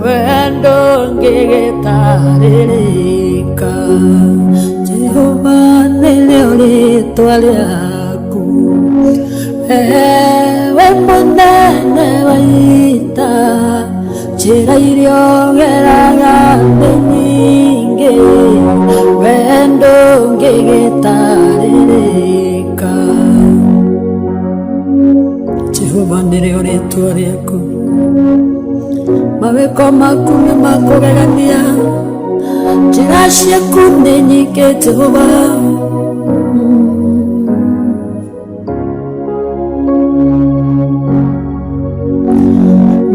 Wendo ngĩgĩtarĩrĩka. Jehova nĩrĩo rĩtwa rĩaku, ewe mũnene wa ita, njĩra iria ũgeraga nĩ nyingĩ, wendo ngĩgĩtarĩrĩka. Jehova nĩrĩo rĩtwa rĩaku, mawĩko maku nĩ makũgegania, njĩra ciaku nĩ nyingĩ Jehova.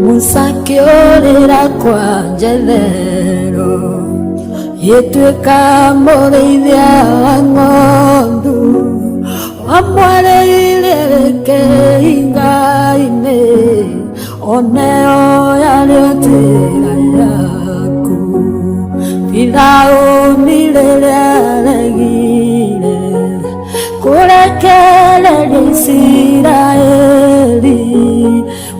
Musa akĩũrĩra kwa Jethero, gĩtuĩka mũrĩithia wa ng'ondu, wamwarĩire kĩhinga-inĩ, oneo yarĩ njĩra yaku. Firaũni rĩrĩa aregire kũrekereria Isiraeli,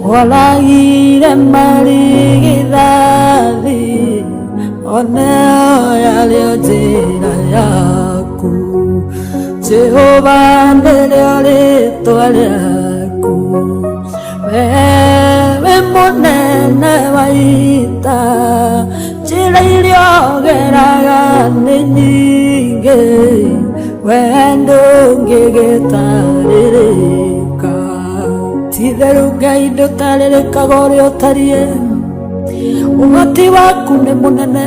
woragire marigithathi, oneo yarĩ njĩra yaku. Jehova nĩrĩo rĩtwa rĩaku, wewe mũnene wa ita, njĩra iria ũgeraga nĩ nyingĩ, wendo ngĩgĩtarĩrĩka. Ti-itherũ Ngai ndũtarĩrĩkaga ũrĩa ũtariĩ, ũhoti waku nĩ mũnene,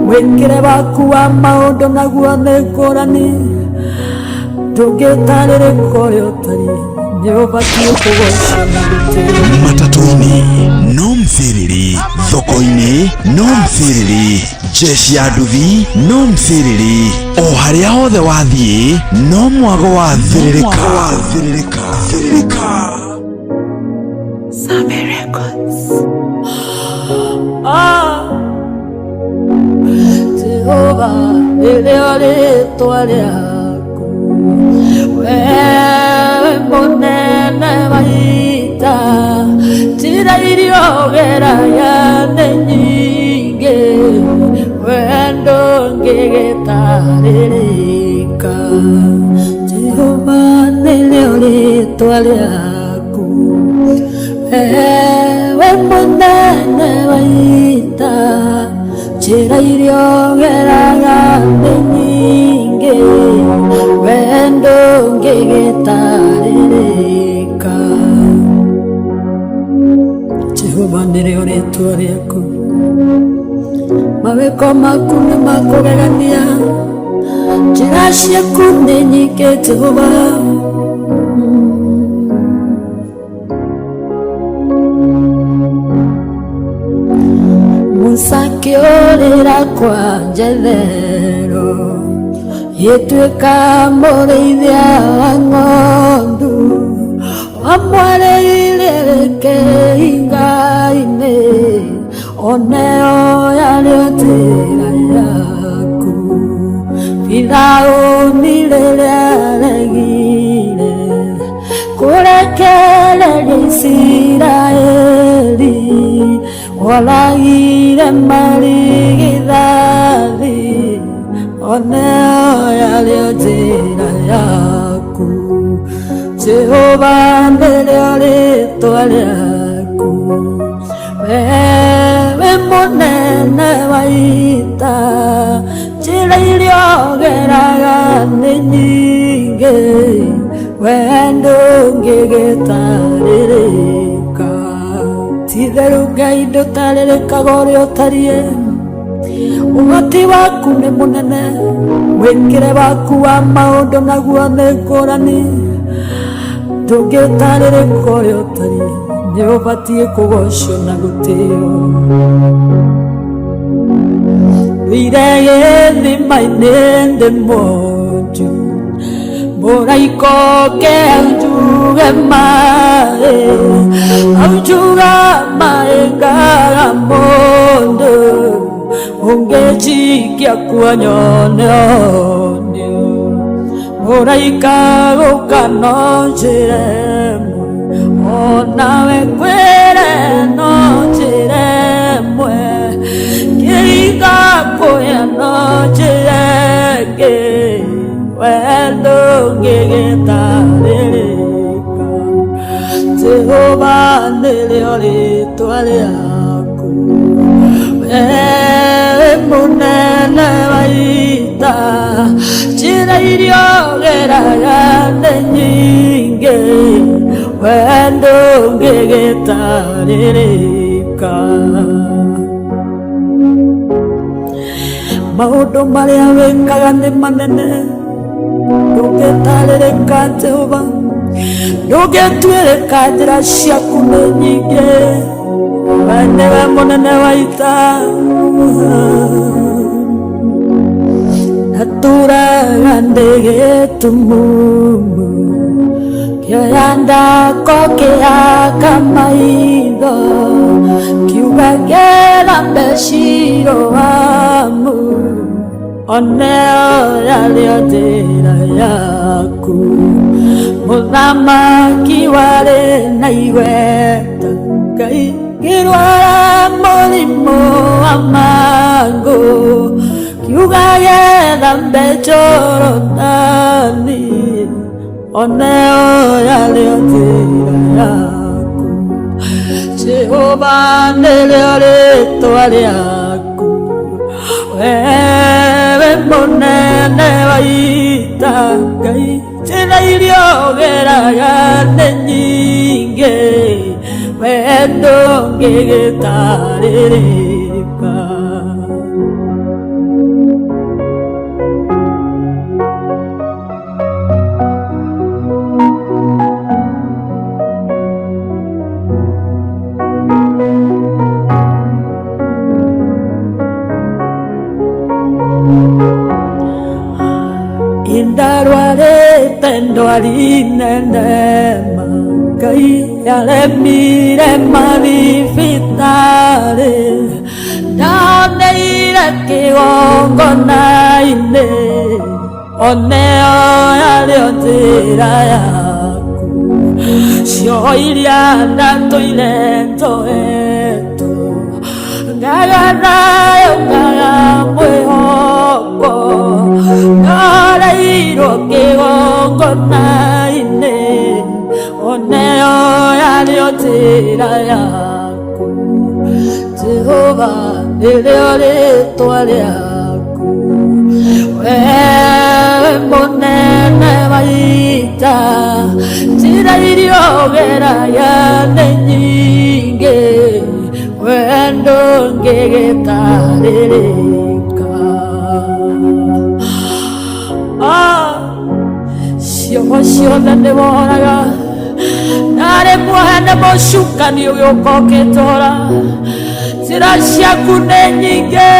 mwĩkĩre waku wa maũndũ naguo nĩ ngũrani, ndũngĩtarĩrĩka ũrĩa ũtariĩ, nĩ ũbatiĩ kũgocwo na gũtĩo. Matatũ-inĩ no msiriri, thoko-inĩ no msiriri, jeshi ya nduthi no msiriri, o harĩa hothe wathiĩ no mwago wa thĩrĩrĩka. Thĩrĩrĩka. Same Records. Ah, Jehova nĩrĩo rĩtwa rĩaku, wewe mũnene wa ita, njĩra iria ũgeraga nĩ nyingĩ, wendo ngĩgĩtarĩrĩka. Jehova nĩrĩo rĩtwa rĩaku, ewe mũnene wa ita, njĩra iria ũgeraga nĩ nyingĩ, wendo ngĩgĩtarĩrĩka. Jehova nĩrĩo rĩtwa rĩaku, mawĩko maku nĩ makũgegania, njĩra ciaku nĩ nyingĩ Jehova. Musa akĩũrĩra kwa Jethero, gĩtuĩka mũrĩithia wa ng'ondu, wamwarĩire kĩhinga-inĩ, oneo yarĩ njĩra yaku. Firaũni rĩrĩa aregire kũrekereria Isiraeli, woragire marigithathi, oneo yarĩ njĩra yaku. Jehova nĩrĩo rĩtwa rĩaku, wewe mũnene wa ita, njĩra iria ũgeraga nĩ nyingĩ, wendo ngĩgĩtarĩrĩka. Ti-itherũ Ngai ndũtarĩrĩkaga ũrĩa ũtariĩ, ũhoti waku nĩ mũnene, mwĩkĩre waku wa maũndũ naguo nĩ ngũrani, ndũngĩtarĩrĩka ũrĩa ũtariĩ, nĩ ũbatiĩ kũgocwo na gũtĩo. Ndũire gĩthima-inĩ ndĩ mwonju, mũraika oke aunjuge maĩ, aunjuga maĩ ngaga mũndũ, ũngĩnjikia kuo nyone ũhonio. Mũraika gũka no njĩra ĩmwe, onawe ngwĩre no njĩra Wendo ngĩgĩtarĩrĩka. Jehova nĩrĩo rĩtwa rĩaku. Wewe mũnene wa ita, njĩra iria ũgeraga nĩ nyingĩ, wendo ngĩgĩtarĩrĩka. Maũndũ marĩa wĩkaga nĩ manene, ndũngĩtarĩrĩka Jehova, ndũngĩtuĩrĩka, njĩra ciaku nĩ nyingĩ, we nĩwe mũnene wa ita. Natũraga ndĩ gĩtumumu, kĩoya ndako kĩaka maitho, kiuga ngĩthambe Shiloamu, oneo yarĩo njĩra yaku. Mũthamaki warĩ na igweta, Ngai, ngĩrwara mũrimũ wa mangũ, kiuga gethambe Jorodani, oneo yarĩo njĩra yaku. Jehova nĩrĩo rĩtwa rĩaku, wewe mũnene wa ita, Ngai, njĩra iria ũgeraga nĩ nyingĩ, wendo ngĩgĩtarĩrĩka. Indarwarĩte ndwari nene ma, Ngai, yaremire mathibitarĩ, ndaoneire kĩgongona-inĩ, oneo yarĩo njĩra yaku. Cioho iria ndatũire njohetwo, ngaga thayũ, ngaga mwĩhoko, ndaoreirwo kĩgongona-inĩ, oneo yarĩo njĩra yaku. Jehova nĩrĩo rĩtwa rĩaku, wewe mũnene wa ita, njĩra iria ũgeraga nĩ nyingĩ, wendo ngĩgĩtarĩrĩka. Ah, cioho ciothe nĩ woraga, ndarĩ muohe nĩ mũcukani ũgĩũka ũkĩtũra. Njĩra ciaku nĩ nyingĩ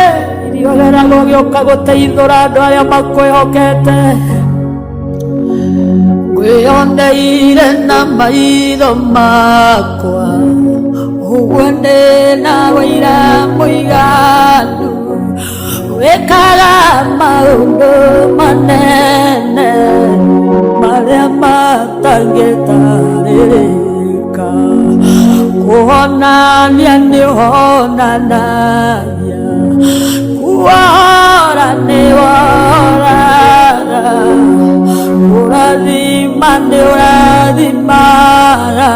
iria ũgeraga ũgĩũka gũteithũra andũ arĩa makwĩhokete. Ngwĩyoneire na maitho makwa, ũguo ndĩ na wĩira mũiganu, wĩkaga maũndũ manene marĩa matangĩtarĩrĩka. Kuonania nĩ ũhonanagia, kuohora nĩ wohoraga, kũrathima nĩ ũrathimaga,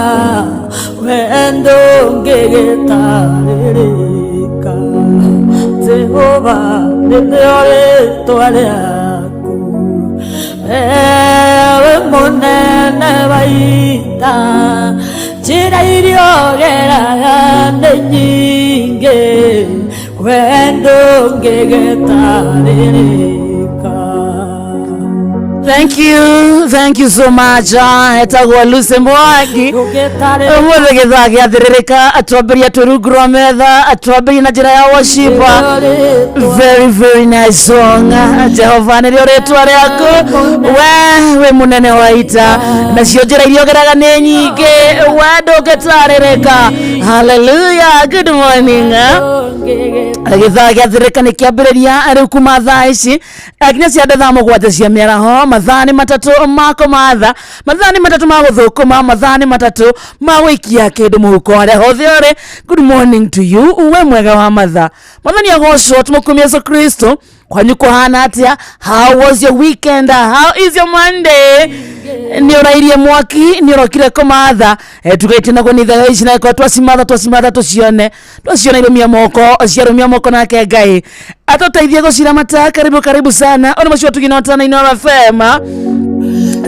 wendo ngĩgĩtarĩrĩka. Jehova nĩrĩo rĩtwa rĩaku, ewe mũnene wa ita, njĩra iria ũgeraga nĩ nyingĩ, wendo ngĩgĩtarĩrĩka. Thank you, thank you so much. Ah, etagwo Lucy Mwangi. Ndũngĩtarĩrĩka. Ũmũthĩ gĩthaa gĩathĩrĩrĩka, twambĩrĩria twĩ rungu rwa metha, twambĩrĩria na njĩra ya worship. Very very nice song. Jehova nĩrĩo rĩtwa rĩaku, we wĩ mũnene wa ita, nacio njĩra iria ũgeraga nĩ nyingĩ, we ndũngĩtarĩrĩka. Hallelujah. Good morning. Gĩthaa gĩathĩrĩrĩka nĩ kĩambĩrĩria rĩu kuma thaa ici nginya cia 7:00 cia mĩaraho. Mathaa nĩ 3 ma kũmatha, mathaa nĩ 3 ma gũthũkũma, mathaa nĩ 3 ma gũikia kĩndũ mũhuko harĩa hothe ũrĩ. Good morning to you, we mwega wa mathaa. Mwathani agocwo, tũmũkumia Yesu Kristo. Kwanyu kũhana atĩa? How was your weekend? How is your Monday? Nĩ ũrairie mwaki, nĩ ũrokire kũmatha. Tugaitie naguo nĩ ithaga ici na twacimatha twacimatha tũcione twaciona irũmia moko ciarũmia moko nake Ngai atũteithie gũciramata. Karibu karibu sana ona mũcio tugina tana Inooro FM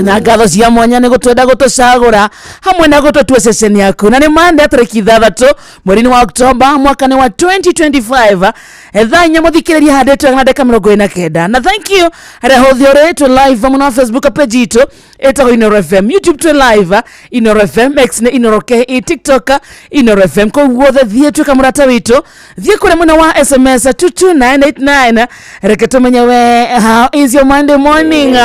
na ngatho cia mwanya nĩ gũtwenda gũtũcagũra hamwe na gũtũtua ceceni yaku. Na nĩ Monday tarĩki 6 mweri-inĩ wa Oktoba mwaka nĩ wa 2025, thaa 4 mũthikĩrĩria handĩtwo na ndagĩka 49. Na thank you harĩa hothe ũrĩ, twĩ live mũno Facebook page itũ ĩtagwo Inooro FM, YouTube twĩ live Inooro FM, X nĩ Inooro KE, TikTok Inooro FM. Kũu guothe thiĩ tuĩka mũrata witũ, thiĩ kũrĩa mwena wa SMS 22989, reke tũmenye we, how is your Monday morning?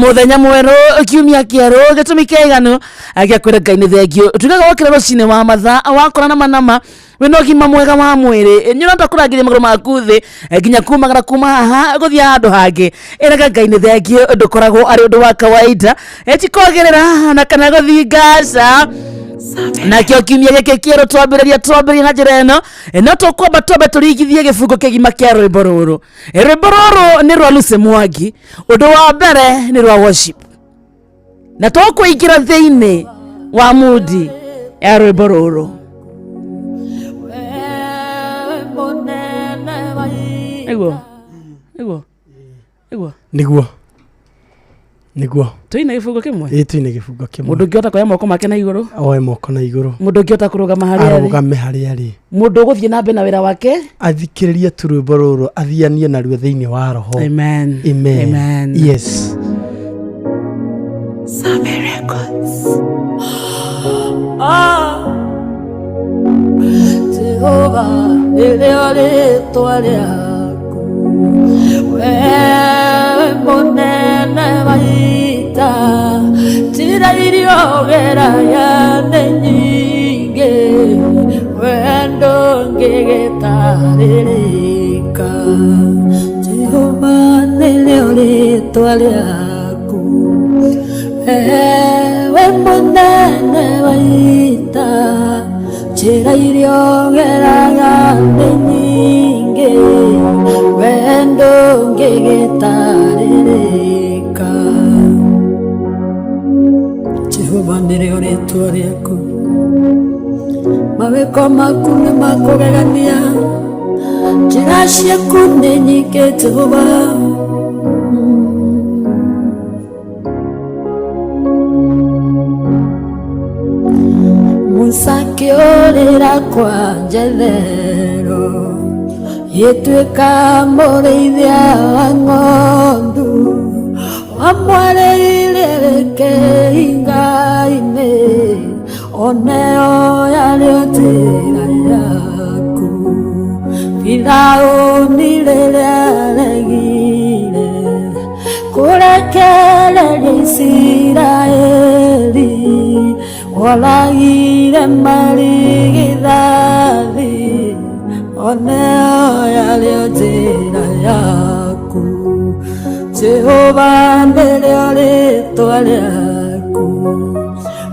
Muthenya mwerũ, kiumia kĩerũ, gĩtũmi kĩiganu gĩa kwĩra Ngai nĩ thengiũ. Tugaga wokĩra rũcinĩ wa mathaa wakora na manama wĩna ũgima mwega wa mwĩrĩ, nĩ ũrahota kũrangĩria magũrũ maku thĩ nginya kumagara kuma haha gũthiĩ handũ hangĩ, ĩraga Ngai nĩ thengiũ. Ndũkoragwo arĩ ũndũ wa kawaida, ti kwagĩrĩra na kana gũthiĩ ngaca. Nakĩo kiumia gĩkĩ kĩerũ twambĩrĩria na njĩra ĩno, no tũkwamba twambe tũringithie gĩbungo kĩgima kĩa rwĩmbo rũrũ. Rwĩmbo rũrũ nĩ rwa Lucy Mwangi. Ũndũ wa mbere nĩ rwa worship, na tũkũingĩra thĩinĩ wa mudi ya rwĩmbo rũrũ. Nĩguo nĩguo nĩguo. Nĩguo nĩguo. Tũine gĩbungo kĩmwe. Ĩ, twĩne gĩbungo kĩmwe. Mũndũ ũngĩhota kuoya moko make na igũrũ, oe moko na igũrũ. Mũndũ ũngĩhota kũrũgama harĩa arĩ, arũgame harĩa arĩ. Mũndũ ũgũthiĩ na mbere na wĩra wake, athikĩrĩrie tu rwĩmbo rũrũ, athianie naruo thĩinĩ wa roho. Amen. Amen. Amen. Yes. Save Records. Ah, Jehova nĩrĩo rĩtwa rĩaku, we mũnene wa ita, njĩra iria ũgeraga nĩ nyingĩ, we ndũngĩgĩtarĩrĩka. Jehova nĩrĩo rĩtwa rĩaku, we mũnene wa ita, njĩra iria ũgeraga nĩ nyingĩ, we ndũngĩgĩtarĩrĩka. Jehova nĩrĩo rĩtwa rĩaku, mawĩko maku nĩ makũgegania, njĩra ciaku nĩ nyingĩ Jehova. Musa akĩũrĩra kwa Jethero, gĩtuĩka mũrĩithia wa ng'ondu, wamwarĩire kĩhinga-inĩ, oneo yarĩ njĩra yaku. Firaũni rĩrĩa aregire kũrekereria Isiraeli, woragire marigithathi, oneo yarĩ njĩra yaku. Jehova nĩrĩo rĩtwa rĩaku,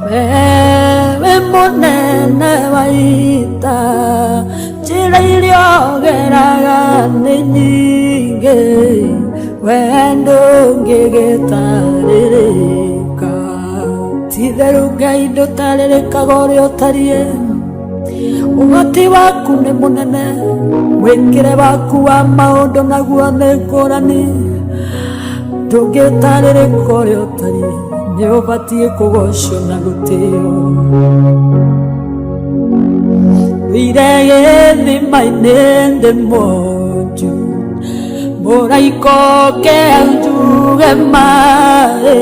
wewe mũnene wa ita, njĩra iria ũgeraga nĩ nyingĩ, we ndũngĩgĩtarĩrĩka. Ti-itherũ Ngai ndũtarĩrĩkaga ũrĩa ũtariĩ, ũhoti waku nĩ mũnene, mwĩkĩre waku wa maũndũ naguo nĩ ngũrani, ndũngĩtarĩrĩka ũrĩa ũtariĩ, nĩ ũbatiĩ kũgocwo na gũtĩo. Thire gĩthima-inĩ ndĩ mwonju, mũraika oke aunjuge maĩ,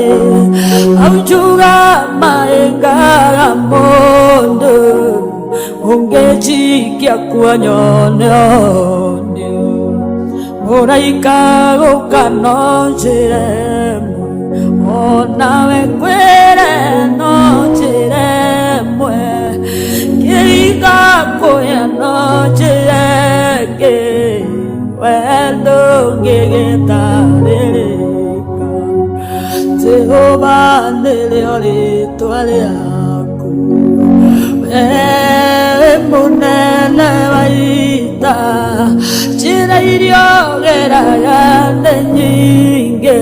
aunjuga maĩ ngaga mũndũ ũngĩnjikia kuo nyone ũnio. Mũraika gũka no njĩra ĩmwe, onawe ngwĩre no njĩra ĩmwe, kĩringa kũya no njĩra ĩngĩ, we ndũngĩgĩtarĩrĩka. Jehova nĩrĩo rĩtwa rĩaku, we mũnene wa ita, iria ũgeraga nĩ nyingĩ,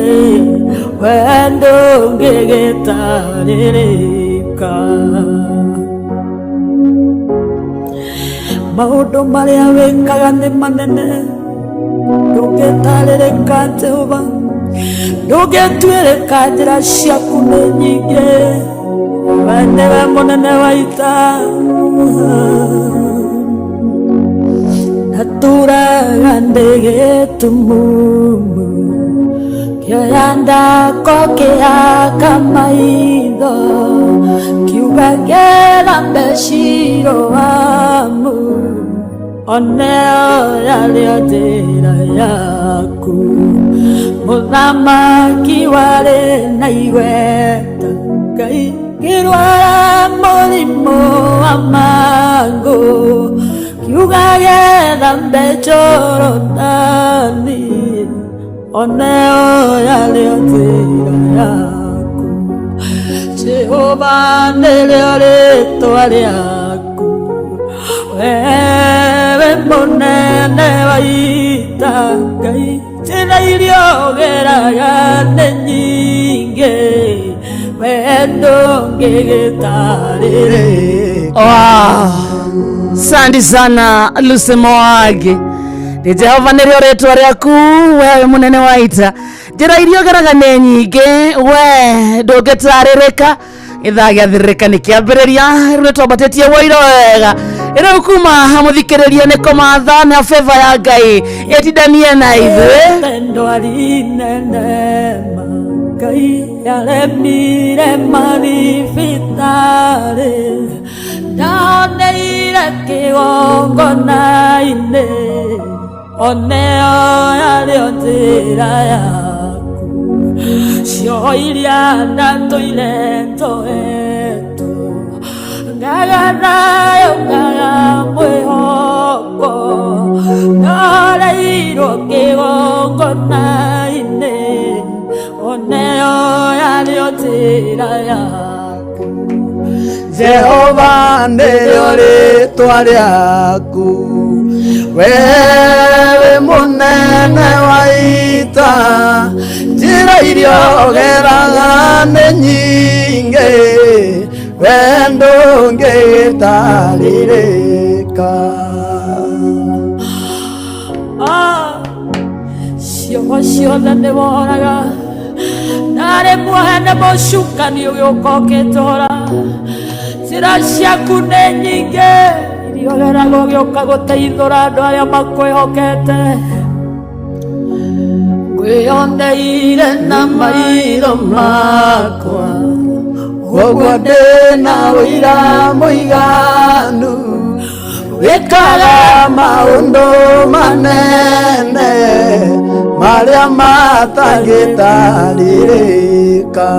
we ndũngĩgĩtarĩrĩka. Maũndũ marĩa wĩkaga nĩ manene, ndũngĩtarĩrĩka Jehova, ndũngĩtuĩrĩka, njĩra ciaku nĩ nyingĩ, we nĩwe mũnene wa ita. Natũraga ndĩ gĩtumumu, kĩoya ndako kĩaka maitho, kiuga ngĩthambe Shiloamu, oneo yarĩo njĩra yaku. Mũthamaki warĩ na igweta, Ngai, ngĩrwara mũrimũ wa mangũ, kiuga gethambe Jorodani, oneo yarĩo njĩra yaku. Jehova nĩrĩo rĩtwa rĩaku, wewe mũnene wa ita, Ngai, njĩra iria ũgeraga nĩ nyingĩ, we ndũngĩgĩtarĩrĩka. Wow. Asante sana Lucy Mwagi. Nĩ Jehova nĩrĩo rĩtwa rĩaku, wewe mũnene wa ita, njĩra iria ũgeraga nĩ nyingĩ, we ndũngĩtarĩrĩka. Gĩthaa gĩathĩrĩrĩka nĩ kĩambĩrĩria, rĩu nĩtwambatĩtie woiro wega. Rĩu kuma mũthikĩrĩria nĩ kũmatha na favor ya Ngai ĩtindanie na ithuĩ. Ndwari nene ma Ngai yaremire mathibitarĩ, ndaoneire kĩgongona-inĩ, oneo yarĩo njĩra yaku. Cioho iria ndatũire njohetwo, ngaga thayũ, ngaga mwĩhoko, ndoreirwo kĩgongona-inĩ, oneo yarĩo njĩra yaku. Jehova nĩrĩo rĩtwa rĩaku, wewe mũnene wa ita, njĩra iria ũgeraga nĩ nyingĩ, we ndũngĩtarĩrĩka. Ah, cioho ciothe nĩ woraga, ndarĩ muohe nĩ mũcukani ũgĩũka ũkĩnjohora. Njĩra ciaku nĩ nyingĩ iria ũgeraga ũgĩũka gũteithũra andũ arĩa makwĩhokete. Ngwĩyoneire na maitho makwa, ũguo ndĩna ũira mũiganu, wĩkaga maũndũ manene marĩa matangĩtarĩrĩka,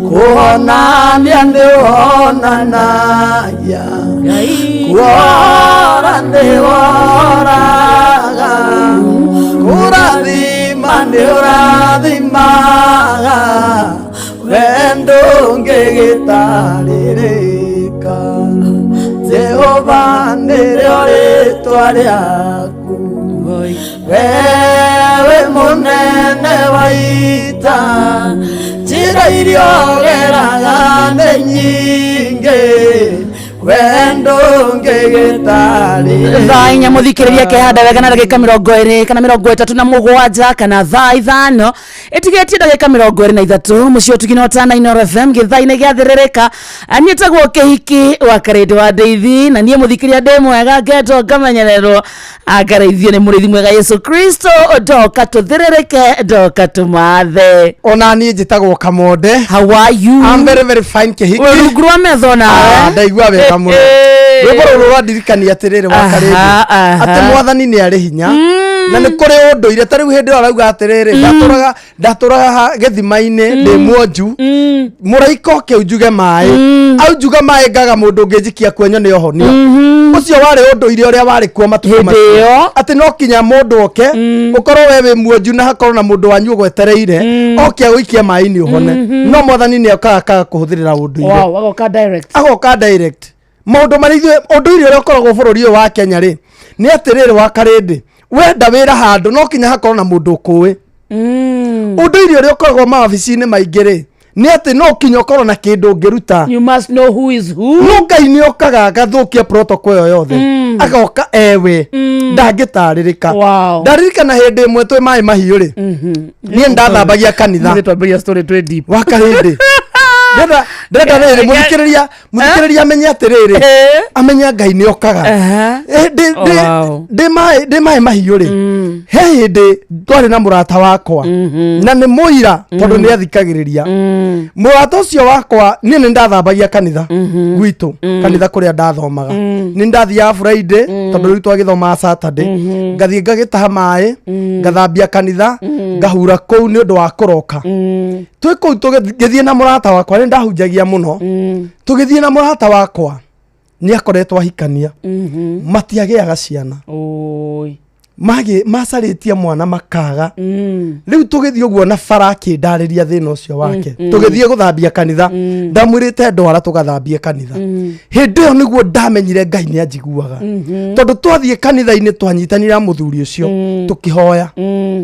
kuonania nĩ wonanagia, kuora nĩ woraga, kũrathima nĩ ũrathimaga, we ndũngĩgĩtarĩrĩka. Jehova nĩrĩo rĩtwa rĩaku, wewe mũnene wa ita, njĩra iria ũgeraga nĩ nyingĩ, we ndũngĩgĩtarĩrĩka. Thaa 4 mũthikĩrĩria kehanda wega na ndagĩka 27 kana 37 kana thaa 5 ĩtigĩtie ndagĩka 23, mũciĩ ũtugi na ũtana Inooro FM gĩthaa-inĩ gĩathĩrĩrĩka. Niĩ tagwo Kĩhiki wa Karĩndĩ wa Ndeithi, na niĩ mũthikĩrĩria ndĩ mwega, ngetwo ngamenyererwo, ngarĩithio nĩ mũrĩithi mwega Yesu Kristo. Ndoka tũthĩrĩrĩke, ndoka tũmathe. Ona niĩ njĩtagwo Kamonde. How are you? I'm very very fine, Kĩhiki. Wĩ rungu rwa metho nawe? Ah, ndaigua wega mũno. Rwĩmbo rũrũ rwandirikania atĩrĩrĩ wa Karĩndĩ, atĩ mwathani nĩ arĩ hinya na nĩ kũrĩ ũndũire. Ta rĩu hĩndĩ ĩyo arauga atĩrĩrĩ, ndatũraga gĩthima-inĩ ndĩ mwonju, mũraika oke unjuge maĩ, aunjuga maĩ ngaga mũndũ ũngĩnjikia kuonyo nĩ ohonio. Ũcio warĩ ũndũire ũrĩa warĩ kuo matukũ Hĩndĩ macio, ĩyo. atĩ no kinya mũndũ oke, ũkorwo we wĩ mwonju na hakorwo na mũndũ wanyu ũgwetereire oke agũikie maĩ-inĩ ũhone. No mwathani nĩ okaga akaga kũhũthĩrĩra ũndũire. Wow, agoka direct. Agoka direct. Maũndũ marĩa ithuĩ ũndũire ũrĩa ũkoragwo bũrũri ũyũ wa Kenya rĩ, nĩ atĩrĩrĩ wa Karĩndĩ, Wenda wĩra handũ no kinya hakorwo na mũndũ ũkũĩ. Ũndũire ũrĩa ũkoragwo mawabici-inĩ maingĩ rĩ, nĩ atĩ no kinya ũkorwo na kĩndũ ũngĩruta. You must know who is who. No Ngai nĩ okaga agathũkia protocol ĩyo yothe, agoka ewe ndangĩtarĩrĩka. Ndaririkana hĩndĩ ĩmwe twĩ Maĩ Mahiũ rĩ, niĩ ndathambagia kanitha. Mũthĩ twambĩrĩria story twĩ deep. Wakarĩndĩ ndĩrenda rĩrĩ, mũthikĩrĩria amenye atĩrĩrĩ, amenye Ngai nĩ okaga. Ndĩ Maĩ Mahiũ rĩ, he hĩndĩ twarĩ na mũrata wakwa, na nĩ mũira tondũ nĩ athikagĩrĩria. Mũrata ũcio wakwa, niĩ nĩ ndathambagia kanitha gwitũ, kanitha kũrĩa ndathomaga. Nĩ ndathiaga Friday tondũ rĩu twagĩthomaga Saturday, ngathiĩ ngagĩtaha maĩ, ngathambia kanitha, ngahura kũu nĩ ũndũ wa kũroka. Twĩ kũu tũgĩthiĩ na mũrata wakwa, nĩ ndahunjagia mũno. Tũgĩthiĩ na mũrata wakwa, nĩ akoretwo ahikania, matiagĩaga ciana. Oi. Macarĩtie mwana makaga. Rĩu tũgĩthiĩ ũguo na bara, akĩndarĩria thĩna ũcio wake. Tũgĩthiĩ gũthambia kanitha, ndamwĩrĩte ndwara tũgathambie kanitha. Hĩndĩ ĩyo nĩguo ndamenyire Ngai nĩ anjiguaga, tondũ twathiĩ kanitha-inĩ twanyitanire na mũthuri ũcio, tũkĩhoya,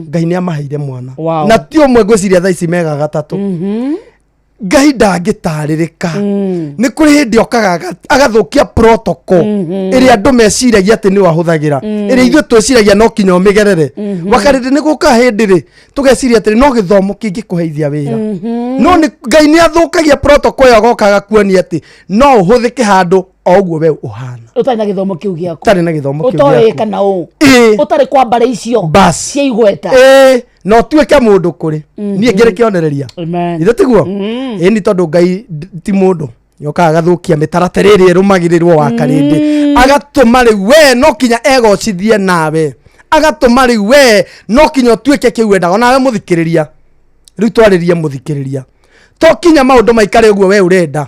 Ngai nĩ amaheire mwana. Na ti ũmwe, ngwĩciria thaa ici mega gatatũ. Ngai ndangĩtarĩrĩka. Nĩ kũrĩ hĩndĩ okaga agathũkia protocol ĩrĩa andũ meciragia atĩ nĩwe ahũthagĩra, ĩrĩa ithuĩ twĩciragia no kinya ũmĩgerere. Wakarĩndĩ nĩ gũka hĩndĩ rĩ tũgeciria atĩrĩ, no gĩthomo kĩngĩkũheithia wĩra, no nĩ Ngai nĩ athũkagia protocol ĩyo, agoka agakuonia atĩ no ũhũthĩke handũ o ũguo we ũhana. Ũtarĩ na gĩthomo kĩu gĩaku. Ũtarĩ na gĩthomo kĩu ũtoĩ gĩaku. Kana ũ ũtarĩ kwa mbarĩ icio Bas. cia igweta. Ĩĩ, na ũtuĩke mũndũ kũrĩ niĩ ngĩrĩ kĩonereria. Amen. Ithe tiguo ĩni, tondũ Ngai ti mũndũ yokaga agathũkia mĩtaratara ĩrĩa ĩrũmagĩrĩrwo wa karĩndĩ, agatũma rĩu we no kinya egocithie nawe, agatũma rĩu we no kinya ũtuĩke kĩu wendaga. Onawe mũthikĩrĩria, rĩu twarĩrie mũthikĩrĩria, to kinya maũndũ maikare ũguo we ũrenda,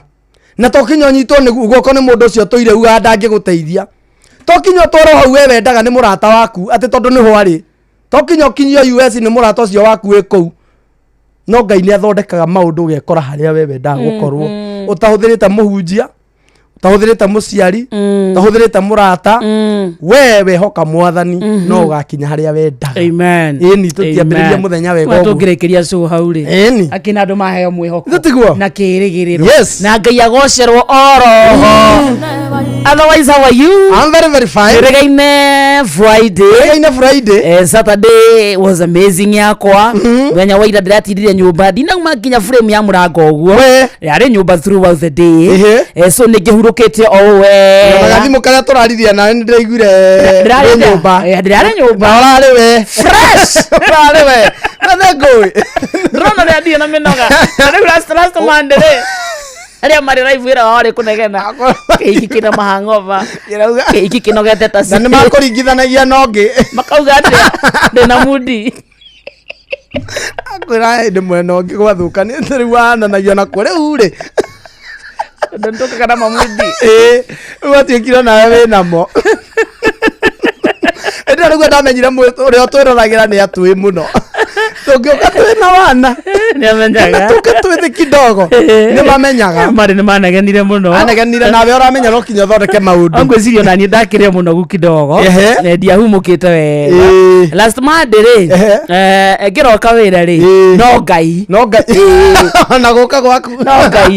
na to kinya ũnyitwo nĩ guoko nĩ mũndũ ũcio tũire ugaga ndangĩgũteithia, to kinya ũtwarwo hau we wendaga nĩ mũrata waku atĩ tondũ nĩho arĩ, to kinya ũkinyio US nĩ mũrata ũcio waku wĩ kũu. No Ngai nĩ athondekaga maũndũ ũgekora harĩa we wendaga gũkorwo, ũtahũthĩrĩte mũhunjia, ũtahũthĩrĩte mũciari, ũtahũthĩrĩte mũrata. We wehoka Mwathani, no ũgakinya harĩa wendaga. Amen. Ĩni, tũtiambĩrĩria Amen. mũthenya wega Wa ũguo. tũngĩrĩkĩria show hau rĩ, Ĩni. akĩna andũ maheo mwĩhoko Ithe tiguo? na kĩrĩgĩrĩro. Yes. Na Ngai agocerwo oroho. Otherwise, how are you? I'm very very fine. Regaine Friday. Regaine Friday. Saturday was amazing yakwa. Mũthenya wa ira ndĩratindire nyũmba, ndinauma nginya frame ya mũrango ũguo. We. Yarĩ nyũmba throughout the day. So nĩ ngĩhurũkĩte o wega. Gathimũ karĩa tũraririe nawe nĩ ndĩraiguire Ndĩrarĩ wĩ nyũmba. Ndĩrarĩ nyũmba. Na ũrarĩ we Fresh. Ũrarĩ we na ngũĩ. Ndĩrona ũrĩa ndirĩ na mĩnoga. Na rĩu last Monday rĩ, arĩa marĩ live wĩra wao rĩ kũnegena kĩhiki kĩna mahang'ova, kĩhiki kĩnogete ta Na nĩ makũringithanagia na ũngĩ. Makauga atĩa, ndĩna mudi. Akwĩra hĩndĩ mwena ũngĩ gwathũkanĩte, rĩu wananagia nakuo rĩu rĩ. Tondũ nĩtũkaga na mamudi. Ĩĩ, rĩu watuĩkire nawe wĩ namo. Ĩndĩ ĩyo nĩguo ndamenyire ũrĩa ũtwĩroragĩra nĩ atũĩ mũno. Tũngĩũka twĩ na wana nĩ amenyaga. Tũke twĩ thĩ kidogo, nĩ mamenyaga. Marĩ nĩ manegenire mũno. Anegenire nawe ũramenya no kinya ũthondeke maũndũ. Ngwĩciria ona niĩ ndakĩrĩ mũnogu kidogo. Ndiahumũkĩte wega. Last Monday rĩ, ngĩroka wĩra rĩ, no Ngai. No Ngai na gũka gwaku. No Ngai,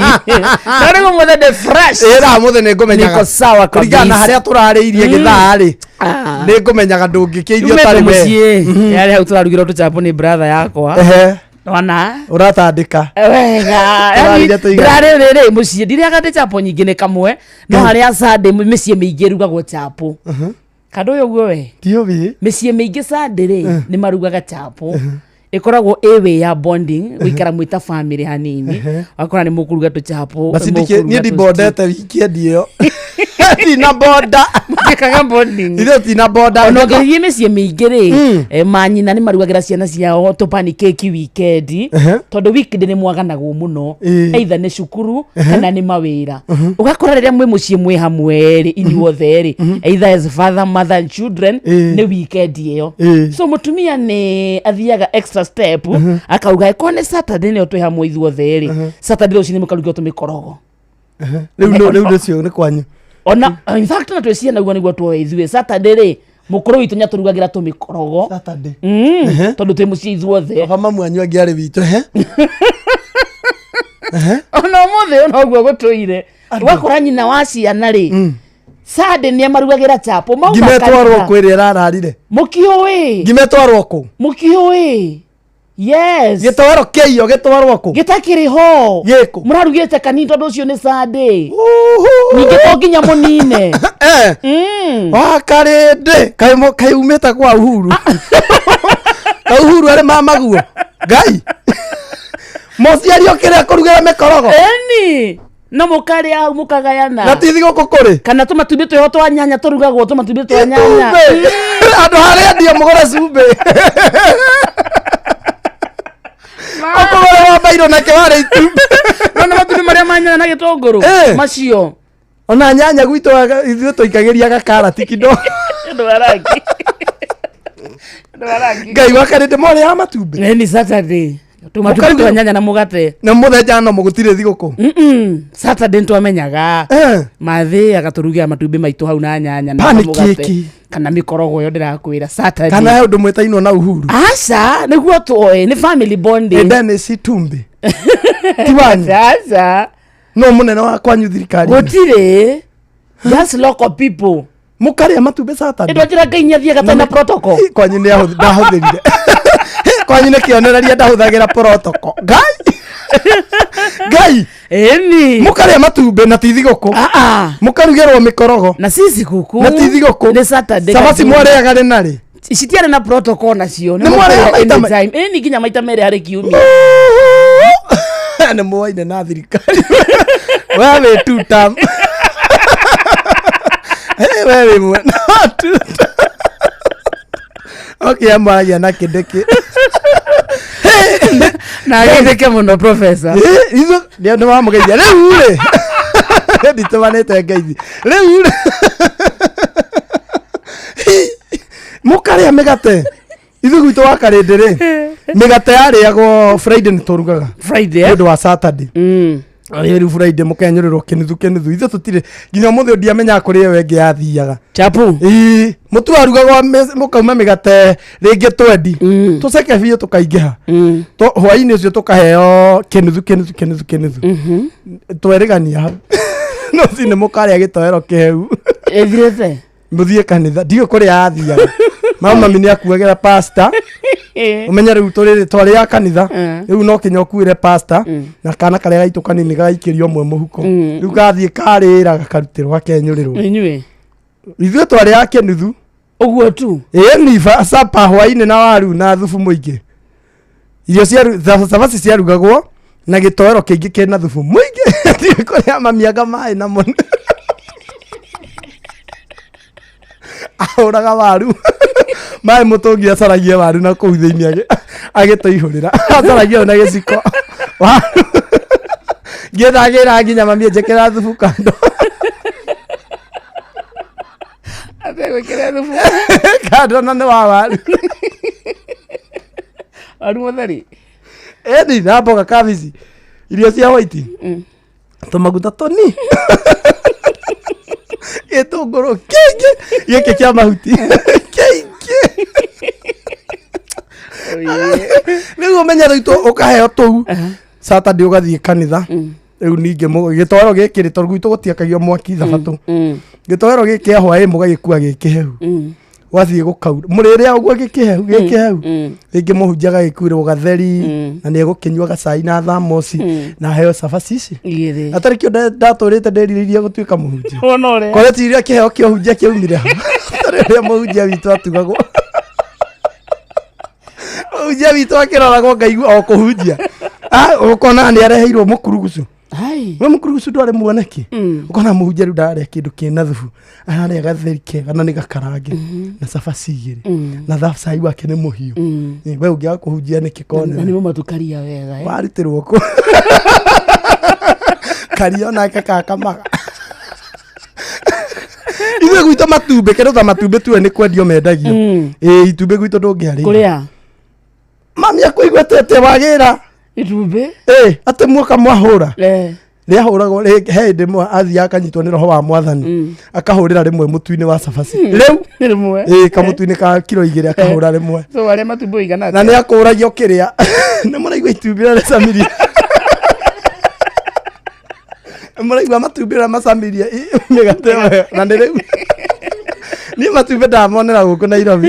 no rĩu ũmũthĩ ndĩ fresh. Ĩĩ, na mũthĩ nĩ ngũmenyaga. Niko sawa Kũringana na kabisa. harĩa tũrarĩirie gĩthaa rĩ, nĩ ngũmenyaga ndũngĩkĩithio Umĩte ũtarĩ we. mũciĩ yarĩ hau tũrarugĩrwo tũchapo nĩ brother yakwa. Wana Ũratandĩka. Wega. Tũrarire tũigana. Ndĩrarĩ rĩrĩ mũciĩ ndirĩaga ndĩ chapo nyingĩ, nĩ kamwe, no harĩa Sunday mĩciĩ mĩingĩ ĩrugagwo chapo kandũ ũyũ ũguo we. Ndiũĩ. Mĩciĩ mĩingĩ Sunday rĩ, nĩ marugaga chapo, ĩkoragwo ĩ wĩ ya bonding, gũikara mwĩ ta family hanini, wakora nĩ mũkũruga tũchapo. Basi niĩ ndibondete weekend ĩyo, tina bonda. Mũgĩkaga bonding. Ithuĩ tina bonda. Ona ũngĩthiĩ mĩciĩ mĩingĩ rĩ, manyina nĩ marugagĩra ciana ciao tũpani keki weekend, tondũ weekend nĩ mwaganagwo mũno, either nĩ cukuru kana nĩ mawĩra. Ũgakora rĩrĩa mwĩ mũciĩ mwĩ hamwe rĩ, inyuothe rĩ, either as father, mother and children, nĩ weekend ĩyo. So mũtumia nĩ athiaga extra step, akauga ĩkorwo nĩ Saturday nĩyo twĩ hamwe ithuothe rĩ, Saturday rũcinĩ mũkarugĩrwo tũmĩkorogo. Rĩu ũcio nĩ kwanyu. Ona in fact na twĩ ciana, guo nĩguo tuoe ithuĩ Saturday rĩ, Mũkũrũ witũ nĩatũrugagĩra tũmĩkorogo. Saturday. Tondũ twĩ mũciĩ ithuothe. Baba mamu anyu angĩ arĩ witũ ehe. Ona ũmũthĩ ũyũ noguo gũtũire. Wakora nyina wa ciana rĩ, Sunday nĩamarugagĩra chapo mauma Ngima ĩtwarwo kanitha. kũ ĩrĩa ĩrararire? Mũkiũĩ. Ngima ĩtwarwo kũ? Mũkiũĩ. Yes. Gĩtowero kĩaiyo gĩtwarwo kũ? Gĩtakĩrĩ ho. Gĩkũ? Mũrarugĩte kanini tondũ ũcio nĩ Sunday. Uhu. Ningĩ to nginya mũnine. Eh. Wakarĩndĩ kaĩ kaĩ umĩte kwa Uhuru. Ka Uhuru arĩ mamaguo. Ngai. Mũciari okĩrĩa kũrugĩra mĩkorogo. Eni. No mũkarĩa hau mũkagayana. Na ti thigũkũ kũrĩ. Kana tũmatumbĩ twĩho twa nyanya tũrugagwo tũmatumbĩ twa nyanya. Itumbĩ. Andũ harĩa endia mũgũre cumbĩ. Ũkũgũre wa bairũ nake warĩ itumbĩ. Nona matumbĩ marĩa ma nyanya na gĩtũngũrũ. Eh. Macio. Ona nyanya gwitũ ithuĩ tũikagĩria gakarati kidogo. Ũndũ wa rangi. Ũndũ wa rangi. Ngai wakarĩndĩ mwarĩaga matumbĩ. Eni Saturday. Tũmatumbĩ twa nyanya na mũgate. Na mũthenya no mũgũtirĩ thigũkũ. Saturday nĩtwamenyaga. Eh. Mathĩ agatũrugĩra matumbĩ maitũ hau na nyanya na Pani mũgate. keki. Kana mĩkorogo ĩyo ndĩrakwĩra Saturday. Kana he ũndũ mwĩtainwo na Uhuru. Aca nĩguo tũoĩ nĩ family bonding. Dennis Itumbi. Ti wanyu. Aca. No mũnene wa kwanyu thirikari. Gũtirĩ. Just local people. Mũkarĩa matumbĩ Saturday. Ĩndwatĩra Ngai nĩathiaga tena protocol. Hi, kwanyu nĩ ndahũthĩrire. Hi, kwanyu nĩ kĩonereria ndahũthagĩra protocol. Ngai. Ngai. Ĩni. Mũkarĩa matumbĩ na ti thigũkũ. Ah ah. Mũkarugĩrwo mĩkorogo Na si sikukuu. na ti thigũkũ. Nĩ Saturday. Cabaci mwarĩaga rĩ na rĩ? Citiarĩ na protocol nacio. Nĩ mwarĩaga maita maita. Ĩni nginya maita merĩ harĩ kiumia. Nĩ mwoine na thirikari. We wĩ two term. Hey, we wĩ mwena wa two term. Okay, amwaragia na kĩndĩkĩ. Na agĩtheke mũno professor. Ithu nĩ wamũgeithia rĩu rĩ. Nditũmanĩte ngeithi. Rĩu rĩ. Mũkarĩa mĩgate. Ithuĩ gwitũ wa Karĩndĩ rĩ, mĩgate yarĩagwo Friday nĩ tũrugaga. Friday. Nĩ Eh? ũndũ wa Saturday. Arĩa rĩu Friday mũkenyũrĩrwo kĩnuthu kĩnuthu. Ithuĩ tũtirĩ nginya ũmũthĩ ũyũ ndiamenyaga kũrĩa ĩyo ĩngĩ yathiaga. Chapu. Ĩĩ, mũtu warugagwo mũkauma mĩgate rĩngĩ twendi. Tũceke biũ tũkaingĩha. Hwaĩ-inĩ ũcio tũkaheo kĩnuthu kĩnuthu kĩnuthu kĩnuthu. Twerĩgania hau. No cinĩ mũkarĩa gĩtoero kĩhehu. Ĩthirĩte. Mũthiĩ kanitha ndiũĩ kũrĩa yathiaga. Mama mami nĩ akuagĩra pasta. Ũmenye rĩu tũrĩrĩ twarĩaga kanitha. Rĩu no kinya ũkuĩre pasta na kana karĩa gaitũ kanini gagaikĩrio ũmwe mũhuko. Rĩu gathiĩ karĩra gakarutĩrwo gakenyũrĩrwo. Inyuĩ. Ithuĩ twarĩaga kĩnuthu. Ũguo tu. Ĩĩ ni sapa hwaĩ-inĩ na waru na thubu mũingĩ. Irio cia cabaci ciarugagwo na gĩtoero kĩingĩ kĩna thubu mũingĩ. Ndiũĩ kũrĩa mami anga maĩ namo. Ahũraga waru. Maĩ mũtũngi acaragia waru na kũu thĩinĩ agĩtũihũrĩra. Acaragia na gĩciko. Waru. Ngĩthagĩra nginya mami njĩkĩra thubu kando. Ategwĩkĩra thubu. Kando na nĩ wa waru. Waru mũtheri. Ĩni na mboga kabici. Irio cia white. Tũmaguta tũni. Gĩtũngũrũ kĩingĩ. Gĩkĩ kĩa mahuti. Kĩingĩ. Rĩu ũmenye rĩu ũkaheo tũu. Saturday ũgathiĩ kanitha. Rĩu ningĩ gĩtoero gĩkĩ rĩ tondũ gwitũ gũtiakagio mwaki thabatũ. Gĩtoero gĩkĩ kĩa hwaĩ mũgagĩkua gĩkĩhehu. Wathiĩ gũkaura mũrĩrĩa ũguo gĩkĩhehu gĩkĩhehu. Rĩngĩ mũhunjia agagĩkuĩrwo gatheri na nĩ egũkĩnyua gacai na thamoci na aheo cabaci ici. Igĩrĩ. Atarĩ kĩo ndatũrĩte ndĩrirĩirie gũtuĩka mũhunjia. Wona ũrĩa. Koreti iria kĩheo kĩa ũhunjia kĩaumire ha. Tarĩ ũrĩa mũhunjia witũ atugagwo. Mũhunjia witũ akĩroragwo ngaigua o kũhunjia. Ah, ũkona nĩ areheirwo mũkurugucu. Ai. We mũkurugucu ndwarĩ muoneki. Ũkona mũhunjia rĩu ndararĩa kĩndũ kĩna thubu. Ararĩa gatheri kega na nĩ gakarange na cabaci igĩrĩ na cai wake nĩ mũhiũ. We ũngĩaga kũhunjia nĩkĩ Na kone. nĩ mũmatukaria wega. eh? Warutĩrwo kũ. Karia onake kakamaga. Ithuĩ gwitũ matumbĩ kĩndũ ta matumbĩ tuwe nĩ kwendio mendagio. Ĩĩ itumbĩ gwitũ ndũngĩarĩa. Kũrĩa. Mami akũigua atĩ wagĩra. Itumbĩ. Ĩĩ atĩ muoka mwahũra. Eh. Rĩahũragwo he hĩndĩ ĩmwe athiaga akanyitwo nĩ roho wa mwathani, akahũrĩra rĩmwe mũtu-inĩ wa cabaci rĩu. Rĩmwe. Ĩ, kamũtu-inĩ ka kiro 2 akahũra rĩmwe. So arĩa matumbĩ ũigana Na atĩa? nĩ akũragio kĩrĩa nĩ mũraigua itumbĩ rĩrĩa rĩcamirie, nĩ mũraigua matumbĩ ũrĩa macamirie mĩgate ĩyo, na nĩ rĩu niĩ matumbĩ ndamonera gũkũ Nairobi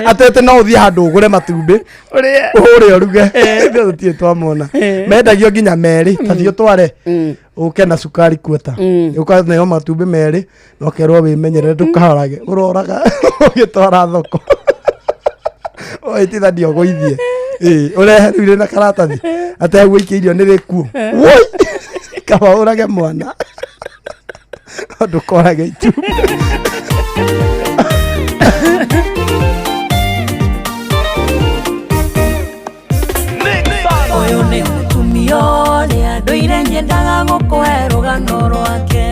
atete no ũthiĩ handũ ũgũre matumbĩ ũrĩa ũhũre ũruge. Ithuĩ tũtirĩ twamona mendagio nginya merĩ. Ta thiĩ ũtware ũke na cukari kuota, ũkaneo matumbĩ merĩ na ũkerwo wĩmenyerere ndũkarage, ũroraga ũgĩtwara thoko ũitithania ũgũithie. Ĩ, ũrehe rĩu rĩ na karatathi atĩ hau ũikĩirio nĩ rĩkuo. Woi, kaba ũrage mwana no ndũkorage itumbĩ. Ũyũ nĩ mũtumia ũrĩa ndũire nyendaga gũkũhe rũgano rwake.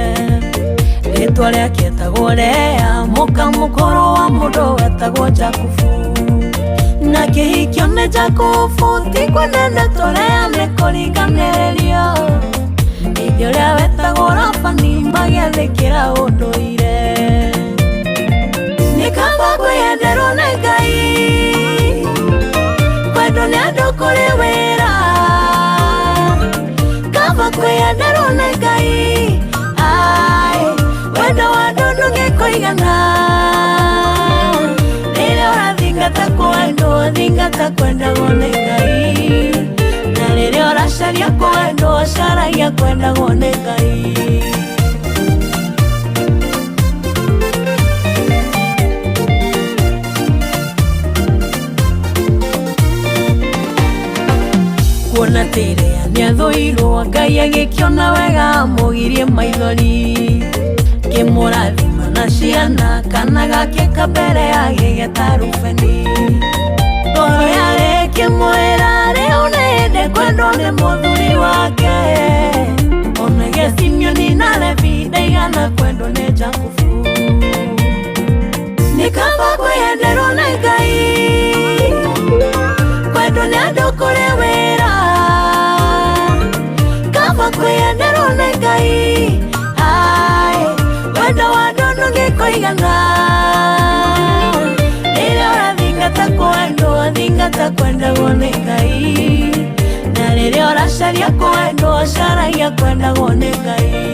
Rĩtwa rĩake etagwo Lea, mũka mũkũrũ wa mũndũ wetagwo Jakubu. Na kĩhikio nĩ Jakubu ti kwenendetwo Lea nĩ kũringanĩrĩrio. Ithe ũrĩa wetagwo Labani magĩathĩkĩra ũndũire. Nĩ kaba kwĩyenderwo nĩ Ngai, kwendwo nĩ andũ kũrĩ wĩra. Kaba kwĩyenderwo nĩ Ngai, ai, wendo wa andũ ndũngĩkũigana. Rĩrĩa ũrathingata kwendwo, thingata kwendagwo nĩ Ngai, na rĩrĩa ũracaria kwendwo, caragia kwendagwo nĩ Ngai. Kuona tĩrĩa nĩathũirwo, Ngai agĩkĩona wega amũgirie maithori, kĩmũrathima na ciana, kana gake kambere agĩgeta Rubeni. Ngoro yarĩ ĩkĩmwĩra rĩu nĩ hĩndĩ kwendwo nĩ mũthuri wake. Onage Simeoni na Levi ndaigana kwendwo nĩ Jakubu. Nĩ kaba kwĩyenderwo nĩ Ngai, kwendwo nĩ andũ kũrĩ wĩra. Kaba kwĩyenderwo nĩ Ngai, ai, wendo wa andũ ndũngĩkũigana. Rĩrĩa ũrathingata kwendwo, thingata kwendagwo nĩ Ngai, na rĩrĩa ũracaria kwendwo, caragia kwendagwo nĩ Ngai.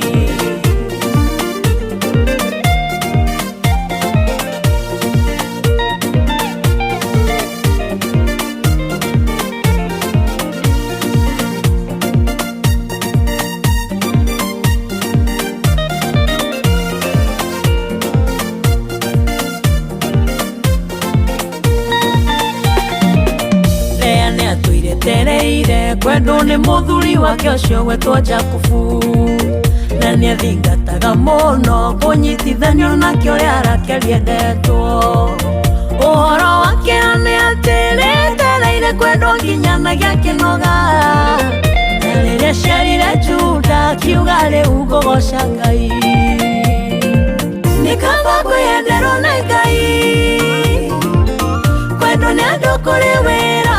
Lea nĩ atũire tereire kwendwo nĩ mũthuri wake ũcio gwetwo Jakubu, na nĩ athingataga mũno kũnyitithanio nake ũrĩa Rakeli endetwo. Ũhoro wake nĩ atĩ rĩtereire kwendwo nginya na gĩakĩnoga, na rĩrĩa ciarire Juda akiuga rĩu ngũgoca Ngai. Nĩ kaba kwĩyenderwo nĩ Ngai, kwendwo nĩ andũ kũrĩ wĩra.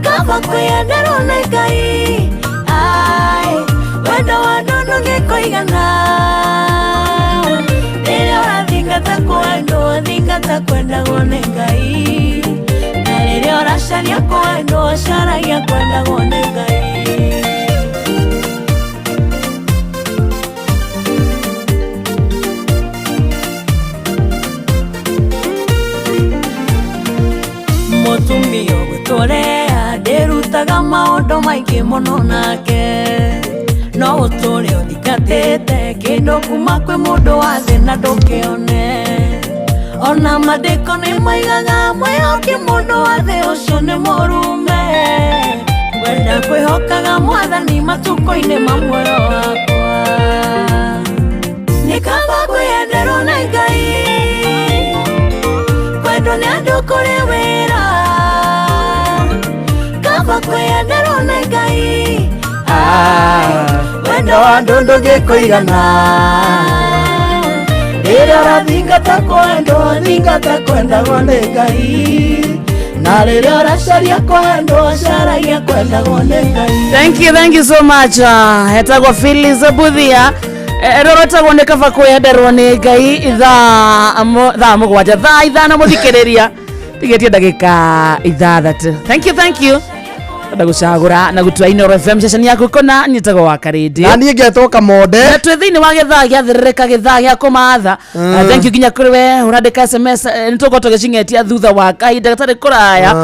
Kaba kwĩyenderwo nĩ Ngai, ai, wendo wa andũ ndũngĩkũigana. Rĩrĩa ũrathingata kwendwo, thingata kwendagwo nĩ Ngai, na rĩrĩa ũracaria kwendwo, caragia kwendagwo nĩ Ngai. Mũtumia ũgwĩtwo Lea ndĩrutaga maũndũ maingĩ mũno nake, no ũtũre ũthingatĩte kĩndũ kuma kwĩ mũndũ wa thĩ na ndũkĩone. Ona mandĩko nĩ maigaga mwĩhoki mũndũ wa thĩ ũcio nĩ mũrume. Wenda kwĩhokaga mwathani matukũ-inĩ ma muoyo wakwa. Nĩ kaba kwĩyenderwo nĩ Ngai, kwendwo nĩ andũ kũrĩ wĩra. Kaba kwĩyenderwo nĩ Ngai, ai, wendo wa andũ ndũngĩkũigana. Rĩrĩa ũrathingata kwendwo, thingata kwendagwo nĩ Ngai, Na rĩrĩa ũracaria kwendwo caragia kwendagwo nĩ Ngai. Thank you, thank you so much. Etagwo Phyllis Buthia. Rũrũ rwĩtagwo nĩ kaba kwĩyenderwo nĩ Ngai thaa 7 thaa 5 mũthikĩrĩria tigĩtie ndagĩka 6. Thank you, thank you. Enda gũcagũra na gũtua Inooro FM ceceni yaku kũna nyĩtagwo wa Karĩndĩ. Na niĩ ngetwo Kamonde. Na twĩ thĩinĩ wa gĩthaa gĩa thĩrĩrĩka, gĩthaa gĩa kũmatha. Thank you nginya kũrĩ we ũrandĩka SMS, nĩ tũgũkorwo tũgĩcing'etia thutha wa kahinda gatarĩ kũraya.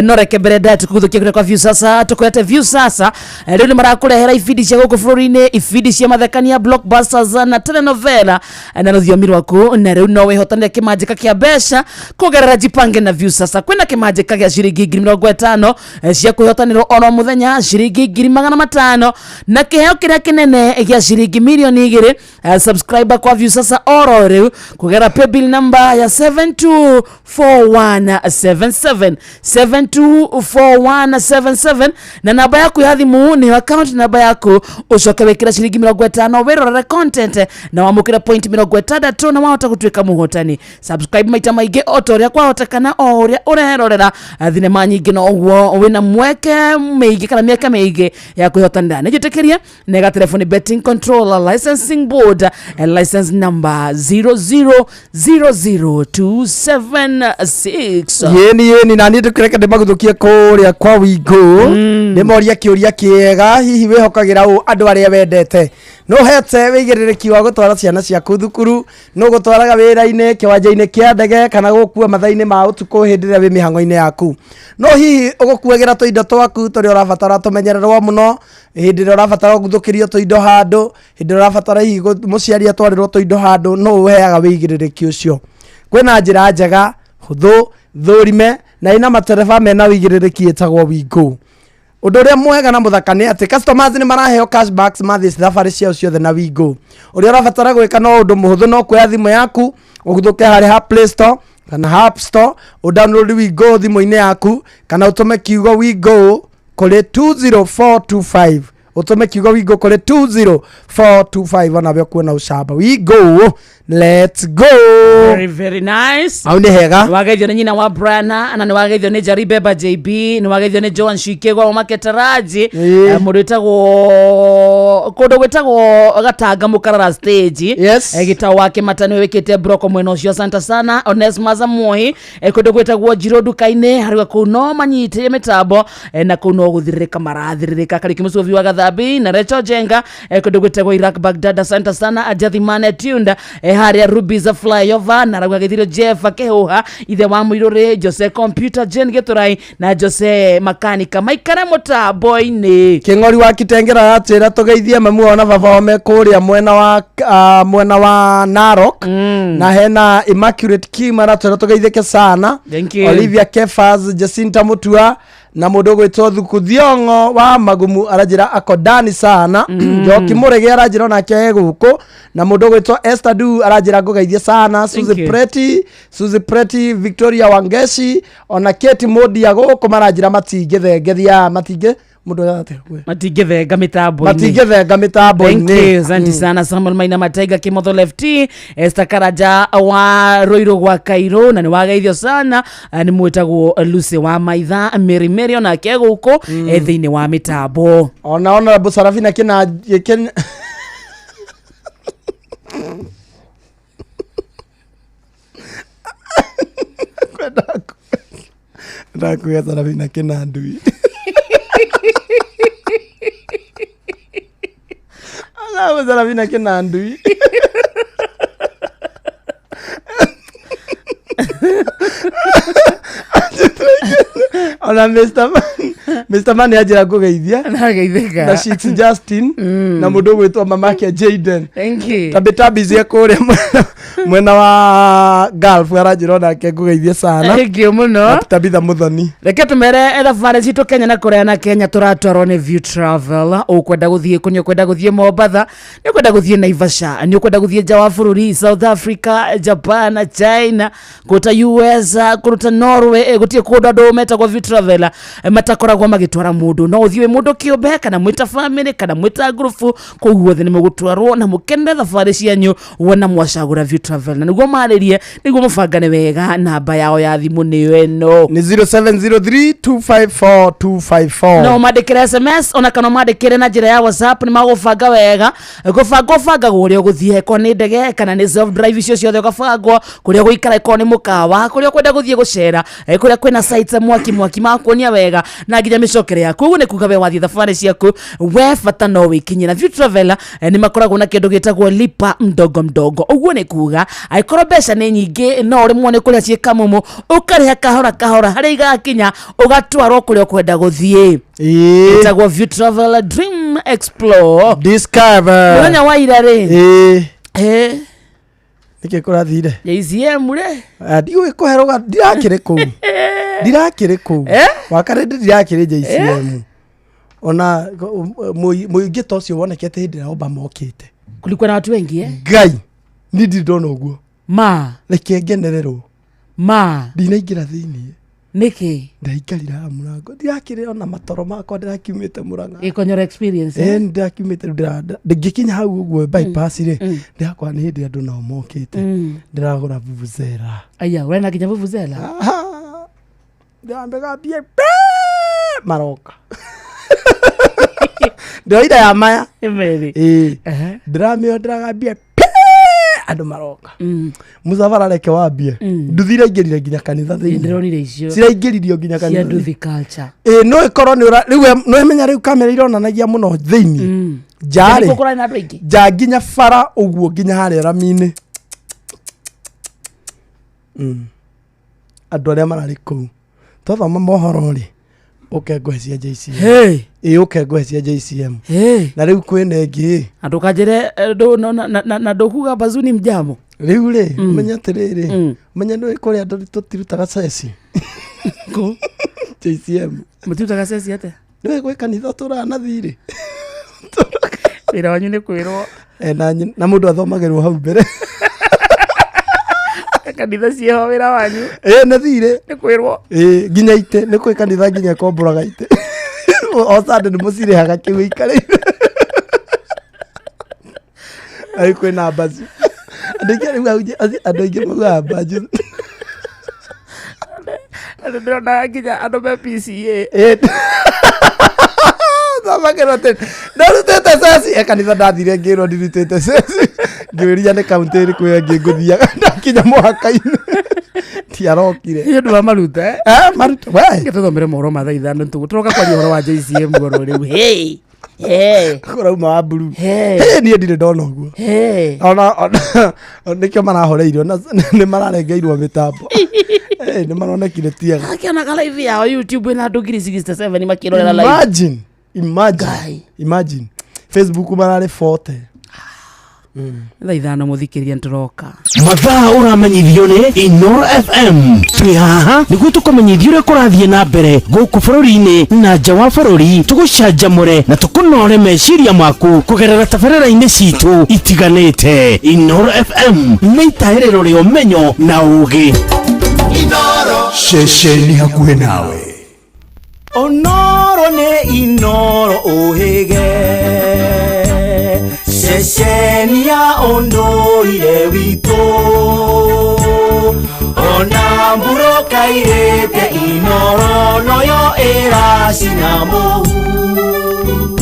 No reke mbere ndaya tũkũgũthũkia kũrĩa kwa Viusasa, tũkwĩrete Viusasa rĩu nĩ marakũrehera ibindi cia gũkũ bũrũri-inĩ, ibindi cia mathekania, blockbusters na telenovela na rũthiomi rwaku, na rĩu no wĩhotanĩre kĩmanjĩka kĩa mbeca kũgerera Jipange na Viusasa. Kwĩna kĩmanjĩka gĩa ciringi 50,000 cia kwĩhotanĩrwo oro mũthenya, ciringi 500,000, na kĩheo kĩrĩa kĩnene gĩa ciringi 2,000,000. Subscriber kwa Viusasa oro rĩu kũgerera paybill number ya 724177, 724177, na namba yaku ya thimũ nĩyo account namba yaku, ũcoke wĩkĩre ciringi 50 wĩrorere content na wamũkĩre point 60 na wahota gũtuĩka mũhotani. Subscribe maita maingĩ o ta ũrĩa kwahotekana, o ũrĩa ũrerorera thinema nyingĩ no ũguo wĩna mweke mĩingĩ kana mĩeke mĩingĩ ya kwĩhotanĩra. Nĩ njĩtĩkĩrie nega telefoni Betting Control Licensing Board, license number 0000276. Yeni yeni, na niĩ ndĩkũreke ndĩmagũthũkie kũrĩa kwa Wingo, ndĩmorie kĩũria kĩega. Hihi wĩhokagĩra ũ andũ arĩa wendete? No hete wĩigĩrĩrĩki wa gũtwara ciana ciaku thukuru, no gũtwaraga wĩra-inĩ, kĩwanja-inĩ kĩa ndege, kana gũkua mathaa-inĩ ma ũtukũ hĩndĩ ĩrĩa wĩ mĩhang'o-inĩ yaku? No hihi ũgũkuagĩra tũindo twaku tũrĩa ũrabatara tũmenyererwo mũno hĩndĩ ĩrĩa ũrabatara gũthũkĩrio tũindo handũ, hĩndĩ ĩrĩa ũrabatara hihi mũciari atwarĩrwo tũindo handũ, no ũheaga wĩigĩrĩrĩki ũcio? Kwĩna njĩra njega, hũthũ, thũrime na ĩna matereba mena wĩigĩrĩrĩki ĩtagwo Wingo. Ũndũ ũrĩa mwega na mũthaka nĩ atĩ customers nĩ maraheo cashbacks mathiĩ thabarĩ ciao ciothe na Wingo. Ũrĩa ũrabatara gwĩka no ũndũ mũhũthũ, no kuoya thimũ yaku, ũguthũke harĩ ha Play Store kana App Store, ũdownload Wingo thimũ-inĩ yaku, kana ũtũme kiugo Wingo kũrĩ 20425, ũtũme kiugo Wingo kũrĩ 20425, onawe ũkuona ũcamba. Wingo, let's go. Very, very nice. Hau nĩ hega. Nĩwageithio nĩ nyina wa Brian, na nĩwageithio nĩ Jari Beba JB, nĩwageithio nĩ Joan Shikegwa wa Maketaraji. Mũndũ wĩtagwo kũndũ gwĩtagwo Gatanga Mũkarara stage. Gĩtau wa Kĩmata nĩwe wĩkĩte broko mwena ũcio, asante sana. Onesmus Muohi, kũndũ gwĩtagwo Njirũ nduka-inĩ harĩa kũu no manyitĩre mĩtambo, na kũu no gũthirĩrĩka marathirĩrĩka. Kariũki Mũcobi wa Gathambi na Rachel Jenga, kũndũ gwĩtagwo Iraq Baghdad, asante sana. Ajathimane Tunda, harĩa Rubies flyover, na arauga gĩthirio Jeff Akĩhũha, ithe wa Mũirũrĩ, Jose Computer, Jane Gĩtũrai na Jose Makanika maikare mũtambo-inĩ. Kĩng'ori wa Kitengera aratwĩra tũgeithie mamu wao na baba wao me kũrĩa mwena wa Narok, na hena Immaculate Kim aratwĩra tũgeithĩke sana. Thank you. Olivia Kefas, Jacinta Mutua na mũndũ ũgwĩtwo Thuku Thiong'o wa Magumu aranjĩra akodani sana. Njoki Mũrege aranjĩra onake e gũkũ, na mũndũ ũgwĩtwo Esther Du aranjĩra ngũgeithie sana. Suzy you. Preti, Suzy Preti, Victoria Wangeshi ona Kate Modia gũkũ maranjĩra matingĩthengethia, matingĩ mũndũ atĩa we? Matingĩthenga mĩtambo-inĩ. Matingĩthenga Thank mĩtambo-inĩ. you, asante sana. Samuel Maina Mataiga Kimotho Lefty, Esther Karaja wa Ruiru gwa Kairũ, na nĩ wageithio sana. Nĩ mwĩtagwo Lucy wa Maitha Mary Mary onake gũkũ thĩinĩ wa mĩtambo. Ona Honorable Sarafina kina kin ndakuga Sarafina kina ndui. Honorable Sarafina kina ndui. Ona Mr. Man, Mr. Man anjĩra ngũgeithia Nageithĩka. na Shix Justin na mũndũ ũgwĩtwo mamake Jaden. Thank you. Tabita cie kũrĩa mwena wa Gulf aranjĩra onake ngũgeithie sana. Thank you mũno. Tabitha Muthoni. Reke tumere thabarĩ citũ Kenya na kũraya na Kenya tũratwarwo nĩ View Travel. Ũkwenda gũthiĩ kũ? Nĩ ũkwenda gũthiĩ Mombatha, nĩ ũkwenda gũthiĩ Naivasha, nĩ ũkwenda gũthiĩ nja wa bũrũri, South Africa, Japan, China, kũruta US, kũruta Norway, gũtirĩ kũndũ andũ metagwo View Travel matakoragwo. Magĩtwara mũndũ, no ũthiĩ wĩ mũndũ kĩũmbe kana mwĩta family kana mwĩta ngurubu, kũu guothe nĩ mũgũtwarwo na mũkenere thabarĩ cianyu wona mwacagũra View Travel. Na nĩguo marĩrie, nĩguo mũbangane wega, namba yao ya thimũ nĩyo ĩno. Nĩ 0703 254 254. No mandĩkĩre SMS ona kana mandĩkĩre na njĩra ya WhatsApp, nĩ magũbanga wega. Gũbanga ũbangagwo ũrĩa ũgũthiĩ, korwo nĩ ndege kana nĩ self drive, icio ciothe ũgabangwo, kũrĩa ũgũikara, korwo nĩ mũkawa, kũrĩa ũkwenda gũthiĩ gũcera, kũrĩa kwĩna sites, mwaki mwaki makuonia wega na nginya mĩcokere yaku. Ũguo nĩ kuga we wathiĩ thabarĩ ciaku, we bata no wĩkinyie. Na View Traveler nĩ makoragwo na kĩndũ gĩtagwo lipa mdogo mdogo. Ũguo nĩ kuga angĩkorwo mbeca nĩ nyingĩ no ũrĩmwo nĩ kũrĩa ciĩ kamumu, ũkarĩha kahora kahora, harĩa igakinya ũgatwarwo kũrĩa ũkwenda gũthiĩ. Ĩtagwo View Travel Dream Explore. Discover. Mũthenya wa ira rĩ, Ĩĩ. Nĩkĩ kũrathire? JCM rĩ. Ndigũgĩ kũhe rũgano, ndirakĩrĩ kũu, ndirakĩrĩ kũu. Eh? Wakarĩndĩ ndirakĩrĩ JCM ona mũingĩ ta ũcio wonekete hĩndĩ ĩrĩa Obama okĩte. Kulikuwa na watu wengi, eh? Ngai, niĩ ndirĩ ndona ũguo. Ma. Reke ngenererwo. Ma. Ndinaingĩra thĩiniĩ. Nĩkĩ? Ndaikarire haha mũrango, ndirakĩrĩ ona matoro makwa, ndĩrakiumĩte Mũrang'a. Gĩkonyora experience, eh? Eh, ndĩrakiumĩte rĩu ndĩngĩkinya hau ũguo bypass rĩ, ndĩrakora nĩ hĩndĩ andũ nao mokĩte. Ndĩragũra vuvuzela. Aya, wena nginya vuvuzela. Ndĩrambegambie maroka, ndĩroira ya maya. Meri. Ĩĩ. Ehe. Ndĩramĩo ndĩragambie andũ maroka. Mũcabara reke wambie, nduthi iraingĩrire nginya kanitha thĩinĩ. Ndĩronire icio. Ciraingĩririo nginya cia kanitha. nduthi culture. Ĩĩ, no ĩkorwo nĩ ũra rĩu nĩ ũmenya rĩu kamera ironanagia mũno thĩinĩ nja rĩ. Nĩkuo kũrarĩ na andũ aingĩ. Nja nginya bara ũguo nginya harĩa rami-inĩ. Andũ arĩa mararĩ kũu, twathoma mohoro rĩ, ũke ngũhe cia JCM. Hey. Ĩ, ũke ngũhe cia JCM. Hey. Na rĩu kwĩna ĩngĩ ĩ. Na ndũkanjĩre na ndũkuga bazuni mjamo. Rĩu rĩ, ũmenye atĩrĩrĩ, ũmenye nĩ kũrĩa andũ tũtirutaga ceci JCM. Mũtirutaga ceci atĩa? Nĩwe gwĩ kanitha tũraga na thirĩ. Wĩra wanyu nĩ kwĩrwo. Eh, na mũndũ athomagĩrwo hau mbere. Kanitha ciĩho, wĩra wanyu Ĩ, nĩ thirĩ. nĩ kwĩrwo. Ĩ, nginya itĩ nĩ kwĩ kanitha nginya ĩkomboraga itĩ o Sunday, nĩ mũcirĩhaga kĩu ĩikarĩire. Ai, kwĩna mbacu, andũ aingĩ rĩu andũ aingĩ maugaga mbacu. Andũ ndĩrona nginya andũ me PCA. Ĩ, thomagĩrwo atĩ ndarutĩte ceci e kanitha, ndathire ngĩrwo ndirutĩte ceci, ngĩũria nĩ kaũntĩ ĩrĩkũ ĩyo ĩngĩ ngũthiaga, ndakinya mũhaka-inĩ tiarokire. Nĩ ũndũ wa maruta, eh? Eh, maruta we. Reke tũthomere mohoro ma thaa 5, tũroka kwaria ũhoro wa JCM oro rĩu. Hey. Hey. Kũrauma wa mburu. Hey. Hey, niĩ ndirĩ ndona ũguo. Hey. Ona nĩkĩo marahoreirio na nĩ mararengeirwo mĩtambo. Eh, nĩ maronekire tiega. Akĩonaga live yao YouTube ĩna andũ 67,000 makĩrorera live. Imagine, imagine. Ngai. Imagine Facebook mararĩ 40. Thaa 5, mũthikĩria, nĩtũroka. Mathaa ũramenyithio nĩ Inoro FM. Twĩ haha nĩguo tũkũmenyithia ũrĩa kũrathiĩ na mbere gũkũ bũrũri-inĩ na nja wa bũrũri, tũgũcanjamũre na tũkũnore meciria maku kũgerera tabarĩra-inĩ citũ itiganĩte. Inoro FM nĩ itahĩrĩro rĩa ũmenyo na ũgĩ. Ceceni hakuhĩ nawe. Onoro nĩ Inoro ũhĩge, ceceni ya ũndũire witũ, ona mbura kairĩte, Inoro noyo ĩracina mũhu.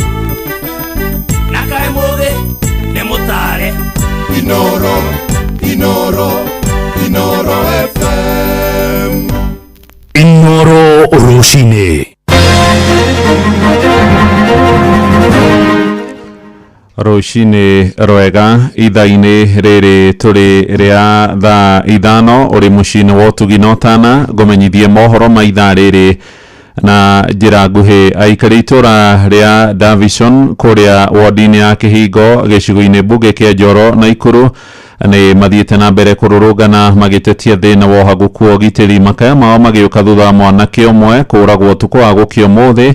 Na kaĩ mũthĩ nĩ mũtare. Inoro, Inoro, Inoro FM. Inoro rũcinĩ. Rũcinĩ rwega, ithaa-inĩ rĩrĩ tũrĩ rĩa thaa 5, ũrĩ mũciĩ-inĩ wa ũtugi na ũtana, ngũmenyithie mohoro ma ithaa rĩrĩ na njĩra nguhĩ. Aikari itũra rĩa Davison kũrĩa wodi-inĩ ya Kĩhingo gĩcigo-inĩ mbunge kĩa Njoro na Ikuru nĩ mathiĩte na mbere kũrũrũngana magĩtetia thĩna wa ũhagũku wa ũgitĩri. Makaya mao magĩũka thutha wa mwanake ũmwe kũũragwo ũtukũ wa gũkĩa ũmũthĩ.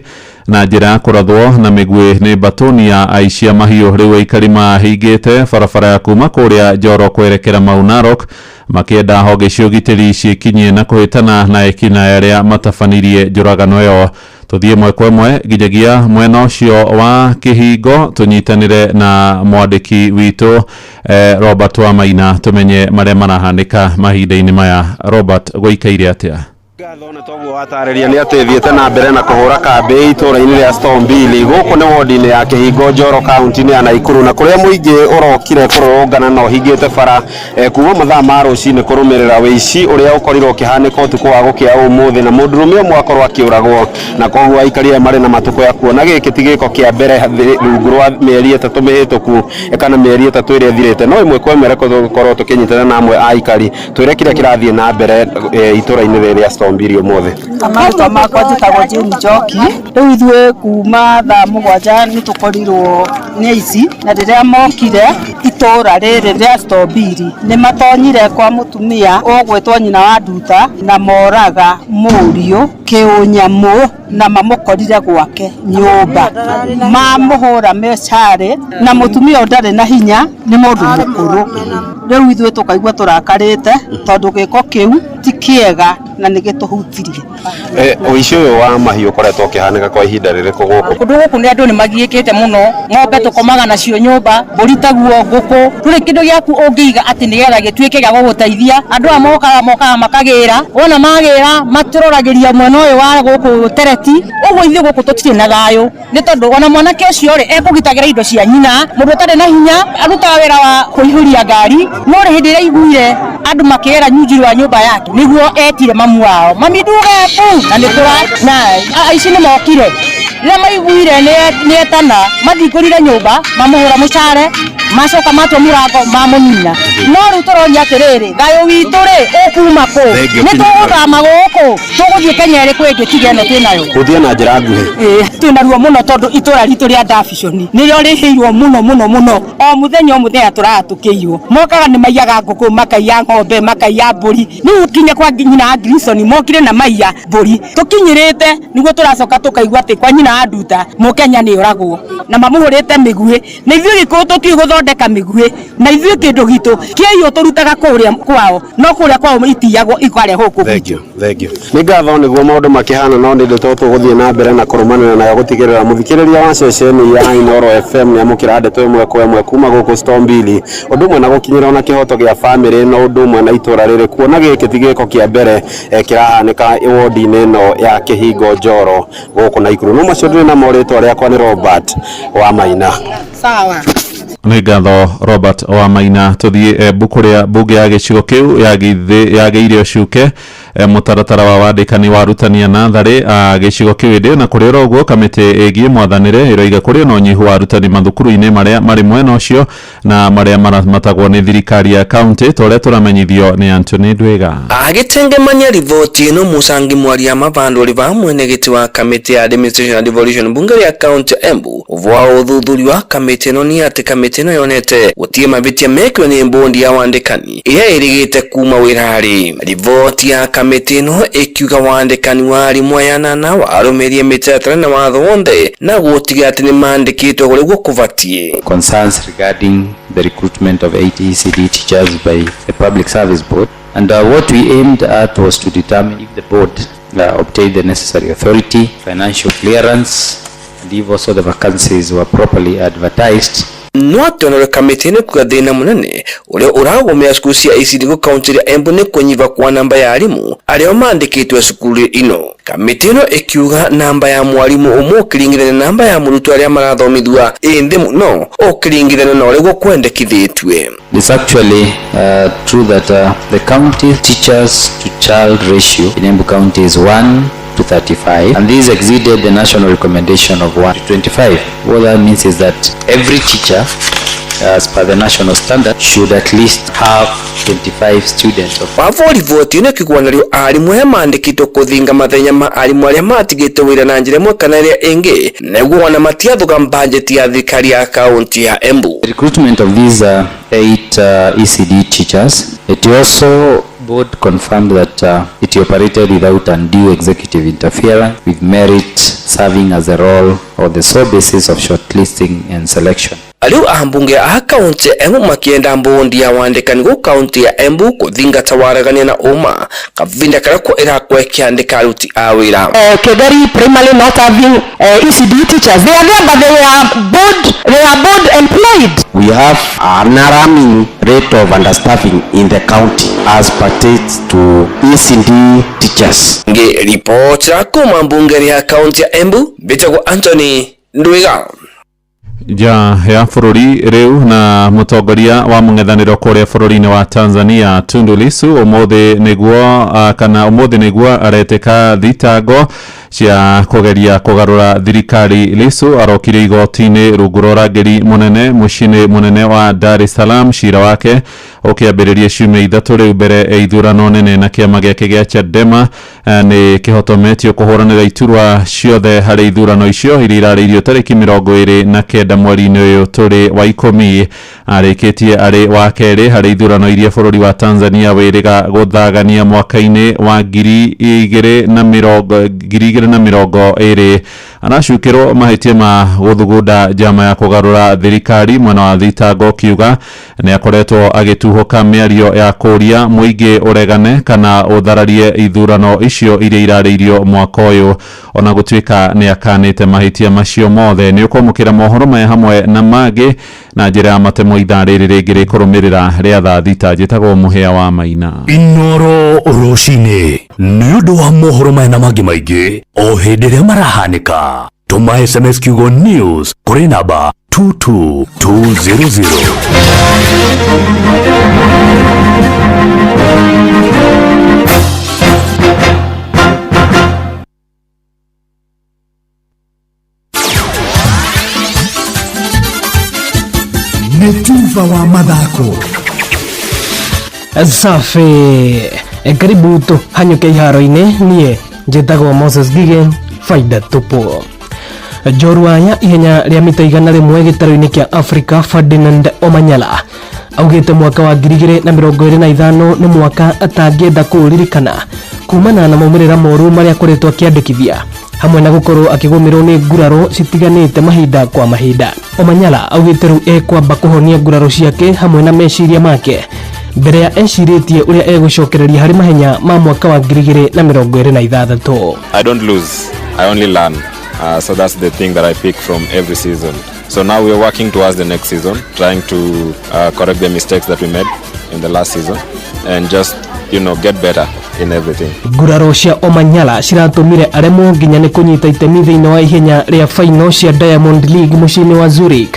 Na njĩra ya kũrathwo na mĩguĩ nĩ mbatũni ya aici a mahiũ. Rĩu aikari mahingĩte barabara ya kuma kũrĩa Njoro kwerekera Mau Narok makĩenda honge cia ũgitĩri ciĩkinyie na kũhĩtana na ekinaĩ arĩa matabanirie njũragano ĩyo. Tũthiĩ ĩmwe kwa ĩmwe nginyagia mwena ũcio wa Kĩhingo tũnyitanĩre na mwandĩki witũ Robert Wamaina tũmenye marĩa marahanĩka mahinda-inĩ maya. Robert, gũikaire atĩa? Ngatho na toguo watarĩria nĩ atĩ thiĩte na mbere na kũhũra kambĩ itũũra-inĩ rĩa Stombili gũkũ nĩ wodi-inĩ ya Kĩhingo Njoro kaunti-inĩ ya Naikuru, na kũrĩa mũingĩ ũrokire kũrũrũngana na ũhingĩte bara kuma mathaa ma rũcinĩ kũrũmĩrĩra wĩici ũrĩa ũkorirwo ũkĩhanĩka ũtukũ wa gũkĩa ũmũthĩ, na mũndũrũme ũmwe akorwo akĩũragwo, na koguo aikari aya marĩ na matukũ ya kuona gĩkĩ ti gĩko kĩa mbere rungu rwa mĩeri 3 mĩhĩtũku kana mĩeri 3 ĩrĩa ĩthirĩte. No ĩmwe kwa ĩmwe reke tũkorwo tũkĩnyitana na amwe a aikari twĩre kĩrĩa kĩrathiĩ na mbere itũũra-inĩ rĩrĩ rĩa Stombili ũmũthĩ. Marĩtwa makwa njĩtagwo Jane Njoki. Rĩu ithuĩ kuma thaa 7 nĩ tũkorirwo nĩ aici, na rĩrĩa mokire itũũra rĩrĩ rĩa Stombili nĩ matonyire kwa mũtumia ũgwĩtwo nyina wa Nduta na moraga mũriũ kĩũnyamũ na mamũkorire gwake nyũmba, mamũhũra mĩcare, na mũtumia ũyũ ndarĩ na hinya, nĩ mũndũ mũkũrũ. Rĩu ithuĩ tũkaigua tũrakarĩte tondũ gĩko kĩu ti kĩega na nĩ gĩtũhutirie. Ũici ũyũ wa mahiũ ũkoretwo ũkĩhanĩka kwa ihinda rĩrĩkũ gũkũ? Kũndũ gũkũ nĩ andũ nĩ magiĩkĩte mũno, ng'ombe tũkomaga nacio nyũmba, mbũri taguo, ngũkũ, ndũrĩ kĩndũ gĩaku ũngĩiga atĩ nĩgetha gĩtuĩke gĩa gũgũteithia. Andũ aya mokaga makagĩra, wona magĩra matũroragĩria mwena ũyũ wa gũkũ Tereti, ũguo ithuĩ gũkũ tũtirĩ na thayũ, nĩ tondũ ona mwanake ũcio rĩ ekũgitagĩra indo cia nyina, mũndũ ũtarĩ na hinya arutaga wĩra wa kũihũria ngari, no rĩ hĩndĩ ĩrĩa aiguire andũ makĩgera nyunjiri wa nyũmba yake nĩguo etire mamu wao, mami nduge mbu, na nĩ tũra na aici nĩ mokire rĩrĩa maiguire nĩ etana mathingũrire nyũmba mamũhũra mũcare, macoka matua mũrango mamũnina. No rĩu tũroria atĩrĩrĩ, thayũ witũ rĩ ũkuma kũ? Nĩ tũgũthama gũkũ tũgũthiĩ Kenya ĩrĩkũ ĩngĩ tiga ĩno twĩnayo? Gũthiĩ na njĩra nguhĩ. Twĩna ruo mũno tondũ itũũra ritũ rĩa Davison nĩrĩo rĩhĩirwo mũno mũno mũno, o mũthenya o mũthenya tũrahatũkĩirwo. Mokaga nĩ maiyaga ngũkũ, makaiya ng'ombe, makaiya mbũri, rĩu nginya kwa nyina wa Grison mokire na maiya mbũri. Tũkinyĩrĩte nĩguo tũracoka tũkaigua atĩ kwa nyina wa Nduta mũkenya nĩ oragwo na mamũhũrĩte mĩguĩ, na ithuĩ Gĩkũyũ tũtiũĩ gũthondeka mĩguĩ, na ithuĩ kĩndũ gitũ kĩaiywo tũrutaga kũrĩa kwao, no kũrĩa kwao itiyagwo ikarehwo gũkũ gwitũ. Thank you. Nĩ ngatho nĩguo maũndũ makĩhana, no nĩ ndeto tũgũthiĩ na mbere na kũrũmanĩra nayo gũtigĩrĩra mũthikĩrĩria wa ceceni ya Inooro FM nĩ amũkĩra ndeto ĩmwe kwa ĩmwe kuma gũkũ Stombili, ũndũ ũmwe na gũkinyĩra na kĩhoto gĩa bamĩrĩ, no ũndũ ũmwe na itũũra rĩrĩ kuona gĩkĩ ti gĩko kĩa mbere kĩrahanĩka wodi-inĩ ĩno ya Kĩhingo Njoro gũkũ Naikuru. No macio ndĩrĩ namo, rĩtwa rĩakwa nĩ Robert Wamaina. Sawa. Nĩ ngatho Robert Wamaina. Tũthiĩ Embu kũrĩa mbunge ya gĩcigo kĩu yagĩire ũcuke mũtaratara wa wandĩkani wa arutani a natharĩ a gĩcigo kĩu. Ĩndĩ na kũrĩ oro ũguo, kamĩtĩ ĩgiĩ mwathanĩre ĩroiga kũrĩ na ũnyihu wa arutani mathukuru-inĩ marĩa marĩ mwena ũcio na marĩa maramatagwo nĩ thirikari ya kaunti, ta ũrĩa tũramenyithio nĩ Anthony Ndwiga. Agitengemania riboti ĩno, Musangi Mwaria Mavandũri va mwenegiti wa kamĩtĩ ya administration and devolution bunge rĩa kaunti ya Embu ũvwa ũthuthuria wa kamĩtĩ ĩno nĩ atĩ kamĩtĩ ĩno yonete gũtirĩ mavĩtia mekirwo nĩ mbondi ya wandĩkani ĩrĩa ĩrĩgĩte kuma wĩra-rĩ. Riboti ya kamĩtĩ ĩno ĩkiuga wandĩkani wa arimũ aya anana warũmĩrie mĩtaratara na watho wonthe na gũtiga atĩ nĩ mandĩkĩtwo kũrĩa guo kũbatiĩ. Concerns regarding the recruitment of 8 ECD teachers by the Public Service Board, and what we aimed at was to determine if the board obtained the necessary authority, financial clearance, and if also the vacancies were properly advertised. No atĩ kamĩtĩ ĩno kuga thĩna mũnene ũrĩa ũragũmĩra cukuru cia ECD gũ kaunti ya Embu nĩ kũnyiva kwa namba ya arimũ arĩa mandĩkĩtwo cukuru ino. Kamĩtĩ ĩno ĩkiuga namba ya mwarimũ ũmwe ũkĩringithania na namba ya mũrutwo arĩa marathomithua ĩ nthĩ mũno ũkĩringithania na ũrĩa gũkwendekithĩtue. It's actually true that the county teachers to child ratio in Embu County is 1 to 35, and this exceeded the national recommendation of 1 to 25. What that means is that every teacher, as per the national standard, should at least have 25 students. Wavo riboti ĩno ĩkĩgwa narĩo arimũ arĩa mandĩkĩtwo kũthinga mathenya ma arimũ arĩa matigĩte wĩra na njĩra ĩmwe kana ĩrĩa ĩngĩ, nĩguo ona matiathuga bajeti ya thirikari ya kaunti ya Embu. The recruitment of these 8 ECD teachers, it also board confirmed that it operated without undue executive interference with merit serving as the role or the sole basis of shortlisting and selection. Riu ambunge a kaunti ya Embu makienda mbundi ya wandikani gu kaunti ya Embu kuthingata waragania na uma kavinda karia irakwa ikiandika aruti a wira. Kegari primarily not having ECD teachers. They are there, but they are board employed. We have an alarming rate of understaffing in the county as pertains to ECD teachers. Ngi ripoti kuma mbunge ya kaunti ya Embu bitagwo Anthony Ndwiga. Ja ya bũrũri rĩu na mũtongoria wa mũng'ethanĩro kũrĩa bũrũri-inĩ wa Tanzania Tundu Lissu ũmũthĩ nĩguo kana ũmũthĩ nĩguo aretĩka thitango cia kũgeria kũgarũra thirikari. Lissu arokire igoti-inĩ rungu rwa ũrangĩri mũnene mũciĩ-inĩ mũnene wa Dar es Salaam, cira wake ũkĩambĩrĩria ciumia ithatũ rĩu mbere ya ithurano nene na kĩama gĩake gĩa Chadema nĩ kĩhotometio kũhũranĩra iturwa ciothe harĩ ithurano icio iria irarĩirio tarĩki 29 mweri-inĩ ũyũ tũrĩ wa 10. Arĩkĩtie arĩ wa kerĩ harĩ ithurano iria bũrũri wa Tanzania wĩrĩga gũthagania mwaka-inĩ wa 2020. Aracukĩrwo mahĩtia ma gũthugunda njama ya kũgarũra thirikari. Mwena wa thitango kiuga nĩ akoretwo agĩtuhũka mĩario ya kũria mũingĩ ũregane kana ũthararie ithurano icio iria irarĩirio mwaka ũyũ, ona gũtuĩka nĩ akanĩte mahĩtia macio mothe. Nĩ ũkwamũkĩra mohoro maya hamwe na mangĩ na njĩra ya matemo ithaa rĩrĩ rĩngĩ rĩkũrũmĩrĩra rĩa thaa thita. Njĩtagwo Mũhĩa wa Maina. Inoro rũcinĩ nĩ ũndũ wa mohoro maya na mangĩ maingĩ o hĩndĩ ĩrĩa marahanĩka. Tũma SMS kiugo news kũrĩ namba 22200. Nĩ tuba wa mathako. Safi, karibu tuhanyuke iharo-inĩ. Niĩ njĩtagwo Moses Gige, faida tupu. Njorua ya ihenya rĩa mita 100 gĩtarũ-inĩ kĩa Africa Ferdinand Omanyala augĩte mwaka wa 2025 nĩ mwaka atangĩenda kũũririkana kumana na maumĩrĩra moru marĩa akoretwo akĩandĩkithia hamwe na gũkorwo akĩgũmĩrwo nĩ nguraro citiganĩte mahinda kwa mahinda. Omanyala augĩte rĩu ekwamba kũhonia nguraro ciake hamwe na meciria make mbere ya ecirĩtie ũrĩa egũcokereria harĩ mahenya ma mwaka wa 2026. I don't lose, I only learn. So that's the thing that I pick from every season. So now we are working towards the next season, trying to correct the mistakes that we made in the last season and just, you know, get better in everything. Nguraro cia Omanyala ciratũmire aremwo nginya nĩ kũnyita itemi thĩinĩ wa ihenya rĩa final cia Diamond League mũciĩ-inĩ wa Zurich.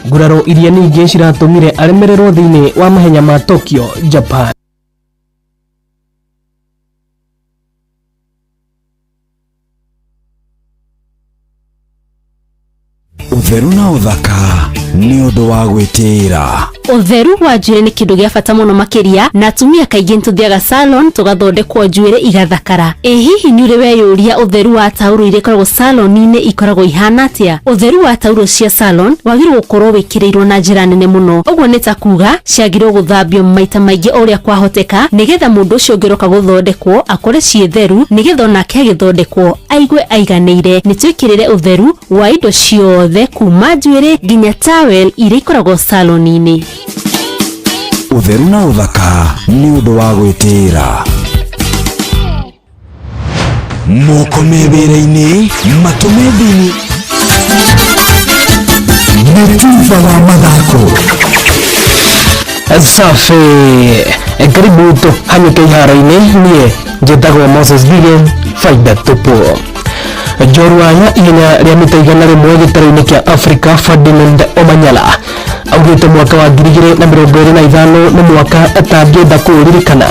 Nguraro iria ningĩ ciratũmire aremererwo thĩinĩ wa mahenya ma Tokyo, Japan. Ũtheru na ũthaka nĩ ũndũ wa gwĩtĩĩra. Ũtheru wa njuĩrĩ nĩ kĩndũ gĩa bata mũno makĩria, na atumia kaingĩ nĩtũthiaga salon tũgathondekwo njuĩrĩ igathakara. Ĩ hihi nĩ ũrĩ weyũria ũtheru wa tauro iria ikoragwo salon-inĩ ikoragwo ihana atĩa? Ũtheru wa tauro cia salon wagĩrĩirwo gũkorwo wĩkĩrĩirwo na njĩra nene mũno. Ũguo nĩ ta kuga ciagĩrĩirwo gũthambio maita maingĩ o ũrĩa kwahoteka nĩgetha mũndũ ũcio ũngĩ ũroka gũthondekwo akore ciĩ theru, nĩgetha onake agĩthondekwo aigue aiganĩire. Nĩ twĩkĩrĩre ũtheru wa indo ciothe kuma njuĩrĩ nginya towel iria ikoragwo salon-inĩ. Ũtheru na ũthaka nĩ ũndũ wa gwĩtĩĩra. Moko me wĩra-inĩ, matũ me thĩinĩ. Nĩ tuba wa mathako. Safi, karibu tuhanyuke iharo-inĩ. Niĩ njĩtagwo Moses Gige, faida tupu. Njorua ya ihenya rĩa mita 100 gĩtarũ-inĩ kĩa Africa Ferdinand Omanyala augĩte mwaka wa 2025 nĩ mwaka atangĩenda kũũririkana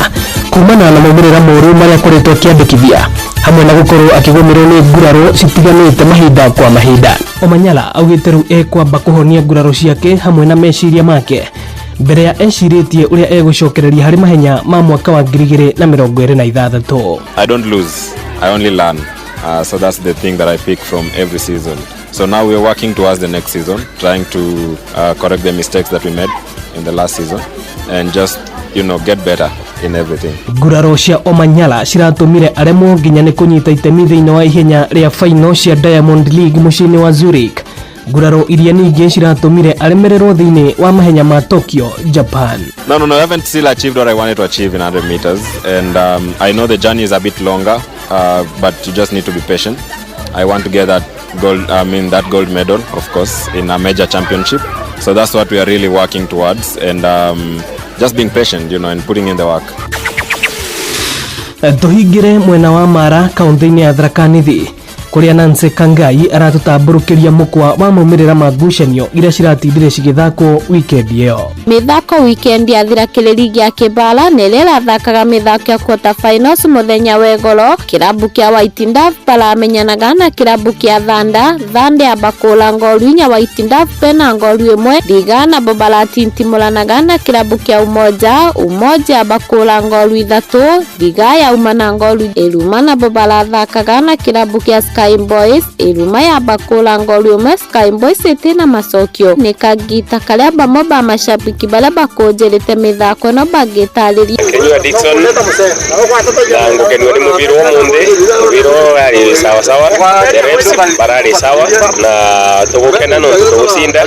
kumana na maumĩrĩra moru marĩa akoretwo akĩandĩkithia hamwe na gũkorwo akĩgũmĩrwo nĩ nguraro citiganĩte mahinda kwa mahinda. Omanyala augĩte rĩu ekwamba kũhonia nguraro ciake hamwe na meciria make mbere ya ecirĩtie ũrĩa egũcokereria harĩ mahenya ma mwaka wa 2026. I don't lose, I only learn. So that's the thing that I pick from every season. So now we are working towards the next season, trying to correct the mistakes that we made in the last season and just, you know, get better in everything. Nguraro cia Omanyala ciratũmire aremwo nginya nĩ kũnyita itemi thĩinĩ wa ihenya rĩa final cia Diamond League mũciĩ-inĩ wa Zurich. Nguraro iria ningĩ ciratũmire aremererwo thĩinĩ wa mahenya ma Tokyo, Japan. No, no, no, I haven't still achieved what I wanted to achieve in 100 meters. And I know the journey is a bit longer, but you just need to be patient. I want to get that gold, I mean, that gold medal, of course, in a major championship. So that's what we are really working towards, and just being patient and putting in the work. Tũhingĩre mwena wa Mara kaunti-inĩ ya Tharaka Nithi kũrĩa Nancy Kangai aratũtambũrũkĩria mũkwa wa maumĩrĩra ma ngucanio iria ciratindire cigĩthakwo wikendi ĩyo. Mĩthako wikendi yathira kĩrĩri gĩa Kĩbala na ĩrĩa ĩrathakaga mĩthako ya quarter finals mũthenya wa igoro. Kĩrabu kĩa White Dove baramenyanaga na kĩrabu kĩa Thanda. Thanda yamba kũra ngoru 4, White Dove bena ngoru 1. Thiga nabo baratintimũranaga na kĩrabu kĩa Umoja. Umoja yamba kũra ngoru 3, Thiga yauma na ngoru. Ĩruma nabo barathakaga na kĩrabu kĩa Sky Boys. Ĩruma yamba kũra ngoru 1, Sky Boys ĩtĩ na macokio. Nĩ kangita karĩa bamwe ba mashabiki barĩa bakũnjĩrĩte mĩthako ĩno bangĩtarĩria. Kenyua Dixon na ngukenua ni mubiro wa munthi, mubiro wari sawa sawa, the refs barari sawa na tugukena no tugucinda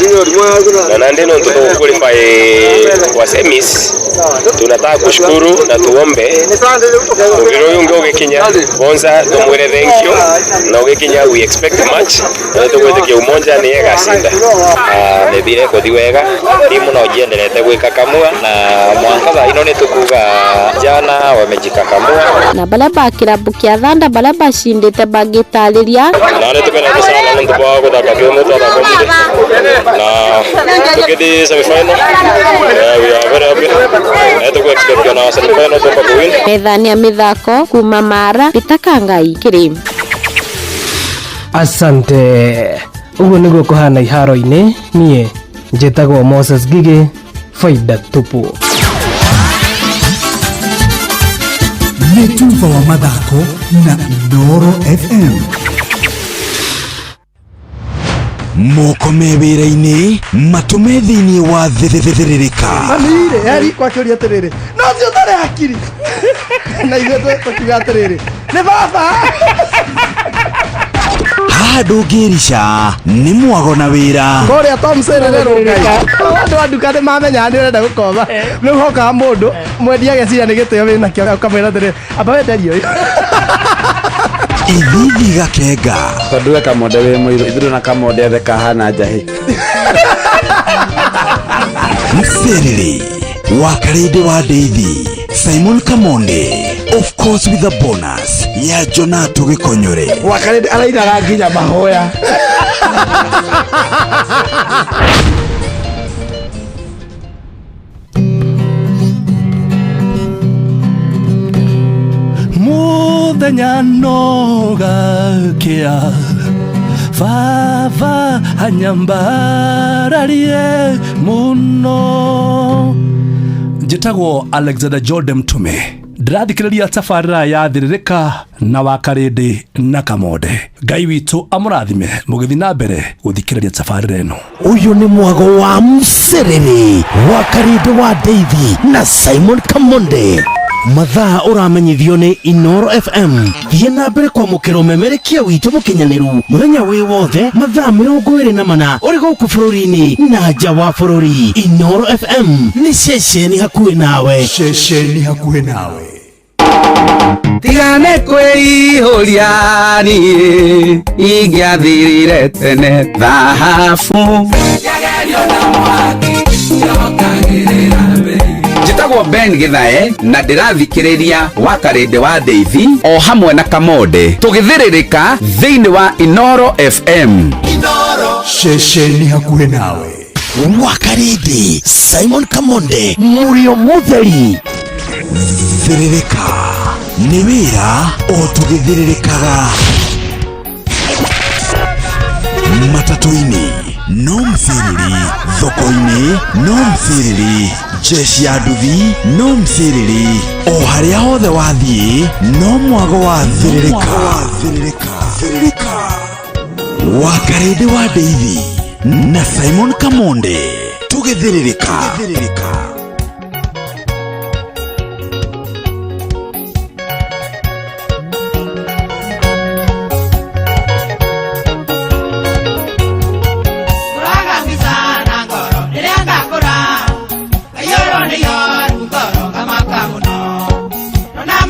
na nandi no tuguqualify kwa semis. Tunataka kushukuru na tuombe mubiro uyu ungi ugikinya bonza tumwire thank you na ugikinya we expect much na tugwitikia Umoja ni egacinda. Mĩthire kũthi wega, timu no njienderete gwĩkakamua na mwanka thaa ino nĩ tukuga jana wamejikakamua. Na barĩa ba kĩrabu kĩa Thanda barĩa bacindĩte bangĩtarĩria. Na nĩ tũkenete sana nĩ ũndũ wa gũthaka kĩ mũndũ athaka ũmũthĩ na tũgĩthiĩ semi-final, we are very happy na tũkũ expect ona semi-final tũmba kũwin. Methani ya mĩthako kuma Mara, Peter Kangai, Kĩrĩm. Asante. Ũguo nĩguo kũhana iharo-inĩ. Niĩ njĩtagwo Moses Ngigĩ, faida tupu. Nĩ tuba wa mathako na Inooro FM. Moko me wĩra-inĩ, matũ me thĩinĩ wa thĩthĩrĩrĩka. Mami-rĩ, yari kwakĩũria atĩrĩrĩ, no ũcio ũtarĩ hakiri. Na ithuĩ tũkiuga atĩrĩrĩ, nĩ baba. Haha ndũngĩrica nĩ mwago na wĩra. Kũrĩa Tom Serere Rũngai. Andũ a nduka nĩ mamenyaga nĩ ũrenda gũkoma. Rĩu hokaga mũndũ mwendia ageciria nĩ gĩtĩo wĩnakĩo, ũkamwĩra atĩrĩrĩ, amba wenderie ũyũ. Ithithi gakenga. Tondũ we Kamonde wĩ mũirũ, ithuĩ na Kamonde othe kahana njahĩ. Mserere wa Karĩndĩ wa Ndeithi, Simon Kamonde, of course with a bonus ya Jonato Gĩkonyore. Wa Karĩndĩ arainaga nginya mahoya. Mũthenya no gakĩa, baba anyambararie mũno. Njĩtagwo Alexander Jordan Mtume, ndĩrathikĩrĩria tabarĩra ya Thĩrĩrĩka na wa Karĩndĩ na Kamonde. Ngai witũ amũrathime mũgĩthiĩ na mbere gũthikĩrĩria tabarĩra ĩno. Ũyũ nĩ mwago wa Mserere wa Karĩndĩ wa Ndeithi na Simon Kamonde. Mathaa ũramenyithio nĩ Inooro FM. Thiĩ na mbere kwamũkĩra ũmemerekia witũ mũkinyanĩru mũthenya wĩ wothe mathaa 24 ũrĩ gũkũ bũrũri-inĩ na nja wa bũrũri. Inooro FM nĩ ceceni hakuhĩ nawe. Ceceni hakuhĩ nawe. Tigane kwĩihũria niĩ ingĩathirire tene thahabu. Njĩtagwo Ben Githae na ndĩrathikĩrĩria wa Karĩndĩ wa Ndeithi o hamwe na Kamonde tũgĩthĩrĩrĩka thĩinĩ wa Inooro FM. Ceceni hakuhĩ nawe. Wa Karĩndĩ, Simon Kamonde, Mũrio Mũtheri. Thĩrĩrĩka nĩ wĩra o tũgĩthĩrĩrĩkaga. Matatũ-inĩ no msiriri, thoko-inĩ no msiriri, jeshi ya nduthi no msiriri, o harĩa hothe wathiĩ no mwago wa thĩrĩrĩka. Wa Karĩndĩ wa Ndeithi na Simon Kamonde tũgĩthĩrĩrĩka.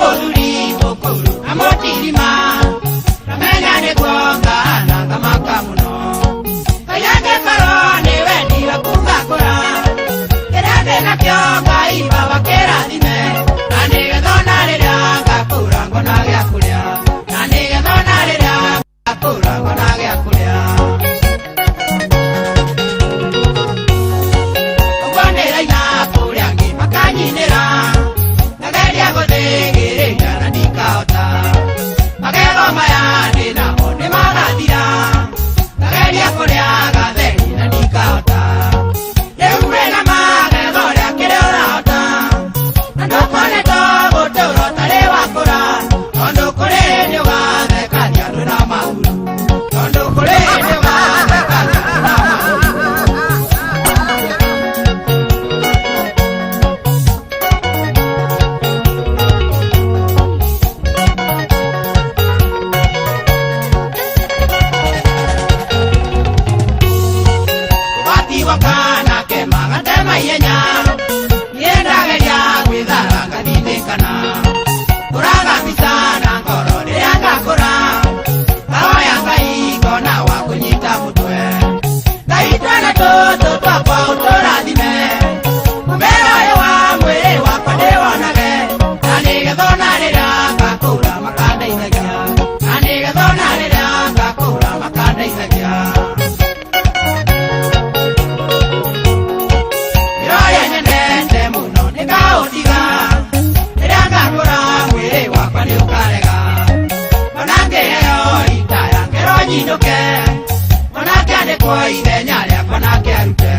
Mũthuri mũkũrũ na mũtirima namenya nĩguo ngahana ngamaka mũno. Ngai angĩkorwo nĩ wendi waku ngakũra, kĩrĩa ndĩnakĩo Ngai baba kĩrathime, na nĩgetha ona rĩrĩa ngakũra ngona gĩa kũrĩa, na nĩgetha ona rĩrĩa ngakũra ngona gĩa kũrĩa. Ũguo ndĩraina kũrĩa angĩ makanyinĩra, ngageria gũthĩgĩrĩria na ndikahota. Magego maya ndĩnamo nĩmagathira, ngageria kũrĩa gatheri na ndikahota. Rĩu wĩna magego ũrĩa kĩrĩa ũrahota, na ndũkoretwo gũtũra ũtarĩ wakũra, tondũ kũrĩ hĩndĩ ũgathekania andũ na mahuru, tondũ kũrĩ hĩndĩ ũgathekania andũ na mahuru. Ũgatigo kana kema gatema ihenya, niĩ ndageria gwĩthara ngatindĩkana. Ngũraga mbica na ngoro rĩrĩa ngakũra, ngahoya Ngai ngona wa kũnyita mũtwe. Ngai twana tũtũ twakwa ũtũrathime, mũmera ũyũ wa mwĩrĩ wakwa ndĩwonage, na nĩgetha ona rĩrĩa ngakũra makandeithagia, na nĩgetha ona rĩrĩa ngakũra makandeithagia. Wĩra ũrĩa nyendete mũno nĩngaũtiga, rĩrĩa ngakũra mwĩrĩ wakwa nĩũkarega. Ona ngĩheo ritaya ngero nyinũke, ona ngĩandĩkwo ithenya rĩakwa nake arute.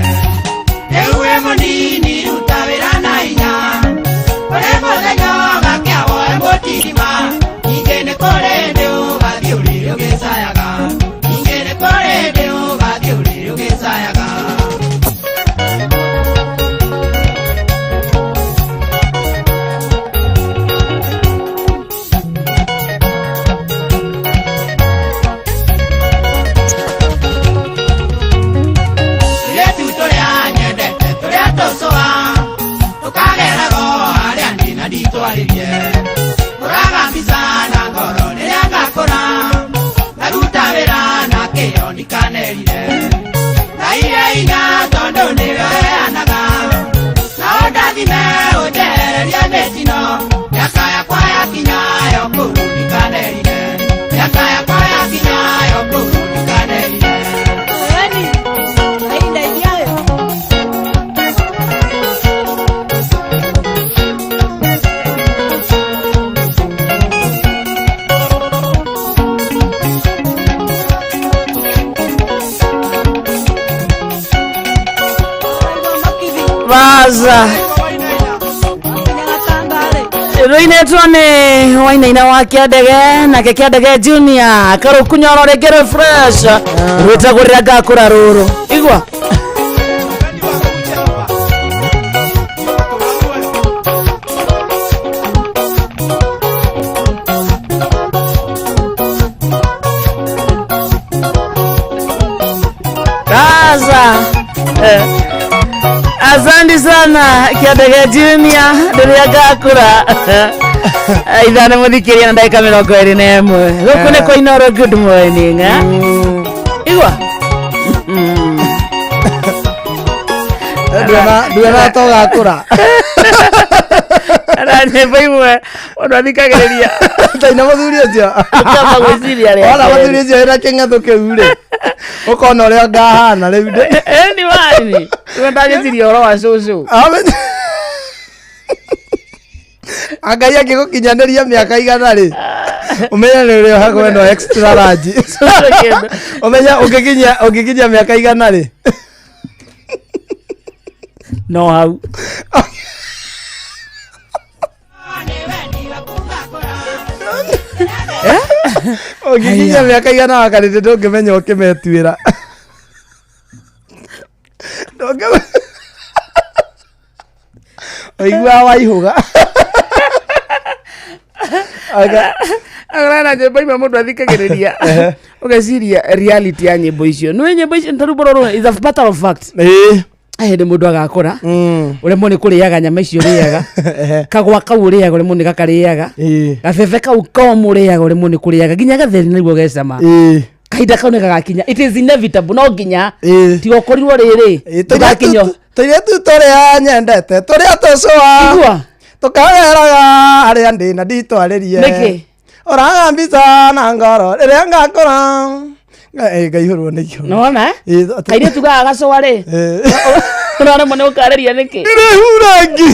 Rĩu wĩ mũnini ruta wĩra na hinya, kũrĩ mũthenya ũgakĩa woe mũtirima, ningĩ nĩ kũrĩ hĩndĩ ũgathiĩ ũrĩrĩ ũgĩcayaga, ningĩ nĩ kũrĩ hĩndĩ ũgathiĩ ũrĩrĩ ũgĩcayaga. Tũirĩtu tũrĩa nyendete tũrĩa tũcũa, tũkagerago harĩa ndĩ na nditwarĩrie. Ngũraga mbica na ngoro rĩrĩa ngakũra, ngaruta wĩra na kĩyo ndikanerire. Ngai e hinya tondũ nĩwe ũheanaga, na ũndathime ũnjehererie mĩtino, mĩaka yakwa yakinya ya ũkũrũ ndikanerire, mĩaka yakwa yakinya ya ũkũrũ ndikanerire. Vaza rũinĩtwo nĩ wainaina wa kĩandege nake kĩandege junior karũkunyoro rĩngĩ rĩ fresh rwĩtagwo rĩrĩa ngakũra rũrũ igua. Kaza. Asante sana Kiandege Junior rĩrĩa ngakũra. Ithaa nĩ mũthikĩria na ndagĩka 21. Gũkũ nĩ kwa Inooro. Good morning, eh? Igua. Nduona ta ũgakũra. Na nyĩmbo imwe mũndũ athikagĩrĩria taina mũthuri ũcio ũkamba gwĩciria rĩa wona kerĩ. Mũthuri ũcio wĩna kĩng'athũ kĩu rĩ, ũkona ũrĩa ngahana rĩu. Ni wani we ndagĩciria ũhoro wa cũcũ. Angai angĩgũkinyanĩria mĩaka 100 rĩ, ũmenye nĩ ũrĩohagwo ĩno extra large. Ũmenye ũngĩkinyia mĩaka 100 rĩ. No hau. Ũngĩkinyia mĩaka 100 wakarĩte, ndũngĩmenya ũkĩmetuĩra. Ũiguaga waihũga. Agora nyĩmbo imwe mũndũ athikagĩrĩria ũgeciria reality ya nyĩmbo icio nĩ nyĩmbo icio ta rwĩmbo rũrũ is a matter of fact. Hĩndĩ mũndũ agakũra ũremwo nĩ kũrĩaga nyama icio ũrĩaga, kagwa kau ũrĩaga ũremwo nĩ gakarĩaga, gabebe kau komũ ũrĩaga ũremwo nĩ kũrĩaga, nginya gatheri nĩguo gecama. Kahinda kau nĩ gagakinya, it is inevitable, no nginya tiga ũkorirwo rĩrĩ ũgakinya. Tũirĩtu tũrĩa nyendete, tũrĩa tũcũa. Igua. Tũkageraga harĩa ndĩ na nditwarĩrie. Nĩkĩ? Ũraga mbica na ngoro rĩrĩa ngakũra. Ngaihũrwo nĩ ihũrwo. Nĩwona, eh? Kairĩtu gaka gacũa rĩ, ũraremwo nĩ gũkarĩria nĩkĩ? Ndĩrehura ngi.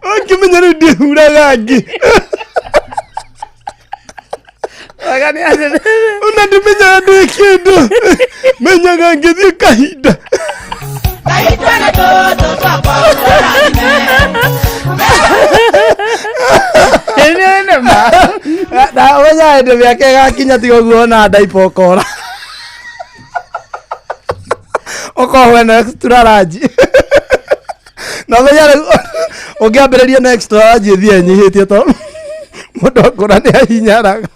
Ũngĩmenya rĩu ndĩhuraga ngi. Wega nĩ atĩ Ona ndimenyaga ndĩ kĩndũ. Menyaga ngĩthiĩ kahinda. Na ũmenya hĩndĩ mĩaka ĩgakinya tiga ũguo ona ndaipa ũkora. Ũkohwo na extra large. Na ũmenya rĩu ũngĩambĩrĩria na extra large ĩthiĩ ĩnyihĩtie tondũ mũndũ akũra nĩ ahinyaraga.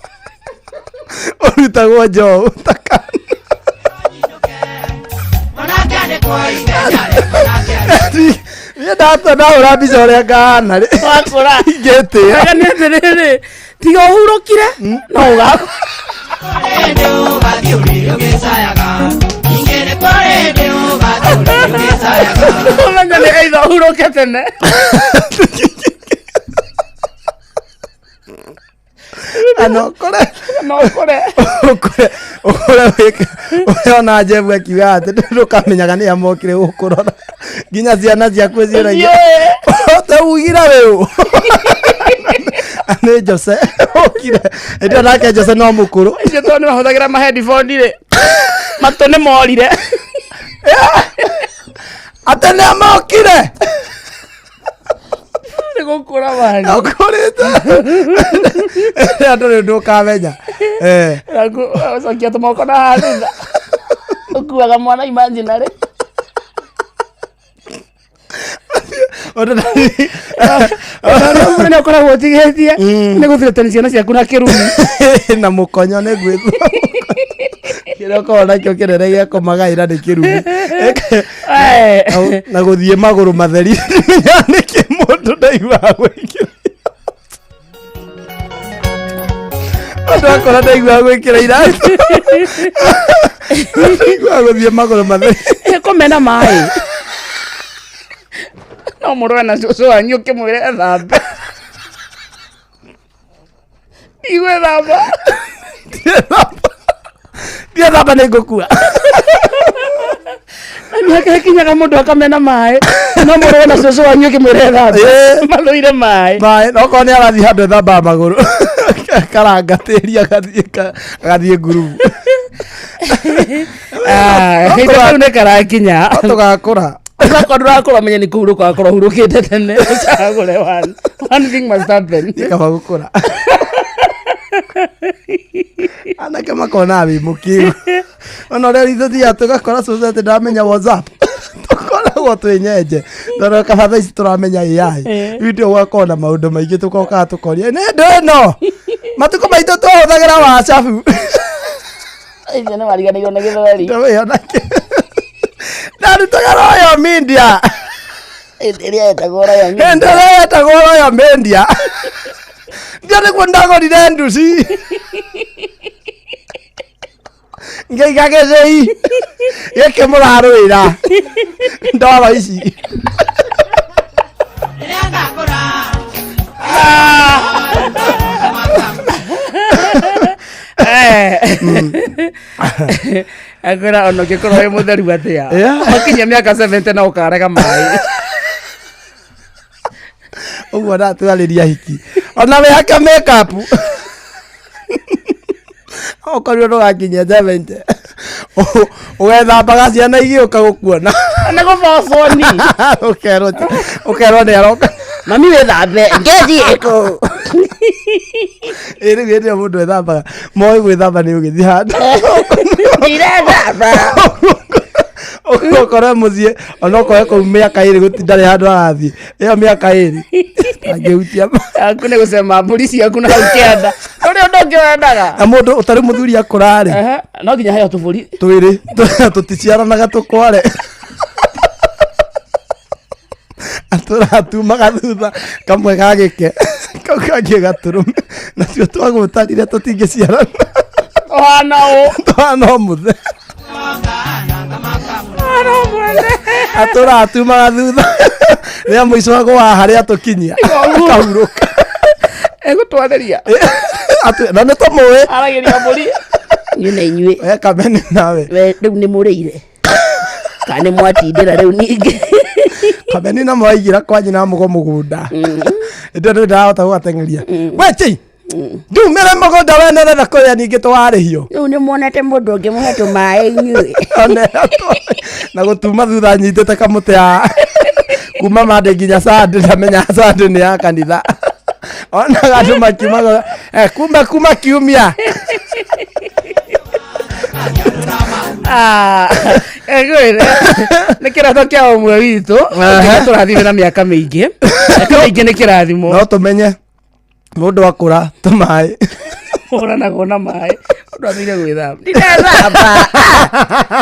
Ũrutagwo njogu ta niĩ ndatua ndahũra mbica ũrĩa ngahana rĩ. Wakũra. Ingĩtĩa. Wega nĩ atĩrĩrĩ, tiga ũhurũkire no ũgakũra. Ũmenya nĩ either ũhurũke tene. Kana ũkore. No ũkũre. Ũkũre ũkũre wĩke ũrĩa ona Jebu akiuga atĩ ndũkamenyaga nĩ amokire gũkũrora nginya ciana ciaku ciũragia ũtaugire rĩu nĩ Jose ũkire hĩndĩ ĩyo nake Jose no mũkũrũ. Icio tondũ nĩ mahũthagĩra ma headphone rĩ, matũ nĩ morire. Atĩ nĩ amokire. Nĩ gũkũra mani. Ũkũrĩte andũ rĩu ndũkamenya. Ũcokia tũmoko na haha thutha. Ũkuaga mwana imaginary. Nĩ ũkoragwo ũtigĩtie nĩ gũthirĩtani ciana ciaku na kĩrumi. Na mũkonyo nĩ gwĩthwo kĩrĩa ũkoragwo nakĩo kĩnene gĩa kũmagaĩra nĩ kĩrumi na gũthiĩ magũrũ matheri ndimenyaga nĩkĩ mũndũ ndaiguaga gwĩkĩra andũ akora ndaiguaga gwĩkĩra iratũ, ndaiguaga gũthiĩ magũrũ matheri. Kũmena maĩ no mũrũe na cũcũ wanyu ũkĩmwĩre ethambe. Ndigwĩthamba. Ndiethamba nĩ ngũkua. Na mĩaka ĩkinyaga mũndũ akamena maĩ no mũrũe na cũcũ wanyu ũkĩmwĩra ethambe, mathũire maĩ. Maĩ okorwo nĩ arathiĩ handũ ethambaga magũrũ karanga tĩri agathiĩ agathiĩ ngurubu. Kahinda kau nĩ karakinya. Tũgakũra. Ũgakorwo ndũrakũra menye nĩ kũhurũka wakorwo ũhurũkĩte tene ũcagũre one. One thing must happen. Nĩ kaba gũkũra. Anake makona wĩ mũkĩgu ona ũrĩa ithuĩ tũthiaga tũgakora cũcũ atĩ ndamenya WhatsApp, tũkoragwo twĩ nyenje tondũ kaba thaa ici tũramenya AI. Rĩu ndio gũgakorwo na maũndũ maingĩ tũkokaga tũkoria nĩ ndũ ĩno matukũ maitũ twahũthagĩra WhatsApp. Icio nĩ mariganĩirwo nĩ gĩthweri. Ndarutaga Royal Media. Ĩrĩa yetagwo Royal Media. Hĩndĩ ĩrĩa yetagwo Royal Media ndio nĩguo ndagũrire nduci ngĩiga gĩthĩi gĩkĩ mũrarũĩra ndoro ici. Akwĩra ona ũngĩkorwo wĩ mũtheru atĩa, wakinyia mĩaka 70 na ũkarega maĩ. Ũguo natwarĩria hiki ona wĩhake makeup okorirwo ndũgakinyia 70 ũgethambaga ciana igĩũka gũkuona. Nĩ gũbocwo ni. Ũkerwo ũkerwo nĩ aroka. Mami wĩthambe ngethi ĩkũ. Ĩ rĩu hĩndĩ ĩyo mũndũ ethambaga moĩ gwĩthamba nĩ ũgĩthiĩ handũ. Ndirethamba. Ũkore mũciĩ ona ũkore kũu mĩaka 2 gũtinda ndarĩ handũ arathiĩ ĩyo mĩaka 2. Angĩhutia Aku nĩ gũcema mbũri ciaku na hau kĩanda. Ũrĩa ũndũ ũngĩ wendaga. Na mũndũ ũtarĩ mũthuri akũra rĩ, Ehe, no nginya heo tũbũri. Twĩrĩ tũticiaranaga tũkware. Atũratumaga thutha kamwe gagĩke kau kangĩ gatũrũme natuo twagũtarire tũtingĩciarana. Tũhana ũ. Tũhana o mũthe. Tũhana o mwene. Atũratumaga thutha rĩa mũico agũa harĩa tũkinyia akahurũka. Egũtwarĩria. Na nĩ tũmũĩ. Aragĩria mbũri. Inyuĩ na inyuĩ. We Kameni nawe. We rĩu nĩ mũrĩire kana nĩ mwatindĩra rĩu ningĩ? Kameni na mwaigĩra kwa nyina mũgo mũgũnda ĩndĩ ndĩ ndahota gũgateng'eria we chei ndumĩre mũgũnda we nĩũrenda kũrĩa ningĩ tũwarĩhio. Rĩu nĩ muonete mũndũ ũngĩ mũhe tũmaĩ inyuĩ? Na gũtuma thutha nyitĩte kamũtĩ ya kuma Monday nginya Sunday, ndamenya Sunday nĩ ya kanitha onaga andũ makiumaga kumbe kuma kiumia. Ah, ngwĩre nĩ kĩroto kĩa ũmwe witũ kĩrĩa tũrathire na mĩaka mĩingĩ. Mĩaka mĩingĩ nĩ kĩrathimo. No tũmenye mũndũ akũra tũmaĩ. Ũranagwo na maĩ ũndũ athire gwĩthamba. Ndirethamba,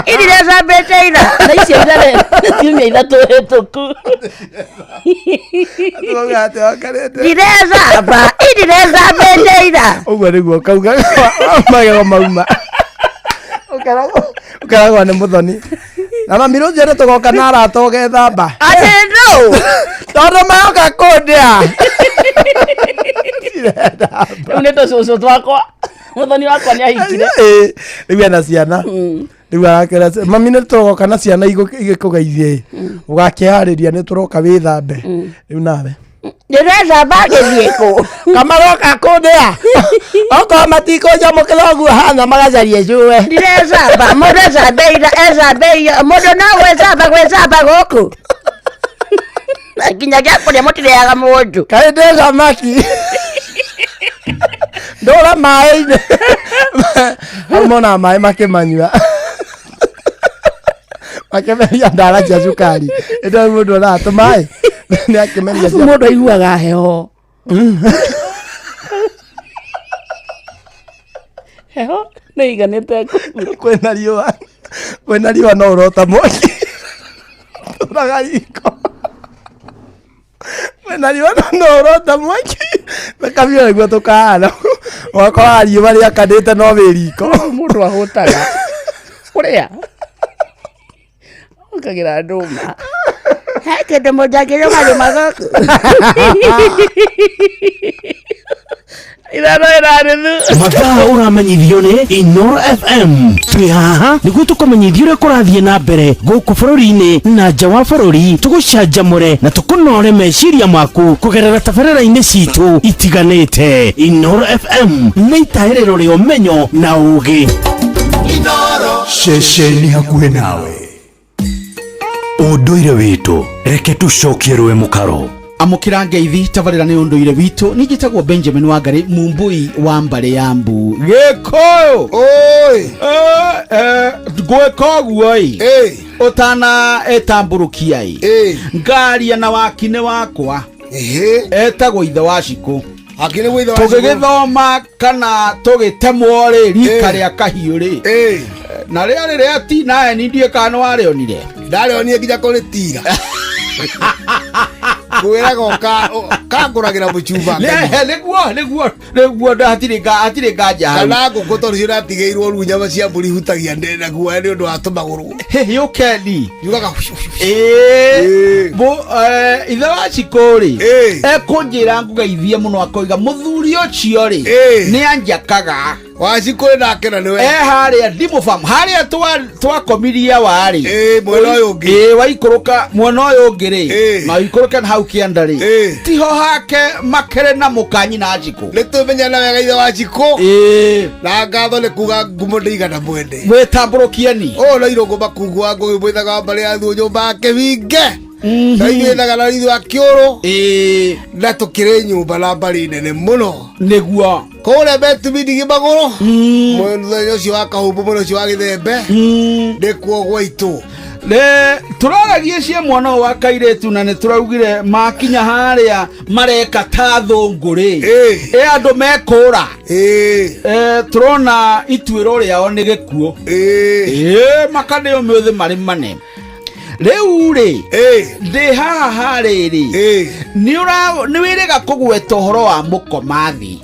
indirethambĩte ira na icio itharĩ ciumia 3 hĩtũku. Ndirethamba, indirethambĩte ira. Ũguo nĩguo kauga magego mauma ũkeragwo nĩ mũthoni na mami rũciũ nĩ tũgoka na arata ũgethamba. Atĩ no. Tondũ magoka kũndĩa. Rĩu nĩ tũcũcũ twakwa, mũthoni wakwa nĩ ahikire. Ĩĩ, rĩu ena ciana rĩu arakera mami nĩ tũroka na ciana igĩkũgeithie ũgakĩharĩria nĩ tũroka wĩthambe rĩu nawe. Ndĩrethamba ngĩthiĩ kũ? Kamaroka kũndĩa okorwo matikũnjamũkĩra ũguo hana magacarie cũwe. Ndirethamba, mũndũ ecambe ira, ecambe ira, mũndũ no gwĩcamba gwĩcamba gũkũ na nginya gĩa kũrĩa mũtirĩaga mũndũ. Kaĩ ndĩ thamaki ndũra maĩ-inĩ hau monaga maĩ makĩmanyua makĩmeria ndara cia cukari ĩndĩ rĩu mũndũ onaga tũmaĩ nĩ akĩmeria Arabu mũndũ aiguaga heho. Heho nĩ iganĩte. Kwĩna riũa, kwĩna riũa no ũrota mwaki tũraga riko kwĩna riũa no ũrota mwaki tũkamia nĩguo tũkahana ũgakoraga riũa rĩakanĩte no wĩ riko. Mũndũ ahũtaga kũrĩa ũkagĩra ndũma. He kĩndũ mũndũ angĩrũmarũma gũkũ. 5 ĩna nuthu. Mathaa ũramenyithio nĩ Inoro FM. Twĩ haha nĩguo tũkũmenyithie ũrĩa kũrathiĩ na mbere gũkũ bũrũri-inĩ na nja wa bũrũri, tũgũcanjamũre na tũkũnore meciria maku kũgerera tabarĩra-inĩ citũ itiganĩte. Inoro FM nĩ itahĩrĩro rĩa ũmenyo na ũgĩ. Ceceni hakuhĩ nawe ũndũire witũ reke tũcokie rũĩ mũkaro. Amũkĩra ngeithi tabarĩra nĩ ũndũire witũ. Niĩ njĩtagwo Benjamin Wangari Mumbui wa mbarĩ ya mbu Gĩkũyũ. Ngwĩka ũguo ĩ ũtana ĩtambũrũkia ĩ ngaria na wakinĩ wakwa etagwo ithe wa Cikũ. Tũgĩgĩthoma kana tũgĩtemwo rĩ rika rĩa kahiũ rĩ na rĩarĩ rĩa ti nawe ni ndiĩ kana nĩwarĩonire. Ndarĩonire nginya kũrĩtira kwĩraga kangũragĩra mũcuba. Nĩguo nĩguo nĩguo hatirĩ nganja hau. Kana ngũkũ tondũ cio ndatigĩirwo rĩu nyama cia mbũri hutagia na guoya nĩ ũndũ wa tũmagũrũ. Yũkeni yugaga. Ithe wa Cikũ rĩ ekũnjĩra ngũgeithie mũno akoiga mũthuri ũcio rĩ nĩ anjakaga. Wacikũ nake na nĩwe. Harĩa ndimũbam harĩa twakomirie warĩ mwena ũyũ ũngĩ. Waikũrũka mwena ũyũ ũngĩ rĩ na ũikũrũke na hau kĩanda rĩ tiho hake makĩrĩ na mũkanyina Cikũ. Nĩ tũmenyana wega ithe wa Cikũ. Na ngatho nĩ kuga ngumo ndĩigana mwene. Mwĩtambũrũkieni. Ũyũ no irũngũ makungu wa ngũgĩ mwĩthaga wa mbarĩ ya thuo nyũmba ya kĩhinge. Na ithuĩ thaga na ithuĩ a kĩũrũ. Na tũkĩrĩ nyũmba na mbarĩ nene mũno. Nĩguo. Kũrĩa metumindigi magũrũ mũthenya ũcio wa kahumbu mũno ũcio wa gĩthembe nĩkuo gwaitũ. Nĩ tũraragie cia mwana ũyũ wa kairĩtu na nĩ tũraugire makinya harĩa mareka ta thũngũ rĩ ĩ andũ mekũra. Tũrona ituĩro rĩao nĩ gĩkuũ. Ĩ makanĩo mĩũthĩ marĩ mane. Rĩu rĩ ndĩ haha harĩrĩ nĩ wĩrĩga kũgweta ũhoro wa mũkomathi.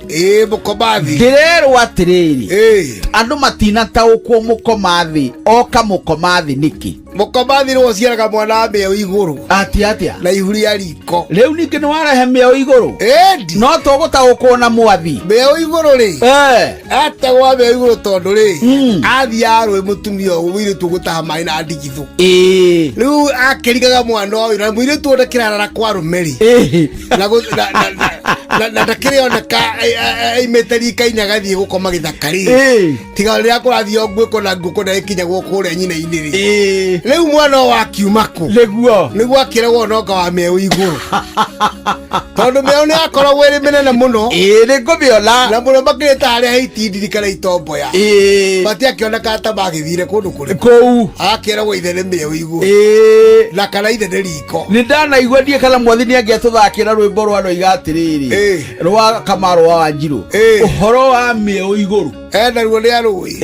Mũkomathi. Ndĩrerwo atĩrĩrĩ andũ matinataũkwo mũkomathi oka mũkomathi nĩkĩ. Mũkomathi nĩwe ũciaraga mwana wa mĩeũ igũrũ. Atĩ atĩa? Na ihu rĩa riko. Rĩu ningĩ nĩ warehe mĩeũ igũrũ. Ĩndi. No tũgũtaũkwo na mwathi. Mĩeũ igũrũ rĩ. Etagwo wa mĩeũ igũrũ tondũ rĩ athiaga rũĩ mũtumia ũyũ mũirĩtu ũgũtaha maĩ na ndigithũ. Rĩu akĩrigaga mwana ũyũ na mũirĩtu ũyũ ndakĩrarara kwa arũme rĩ. Na na ndakĩrĩoneka aimĩte rika-inĩ agathiĩ gũkoma gĩthaka rĩ. Tiga rĩrĩa kũrathiĩ o nguĩko na nguĩko na ĩkinyagwo kũrĩa nyina-inĩ rĩ. Rĩu mwana ũyũ akiuma kũ? Nĩguo. Nĩguo akĩragwo nonga wa mĩeũ igũrũ. Tondũ mĩeũ nĩ yakoragwo ĩrĩ mĩnene mũno. Ĩĩ nĩ ngũmĩona. Na mũno makĩrĩ ta harĩa hiti kana itomboya. Matiakĩonekaga ta magĩthire kũndũ kũrĩkũ. Kũu. Agakĩragwo ithe nĩ mĩeũ igũrũ. Na kana ithe nĩ riko. Nĩ ndanaigua ndiĩ kana mwathi nĩ angĩatũthakĩra rwĩmbo rwa roiga atĩrĩrĩ rwa Kamarũ wa Wanjirũ ũhoro wa mĩeũ igũrũ. Naruo nĩ arũĩ.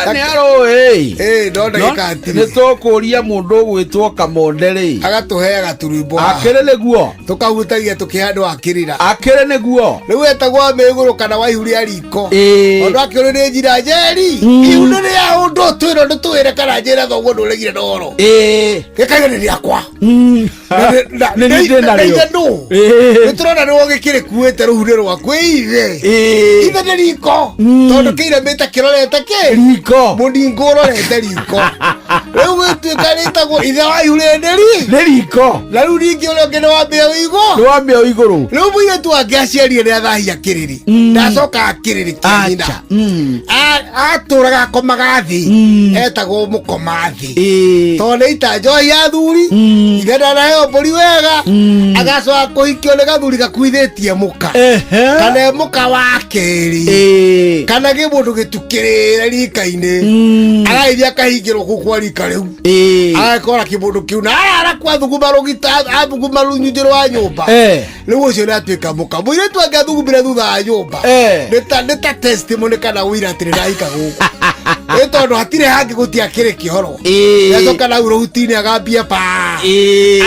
Nĩ arũĩ. No ndagĩka hatirĩ. Nĩ tũkũria mũndũ ũgwĩtwo Kamonde rĩ. Agatũheaga tũrwĩmbo. Akĩrĩ nĩguo. Tũkahutagia tũkĩhandũ akĩrĩra. Akĩrĩ nĩguo. Rĩu etagwo wa mĩeũ igũrũ kana wa ihu rĩa riko. Tondũ akĩũrio nĩ njira njeri. Ihu nĩ rĩa ũndũ twĩrwo ndũtwĩre kana njĩra thoguo ndũregire na ũhoro. Gĩkaiga nĩ rĩakwa. Nĩ niĩ ndĩ narĩo. Ithe nũ? Nĩ tũrona nĩ wogĩkĩrĩ kuĩte rũhu nĩ rwaku ithe. Ithe nĩ riko. Tondũ kĩiramĩte kĩrorete kĩ? Riko. Mũningo ũrorete riko. Rĩu gĩtuĩka rĩtagwo ithe wa ihu rĩrĩ nĩ ri? Nĩ riko. Na rĩu ningĩ ũrĩa ũngĩ nĩ wa mĩeũ igũrũ. Nĩ wa mĩeũ igũrũ. Rĩu mũirĩtu wake aciarire nĩ athahia kĩrĩrĩ. Ndacoka kĩrĩrĩ kĩa nyina. Atũraga akomaga thĩ. Etagwo mũkoma thĩ. Tondũ nĩ ita njohi ya athuri. Ithe ndanaheo mbũri wega. Agacoka kũhikio nĩ gathuri gakuithĩtie mũka. Kana e mũka wa kerĩ. Kana gĩmũndũ gĩtukĩrĩre rika-inĩ. Agagĩthiĩ akahingĩrwo kũu kwa rika rĩu. Agakora kĩmũndũ kĩu na arara kwa thuguma rũgita athuguma rũnyunjĩ rwa nyũmba. Rĩu ũcio nĩ atuĩka mũka. Mũirĩtu angĩ athugumire thutha wa nyũmba. Nĩ ta testimony kana ũira atĩ nĩndahika gũkũ. Nĩ tondũ hatirĩ hangĩ gũtiakĩrĩ kĩoro. Acoka nau rũhuti-inĩ agambia pa.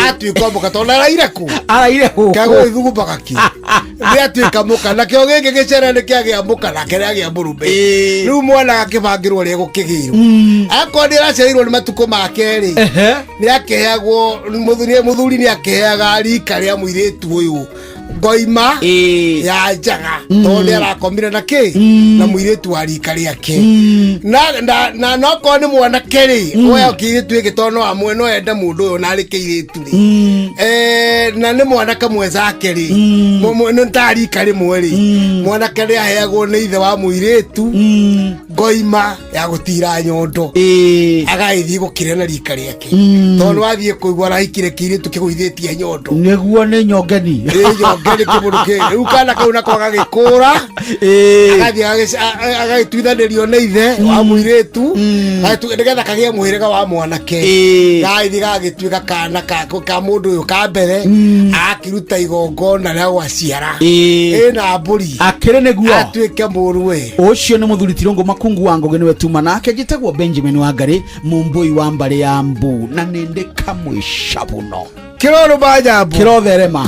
Atuĩka mũka tondũ araire kũ? Araire gũkũ. Kagũgĩthugumbaga kĩ? Nĩ atuĩka mũka nakĩo gĩkĩ gĩcere nĩ kĩagĩa mũka nake nĩagĩa mũrũme. Rĩu mwana agakĩbangĩrwo ũrĩa egũkĩgĩrwo. Akorwo nĩ araciarirwo nĩ matukũ make rĩ, nĩ akĩheagwo mũthuri nĩ akĩheaga rika rĩa mũirĩtu ũyũ ngoima ya njaga tondũ nĩ arakomire na kĩ na mũirĩtu wa rika rĩake. Na nokorwo nĩ mwanake rĩ oya kĩirĩtu gĩkĩ tondũ no amwe no ende mũndũ ũyũ na arĩ kĩirĩtu rĩ na nĩ mwanake mwenzake rĩ nĩ ta rika rĩmwe rĩ mwanake nĩ aheagwo nĩ ithe wa mũirĩtu ngoima ya gũtira nyondo agagĩthiĩ gũkĩrĩa na rika rĩake tondũ wathiĩ kũigua arahikire kĩirĩtu kĩgũithĩtie nyondo Nĩguo nĩ nyongeni. Ĩ nyongeni kĩmũndũ kĩ rĩu kana kau nako agagĩkũra agathiĩ agagĩtuithanĩrio nĩ ithe wa mũirĩtu nĩgetha kagĩe mũhĩrĩga wa mwanake gagĩthiĩ gagagĩtuĩka kana ka mũndũ ũyũ ka mbere agakĩruta igongona rĩa gwaciara ĩna mbũri Akĩrĩ nĩguo. atuĩke mũrũwe. Ũcio nĩ mũthuri Tirũngũ Makungu wa Ngũgĩ nĩwe tuma nake njĩtagwo Benjamin Wangari mũmbũi wa mbarĩ ya mbu na nĩ ndĩ kamwĩca mũno. Kĩrorũma nyambo. Kĩrotherema.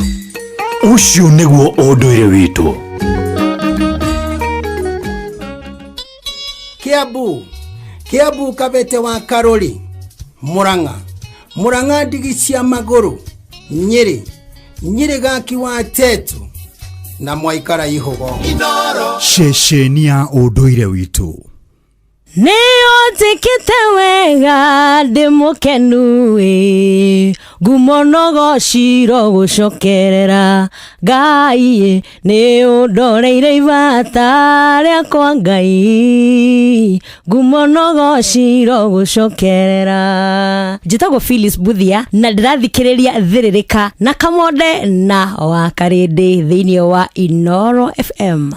Ũcio nĩguo ũndũire witũ. Kiambu Kiambu Kabete wa Karori Murang'a Murang'a ndigi cia magũrũ Nyĩrĩ Nyĩrĩ gaki wa Tetu na mwaikara ihũgo. Ceceni ya ũndũire witũ. Nĩ ũnjĩkĩte wega ndĩ mũkenu ĩ. Ngumo no gociro gũcokerera Ngai nĩ ũndoreire ibata rĩakwa Ngai ngumo no gociro gũcokerera. Njĩtagwo Phyllis Buthia na ndĩrathikĩrĩria Thĩrĩrĩka na Kamonde na Wakarĩndĩ thĩinĩ wa Inoro FM.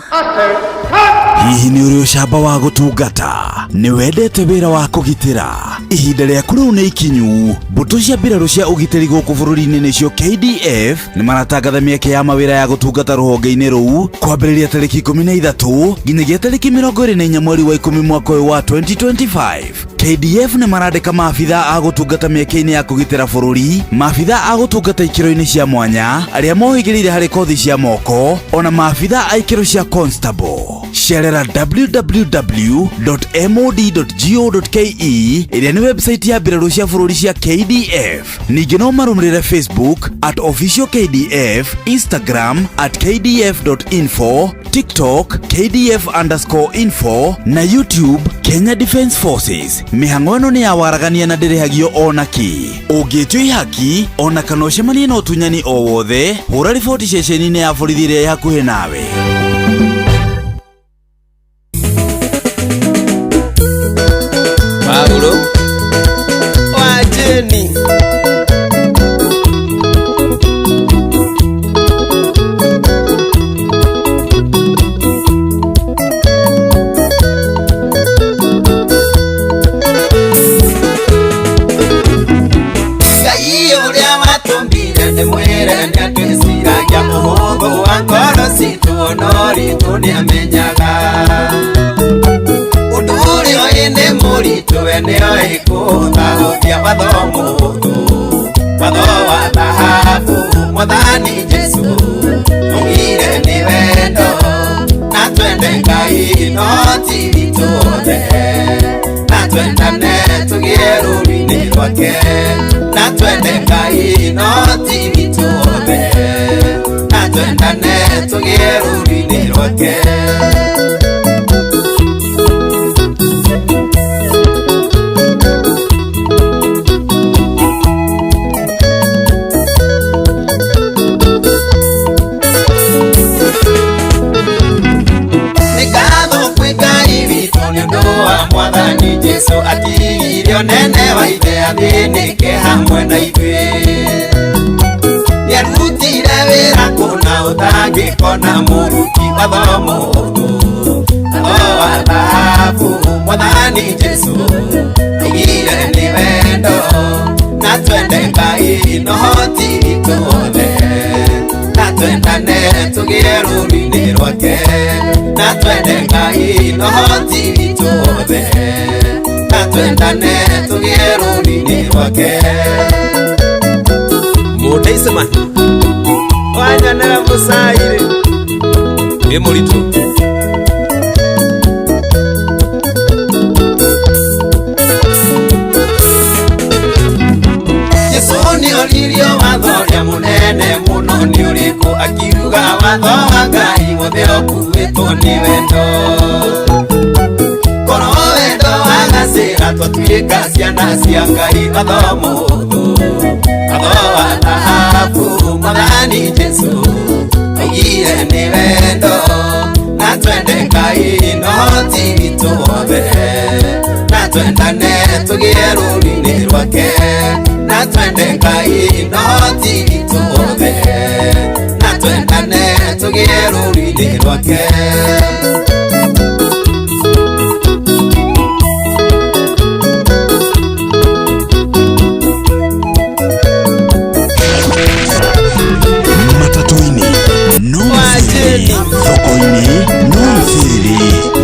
Hihi nĩ ũrĩ ũcamba wa gũtungata? Nĩ wendete wĩra wa kũgitĩra? Ihinda rĩaku rĩu nĩ ikinyu. Mbũtũ cia mbirarũ cia ũgitĩri gũkũ bũrũri-inĩ nĩcio KDF nĩ maratangatha mĩeke ya mawĩra ya gũtungata rũhonge-inĩ rũu kwambĩrĩria tarĩki 13 nginyagia tarĩki 24 mweri wa 10 mwaka ũyũ wa 2025. KDF nĩ marandĩka maabitha a gũtungata mĩeke-inĩ ya kũgitĩra bũrũri, maabitha a gũtungata ikĩro-inĩ cia mwanya arĩa mohĩgĩrĩire harĩ kothi cia moko, ona maabitha a ikĩro cia constable. Cerera www.mod.go.ke ĩrĩa nĩ website ya mbirarũ cia bũrũri cia KDF. Ningĩ no marũmĩrĩre Facebook at official KDF, Instagram at kdf.info, TikTok kdf_info na YouTube Kenya Defence Forces. Mĩhang'o ĩno nĩ ya waragania na ndĩrĩhagio ona kĩ. Ũngĩtio ihaki ona kana ũcemanie na ũtunyani o wothe, hũra riboti ceceni-inĩ ya borithi ĩrĩa ĩ hakuhĩ nawe. Paulo wa Jeni Ngai ũrĩa watũmbire nĩ mwĩre nĩatwĩciragia mũhũthũ wa ngoro citũ no ritũ nĩamenyaga ũndũ ũrĩa ũĩ nĩ mũritũ we nĩoĩ kũhũthahũthia watho mũhũthũ watho wa thahabu mwathani Jesũ augire nĩ wendo na twende Ngai no ti witũ othe na twendane tũgĩe rũũru-inĩ rwake na twende Ngai no ti witũ othe na twendane tũgĩe rũũru-inĩ rwake. Mwathani Jesũ atigirie ũnene wa ithe athĩnĩke hamwe na ithuĩ nĩarutire wĩra kũna ũtangĩkona mũruti watho mũhũthũ watho wa thahabu mwathani Jesũ augire nĩ wendo na twende Ngai no ti witũ othe na twendane tũgĩe rũũru-inĩ rwake na twende Ngai no ti witũ othe na twendane tũgĩe rũũru-inĩ rwake. Mũndeicema wanyonera mũcairĩ wĩ mũritũ. Jesũ nĩoririo watho ũrĩa mũnene mũno nĩ ũrĩkũ akiuga watho wa Ngai wothe ũkuĩtwo nĩ wendo korwo wendo wagacĩra twatuĩka ciana cia Ngai watho mũhũthũ watho wa thahabu mwathani Jesũ augire nĩ wendo na twende Ngai no ti witũ othe na twendane tũgĩe rũũru-inĩ rwake na twende Ngai no ti witũ othe na twendane tũgĩe rũũru-inĩ rwake. Matatu-inĩ no mcirĩrĩ, thoko-inĩ no mcirĩrĩ,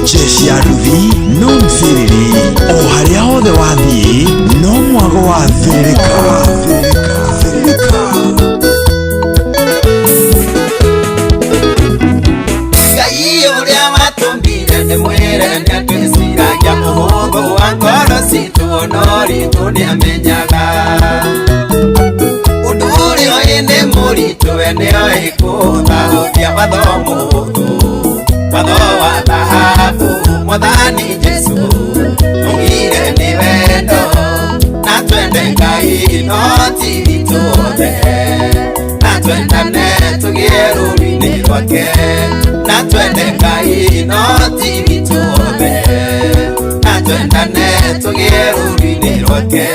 jeshi ya nduthi no mcirĩrĩ, o harĩa hothe wathiĩ no mwago wa Thĩrĩrĩka. Ngai ũrĩa watũmbire nĩ mwĩre nĩatwĩciragia mũhũthũ wa ngoro citũ no ritũ nĩamenyaga ũndũ ũrĩa ũĩ nĩ mũritũ we nĩoĩ kũhũthahũthia watho mũhũthũ watho wa thahabu mwathani Jesũ augire nĩ wendo na twende Ngai no ti witũ Twendane tũgĩe rũũru-inĩ rwake na twende Ngai no ti witũ wothe na twendane tũgĩe rũũru-inĩ rwake.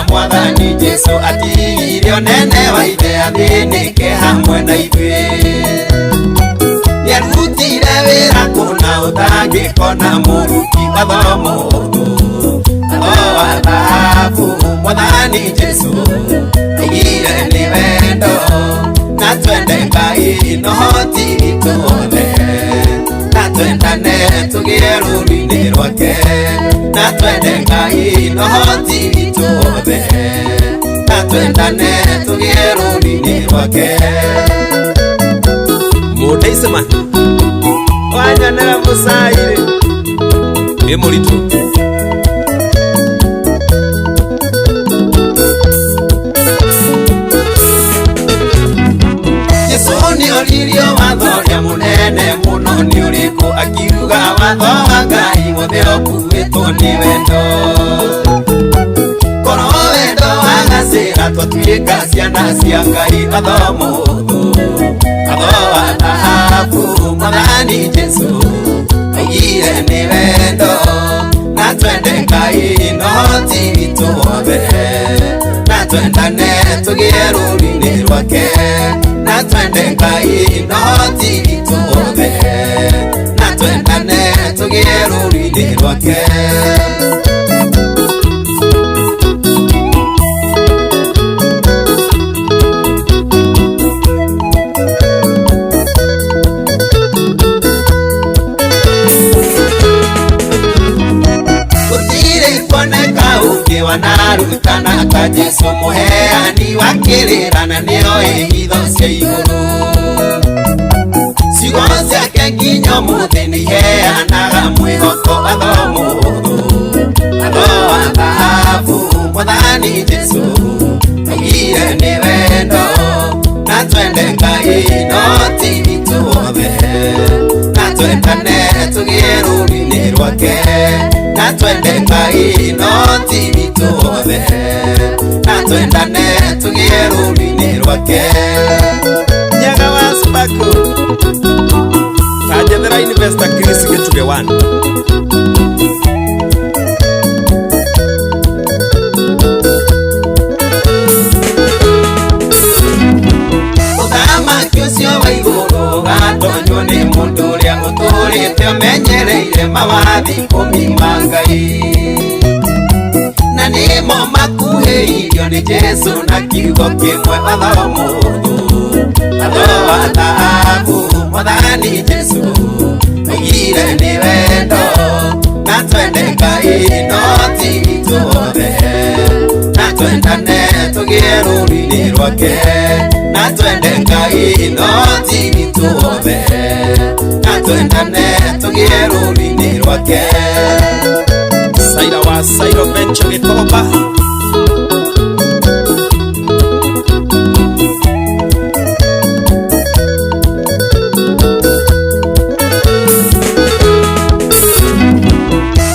Mwathani Jesu atigirio nene wa ithe athĩnĩke hamwe na ithuĩ nĩarutire wĩra kũna ũtangĩkona mũruti watho mũhũthũ watho wa thahabu Mwathani Jesu aigire nĩ wendo na twende Ngai no ti witũ wothe na twendane tũgĩe rũũru-inĩ rwake na twende Ngai no ti witũ wothe na twendane tũgĩe rũũru-inĩ rwake. Mũndeicema wanyonera mũcairĩ ĩ mũritũ. Jesu nĩoririo watho ũrĩa mũnene mũno nĩ ũrĩkũ akiuga watho wa Ngai wothe ũkuĩtwo nĩ wendo korwo wendo wagacĩra twatuĩka ciana cia Ngai watho mũhũthũ watho wa thahabu Mwathani Jesu aigire nĩ wendo na twende Ngai no ti witũ wothe na twendane tũgĩe rũũru-inĩ rwake na twende Ngai no ti witũ wothe na twendane tũgĩe rũũru-inĩ rwake. Wanarutana ta Jesu mũheani wa kĩrĩra na nĩoĩ hitho cia igũrũ ciugo ciake nginya ũmũthĩ nĩiheanaga mwĩhoko watho mũhũthũ watho wa thahabu Mwathani Jesu augire nĩ wendo na twende Ngai no ti witũ wothe na twendane tũgĩe rũũru-inĩ rwake na twende Ngai no ti witũ wothe na twendane tũgĩe rũũru-inĩ rwake. Nyaga wa Spako tanjethera Investor Chris Gĩtugĩ 1. Ũthamaki ũcio wa igũrũ ũgatonywo nĩ mũndũ ũrĩa ũtũrĩte ũmenyereire mawathi ikũmi ma Ngai na nĩmo makuhĩirio nĩ Jesu na kiugo kĩmwe watho mũhũthũ watho wa thahabu Mwathani Jesu augire nĩ wendo na twende Ngai no ti witũ wothe na twendane tũgĩe rũũru-inĩ rwake na twende Ngai no ti witũ wothe na twendane tũgĩe rũũru-inĩ rwake. Saira wa Sairo Venture Gĩkomba.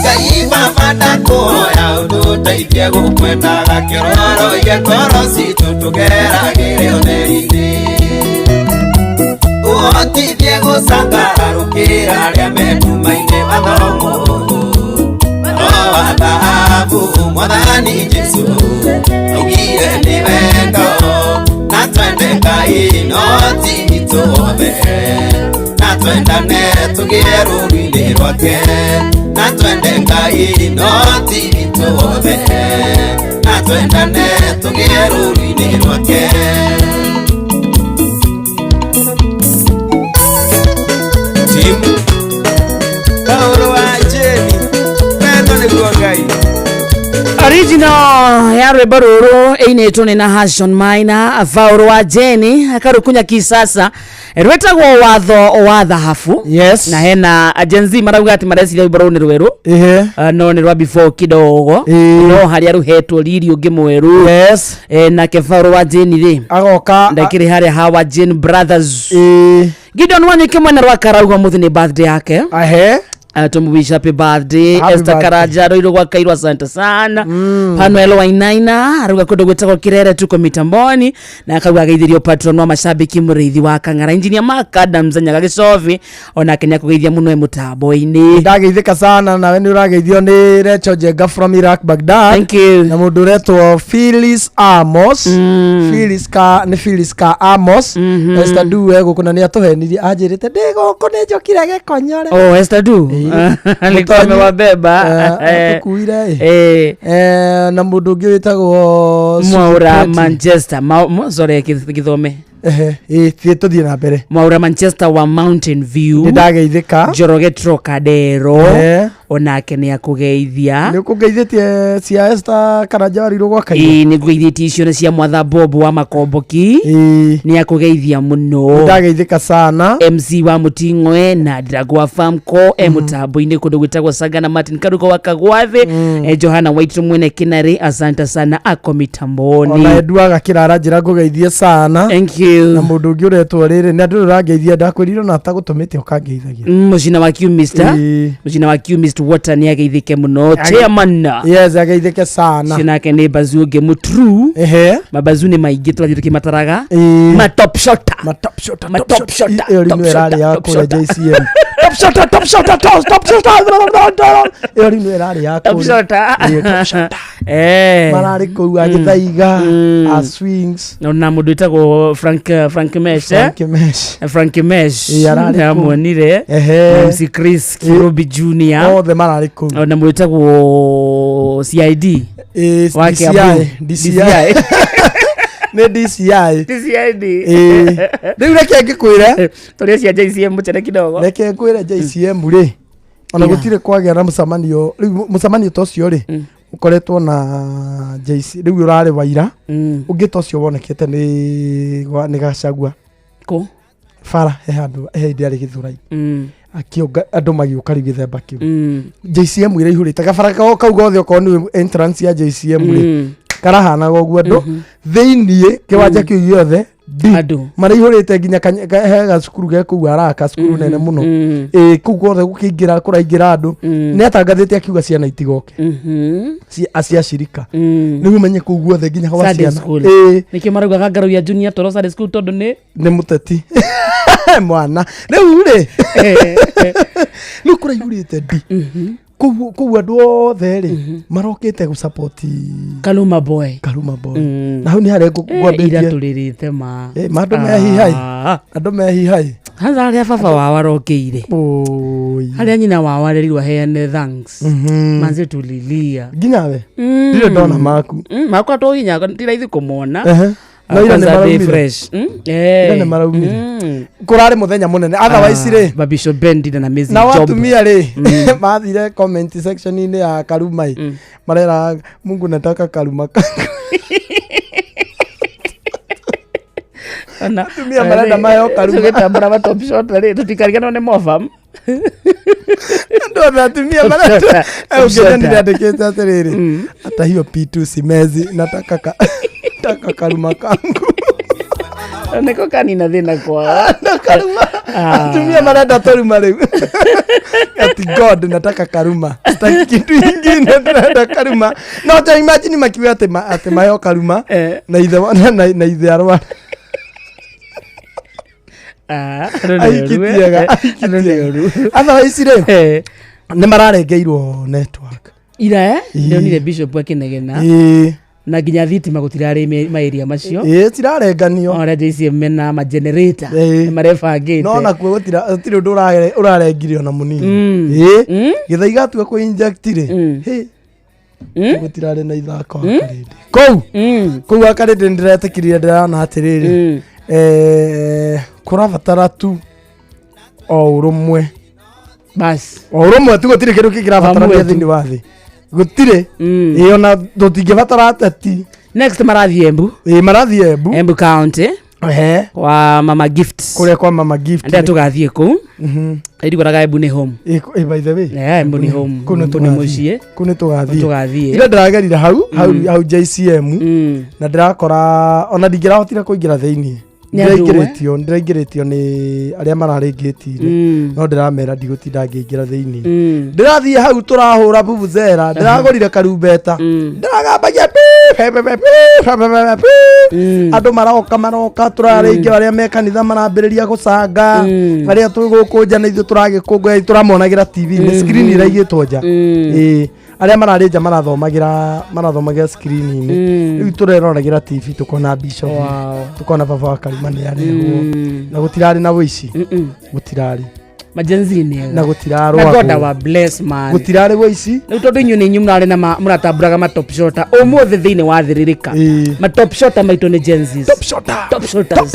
Ngai Baba ndakũhoya ũtũteithie gũkwendaga kĩororo ige ngoro citũ tũgeragĩre ũtheri-inĩ ũhotithie gũcangararũkĩra arĩa me nduma-inĩ watho mũhũthũ watho wa thahabu Mwathani Jesu augire nĩ wendo na twende Ngai no ti witũ wothe na twendane tũgĩe rũũru-inĩ rwake na twende Ngai no ti witũ wothe na twendane tũgĩe rũũru-inĩ rwake. Timu Paulo wa Jeni wendo nĩguo Ngai. Original ya rwĩmbo rũrũ ĩinĩtwo nĩ Nahashon Maina Vaũrũ wa Jeni akarukunya kisasa rwĩtagwo watho wa thahabu. Yes. Na hena Gen Z marauga atĩ mareciria rwĩmbo rũu nĩ rwerũ. No nĩ rwa before kidogo no harĩa rũhetwo riri ũngĩ mwerũ. Yes. Nake Vaũrũ wa Jeni rĩ agoka ndakĩrĩ harĩa hawa Jane Brothers. Gideon Wanyike mwena rwa Karauga mũthĩ nĩ birthday yake. Ahe. Tumuwish happy birthday. Happy Esther birthday. Karanja roiro gwa Kairwa, asante sana. Panuel Wainaina arauga kundu gwitagwo Kirere tuko mitamboni na akauga ageithirio patron wa mashabiki murithi wa Kang'ara Engineer Mark Adams Nyaga Gicobi onake nĩakũgeithia mũno e mũtambo-inĩ. Ndageithĩka sana nawe nĩ ũrageithio nĩ Recho Njenga from Iraq Baghdad. Thank you. Na mũndũ ũretwo Phyllis Amos. Phyllis ka nĩ Phyllis ka Amos. Esther Du gũkũ na nĩ atũhenirie anjĩrĩte ndĩ gũkũ nĩ njokire gĩkonyore. Oh, Esther Du alikuwa amewabeba. Atũkuire ĩ. Na mũndũ ũngĩ wĩtagwo Mwaura Suzy Petty. Manchester sorry gĩthome. Ehe, ĩ thiĩ tũthiĩ na mbere. Mwaura Manchester wa Mountain View. Nĩ ndageithĩka. Njoroge Trocadero onake nĩ akũgeithia. Nĩ ũkũngeithĩtie cia Esther Karanja warirwo gwa Kairũ. Ĩĩ nĩ ngũgeithĩtie icio nĩ cia Mwatha Bob wa Makomboki. Nĩ akũgeithia mũno. Nĩ ndageithĩka sana. MC wa Mũting'oe na Ndirangũ wa Famco e mũtambo-inĩ kũndũ gwĩtagwo Sagana Martin Karugo wa Kagwathĩ. Johana Waitũ mwene Kĩnarĩ asante sana ako mitamboni. Ona Edu agakĩrara njĩra ngũgeithie sana. Thank you. Na mũndũ ũngĩ ũretwo rĩrĩ nĩ andũ ũrangeithia ndakwĩrire ona atagũtũmĩte ũkangeithagia. Mũcina wa Q Mr. Mũcina wa Q Mr Water nĩ ageithĩke mũno. Chairman. Yes, ageithĩke sana. Ũcio nake nĩ bazu ũngĩ mũtru. Mabazu nĩ maingĩ tũrathiĩ tũkĩmataraga. Ma top shotter. Ma top shotter. Ma top shotter. Ĩyo Top rĩu ĩrarĩ shotter, ya top kũrĩa shotter. JCM. Top shotter, top shotter, top shotter. Ĩyo rĩu nĩyo ĩrarĩ ya Top kũrĩa. shotter. Ĩĩ, top shotter. Mararĩ kũu agĩthaiga a swings. Na mũndũ wĩtagwo Frank Mesh. Frank Mesh. Frank Mesh. Ĩĩ, ararĩ kũu. Amuonire. Ehe. MC Chris Kirubi Junior. Othe mararĩ kũu. Na mũndũ wĩtagwo CID. Wa Kiambu. DCI. Nĩ DCI. DCID. Ĩĩ. Rĩu reke ngĩkwĩre. Tũrĩa cia JCM mũcere kidogo. Reke ngwĩre JCM rĩ ona Yeah. gũtirĩ kwagĩa na mũcemanio rĩu mũcemanio ta ũcio rĩ ũkoretwo na JC rĩu ũrarĩ waira ũngĩ ta ũcio wonekete nĩ Gachagua. Kũ? Bara he handũ he hĩndĩ arĩ Gĩthũrai akĩũnga andũ magĩũka rĩu gĩthemba kĩu JCM ĩraihũrĩte gabara kau gothe okorwo nĩ entrance ya JCM rĩ karahanaga ũguo andũ thĩiniĩ kĩwanja kĩu gĩothe andũ maraihũrĩte nginya he gacukuru ge kũu araka cukuru nene mũno ĩ kũu guothe gũkĩingĩra kũraingĩra andũ nĩ atangathĩte akiuga ciana itigoke aciacirika nĩguo ũmenye kũu guothe nginya gwa Sunday ciana school. Ĩ. Nĩkĩo maraugaga ngarau ya junior toro Sunday school tondũ nĩ nĩ mũteti mwana rĩu rĩ rĩu kũraihũrĩte ndi kũu andũ othe rĩ marokĩte gũcapoti Kaluma boy. Kaluma boy na hau nĩ harĩa Ira ngwambĩtie tũrĩrĩte ma. Ma andũ mehihai andũ mehihai Hanza harĩa baba wao arokĩire harĩa nyina wao arerirwo aheane thanks manze tulilia nginya we ndirĩ ndona maku makwa tohinya ti raithi kũmona. Ehe. No ira Kwanza nĩ day maraumire. fresh. Ira nĩ maraumire kũrarĩ mũthenya mũnene otherwise rĩ Babisho Ben did an amazing na job. watumia rĩ mathire comment section-inĩ ya Karuma ĩ marera Mungu nataka Karuma kangu. Atumia marenda maheo Karuma. Tũgĩtambũra ma top shot rĩ tũtikariganĩrwo nĩ Mofam. Andũ othe atumia Top marenda shotter, top ũngĩnya shotter. nĩndandĩkĩte atĩrĩrĩ hata hiyo P2 simezi nataka nataka Karuma kangu. Nĩko kanina thĩna kwao. Atumia marenda tũruma rĩu ati God nataka Karuma sitaki kitu ingine tunataka Karuma no ta imagine makiuga atĩ maheo Karuma na ithe na ithe arwara aikitiega otherwise rĩ nĩ mararengeirwo network. Ira ndĩronire bishop akĩnegena na nginya thitima gũtirarĩ maĩria macio. Ĩ cirarenganio arĩa JCM mena ma generator nĩ marebangĩte. No nakuo gũtirĩ ũndũ ũrarengire ona mũnini ĩ gĩthaiga atua kũ inject rĩ hĩ gũtirarĩ na ithako Wakarĩndĩ kũu Wakarĩndĩ nĩndĩretĩkĩrire ndĩrona atĩrĩrĩ kũrabatara tu o ũrũmwe bas o ũrũmwe tu gũtirĩ kĩndũ kĩngĩ kĩrabatarania Wamwe tu. thĩinĩ wa thĩ. Gũtirĩ. Ĩĩ, ona tũtingĩbatara ateti. Next marathiĩ Embu. Ĩĩ, marathiĩ Embu. Embu County. Ehe. Kwa Mama Gift. Kũrĩa kwa Mama Gift. Ndĩa tũgathiĩ kũu. Ĩriguaraga Embu nĩ home. Ĩĩ, by the way. Yeah, Embu nĩ home. Kũu nĩ Embu nĩ tũgathiĩ. mũciĩ. Kũu nĩ tũgathiĩ. Tũgathiĩ. Ira ndĩragerire hau hau hau JCM na ndĩrakora ona ndingĩrahotire kũingĩra thĩinĩ. Nĩ andũ Ndĩraingĩrĩtio nĩ arĩa mararĩ ngĩti-inĩ, no ndĩramera ndigũtinda ngĩingĩra thĩinĩ. Ndĩrathiĩ hau tũrahũra vuvuzela, ndĩragũrire karumbeta, ndĩragambagia pi, pe, pe, pe, pi, pe, pe, pe, pe, pi. Andũ maroka maroka, tũrarĩingĩra, arĩa me kanitha marambĩrĩria gũcanga, arĩa twĩ gũkũ nja na ithuĩ tũragĩkũngũĩra, tũramonagĩra TV-inĩ, screen iraigĩtwo nja. Ĩĩ, arĩa mararĩ nja marathomagĩra screen-inĩ. Rĩu tũreroragĩra TV, tũkona bishop, tukona baba wa Karima nĩ arehwo, na gũtirarĩ na wĩici, gũtirarĩ. Majenzi nĩ ega. Na gũtirarũagwo. Na God our bless man. Gũtirarĩ wĩici. Rĩu tondũ inyuĩ nĩ inyuĩ mũrarĩ na mũratambũraga ma top shotter ũmũthĩ thĩinĩ wa thĩrĩrĩka. Ma top shotter maitũ nĩ Gen Zs. Top shotter. Top shotters.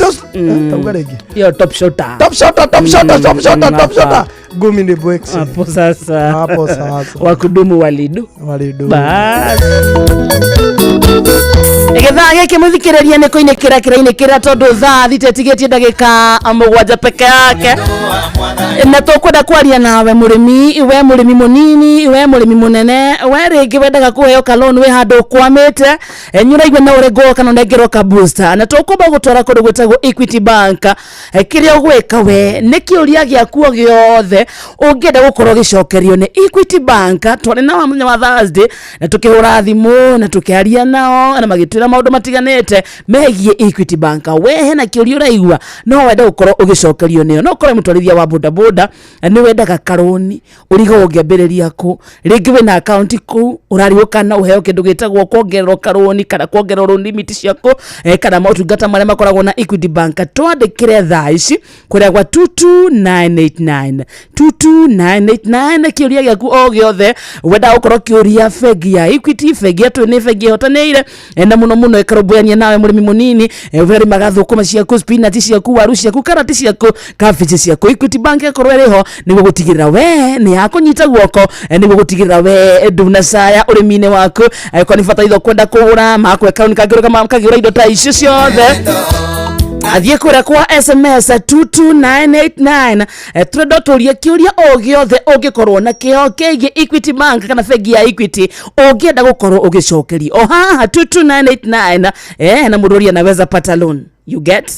Tauga rĩngĩ. Yo top shotter. Top shotter, top shotter, top shotter, top shotter. Ngumi ni bweks. Hapo sasa. Hapo sasa. Wakudumu walidu. Walidu. Bas. Gĩthaa gĩkĩ mũthikĩrĩria nĩ kũinĩkĩra kĩrainĩkĩra tondũ thaa thita ĩtigĩtie ndagĩka mũgwanja peke yake, na tũkwenda kwaria nawe mũrĩmi, we mũrĩmi mũnini, we mũrĩmi mũnene, we rĩngĩ wendaga kũheo kaloni wĩ handũ ũkwamĩte, nĩ ũraigua no ũrengwo kana ũnengerwo ka booster, na tũkwamba gũtwara kũndũ gwĩtagwo Equity Bank. Kĩrĩa ũgwĩka we nĩ kĩũria gĩaku o gĩothe ũngĩenda gũkorwo ũgĩcokerio nĩ Equity Bank. Twarĩ nao mũthenya wa Thursday na tũkĩhũra thimũ na tũkĩaria nao na magĩtwĩra maũndũ matiganĩte megiĩ Equity Bank. We hena kĩũria ũraigua no wende gũkorwo ũgĩcokerio nĩyo, no ũkorwo mũtwarithia wa bodaboda nĩ wendaga karũni, ũrigagwo ũngĩambĩrĩria kũ, rĩngĩ wĩna akaunti kũu ũrarigwo kana ũheo kĩndũ gĩtagwo kuongererwo karũni kana kuongererwo limit ciaku, kana motungata marĩa makoragwo na Equity Bank. Twandĩkĩre thaa ici kũrĩa gwa 22989 22989 kĩũria gĩaku o gĩothe wendaga gũkorwo kĩũria bengi ya Equity, bengi yetu nĩ bengi ĩhotanĩire, na mũno mũno ĩkarũmbũyania nawe mũrĩmi mũnini, ũrĩmaga thũkũma ciaku, spinach ciaku, waru ciaku, karati ciaku, kabici ciaku. Equity Bank ĩkorwo ĩrĩ ho nĩguo gũtigĩrĩra we nĩ yakũnyita guoko, nĩguo gũtigĩrĩra we ndunacaya ũrĩmi-inĩ waku. Angĩkorwo nĩ bataraitha ũkwenda kũgũra, makwe kaũni kangĩũra indo ta icio ciothe, athiĩ kũrĩa kwa SMS 22989. Tũrenda tũrie kĩũria o gĩothe ũngĩkorwo nakĩo kĩgiĩ Equity Bank kana bengi ya Equity ũngĩenda gũkorwo ũgĩcokerio o haha 22989. Na mũndũ ũrĩa anaweza pata loan, you get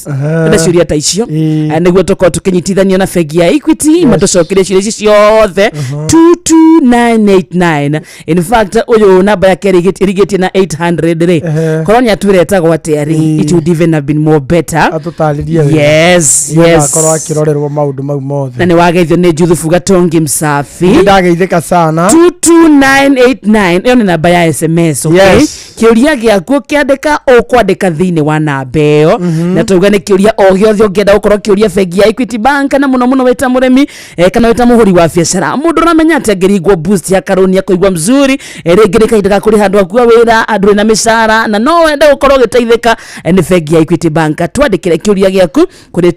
enda ciũria ta icio, nĩguo tũkorwo tũkĩnyitithanio na bengi ya Equity matũcokerie ciũria ici ciothe 22989. In fact ũyũ namba yake ĩrigĩtie na 800 rĩ, korwo nĩ atwĩra etagwo atĩa rĩ, it would even have been more better. Atũtarĩrie wega. Yes, Nĩgetha yes. akorwo akĩrorerwo maũndũ mau mothe. Na nĩ wageithio nĩ Juthufu Gatongi Msafi. Nĩ ndageithĩka sana. 22989 ĩyo nĩ namba ya SMS, okay? Yes. Kĩũria gĩaku ũkĩandĩka ũkwandĩka thĩinĩ wa namba ĩyo, na tauga nĩ kĩũria o gĩothe ũngĩenda gũkorwo kĩũria bengi ya Equity Bank, na mũno mũno wĩta mũrĩmi, kana wĩta mũhũri wa biacara, mũndũ ũramenya atĩ angĩringwo boost ya karũni akũigua mzuri, rĩngĩ nĩ kahinda ga kũrĩha andũ aku a wĩra, andũ na mĩcara, na no wende gũkorwo ũgĩteithĩka, nĩ bengi ya Equity Bank. Twandĩkĩre kĩũria gĩaku kũrĩ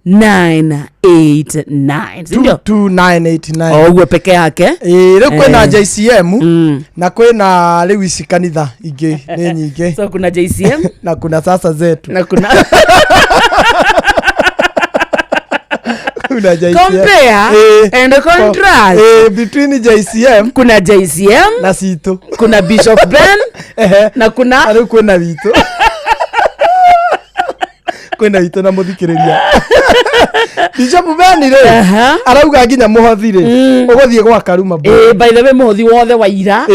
22989, si ndio? 22989. O ũguo peke yake. Ĩĩ, rĩu kwĩna JCM na kwĩna rĩu ici kanitha ingĩ nĩ nyingĩ. So kuna JCM na kuna sasa zetu na kuna kuna JCM. Compare and contrast. Between JCM kuna JCM na Sito, kuna Bishop Ben na kuna rĩu kwĩna witũ, kwĩna witũ na mũthikĩrĩria Bishop Ben rĩ arauga nginya mũhothi rĩ ũgũthiĩ gwa Karuma. By the way, mũhothi wothe wa ira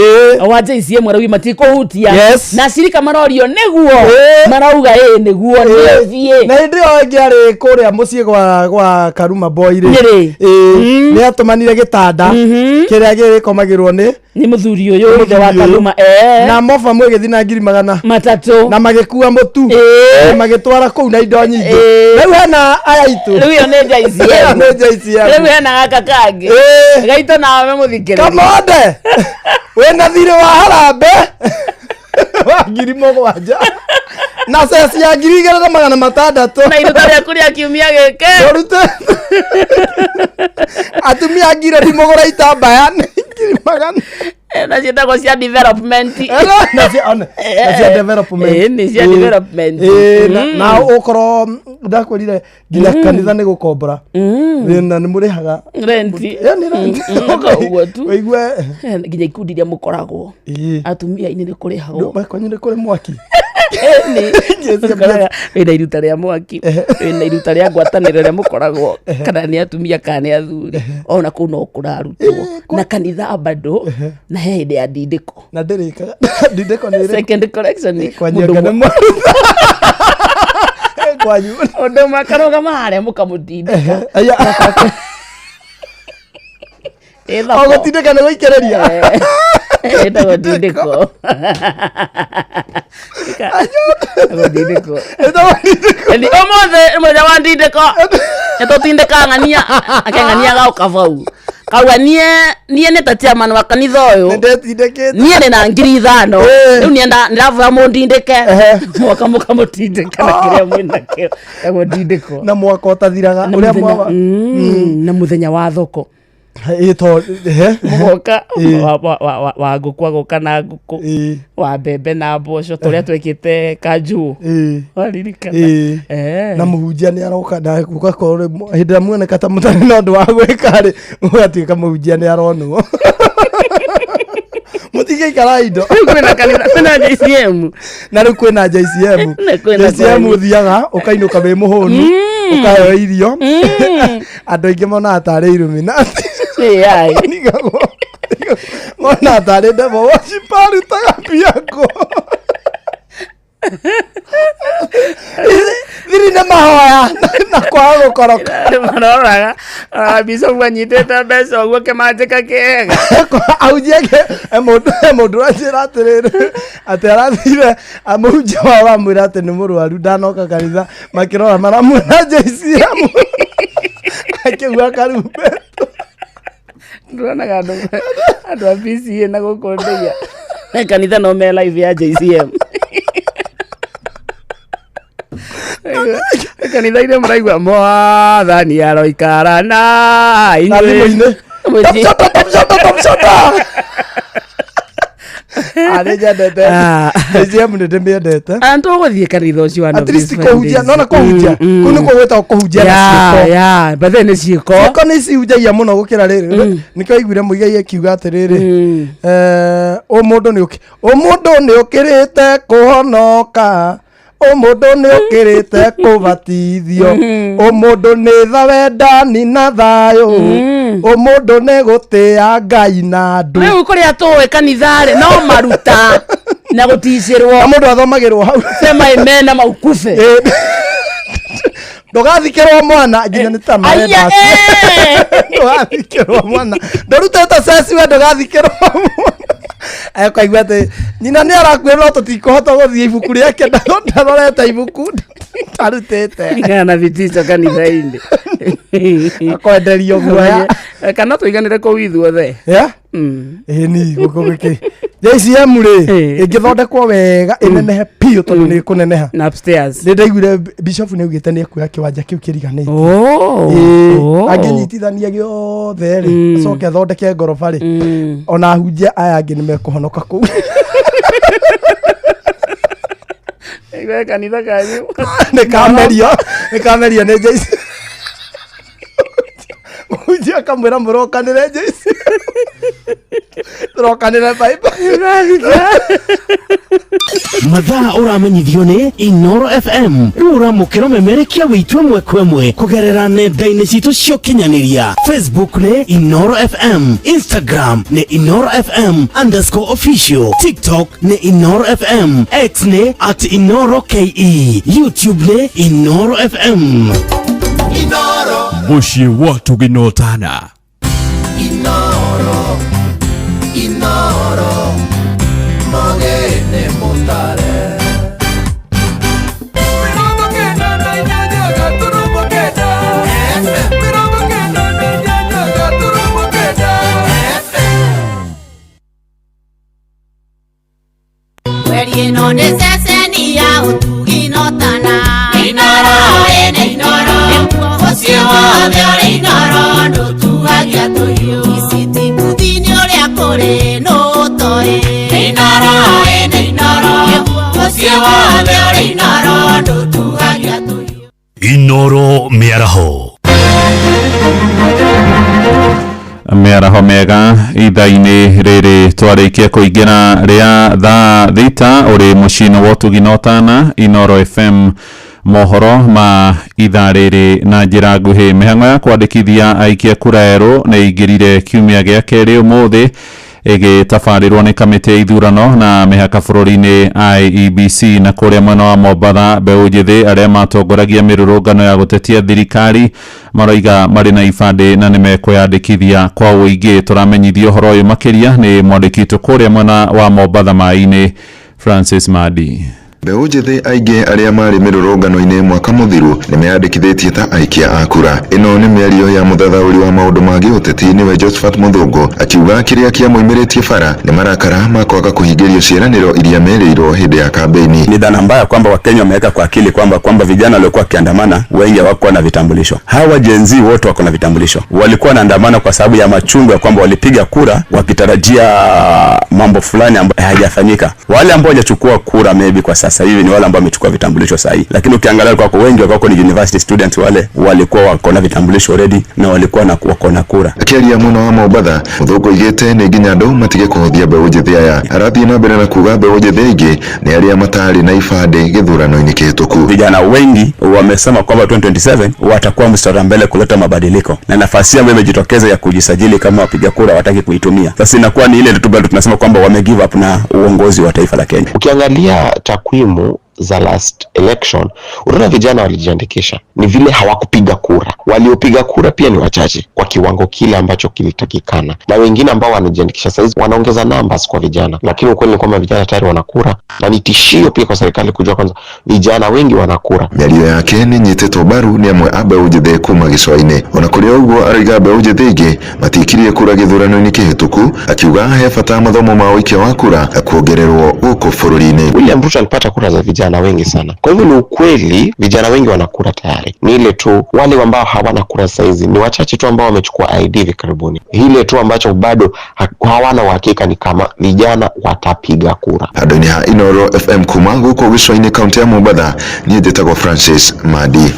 wa JCM arauga matikũhutia. Yes. Na cirika marorio nĩguo marauga ĩ nĩguo nĩũthiĩ. Na hĩndĩ ĩyo ĩngĩ arĩ kũrĩa mũciĩ gwa Karuma Boy rĩ, Nĩrĩ? nĩ atũmanire gĩtanda kĩrĩa gĩkomagĩrwo nĩ nĩ mũthuri ũyũ ithe wa Karuma, na moba ĩgĩthiĩ na ngiri magana matatũ na magĩkua mũtu na magĩtwara kũu na indo nyingĩ. Rĩu hena aya itũ. Rĩu ĩyo nĩ JCM. Ĩyo nĩ JCM. Rĩu hena gaka kangĩ gaitũ nawe mũthikĩrĩria. Kamonde wĩna thirĩ wa harambe wa 7,000 na ceci ya 2,600 na iruta rĩaku rĩa kiumia gĩkĩ. Ũrute atumia ngiri ndimũgũra itambaya nĩ ngiri magana. Na ciĩtagwo cia development. Na cia na cia development. Nĩ cia development. Na ũkorwo ndakwĩrire nginya kanitha nĩ gũkombora. Na nĩ mũrĩhaga rent. Nĩ rent. Ũguo tu. Ũigue nginya ikundi iria mũkoragwo atumia-inĩ nĩ kũrĩhagwo. Kwanyu nĩ kũrĩ mwaki. Wĩna iruta rĩa mwaki, wĩna iruta rĩa ngwatanĩro rĩa mũkoragwo, kana nĩ atumia kana nĩ athuri, ona kũu no kũrarutwo na kanitha bado, na he hĩndĩ ya ndindĩko. Na ndĩrĩkaga ndindĩko nĩ ĩrĩkũ? Second collection. Kwanyu anga nĩ kwanyu ũndũ ũmwe akarũgama harĩa mũkamũtindĩka. O gũtindĩka nĩ gũikĩrĩria. Ĩtagwo ndindĩko. Ndindĩko. Ũmũthĩ mũthenya wa ndindĩko nĩtũtindĩka ng'ania, akeng'ania gaũka bau kauga niĩ nĩ ta chairman wa kanitha ũyũ, niĩ ndĩna 5,000 rĩu niĩ ndĩravoya mũndindĩke, mwaka mũkamũtindĩka na kĩrĩa mwĩnakĩo. Ĩtagwo ndindĩko. Na mwaka ũtathiraga ũrĩa mwawa. Na mũthenya wa thoko mũgoka wa ngũkũ agoka na ngũkũ, wa mbembe na mboco tũrĩa twekĩte kanjũ, waririkana. Na mũhunjia nĩ aroka na gũgakorwo hĩndĩ ĩrĩa muoneka ta mũtarĩ na ũndũ wa gwĩka rĩ, mũgatuĩka mũhunjia nĩ aronwo. Mũtingĩikara indo. Kwĩna kanitha, kwĩna JCM. Na rĩu kwĩna JCM. JCM ũthiaga ũkainũka wĩ mũhũnu, ũkaheo irio. Andũ aingĩ monaga tarĩ Illuminati. Mona tarĩ devil worship arutaga mbia kũ. Thiri nĩ mahoya na kwaga gũkoroka. Maroraga bishop anyitĩte mbeca ũguo kĩmanjĩka kĩega. Ahunjia ake mũndũ ũranjĩra atĩrĩrĩ, atĩ arathire mũhunjia wao amwĩra atĩ nĩ mũrwaru ndanoka kanitha, makĩrora maramwĩra JCM akĩigua karumbeta. Ndũronaga andũ a PCA na gũkũ ndĩia kanitha no me live ya JCM. Kanitha-inĩ mũraigua mwathani aroikara na inyuĩ. Arĩ nyendete JCM nĩ ndĩmĩendete. Antũ ũgũthiĩ kanitha ũcio wa At least kũhunjia, nona kũhunjia kũu nĩkuo gwĩtagwo kũhunjia na ciĩko. But then nĩ ciĩko. Ciĩko nĩ cihunjagia mũno gũkĩra rĩrĩ. Nĩkĩo aiguire Muigai akiuga atĩrĩrĩ, ũmũndũ nĩ ũkĩrĩte kũhonoka, ũmũndũ nĩ ũkĩrĩte kũbatithio, ũmũndũ nĩ tha wendani na thayũ, ũmũndũ nĩ gũtĩa Ngai na andũ. Rĩu kũrĩa tũĩ kanitha rĩ no maruta na gũticĩrwo. Na mũndũ athomagĩrwo hau. Sema amen na maukufe. Ndũgathikĩrwo mwana nginya nĩ ta marenda. Ndũgathikĩrwo mwana. Ndũrutĩte ceci we ndũgathikĩrwo mwana. Akaigua atĩ nyina nĩ arakuire no tũtikũhota gũthiĩ ibuku rĩake, ndarorete ibuku ndarutĩte. Ringana na vitisho kanitha-inĩ. Akwenderio guoya. Kana tũiganĩre kũu ithuothe. Ĩni gũkũ gĩkĩ JCM rĩ ĩngĩthondekwo wega ĩnenehe biũ tondũ nĩ ĩkũneneha. Na upstairs. Nĩ ndaiguire bishop nĩ augĩte nĩ ekuoya kĩwanja kĩu kĩriganĩtie. Angĩnyitithania gĩothe rĩ, acoke athondeke ngoroba rĩ, ona ahunjia aya angĩ nĩ mekũhonoka kũu. Igwe kanitha kanyu. Nĩ kamerio, nĩ kamerio nĩ JCM. Mũhunjia akamwĩra mũrokanĩre JCM. Tũrokanĩre bye bye. Mathaa ũramenyithio nĩ Inoro FM. Rĩu ũramũkĩra ũmemerekia witũ ĩmwe kwa ĩmwe kũgerera nenda-inĩ citũ cia ũkinyanĩria. Facebook nĩ Inoro FM, Instagram nĩ Inoro FM _official, TikTok nĩ Inoro FM, X nĩ @InoroKE, YouTube nĩ Inoro FM. Inoro Mũciĩ wa tũgĩnotana. Inoro Inoro Mogene mutare Ino nĩ ceceni ya ũtugi notana. Inoro ĩnĩ Inoro, mũciĩ wothe ũrĩ Inoro, ndũtuagia tũhiũ. Ici ti mbuthi nĩ ũrĩa kũrĩ, nũ wothe ũrĩ Inoro ndũtuagia. Inoro mĩaraho. Mĩaraho mĩega ithaa-inĩ rĩrĩ twarĩkia kũingĩra rĩa thaa 6 ũrĩ mũciĩ-inĩ wa ũtugi na ũtana Inoro FM. Mohoro ma ithaa rĩrĩ na njĩra nguhĩ. Mĩhang'o ya kwandĩkithia aikia kura erũ nĩ ĩingĩrire kiumia gĩa kerĩ ũmũthĩ ĩgĩtabarĩrwo nĩ kamĩtĩ ya ithurano na mĩhaka bũrũri-inĩ IEBC. Na kũrĩa mwena wa Mombatha, mbeũ njĩthĩ arĩa matongoragia mĩrũrũngano ya gũtetia thirikari maroiga marĩ na ibandĩ na nĩmekwĩyandĩkithia kwa ũingĩ. Tũramenyithio ũhoro ũyũ makĩria nĩ mwandĩki witũ kũrĩa mwena wa Mombatha maĩ-inĩ Francis Madi. Mbeũ njĩthĩ aingĩ arĩa marĩ mĩrũrũngano-inĩ mwaka mũthiru nĩmeyandĩkithĩtie ta aikia a kura. Ĩno nĩ mĩario ya mũthathaũri wa maũndũ ma gĩũteti nĩwe Josephat Mũthũngũ akiuga kĩrĩa kĩamũimĩrĩtie bara nĩ marakara ma kwaga kũhingĩrio ciĩranĩro iria merĩirwo hĩndĩ ya kampeni. Ni dhana mbaya kwamba Wakenya wameweka kwa akili kwamba vijana waliokuwa wakiandamana wengi hawakuwa na vitambulisho. Hawa Gen Z wote wako na vitambulisho. Walikuwa wanaandamana kwa sababu ya machungu ya kwamba walipiga kura wakitarajia mambo fulani ambayo hayajafanyika. Wale ambao hawajachukua kura maybe kwa sasa hivi ni wale ambao wamechukua vitambulisho sahihi, lakini ukiangalia kwa wengi wako ni university students, wale walikuwa wako na vitambulisho already na walikuwa na wako na kura. Akiaria mwena wa Mombatha, Mũthũngũ oigĩte nĩ nginya andũ matige kũhũthia mbeũ njĩthĩ aya. Arathiĩ na mbere na kuga mbeũ njĩthĩ aingĩ nĩ arĩa matarĩ na ibandĩ gĩthurano-inĩ kĩhĩtũku. Vijana wengi wamesema kwamba 2027 watakuwa mstari wa mbele kuleta mabadiliko, na nafasi ambayo imejitokeza ya kujisajili kama wapiga kura wataki kuitumia. Sasa inakuwa ni ile tu bado tunasema kwamba wame give up na uongozi wa taifa la Kenya. Ukiangalia takwimu za last election, unaona vijana walijiandikisha, ni vile hawakupiga kura. Waliopiga kura pia ni wachache kwa kiwango kile ambacho kilitakikana, na wengine ambao wanajiandikisha saizi wanaongeza numbers kwa vijana, lakini ukweli ni kwamba vijana tayari wanakura, na ni tishio pia kwa serikali kujua kwanza vijana wengi wanakura. Mĩario yake nĩ nyitĩtwo mbaru nĩ amwe a mbeũ njĩthĩ kuma gĩcũa-inĩ. Ona kũrĩ ũguo arauga mbeũ njĩthĩ aingĩ matiikirie kura gĩthurano-inĩ kĩhĩtũku, akiuga he bata mathomo ma ũikia wa kura kuongererwo gũkũ bũrũri-inĩ. William Ruto alipata kura za vijana wengi sana. Kwa hivyo ni ukweli vijana wengi wanakura tayari. Ni ile tu wale ambao hawana kura saizi ni wachache tu ambao wamechukua ID hivi karibuni. Ile tu ambacho bado hawana uhakika ni kama vijana watapiga kura. Handũ-inĩ ha Inoro FM kuma gũkũ gĩcũa-inĩ kaunti ya Mombatha, niĩ njĩtagwo Francis Madi.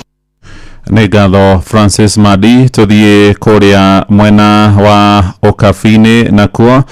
Nĩ ngatho Francis Madi. Tũthiĩ kũrĩa mwena wa Ũkabi-inĩ nakuo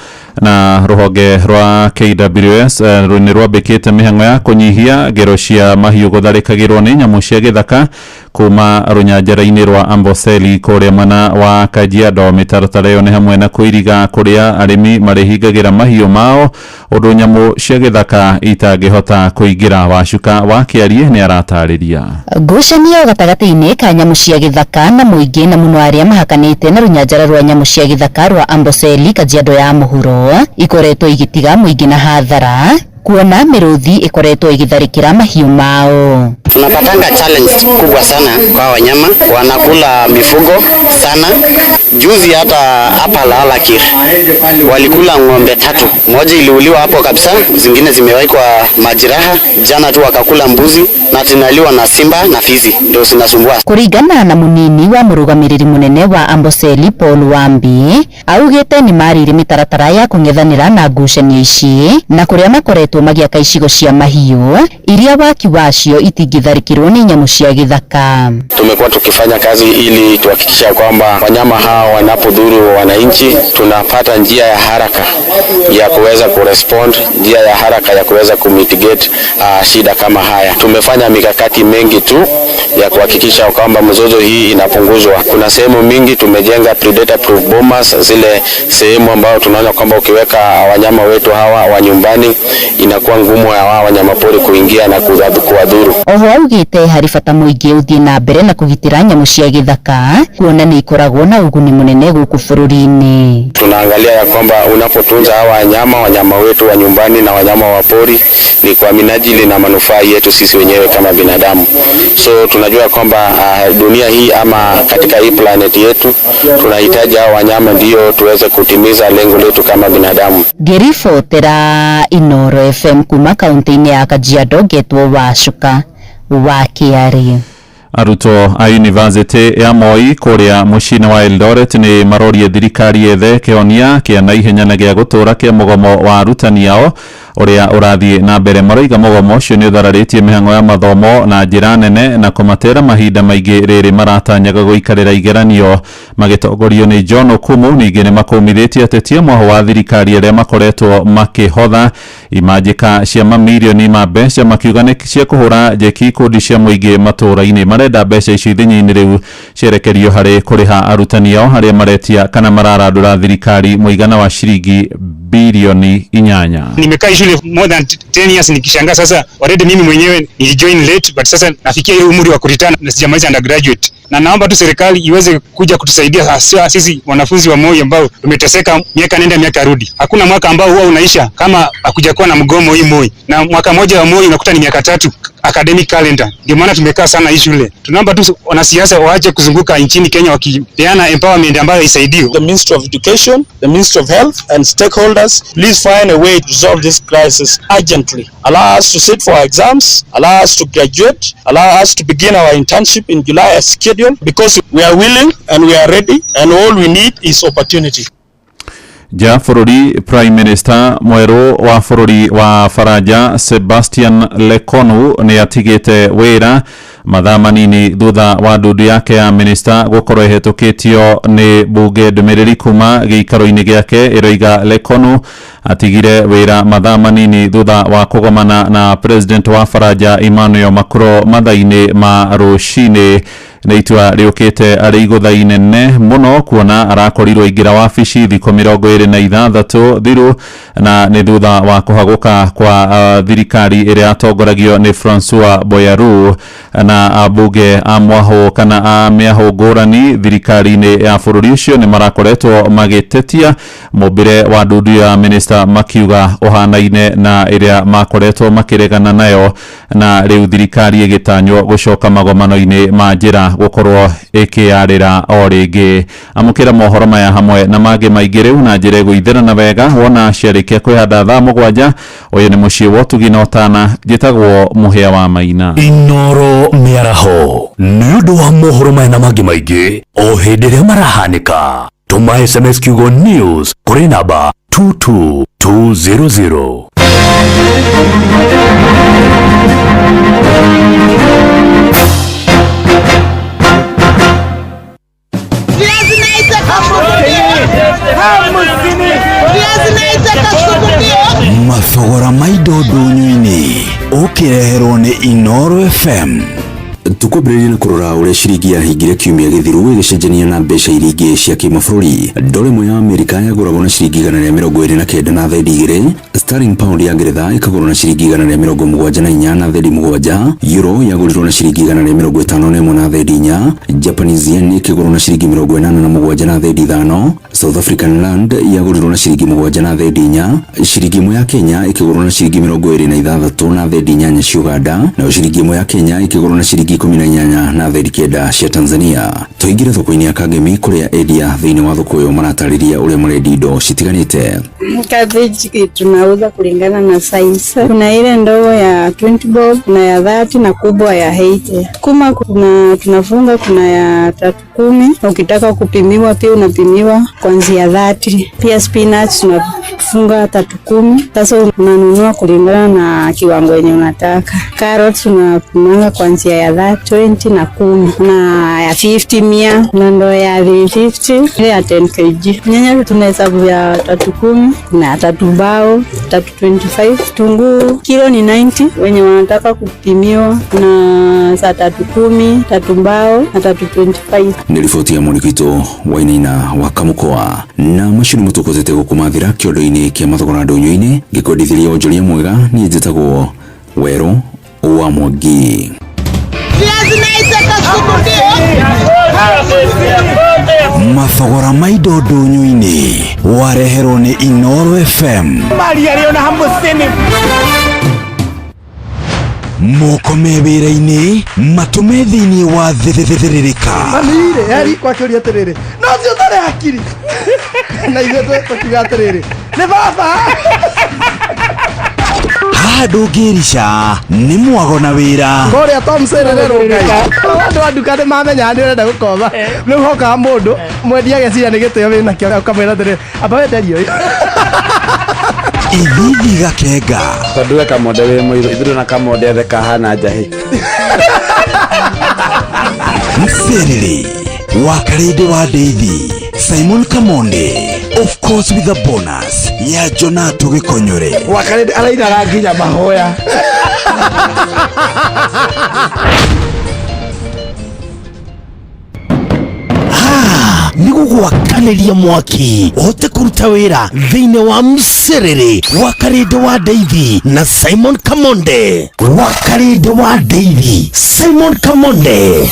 na rũhonge rwa KWS nĩ rwambĩkĩte mĩhang'o ya kũnyihia ngero cia mahiũ gũtharĩkagĩrwo nĩ nyamũ cia gĩthaka kuma rũnyanjara-inĩ rwa Amboseli kũrĩa mwena wa Kajiado. Mĩtaratara ĩyo nĩ hamwe na kũiriga kũrĩa arĩmi marĩhingagĩra mahiũ mao ũndũ nyamũ cia gĩthaka itangĩhota kũingĩra. Wacuka wa Kĩarie nĩ aratarĩria. Ngucanio gatagatĩ-inĩ ka nyamũ cia gĩthaka na mũingĩ na mũno arĩa mahakanĩte na rũnyanjara rwa nyamũ cia gĩthaka rwa Amboseli Kajiado ya mũhuro ikoretwo igĩtiga mũingĩ na hathara kuona mĩrũthi ikoretwo igĩtharĩkĩra mahiũ mao. Tunapatanga challenge kubwa sana kwa wanyama, wanakula mifugo sana. Juzi hata hapa Lalakir walikula ng'ombe 3, moja iliuliwa hapo kabisa, zingine zimewekwa majeraha. Jana tu wakakula mbuzi na tinaliwa na simba na fizi, ndio zinasumbua. Kuringana na munini wa murugamiriri munene wa Amboseli Paul Wambi, augite ni marire mitaratara ya kung'ethanira na ngucanio ici na kuria makoretwo magiaka icigo cia mahiũ iria waki wacio itingitharĩkĩrwo nĩ nyamũ cia gĩthaka. Tumekuwa tukifanya kazi ili tuhakikisha kwamba wanyama hawa wanapodhuru wananchi tunapata njia ya haraka ya kuweza kurespond, njia ya haraka ya kuweza kumitigate shida kama haya. Tumefanya mikakati mengi tu ya kuhakikisha kwamba mzozo hii inapunguzwa. Kuna sehemu mingi tumejenga predator proof bombers, zile sehemu ambayo tunaona kwamba ukiweka wanyama wetu hawa wa nyumbani inakuwa ngumu ya hawa wanyama pori kuingia na kuwadhuru. Oho augite hari bata muingi uthie na mbere na kugitira nyamu cia githaka kuona ni ikoragwo na uguni munene guku bururi-ini. Tunaangalia ya kwamba unapotunza hawa wanyama wetu wa nyumbani na wanyama wa pori ni kwa minajili na manufaa yetu sisi wenyewe kama binadamu. So tunajua kwamba dunia hii ama katika hii planet yetu tunahitaji hawa wanyama ndio tuweze kutimiza lengo letu kama binadamu. Ngĩribotera Inoro FM kuma kaunti-inĩ ya Kajiado ngetwo Wacuka wa Kĩarĩ. Arutwo a yunivasĩtĩ ya Moi kũrĩa mũciĩ-inĩ wa Eldoret nĩ marorie thirikari yethe kĩhonia kĩa naihenya na gĩa gũtũũra kĩa mũgomo wa arutani ao ũrĩa ũrathiĩ na mbere. Maroiga mũgomo ũcio nĩ ũthararĩtie mĩhang'o ya mathomo na njĩra nene na kũmatera mahinda maingĩ rĩrĩ maratanyaga gũikarĩra igeranio magĩtongorio nĩ John Okumu. Ningĩ nĩ makũmithĩtie ateti a mwahũ wa thirikari arĩa makoretwo makĩhotha imanjĩka cia mamirioni ma mbeca, makiuga nĩ cia kũhũra njeki ikundi cia mũingĩ matũũra-inĩ. Marenda mbeca icio ithenya-inĩ rĩu cierekerio harĩ kũrĩha arutani ao arĩa maretia kana mararandũra thirikari mũigana wa ciringi bilioni 8. Nimekaa shule more than 10 years nikishangaa sasa already mimi mwenyewe nilijoin late, but sasa nafikia hiyo umri wa kuretire na sijamaliza undergraduate. Na naomba tu serikali iweze kuja kutusaidia hasa sisi wanafunzi wa Moi ambao tumeteseka miaka nenda miaka rudi. Hakuna mwaka ambao huwa unaisha kama hakuja kuwa na mgomo hii Moi. Na mwaka mmoja wa Moi unakuta ni miaka 3 academic calendar. Ndio maana tumekaa sana hii shule. Tunaomba tu wanasiasa waache kuzunguka nchini Kenya wakipeana empowerment ambayo isaidii. The Ministry of Education, the Ministry of Health and stakeholders, please find a way to resolve this crisis urgently. Allow us to sit for our exams, allow us to graduate, allow us to begin our internship in July as scheduled, because we are willing and we are ready, and all we need is opportunity. Ja bũrũri Prime Minister mwerũ wa bũrũri wa Faranja Sebastian Lecornu nĩ atigĩte wĩra mathaa manini thutha wa ndundu yake ya minister gũkorwo ĩhetũkĩtio nĩ bunge. Ndũmĩrĩri kuma gĩikaro-inĩ gĩake ĩroiga Lecornu atigire wĩra mathaa manini thutha wa kũgomana na President wa Faranja Emmanuel Macron mathaa-inĩ ma rũcinĩ. Nĩ itua rĩũkĩte arĩ igũtha inene mũno kuona arakorirwo aingĩra wabici thikũ 26 thiru, na nĩ thutha wa kũhagũka kwa thirikari ĩrĩa yatongoragio nĩ Francois Bayrou na ambunge a mwahũ kana a mĩahũ ngũrani thirikari-inĩ ya bũrũri ũcio nĩ marakoretwo magĩtetia mũmbĩre wa ndundu ya minister makiuga ũhanaine na ĩrĩa makoretwo makĩregana nayo, na rĩu thirikari ĩgĩtanywo gũcoka magomano-inĩ ma njĩra gũkorwo ĩkĩarĩra o rĩngĩ. Amũkĩra mohoro maya hamwe na mangĩ maingĩ rĩu na njĩra ĩgũithĩrana wega wona ciarĩkia kwĩhanda thaa 7. Ũyũ nĩ mũciĩ wa ũtugi na ũtana, njĩtagwo Mũhĩa wa Maina. Inoro mĩaraho nĩ ũndũ wa mohoro maya na mangĩ maingĩ o hĩndĩ ĩrĩa marahanĩka. Tũma SMS kiugo news kũrĩ namba 22200. Mathogora ma indo ndũnyũ-inĩ ũkĩreherwo nĩ Inoro FM. Tukwambĩrĩria na kũrora ũrĩa ciringi yahingire kiumia gĩthiru ĩgĩcenjania na mbeca iria ingĩ cia kĩmabũrũri. Dola ĩmwe ya Amerika yagũragwo na ciringi 129 na thendi 2, sterling pound ya Ngeretha ĩkagũrwo na ciringi 174 na thendi 7, euro yagũrirwo na ciringi 151 na thendi 4, Japanese yen ĩkĩgũrwo na ciringi 87 na thendi 5, South African rand yagũrirwo na ciringi 7 na thendi 4, ciringi ĩmwe ya Kenya ĩkĩgũrwo na ciringi 26 na thendi 8 cia Uganda, nayo ciringi ĩmwe ya Kenya ĩkĩgũrwo na ciringi 18 na thendi 9 cia Tanzania. Tũingĩre thoko-inĩ ya Kangemi kũrĩa endia thĩinĩ wa thoko ĩyo maratarĩria ũrĩa marendia indo citiganĩte. Cabbage tunauza kulingana na size. Kuna ile ndogo ya 20 bob, kuna ya 30 na kubwa ya 80. Kuma kuna tunafunga, kuna ya 310. Ukitaka kupimiwa pia unapimiwa kuanzia 30. Pia spinach tunafunga 310. Sasa unanunua kulingana na kiwango yenye unataka. Carrots tunapimanga kuanzia ya 20 na 10 na ya 50 100 na ndoo ya 350 ile ya 10 kg. Nyanya tunahesabu ya 310 na 3 bao 325. Tunguu kilo ni 90 wenye wanataka kupimiwa na saa 310, 3 mbao na 325. Nĩ riboti ya Mwanikito Wainaina wa Kamukoa na macio nĩ mũtũkozete gũkũmathira kĩondo-inĩ kĩa mathogora ndũnyũ-inĩ ngĩkwendithĩria wonjoria mwega. Niĩ njĩtagwo Werũ wa Mwangi. Mathogora ma indo ndũnyũ-inĩ wareherwo nĩ Inoro FM. Moko me wĩra-inĩ matũme thĩinĩ wa thĩrĩrĩka. Mami-rĩ, heri kwakĩũria atĩrĩrĩ, no ũcio ũtarĩ hakiri na ithuĩ tũkiuga atĩrĩrĩ nĩ baba. Haha ndũngĩrica nĩ mwago na wĩra. Kũrĩa Tom Serere Ngai. Andũ a nduka nĩ mamenya nĩ ũrenda gũkomba. Rĩu hokaga mũndũ mwendia ageciria nĩ gĩtĩo wĩnakĩo ũkamwĩra atĩrĩrĩ amba wenderie ũyũ. Ithithi gakenga. Tondũ we kamonde wĩ mũirũ ithuĩ na kamonde othe kahana njahĩ. Mserere wa Karĩndĩ wa Ndeithi Simon Kamonde, of course with a bonus ya Jonato Gĩkonyore. Wakarĩndĩ arainaga nginya mahoya. Nĩ gũgwakanĩria mwaki ũhote kũruta wĩra thĩinĩ wa mserere wa Karĩndĩ wa Ndeithi na Simon Kamonde. Wa Karĩndĩ wa Ndeithi, Simon Kamonde.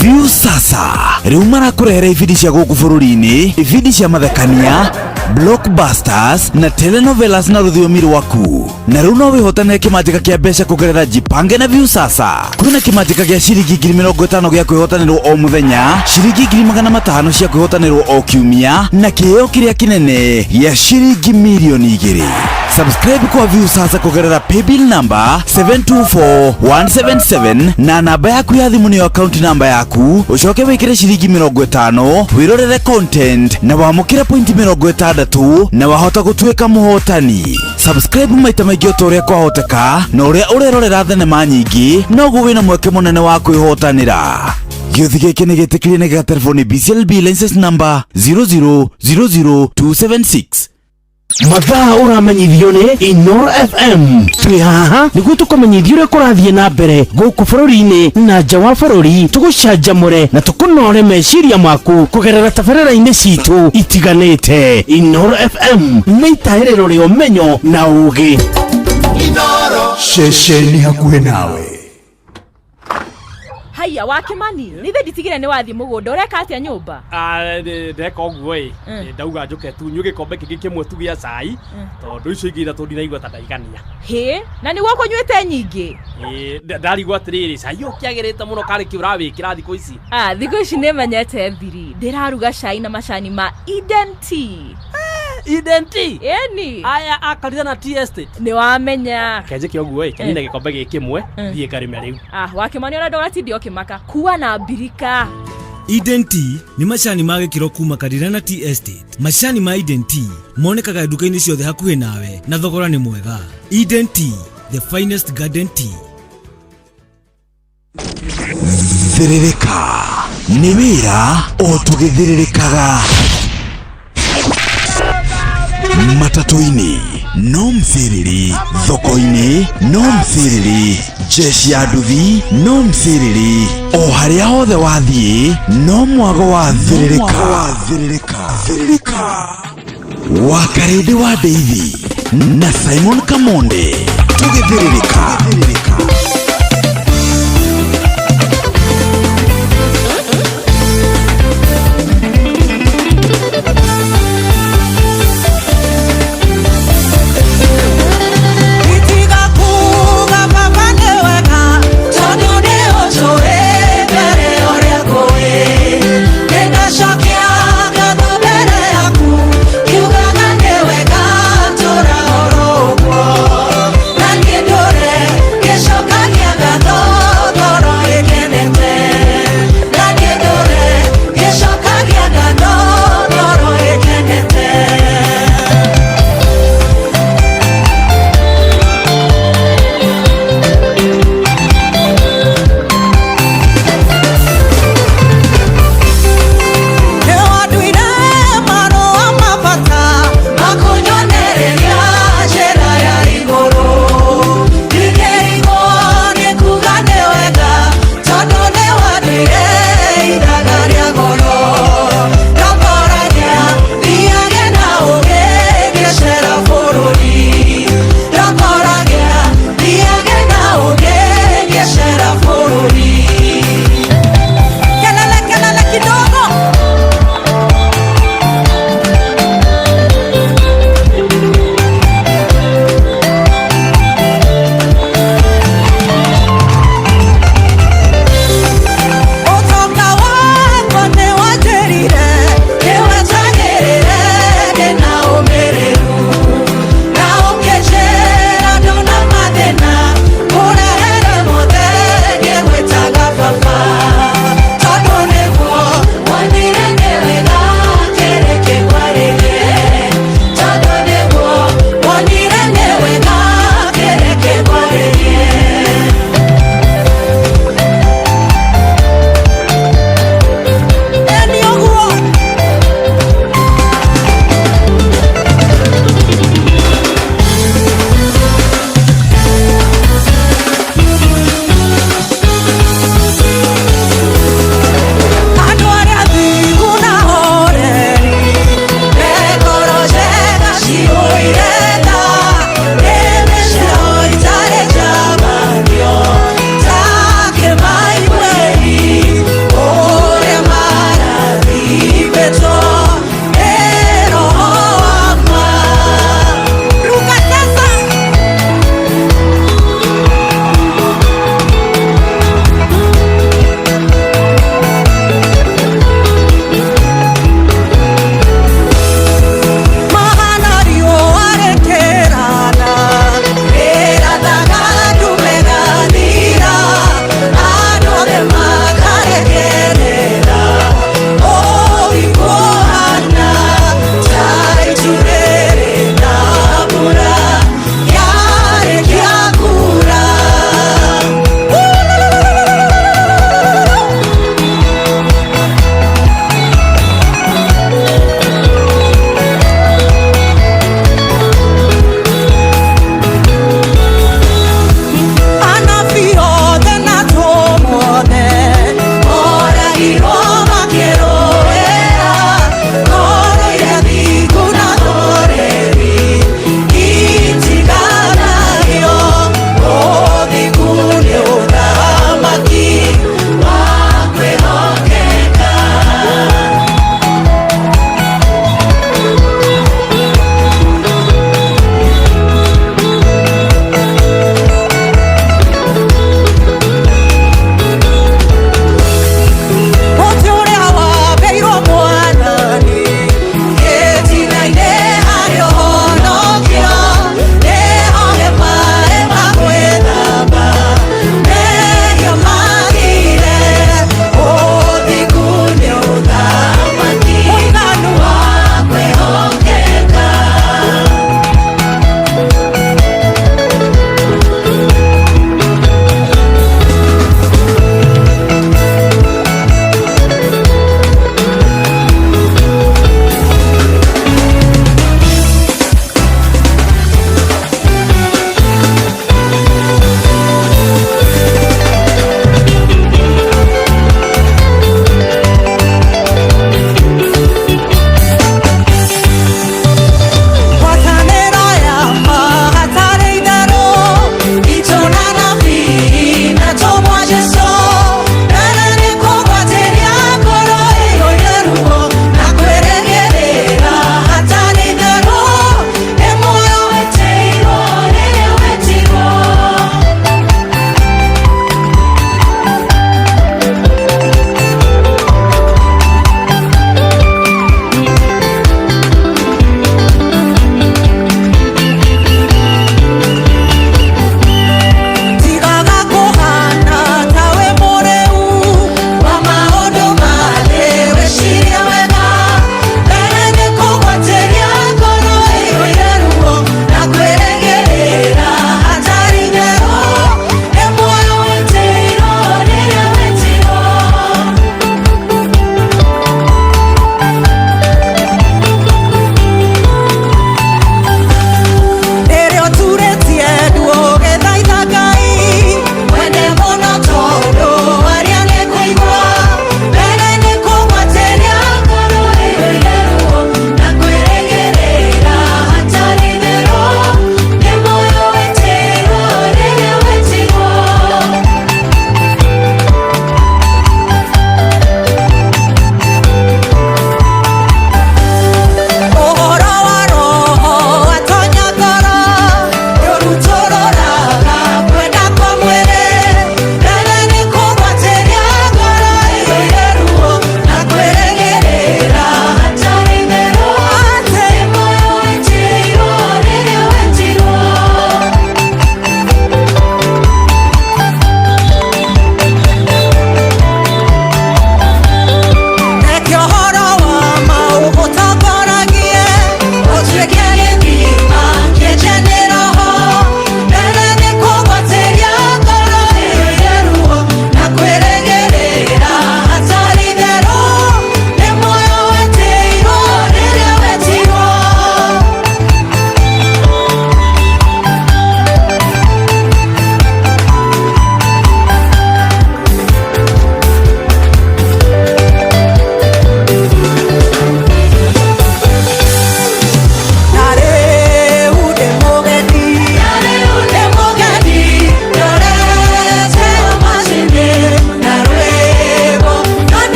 View sasa rĩu marakũrehera ibindi cia gũkũ bũrũri-inĩ, ibindi cia mathekania, blockbusters na telenovelas na rũthiomi rwaku. Na rĩu no wĩhotanĩre kĩmanjĩka kĩa mbeca kũgerera Jipange na View sasa. Kwĩna kĩmanjĩka gĩa ciringi 50,000 gĩa kwĩhotanĩrwo o mũthenya, ciringi 500,000 cia kwĩhotanĩrwo o kiumia, na kĩheo kĩrĩa kĩnene gĩa ciringi 2,000,000. Subscribe kwa View sasa kũgerera paybill number 724177 na namba yaku ya thimũ nĩyo account number yaku, ũcoke wĩkĩre ciringi 50 wĩrorere content na wamũkĩre pointi 60 na wahota gũtuĩka mũhotani. Subscribe maita maingĩ o ta ũrĩa kwahoteka, na ũrĩa ũrerorera thenema nyingĩ noguo wĩna mweke mũnene wa kwĩhotanĩra. Gĩũthi gĩkĩ nĩ gĩtĩkĩrie nĩ gĩa BCLB license number 0000276. Mathaa ũramenyithio nĩ Inoro FM. Twĩ haha nĩguo tũkũmenyithie ũrĩa kũrathiĩ na mbere gũkũ bũrũri-inĩ na nja wa bũrũri, tũgũcanjamũre na tũkũnore meciria maku kũgerera tabarĩra-inĩ citũ itiganĩte. Inoro FM nĩ itahĩrĩro rĩa ũmenyo na ũũgĩ. Ceceni hakuhĩ nawe. Haiya wa Kimani, nithe nditigire nĩ wathiĩ mũgũnda, ũreka atĩa nyũmba? Ndeka ũguo ĩ, ndauga njũke tu nyue gĩkombe kĩngĩ kĩmwe tu gĩa cai, tondũ icio ingĩ ithatũ ndinaigua ta ndaigania. Hĩ, na nĩguo ũkũnyuĩte nyingĩ? Ndarigwo atĩrĩrĩ, cai ũyũ ũkĩagĩrĩte mũno karĩ kĩ ũrawĩkĩra thikũ ici? Thikũ ici nĩmenyete thiri, ndĩraruga cai na macani ma Eden Tea. Eden Tea? Ĩni. Aya akarire na tea estate. Nĩwamenya. Kenjĩke ũguo ĩ, kenine gĩkombe gĩkĩ kĩmwe, thiĩ ngarĩme rĩu. Wa Kimani ũrenda ũgatinda ũkĩmaka, kua na mbirika. Eden Tea nĩ macani ma gĩkĩro kuma Karirana Tea Estate. Macani ma Eden Tea monekaga nduka-inĩ ciothe hakuhĩ nawe na thogora nĩ mwega. Eden Tea, the finest garden tea. Thĩrĩrĩka nĩ wĩra o tũgĩthĩrĩrĩkaga. Matatũ-inĩ no msĩrĩrĩ, thoko-inĩ no msĩrĩrĩ, jeshi ya nduthi no msĩrĩrĩ, o harĩa hothe wathiĩ no mwago wa thĩrĩrĩka. Wa Karĩndĩ wa Ndeithi na Simon Kamonde tũgĩthĩrĩrĩka. Kiugaga nĩ wega tũra oro ũguo, na niĩ ndũre.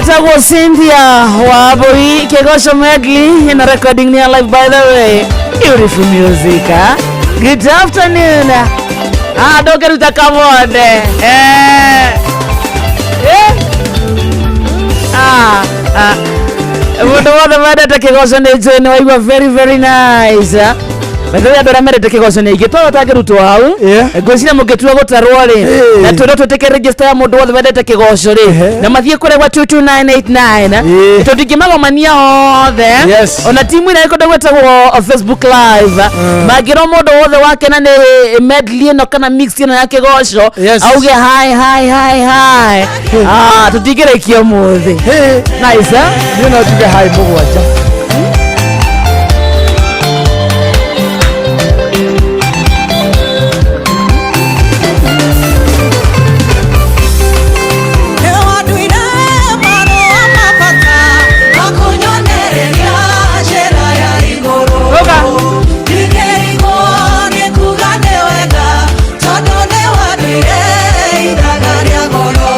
Etagwo Cynthia Wabui Kegosho medley in a recording near live, by the way. Beautiful music, huh? Good afternoon. Ah, ndokeruta kamone. Eh. Eh. Ah, ah. Mundu wothe wendete kigoco nĩ njũĩ nĩ waigua very very nice, eh? By the way, andũ arĩa mendete kĩgoco nĩ aingĩ twaga tangĩrutwo hau. Ngwĩciria mũngĩtua gũtarwo rĩ, na twĩrwo twĩtĩke register ya mũndũ wothe wendete kĩgoco rĩ, na mathiĩ kũrĩa gwa 22989, tũtingĩmagomania othe. Ona timu ĩrĩa ĩkwenda gwĩtagwo Facebook live, mangĩrwo mũndũ wothe wakena nĩ medley ĩno kana mix ĩno ya kĩgoco, auge hi hi hi hi. Ah, tũtingĩrĩkia ũmũthĩ. Nice, eh? Niĩ no njuge hi mũgwanja.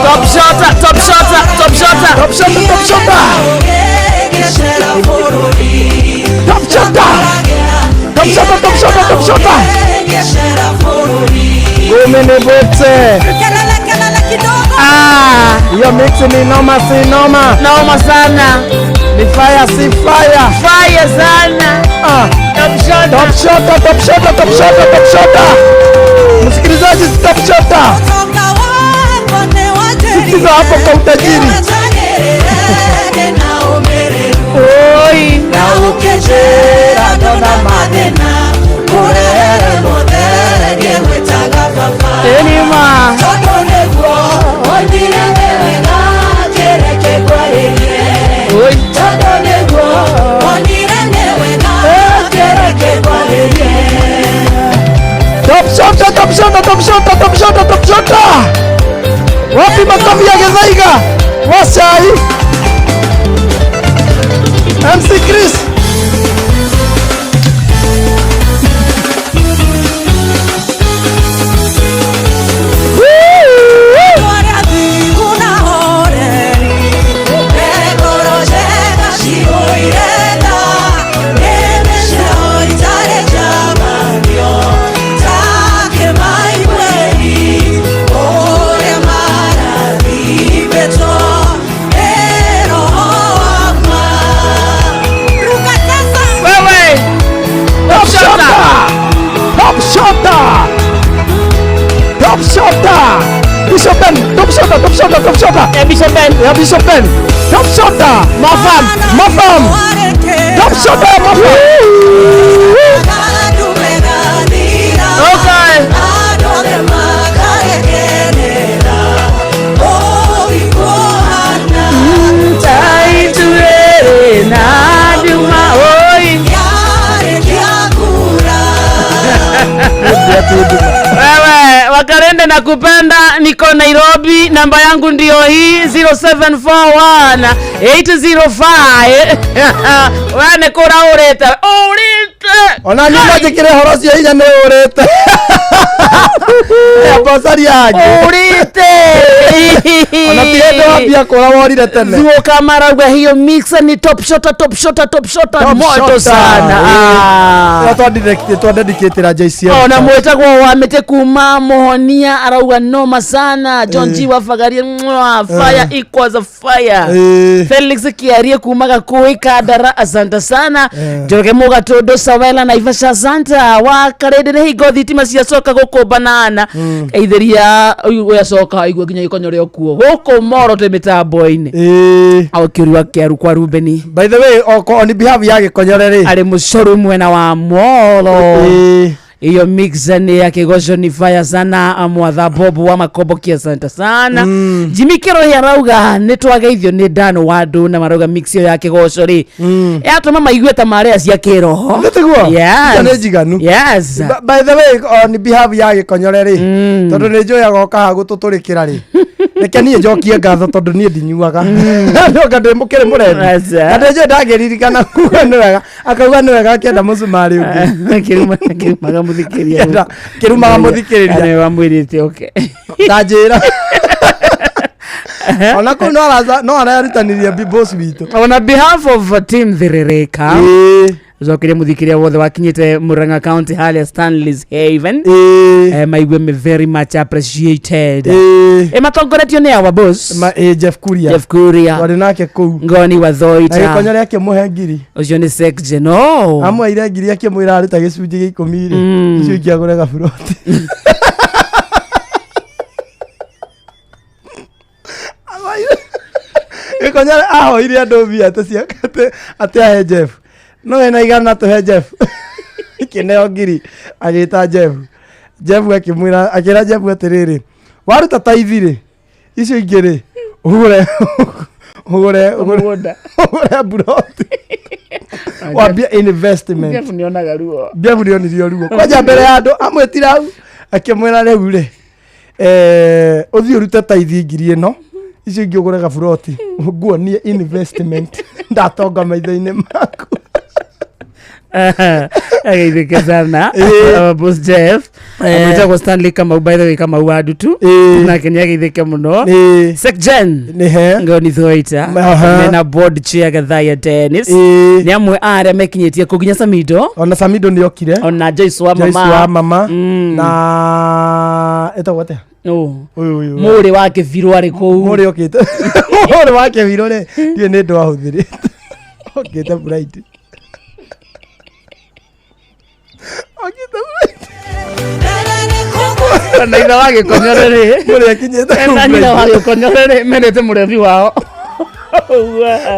Top shotter, top shotter, top shotter. Top shotter, top shotter. Top shotter. Top shotter, top shotter, top shotter. Ngumi ni bote. Ah, hiyo mix ni noma, si noma? Noma sana. Ni fire, si fire? Fire sana. Ah. Top shotter. Top shotter, top shotter, top shotter, top shotter. Msikilizaji, top shotter. Sikiza hapo kwa utajiri. Oi. Tenima. Oi. Top shotter, top shotter, top shotter, top shotter, top shotter. Wapi makofi ya Githaiga? Wachai. MC Chris. Wewe. Top shotter. Top shotter. Top shotter. Bishop Ben. Top shotter, top shotter, top shotter. Yeah, Bishop Ben. Yeah, Bishop Ben. Top shotter. Mafam. Mafam. Top shotter, Mafam. Okay. Wewe Wakarende nakupenda, niko Nairobi, namba yangu ndio hii 0741 805. Wewe nĩ kũra ũrĩte ũrĩte. Ona niĩ no njĩkĩre horo cio hinya nĩ ũrĩte. Ambacari angĩ. Ũrĩte. Ona ti hĩndĩ wambia kũra worire tene. Zuo Kamaragwe, hiyo mixer ni top shotter, top shotter, top shotter, Top moto shotter. sana. Ah. Ĩyo twadedicatĩra JCM. Ona mwĩtagwo wa mĩtĩ kuma Mũhonia arauga noma sana. John G wafagarie mwa fire equals fire. Felix Kiarie kuma Gakũĩ Kandara, asante sana. Njoroge Mũgatũndũ Sawela Naivasha, asante. Wa Karĩndĩ nĩ hingo thitima ciacoka gũkũ banana. Eitheria ũyũ yacoka aigua nginya gĩkonyore okuo gũkũ Moro twĩ mĩtambo-inĩ. Aũkĩũri kĩaru kwa Rubeni. By the way, on behalf ya Gĩkonyore rĩ, arĩ mũcoru mwena wa Moro. Iyo mixer ni ya Kĩgoco ni fire sana. Mwatha Bob wa Makombo kia asante sana. Jimmy Kirohi arauga nĩ twageithio nĩ Dan wa Ndũ na marauga mix iyo ya Kĩgoco rĩ yatũma maigue ta marĩa cia kĩroho. Nĩ tiguo? Yes. Nĩ njiganu. Yes. By the way, on behalf ya Gĩkonyore rĩ, tondũ nĩ njũĩ agoka haha gũtũtũrĩkĩra rĩ, reke niĩ njokie ngatho tondũ niĩ ndinyuaga. Ndoka ndĩ mũkĩrĩ mũrebi. Na ndĩ njũĩ ndangĩririkana kuga nĩ wega, akauga nĩ wega akĩenda mũcumarĩ ũngĩ. Kĩrumaga mũthikĩrĩria. Kĩrumaga mũthikĩrĩria. Nĩ wamwĩrĩte oke. Ndanjĩra. Ona kũu no araza no ararutanirie boss witũ. On behalf of team Thirĩrĩka, cokeria muthikiria wothe wakinyite Murang'a County haria Stanley's Haven, maigue me very much appreciated. Matongoretio nĩ our boss Jeff Kuria. Jeff Kuria Twarĩ nake kũu Ngoni wa na Thoita. Gĩkonyore akĩmũhe ngiri. Ũcio nĩ Sek Geno. Amweire ngiri akĩmwĩra aruta gĩcunjĩ gĩa 10 rĩ, icio ingĩ agũre gaburoti. Gĩkonyore ahoire andũ mbia atĩ ahe Jeff, no ena igana tũhe Jeff, kĩneo ngiri agĩta Jeff. Jeff akĩmwĩra, akĩra Jeff atĩrĩrĩ, waruta taithi rĩ, icio ingĩ rĩ, ũgũre ũgũre ũgũre ũgũre buroti, wambia investment. Jeff nĩonaga ruo. Jeff nĩonirio ruo kwanja mbere ya andũ, amwĩtira hau akĩmwĩra rĩu rĩ, ũthiĩ ũrute taithi ngiri ĩno, icio ingĩ ũgũre gaburoti, nguonie investment ndatonga maitho-inĩ maku. Ageithĩke sana our boss Jeff. Amwĩtagwo Stanley Kamau, by the way, Kamau wa Ndutu, nake nĩ ageithĩke mũno. Sek Jen Ngoni Thoita mena board chair Gathaya Dennis nĩ amwe a arĩa mekinyĩtie kũ nginya Samido. Ona Samido nĩ okire. Ona Joyce wa Joyce mama. Wa mama na ĩtagwo atĩa? Ũyũ ũyũ mũrĩ wa Kĩbirũ arĩ kũu. Mũrĩ okĩte, mũrĩ wa Kĩbirũ rĩ, ndiũĩ nĩ ndũ ahũthĩrĩte, okĩte Friday. Na ithe wa Gĩkonyore rĩ, mũrĩ akinyĩte kũu na nyina wa Friday. Gĩkonyore rĩ, mendete mũrebi wao.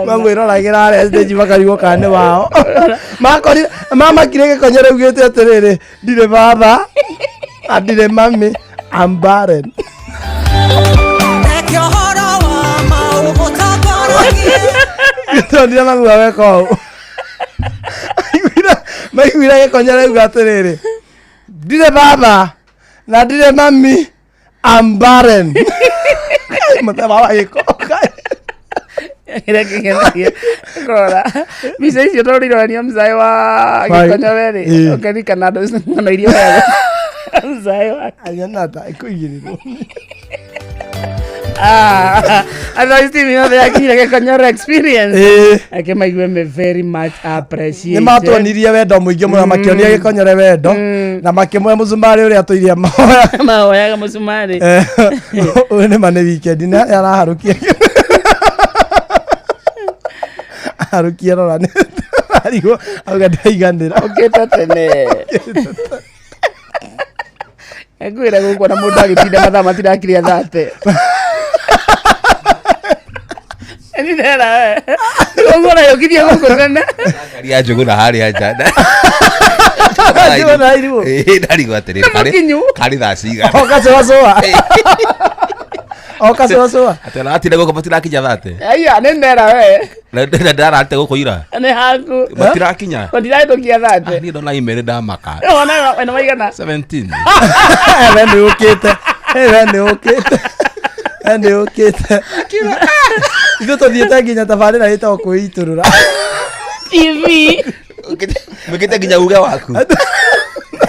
Mamwĩroragĩra arĩa stage makarigwo kana nĩ wao. Makorire mamakire Gĩkonyore augĩte atĩrĩrĩ, ndirĩ baba na ndirĩ mami, I'm barren. Gĩtonire mami wa weka ũũ. Maiguire Gĩkonyore auga atĩrĩrĩ, ndirĩ baba na ndirĩ mami, I'm barren. Mũthemba wa gĩko. Kĩrĩa kĩngenagia kũrora mbica icio tondũ ironania mzae wa Gĩkonyore rĩ, ũkaririkana andũ ng'ano iria ũheagwo mzae wake. Anyona ta ĩkũigĩrĩrwo. Otherwise team yothe yakinyire Gĩkonyore experience ake maigue me very much appreciated. Nĩ matuonirie wendo mũingĩ mũno, makĩonia Gĩkonyore wendo na makĩmũhe mũcumarĩ ũrĩa tũirie mahoya. Mahoyaga mũcumarĩ. Ũyũ nĩ ma nĩ weekend nĩ harĩa araharũkia harũkia rora nĩ arigwo auga ndaiganĩra. Ũkĩte tene ngwĩra gũkũ na mũndũ agĩtinda mathaa matirakiria 30. Nĩ ũguo ũrayũkithia gũkũ tene. Ngaria Njũgũna harĩa nja. Njũgũna airwo. Ĩĩ, ndarigwo atĩrĩrĩ, Mũkinyu. karĩ thaa cigana? Oka cũacũa. Oka cũacũa. Atĩ aratinda gũkũ matirakinya 30. Aya nĩ ndera we. Na ndarate gũkũ ira. Nĩ haku. Matirakinya. Matirahĩtũkia 30. Niĩ ndona email ndamaka. Wonaga ena maigana? 17. We nĩ ũkĩte. We nĩ ũkĩte. We nĩ ũkĩte. Ithuĩ tũthiĩte nginya tabarĩra ĩtagwo kwĩitũrũra. TV. Mwĩkĩte nginya uge waku.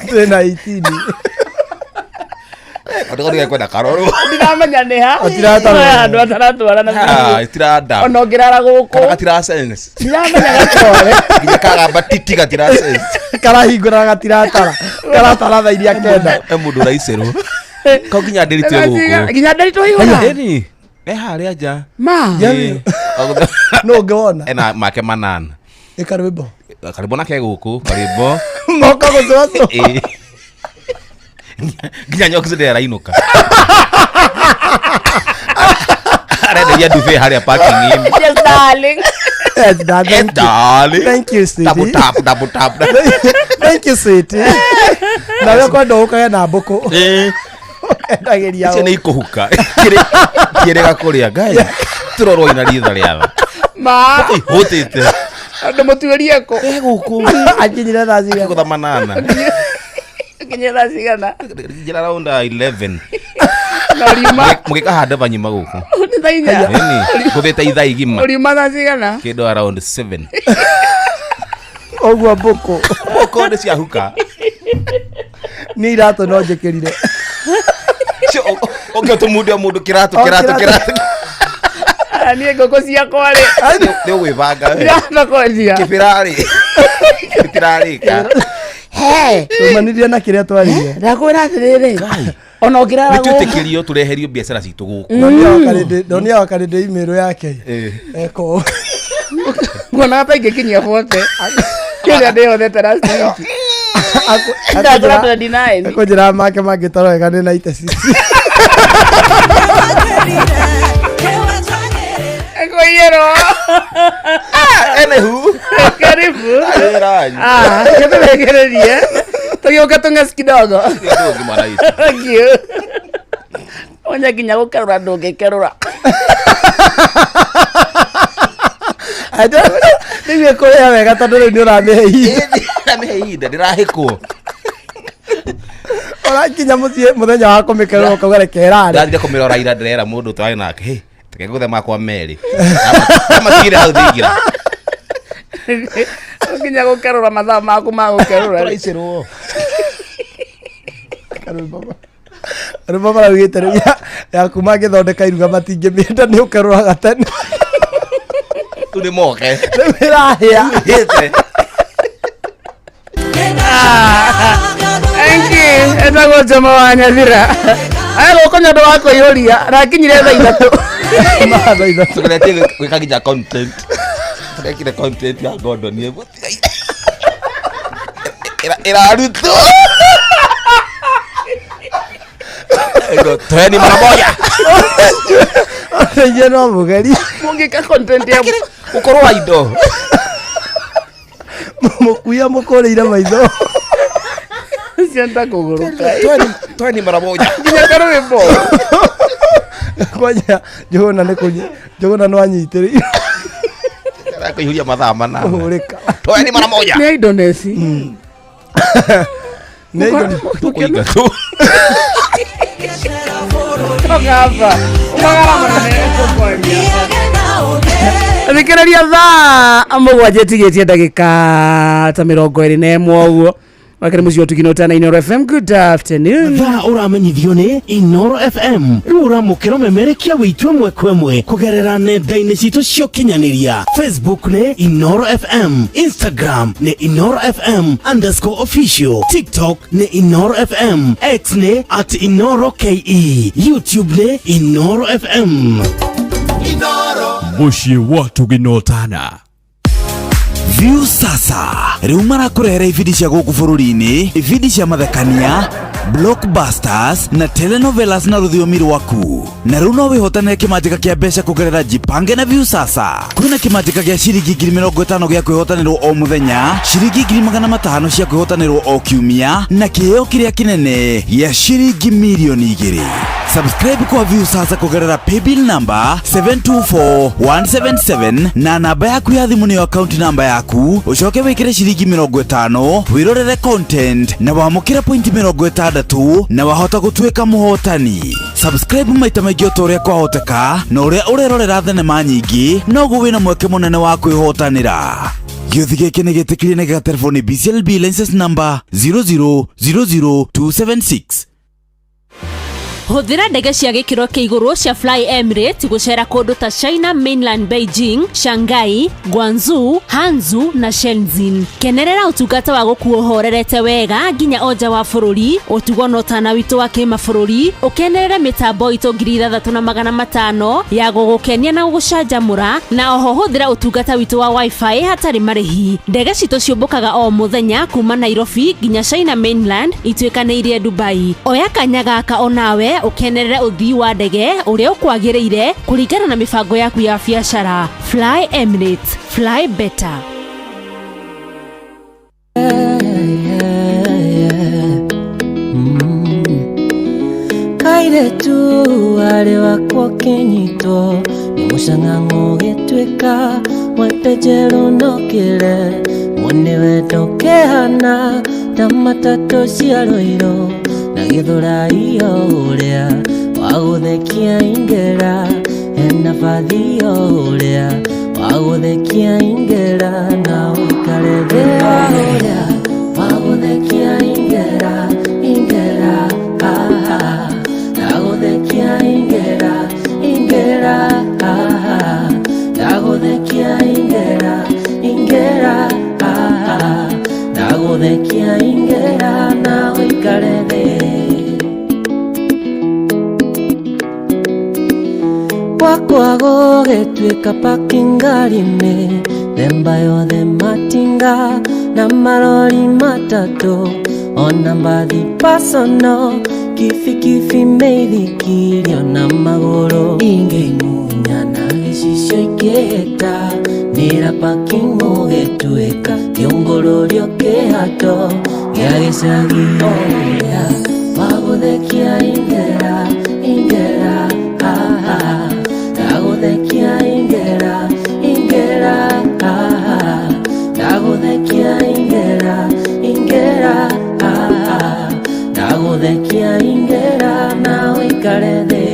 Twĩna 18. Andũ nĩgekwenda karorwo. Ndiramenya nĩ ha. Ũtiratara. Andũ ataratwarana. Ah, itiranda. Ona ũngĩrara gũkũ. Kana gatira sense. Ndiramenya gatware. Nginya kagamba titi gatira sense. Karahingũra gatiratara. Karatara thaa iria kenda. He mũndũ ũraicĩrwo. Kau nginya ndĩritwe gũkũ. Nginya ndĩritũ ihũra. Ĩni. E harĩa nja. Ma. Ĩĩ. No ũngĩwona. Ena make manana. Ĩ karwĩmbo. Karwĩmbo nake gũkũ, karwĩmbo. Moka gũcũacũa. Ĩĩ. Nginya nyoki ndĩrainũka. Arenderia duvet harĩa parking-inĩ. Yes, darling. Yes, darling. Yes, darling. Thank you, sweetie. Double tap, double tap. Thank you, sweetie. Nawe ũkwenda ũkage na mbũkũ. Ĩĩ. Endagĩria Icio nĩ ikũhuka. Kĩrĩga kũrĩa ngai. Tũrorwo ina ritho rĩatha. Ma. Hũtĩte. Andũ mũtuĩrie kũ? E gũkũ. Akinyire thaa cigana? Akĩgũtha manana. Akinyire thaa cigana? Njĩra round 11. Na ũriuma? Mũgĩkahanda banyuma gũkũ. Nĩ thaa inya? Ĩni. Ngũthĩte ithaa igima. Ũriuma thaa cigana? Kĩndũ around 7. Ũguo mbũkũ. Mbũkũ nĩ ciahuka. Nĩ iratũ no njĩkĩrire. Ũngĩ tũmunde o mũndũ kĩratũ kĩratũ kĩratũ. Niĩ ngũkũ ciakwa rĩ. Nĩ ũgwĩbanga we. Ndĩrahota kwendia. Kĩbĩra rĩ. Gĩtirarĩka. He. Tumanirie na kĩrĩa twaririe. Ndakwĩra atĩrĩrĩ. Ona ũngĩrara Nĩ gũkũ. twĩtĩkĩrio tũreherio biacara citũ gũkũ. Ndonia wakarĩndĩ email yake. Eko. Nguonaga ta ingĩkinyia 40. Kĩrĩa ndĩyothete last week. Ndagũra 29. Akũnjĩra make mangĩtarwo wega nĩ 96. Kũiyĩrwo. Anywho. Karibu. Wĩra wanyu. Ah, gĩtũrekererie. Tũgĩũka tũng'eci kidogo. Ndũngĩ mwana witũ. Thank you. Onya nginya gũkerũra ndũngĩkerũra. Rĩu ĩkũrĩa wega tondũ rĩu nĩ ũramĩhe ihinda. Ndĩramĩhe ihinda ndĩrahĩkwo. Ũrakinya mũciĩ mũthenya wa kũmĩkerũra ũkauga reke ĩrare. Ndathire kũmĩrora ira ndĩrera mũndũ twarĩ nake. Hey, reke ngũthe makwa merĩ. Ndamatigire hau thingira. Nginya gũkerũra mathaa maku ma gũkerũra. Tũraicĩrwo. Rwĩmbo maraugĩte rĩu ya kuma ngĩthondeka iruga matingĩmĩenda nĩ ũkerũraga tene. Rĩu nĩ moke. Rĩu ĩrahĩa. Hĩte. Thank you. Etagwo Njama wa Nyathira. Aya gũkũ nĩ ũndũ wa kũiyũria. Rakinyire thaa ithatũ. Thaa ithatũ. Tũgeretie gwĩka nginya content. Tũrekire content ya Gordon ĩmwe. Ĩrarutwo. Toeni mara moja. Ũteithie no mũgeri. Mũngĩka content ya Ũkorwo wa indo. Mũkuia mũkũrĩire maitho. Cienda kũgũrũka. Toeni mara moja. Nginya karwĩmbo. Kwanja Njũgũna nĩ kũnyi Njũgũna no anyitĩrĩire. Kũihũria mathaa manana. Kũhũrĩka. Toeni mara moja. Nĩ Indonesi. Nĩ Indonesi. Tũkũingatwo. Toka hapa. Umagara mũnene ũkwaria. Thikĩrĩria thaa mũgwanja ĩtigĩtie ndagĩka ta 21 ũguo. Wakĩrĩ mũciĩ ũtugino ũtana Inooro FM. Good afternoon. Thaa ũramenyithio nĩ Inooro FM rĩu ũramũkĩra ũmemerekia witũ ĩmwe kwa ĩmwe kũgerera nenda-inĩ citũ cia ũkinyanĩria. Facebook nĩ Inooro FM, Instagram nĩ Inooro FM underscore official, TikTok nĩ Inooro FM, X nĩ at Inooro KE, YouTube nĩ Inooro FM. Mũciĩ wa Tũginotana. View sasa rĩu marakũrehera ibindi cia gũkũ bũrũri-inĩ, ibindi cia mathekania, blockbusters na telenovelas na rũthiomi rwaku. Na rĩu no wĩhotanĩre kĩmanjĩka kĩa mbeca kũgerera Jipange na View sasa. Kwĩna kĩmanjĩka gĩa ciringi 50,000 gĩa kwĩhotanĩrwo o mũthenya, ciringi 500,000 cia kwĩhotanĩrwo o kiumia, na kĩheo kĩrĩa kĩnene gĩa ciringi 2 million. Subscribe kwa View sasa kũgerera paybill number 724177 na namba yaku ya thimũ nĩyo account namba yaku, ũcoke wĩkĩre ciringi 50 wĩrorere content na wamũkĩre pointi 60 na wahota gũtuĩka mũhotani. Subscribe maita maingĩ o ta ũrĩa kwahoteka, na ũrĩa ũrerorera thenema nyingĩ noguo wĩna mweke mũnene wa kwĩhotanĩra. Gĩũthi gĩkĩ nĩ gĩtĩkĩrie na gĩgaterebo nĩ BCLB license number 0000276. Hũthĩra ndege cia gĩkĩro kĩa igũrũ cia Fly Emirates gũcera kũndũ ta China Mainland, Beijing, Shanghai, Guangzhou, Hangzhou na Shenzhen. Kenerera ũtungata wa gũkuo ũhorerete wega nginya o nja wa bũrũri, ũtugo na ũtana witũ wa kĩmabũrũri, ũkenerere mĩtambo itũ 6500 ya gũgũkenia na gũgũcanjamũra, na oho hũthĩra ũtungata witũ wa wifi hatarĩ marĩhi. Ndege citũ ciũmbũkaga o mũthenya kuma Nairobi nginya China Mainland ituĩkanĩirie Dubai. Oya kanya gaka onawe ũkenerere ũthii wa ndege ũrĩa ũkwagĩrĩire kũringana na mĩbango yaku ya biacara. Fly Emirates, fly better. Kairetu arĩ wakwa ũkĩnyitwo nĩ mũcang'ang'o ũgĩtuĩka wete njerũ nokĩre mwene wendo ũkĩhana ta matatũ cia rũirũ na gĩthũrai ũrĩa wa gũthekia ingĩra hena bathi ũrĩa wa gũthekia ingĩra na ũikare thĩ wa ũrĩa wa gũthekia ingĩra ingĩra ah, ah. Na gũthekia ingĩra ingĩra ah, ah. Ndagũthekia ingĩra na ũikare thĩ. Gwakwa gũgĩtuĩka parking ngari-inĩ, themba yothe matinga na marori matatũ, ona mbathi personal, kibikibi mĩithikiri ona magũrũ. Ingĩmunya na gĩcicio ikĩhĩta, nĩra parking gũgĩtuĩka kĩũngũrũrio kĩhato gĩa gĩcagi. Ũrĩa wagũthekia ingĩra, ingĩra, ha, ha. Ndagũthekia ingĩra, ingĩra, ha, ha. Ndagũthekia ingĩra, ingĩra, ha, ha. Ndagũthekia ingĩra na ũikare thĩ.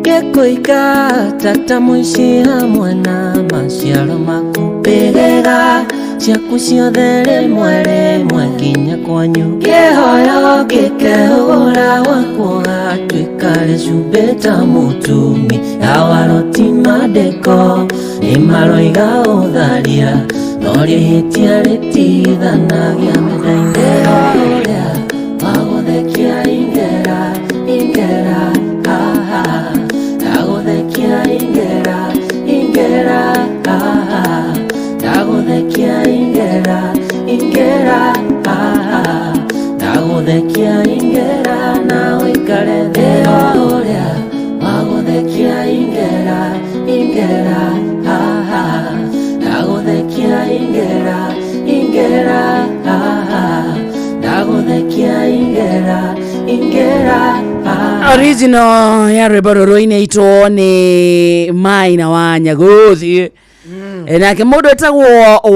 Gĩkũika tata mũici hamwe na maciaro maku mbĩgĩga ciaku ciothe rĩmwe rĩmwe nginya kwanyu kĩhoyo gĩkehũra gwaku ũgatuĩka rĩcumbĩ ta mũtumi awaroti mandĩko nĩ maroiga ũtharia no rĩhĩtia rĩtigithanagia mĩtha-inĩ. Ũrĩa wagũthekia ingĩra, ingĩra, ha, ha. Ndagũthekia ingĩra, ingĩra, ha, ha. Ndagũthekia ingĩra, ingĩra, ha, ha. Ndagũthekia ingĩra na ũikare thĩ. Ũrĩa wagũthekia ingĩra, ingĩra, ha, ha. Ndagũthekia ingĩra, ingĩra, ha, ha. Ndagũthekia ingĩra, ingĩra, ha, ha. Original ya rwĩmbo rũrũ inĩitwo nĩ Maina wa Nyaguthi. Nake mũndũ wĩtagwo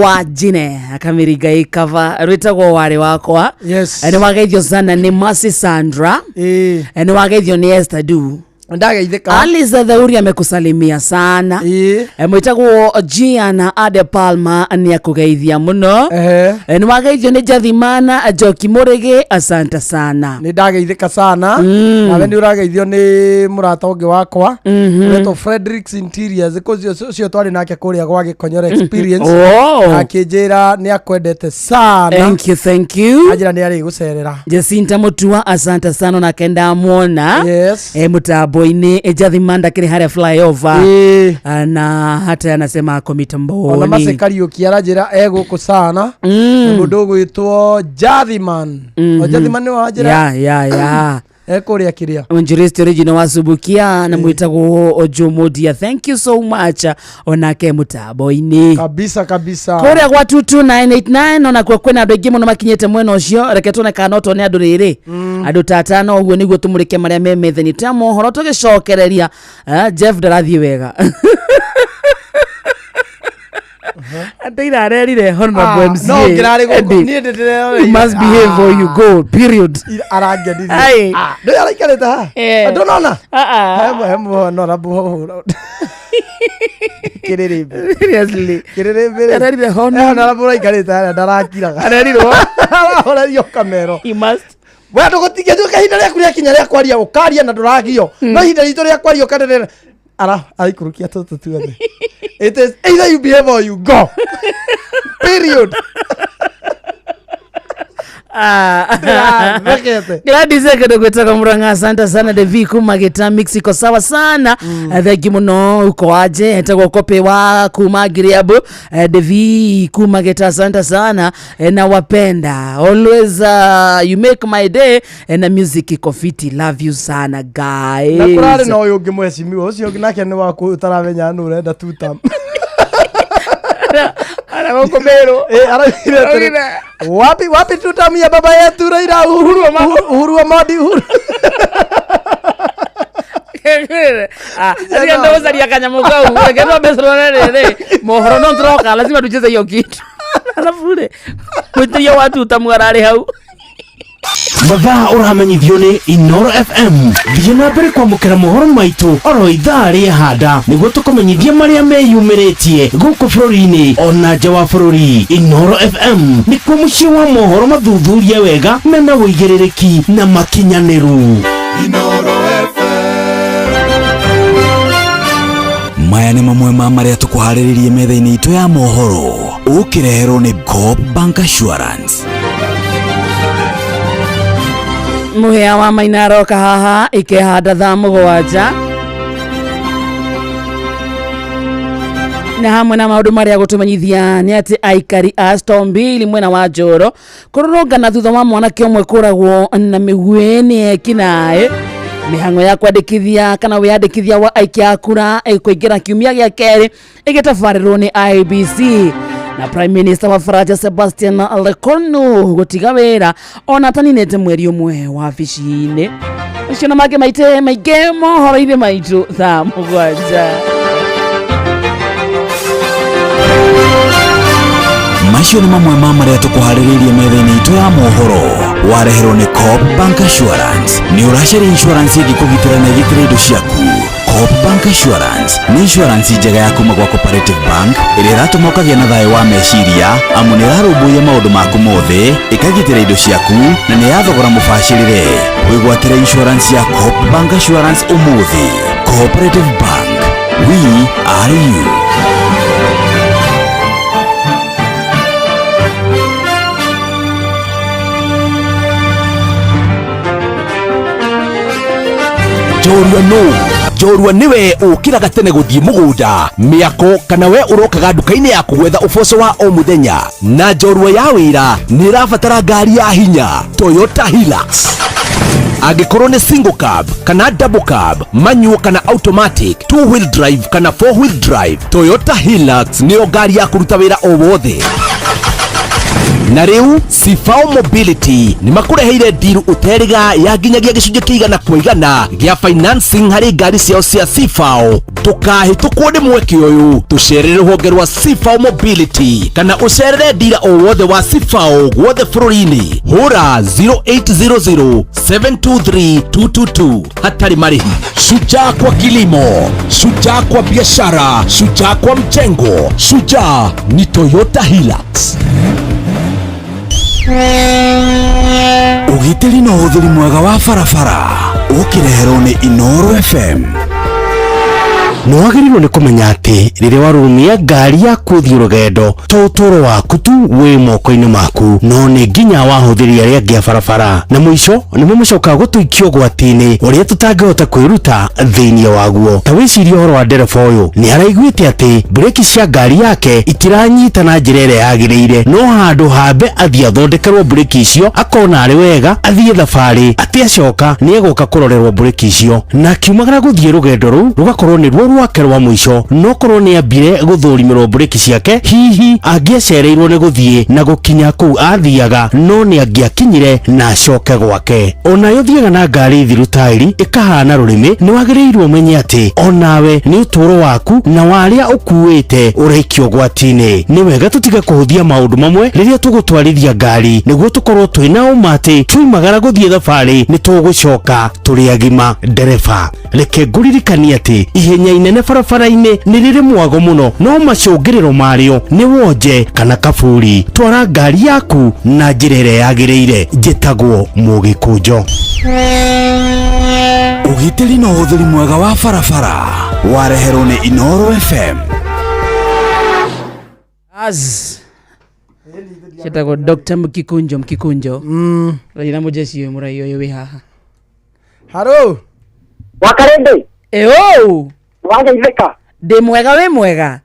Wanjine akamĩringa ĩkaba rwĩtagwo warĩ wakwa. Yes. Nĩ wageithio sana nĩ Mercy Sandra. Nĩ wageithio nĩ Esther Du. Ndageithĩka. Alice Thauri amekusalimia sana. Mwĩtagwo Giana Ade Palma nĩ akũgeithia mũno. Nĩ wageithio nĩ Jathimana Njoki Mũrĩgĩ, asante sana. Nĩ ndageithĩka sana. Nawe nĩ ũrageithio nĩ mũrata ũngĩ wakwa ũretwo Fredericks Interiors ũcio ũcio twarĩ nake kũrĩa gwa Gĩkonyore Experience. Oh. Akĩnjĩra nĩ akwendete sana. Thank you, thank you. Anjĩra nĩ arĩgũcerera. Jacinta Mutua, asante sana nake ndamwona. Yes. Mtambo-inĩ. Jathimanda kĩrĩ harĩa flyover. Na hata anasema ako Ona mitamboni. Mercy Kariũki aranjĩra e gũkũ sana. Na mũndũ ũgwĩtwo Jathiman. O Jathiman nĩ wanjĩra. Ya, ya, ya. E kũrĩa kĩrĩa. Mwinjilisti original wa Subukia na mwitagwo Ojomodia, thank you so much onake mutambo-inĩ kabisa kabisa. Kũrĩa gwa 22989 onakuo kwĩna andũ aingĩ mũno makinyĩte mwena ũcio. Reke tuone kana no tuone andũ rĩrĩ, andũ ta atano ũguo nĩguo tũmũrĩke marĩa me metha-inĩ twa mohoro tũgĩcokereria. Jeff ndarathiĩ wega Ateira arerire honorable Ah, MCA. no ngĩrarĩ gũkũ, Eddie, niĩ ndĩreroreire. you must behave or you go, period. Arangenirie. Ai. Ah, ndũĩ araikarĩte haha? Ndũnona? He honorable kĩrĩrĩmbĩ. Seriously. Kĩrĩrĩmbĩ rĩ. Arerire honorable. He honorable ũraikarĩte harĩa ndarakiraga. Arerirwo. Arahorerio kamero. He must. We ndũgũtigia njuke ihinda rĩaku rĩakinya rĩa kwaria ũkaria na ndũragio. No ihinda ritũ rĩa kwaria ũkanenera. Ara araikũrũkia tũtũ tuothe. It is either you behave or you go. Period. Ndĩrathekete. Gladys Ekedo gwĩtagwo Murang'a, asante sana Devi kuma Gita Mexico, sawa sana. Thengi mũno uko waje etagwo Kope wa kuma Giriabu. Devi kuma Gita, asante sana. Na wapenda always, you make my day. Na music iko fiti, love you sana guys. Na kũrarĩ na ũyũ ũngĩ mwecimiwa ũcio ũngĩ nake nĩ waku ũtaramenya nũ ũrenda tutam. Ara gũkũ Meru. Araugire atĩrĩ, wapi wapi tutam ya baba yetu Raila Uhuru Uhuru Amadi Uhuru. Rĩrĩa ndũgũcaria kanyamũ kau reke twambe tũrore rĩrĩ mohoro no tũroka, lazima tucheze hiyo kitu, alafu rĩ mwĩtĩria wa tutamu ararĩ hau. Mathaa ũramenyithio nĩ Inoro FM. Thiĩ na mbere kwamũkĩra mohoro maitũ oro ithaa rĩa handa nĩguo tũkũmenyithie marĩa meyumĩrĩtie gũkũ bũrũri-inĩ ona nja wa bũrũri. Inoro FM nĩkuo mũciĩ wa mohoro mathuthurie wega mena ũigĩrĩrĩki na makinyanĩru. Inoro FM. Maya nĩ mamwe ma marĩa tũkũharĩrĩrie metha-inĩ itũ ya mohoro ũkĩreherwo nĩ Coop Bank Assurance. Mũhĩa wa Maina aroka haha ikehanda thaa 7, na hamwe na maũndũ marĩa gũtũmenyithia nĩ atĩ aikari a Stombili mwena wa Njoro kũrũrũngana thutha wa mwanake ũmwe kũragwo na mĩguĩ nĩ ekinaĩ. Mĩhang'o ya kwandĩkithia kana wĩyandĩkithia wa aikia a kura kũingĩra kiumia gĩa kerĩ ĩgĩtabarĩrwo nĩ IEBC. Na Prime Minister wa Faranja Sebastian Lecornu gũtiga wĩra ona ataninĩte mweri ũmwe wabici-inĩ. Ũcio na mangĩ maite maingĩ mohoro-inĩ maitũ thaa 7. Macio nĩ mamwe ma marĩa tũkũharĩrĩirie metha-inĩ itũ ya mohoro wareherwo nĩ Coop Bank Assurance. Nĩ ũracaria insurance ĩngĩkũgitĩra na ĩgitĩre indo ciaku? Coop Bank Assurance nĩ insurance njega ya kuma gwa Cooperative Bank ĩrĩa ĩratũma ũkagĩa na thayũ wa meciria, amu nĩ ĩrarũmbũiya maũndũ maku mothe, ĩkagitĩra indo ciaku na nĩ ya thogora mũbacĩrĩre. Wĩgwatĩre insurance ya Coop Bank Assurance ũmũthĩ. Cooperative Bank, we are you. Njorua nũ? Njorua nĩwe ũkĩraga tene gũthiĩ mũgũnda, mĩako, kana we ũrokaga nduka-inĩ yaku gwetha ũboco wa o mũthenya. Na njorua ya wĩra nĩ ĩrabatara ngari ya hinya, Toyota Hilux. Angĩkorwo nĩ single cab kana double cab, manual kana automatic, two wheel drive kana four wheel drive, Toyota Hilux nĩyo ngari ya kũruta wĩra o wothe. Na rĩu Sifao Mobility nĩ makũreheire ndiru ũterĩga ya nginyagia gĩcunjĩ kĩa 100% gĩa financing harĩ ngari ciao cia Sifao. Ndũkahĩtũkwo nĩ mweke ũyũ, tũcerere rũhonge rwa Sifao Mobility kana ũcerere ndira o wothe wa Sifao guothe bũrũri-inĩ. Hũra 0800 723 222 hatarĩ marĩhi. Shujaa kwa kilimo, shujaa kwa biashara, shujaa kwa mjengo, shujaa ni Toyota Hilux. Ũgitĩri na ũhũthĩri mwega wa barabara ũkĩreherwo nĩ Inooro FM. Nĩ wagĩrĩirwo nĩ kũmenya atĩ rĩrĩa warũmia ngari yaku ũthiĩ rũgendo to ũtũũro waku tu wĩ moko-inĩ maku, no nĩ nginya wahũthĩri arĩa angĩ a barabara, na mũico nĩmo macokaga gũtũikia ũgwati-inĩ ũrĩa tũtangĩhota kwĩruta thĩinĩ waguo. Ta wĩcirie ũhoro wa ndereba ũyũ, nĩ araiguĩte atĩ breki cia ngari yake itiranyita na njĩra ĩrĩa yagĩrĩire, no handũ hambe athiĩ athondekerwo breki icio akona arĩ wega athiĩ thabarĩ, atĩ acoka nĩ egũka kũrorerwo breki icio, na akiumagara gũthiĩ rũgendo rũu rũgakorwo nĩ ruo rwake rwa mũico. No korwo nĩ ambire gũthũrimĩrwo breki ciake, hihi angĩacereirwo nĩ gũthiĩ na gũkinya kũu athiaga, no nĩ angĩakinyire na acoke gwake. Onayo ũthiaga na ngari thiru taĩri ĩkahana rũrĩmĩ, nĩ wagĩrĩirwo ũmenye atĩ onawe nĩ ũtũũro waku na wa arĩa ũkuĩte ũraikio ũgwati-inĩ. Nĩ wega tũtige kũhũthia maũndũ mamwe rĩrĩa tũgũtwarithia ngari, nĩguo tũkorwo twĩna ũma atĩ tuimagara gũthiĩ thabarĩ nĩ tũgũcoka tũrĩ agima. Ndereba, reke ngũririkanie atĩ ihenya inene barabara-inĩ nĩ rĩrĩ mwago mũno, no macũngĩrĩro marĩo nĩ wonje kana kaburi. Twara ngari yaku na njĩra ĩrĩa yagĩrĩire. Njĩtagwo Mũgĩkũnjo. Ũgitĩri na ũhũthĩri mwega wa barabara wareherwo nĩ Inooro FM. Az ciĩtagwo Dr. Mkikunjo. Mkikunjo raira mũjeshi ũyũ mũrai ũyũ wĩ haha. Haro Wakarĩndĩ. Ĩũ Wageithĩka. Ndĩ mwega, wĩ mwega?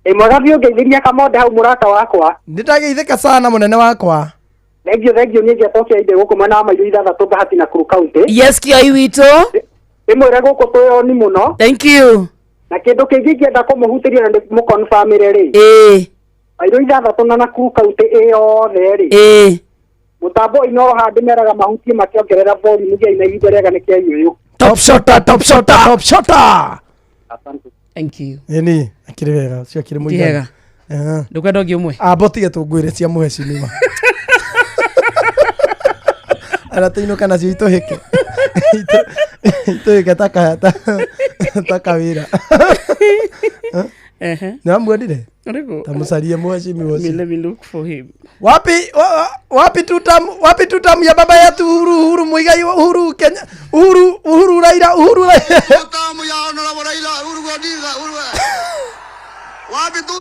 Ĩ mwega biũ, ngeithĩria Kamonde hau mũrata wakwa. Nĩndageithĩka sana mũnene wakwa. Thengio thengio, niĩ ngĩatokia inde gũkũ mwena wa Mairũ 6 Bahati na Nakuru County. Yes, kĩoi witũ. Ndĩmwĩre gũkũ twĩoni mũno. Thank you. Na kĩndũ kĩngĩ ingĩenda kũmũhutĩria na mũconfirmĩre rĩ. Ĩĩ. Mairũ 6 na Nakuru County ĩ yothe rĩ. Ĩĩ. Mũtambo Inooro handũ meraga mahutie makĩongerera volume gĩa ina ihinda rĩega nĩ kĩa ũyũ. Top shota, top shota, top shota. Asante. Thank you. Ĩni, akĩrĩ wega, ũcio akĩrĩ Ti mũiganu. hega. Ndũkwenda ũngĩ ũmwe? Amba ũtige tũngwĩre cia mũhecimiwa. Ara tũinũka nacio itũhĩke. Itũhĩke ta kawĩra. Ehe. Nĩwamuonire? Ũrĩkũ? Ta mũcarie mheshimiwa ũcio. Let me look for him. Wapi wapi tutam, wapi tutam ya baba yetu Uhuru, Uhuru Muigai, Uhuru Kenya, Uhuru, Uhuru Raila, Uhuru Raila. Tutamu ya Honorable Raila Uhuru Odinga, Uhuru. Wapi tu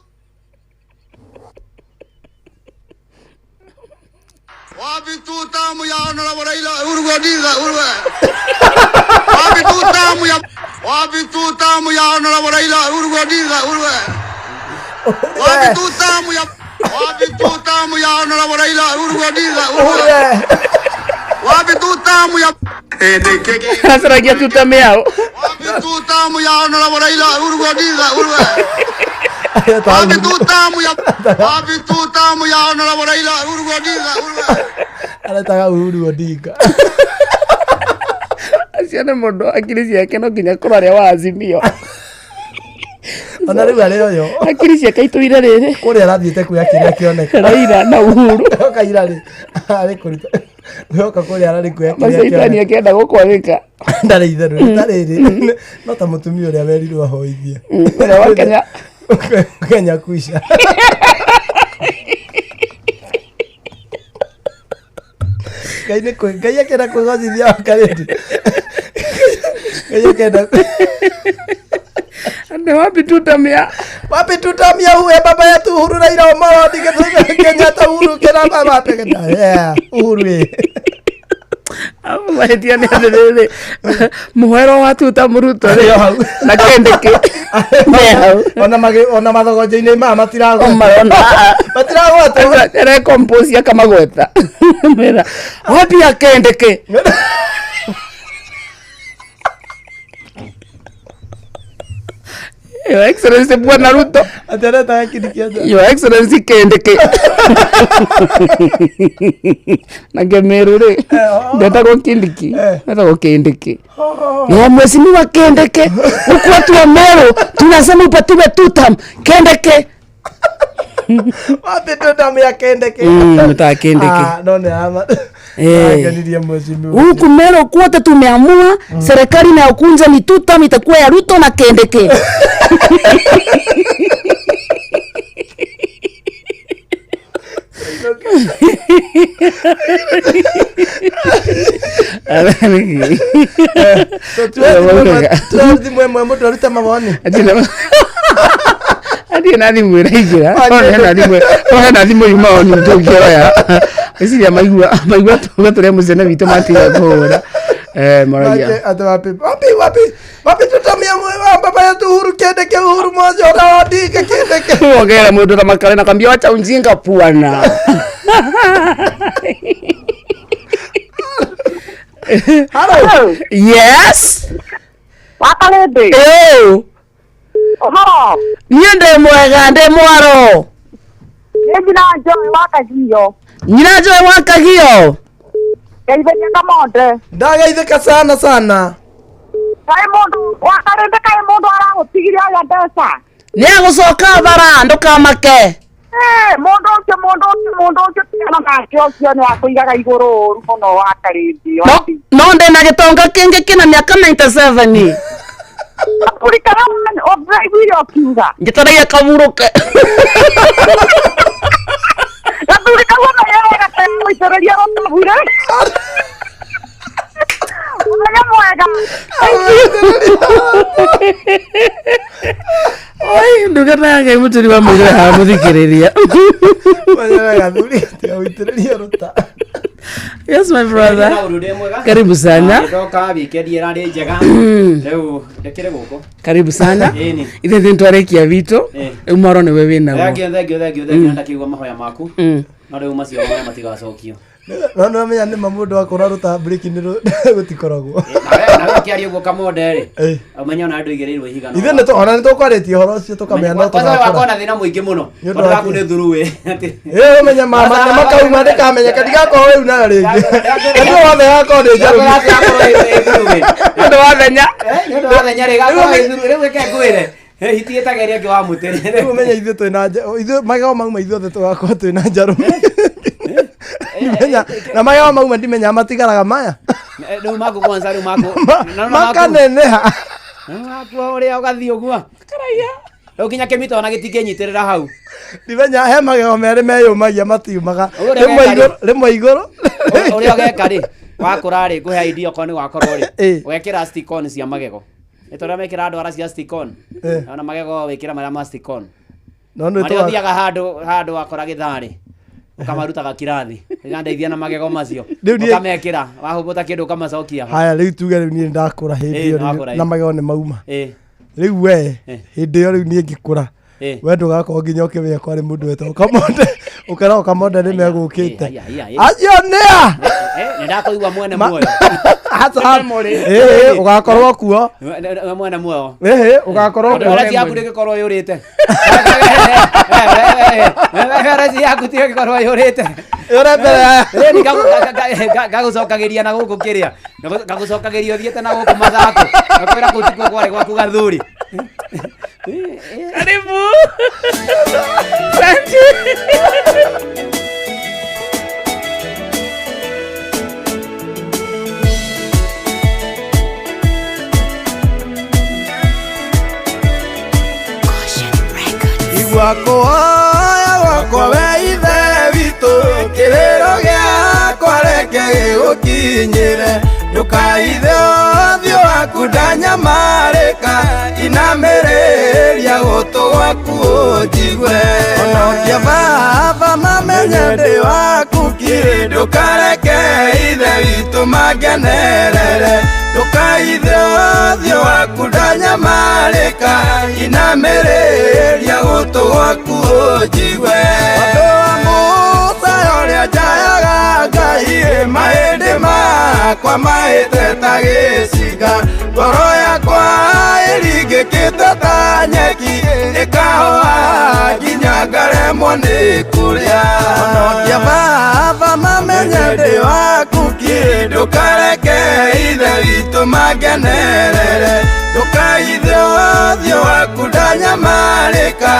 Wapi tutamu ya Honorable Raila Uhuru Odinga, Uhuru. Wapi tutamu ya Wapi tutamu ya Honorable Raila Uhuru Odinga, Uhuru. Wapi tutamu ya Wapi tutamu ya Honorable Raila Uhuru Odinga, Uhuru. Wapi tutamu ya Acaragia tutamu yao. Wapi tutamu ya Honorable Raila Uhuru Odinga, Uhuru. Wapi tutamu ya Wapi tutamu ya Honorable Raila Uhuru Odinga, Uhuru. Aretaga Uhuru Odinga. Acio nĩ mũndũ akiri ciake no nginya korwo arĩa wa Azimio. Ona rĩu arĩ ũyũ. Akiri ciake itũire rĩrĩ. Kũrĩa arathiĩte kuoya kĩrĩa kĩoneka. Raila na Uhuru. Oka ira rĩ. Arĩ kũruta. Oka kũrĩa ararĩ kuoya kĩrĩa Macaitani kĩoneka. akĩenda gũkwagĩka. Ndarĩ itherũ rĩtarĩ rĩ. No ta mũtumia ũrĩa werirwo ahoithie. Ũrĩa wa Kenya. Kenya kuisha. Ngai nĩ kwĩ Ngai akĩenda kwĩgocithia wakarĩndi. Ngai akĩenda Ande wapi tutamia? Wapi tutamia uwe baba yetu Uhuru Raila Amolo Odinga Kenyatta Uhuru kena baba Kenyatta. Yeah, Uhuru ĩ. Abu mahĩtia nĩ atĩrĩrĩ mũhero wa tuta mũruto rĩ na kendeke me hau. Ona magi ona mathogonje-inĩ maya matiragweta. Marona. Matiragweta. Arekompose akamagweta. Mera wapi ya kendeke? Your Excellency Bwana Ruto. Atĩ aretaga kĩndũ kĩa Your Excellency Kendeke. Na Ngemeru rĩ ndetagwo Kindiki. Ndetagwo Kindiki. Ya mheshimiwa Kendeke, huku watu wa Meru tunasema upatiwe tutam Kendeke. Wapi tutam ya Kendeke? Mtaa Kendeke. Ah, no nĩ ama. Agenirie mheshimiwa. Huku Meru kwote tumeamua serikali inayokunja ni tutam itakuwa ya Ruto na Kendeke. So tuwe thimũ ĩmwe mũndũ arute mawoni. Athiĩ na thimũ ĩraingĩra. No hena thimũ yuma oni tũngĩoya. Ngwĩciria maigua tuga tũrĩa mũcene witũ matiga kũhũra. Moragia. Atĩ wapi wapi wapi wapi tutamia baba yetu Uhuru Kendeke Uhuru Mwanzo na Odinga Kendeke. Wongera mũndũ na makale na kwambia wacha ujinga puana. Hello. Yes. Wakalende. Ĩũ. Ũhoro. Niĩ ndĩ mwega ndĩ mwaro. Nĩ nyina Joy wa Kagio. Nyina Joy wa Kagio. Ngeithĩria Kamonde. Ndageithĩka sana sana. Kaĩ mũndũ wakalende kaĩ mũndũ aragũtigire aya mbeca. Nĩ agũcoka bara ndũkamake. Mũndũ ũcio mũndũ ũcio mũndũ ũcio tigana nake ũcio nĩ akũigaga igũrũ ũru mũno wakarĩndi. No ndĩ na gĩtonga kĩngĩ kĩna mĩaka 97. Ũrikara ũraiguire ũkiuga. Njĩtaragia kaburũke. Gathuri kau ona yeye gategũitĩrĩria rũtavure. Mũthenya mwega. Oi, ndungata ya Ngai mũturi wa mũigĩre haha mũthikĩrĩria. Manyara gathuri gategũitĩrĩria rũta. Yes my brother. Karibu sana. Ndoka weekend ĩrarĩ njega. Rĩu ndĩkĩrĩ gũkũ. Karibu sana. Ĩni. Ithe thĩ twarĩkia witũ. Rĩu mwaro nĩwe wĩnaguo. Thank you, thank you, thank you, thank you. Ndakĩigua mahoya maku. No rĩu macio mahoya matigacokio. No nĩ wamenya nĩ ma mũndũ akũra rũta breki nĩ gũtikoragwo. Nawe ũkĩaria ũguo Kamonde rĩ, ũmenye ona andũ igĩrĩirwo ihiga no. Ithuĩ nĩ ona nĩ tũkwarĩtie ũhoro ũcio tũkamenya no Kwanza we wakwa tũgakũra. na thĩna mũingĩ mũno. Nĩ ũndũ Tondũ wa waku kĩ? nĩ thuruĩ. Ĩ ũmenye mama nĩ makauma ndĩkamenyeka ndigakorwo rĩu nayo rĩngĩ. Andũ othe gakorwo nĩ njerũ. Nĩ ũndũ wa thenya. Nĩ ũndũ wa thenya rĩ, gakorwo ĩ thuru. Rĩu reke ngwĩre. Hiti ĩtaga ĩrĩa ĩngĩ wa mũtĩ. Rĩu ũmenye ithuĩ twĩna ithuĩ magego mauma ithuothe tũgakorwo twĩna njarũ. Ndimenya na magego mauma ndimenya matigaraga maya. Rĩu maku kwanza rĩu maku. Makaneneha. Maku ũrĩa ũgathiĩ ũguo. Karaiha. Rĩu nginya kĩmito ona gĩtingĩnyitĩrĩra hau. Ndimenya he magego merĩ meyũmagia matiumaga. Ũrĩa Rĩmwe ũgeka rĩ? igũrũ, rĩmwe igũrũ. Ũrĩa ũgeka rĩ, wakũra rĩ, ngũhe idea okorwo nĩ wakorwo rĩ, wekĩra stick on cia magego. Nĩ tondũ mekĩra ndwara cia stick on. Ona magego wĩkĩra marĩa ma stick on. No nĩ Marĩa tũga- ũthiaga handũ handũ wakora gĩtharĩ ũkamarutaga kirathi ndeithia na magego macio Rĩu niĩ- ũkamekĩra wahũmbũta kĩndũ ũkamacokia ho. Haya rĩu tuge rĩu niĩ ndakũra hĩndĩ Ĩĩ, ĩyo nĩwakũra, rĩu ĩĩ. na magego nĩ mauma. Ĩĩ. Rĩu we Ĩĩ. hĩndĩ ĩyo rĩu niĩ ngĩkũra. Ĩĩ. We ndũgakorwo nginya ũkĩmenya kwarĩ mũndũ wetagwo Kamonde. Ũkeragwo Kamonde nĩ megũkĩte. Aya, aya, ĩĩ. Acio nĩa! Eh, nĩ ndakũigua mwene muoyo. Aca. Ĩĩ, ũgakorwo kuo. We mwene muoyo. Ĩĩ, ũgakorwo Tondũ kuo. reci yaku ndĩngĩkorwo yũrĩte. Reci yaku tiyo ĩngĩkorwo yũrĩte. Yũre mbere ya- Ĩni ngagũcokagĩria na gũkũ kĩrĩa. Ngagũcokagĩria ũthiĩte na gũkũ mathako. Ngakwĩra kũu tikuo kwarĩ gwaku gathuri. Karibu. Asante. Igua kuoya gwakwa we ithe witũ kĩrĩro gĩakwa reke gĩgũkinyĩre ndũkaithe ũthiũ waku ndanyamarĩka inamĩrĩria gũtũ gwaku ũnjigue onokia baba mamenye ndĩ waku kirĩ ndũkareke ithe witũ mangenerere ndũkaithe ũthiũ waku ndanyamarĩka inamĩrĩria gũtũ gwaku ũnjigue ũndũ wa Musa ũrĩa njayaga Ngai mahĩndĩ makwa mahĩte ta gĩcinga ngoro yakwa ĩringĩkĩte ta nyeki ĩkahoa nginya ngaremwo nĩ kũrĩa onokia baba mamenye ndĩ waku kirĩ ndũkareke ithe witũ mangenerere ndũkaithe ũthiũ waku ndanyamarĩka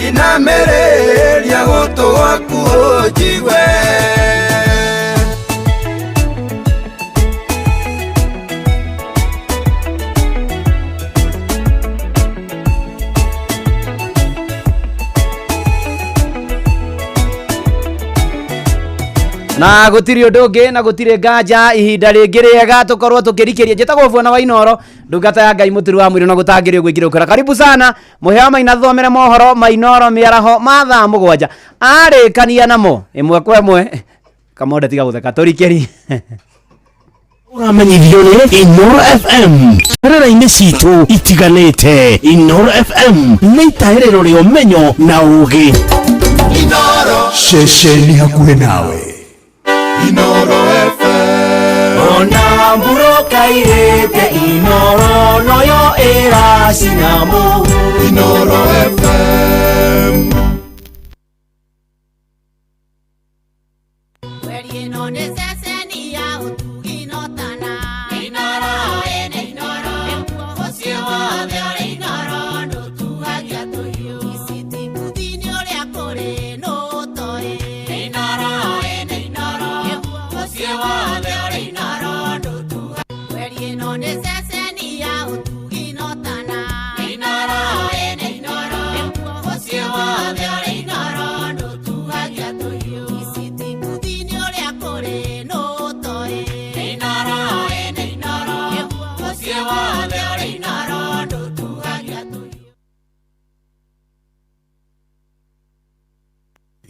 inamĩrĩria gũtũ gwaku ũnjigue. Na gũtirĩ ũndũ ũngĩ na gũtirĩ nganja ihinda rĩngĩ rĩega tũkorwo tũkĩrikĩria njĩtagwo buona wa Inoro ndungata ya Ngai mũturu wa mwĩrĩ na gũtangĩrĩ ũguo ingĩrĩ karibu sana mũheo maina thomere mohoro ma Inoro mĩaraho ma thaa 7 arĩkania namo ĩmwe kwa ĩmwe Kamonde tiga gũtheka tũrikĩri. Ũramenyithio nĩ Inoro FM rĩra-inĩ citũ itiganĩte. Inoro FM nĩ itaĩrĩro rĩa ũmenyo na ũgĩ. Ceceni hakuhĩ nawe. Inoro FM. Ona mburoka irĩte Inoro noyo ĩracina mũhu. Inoro FM.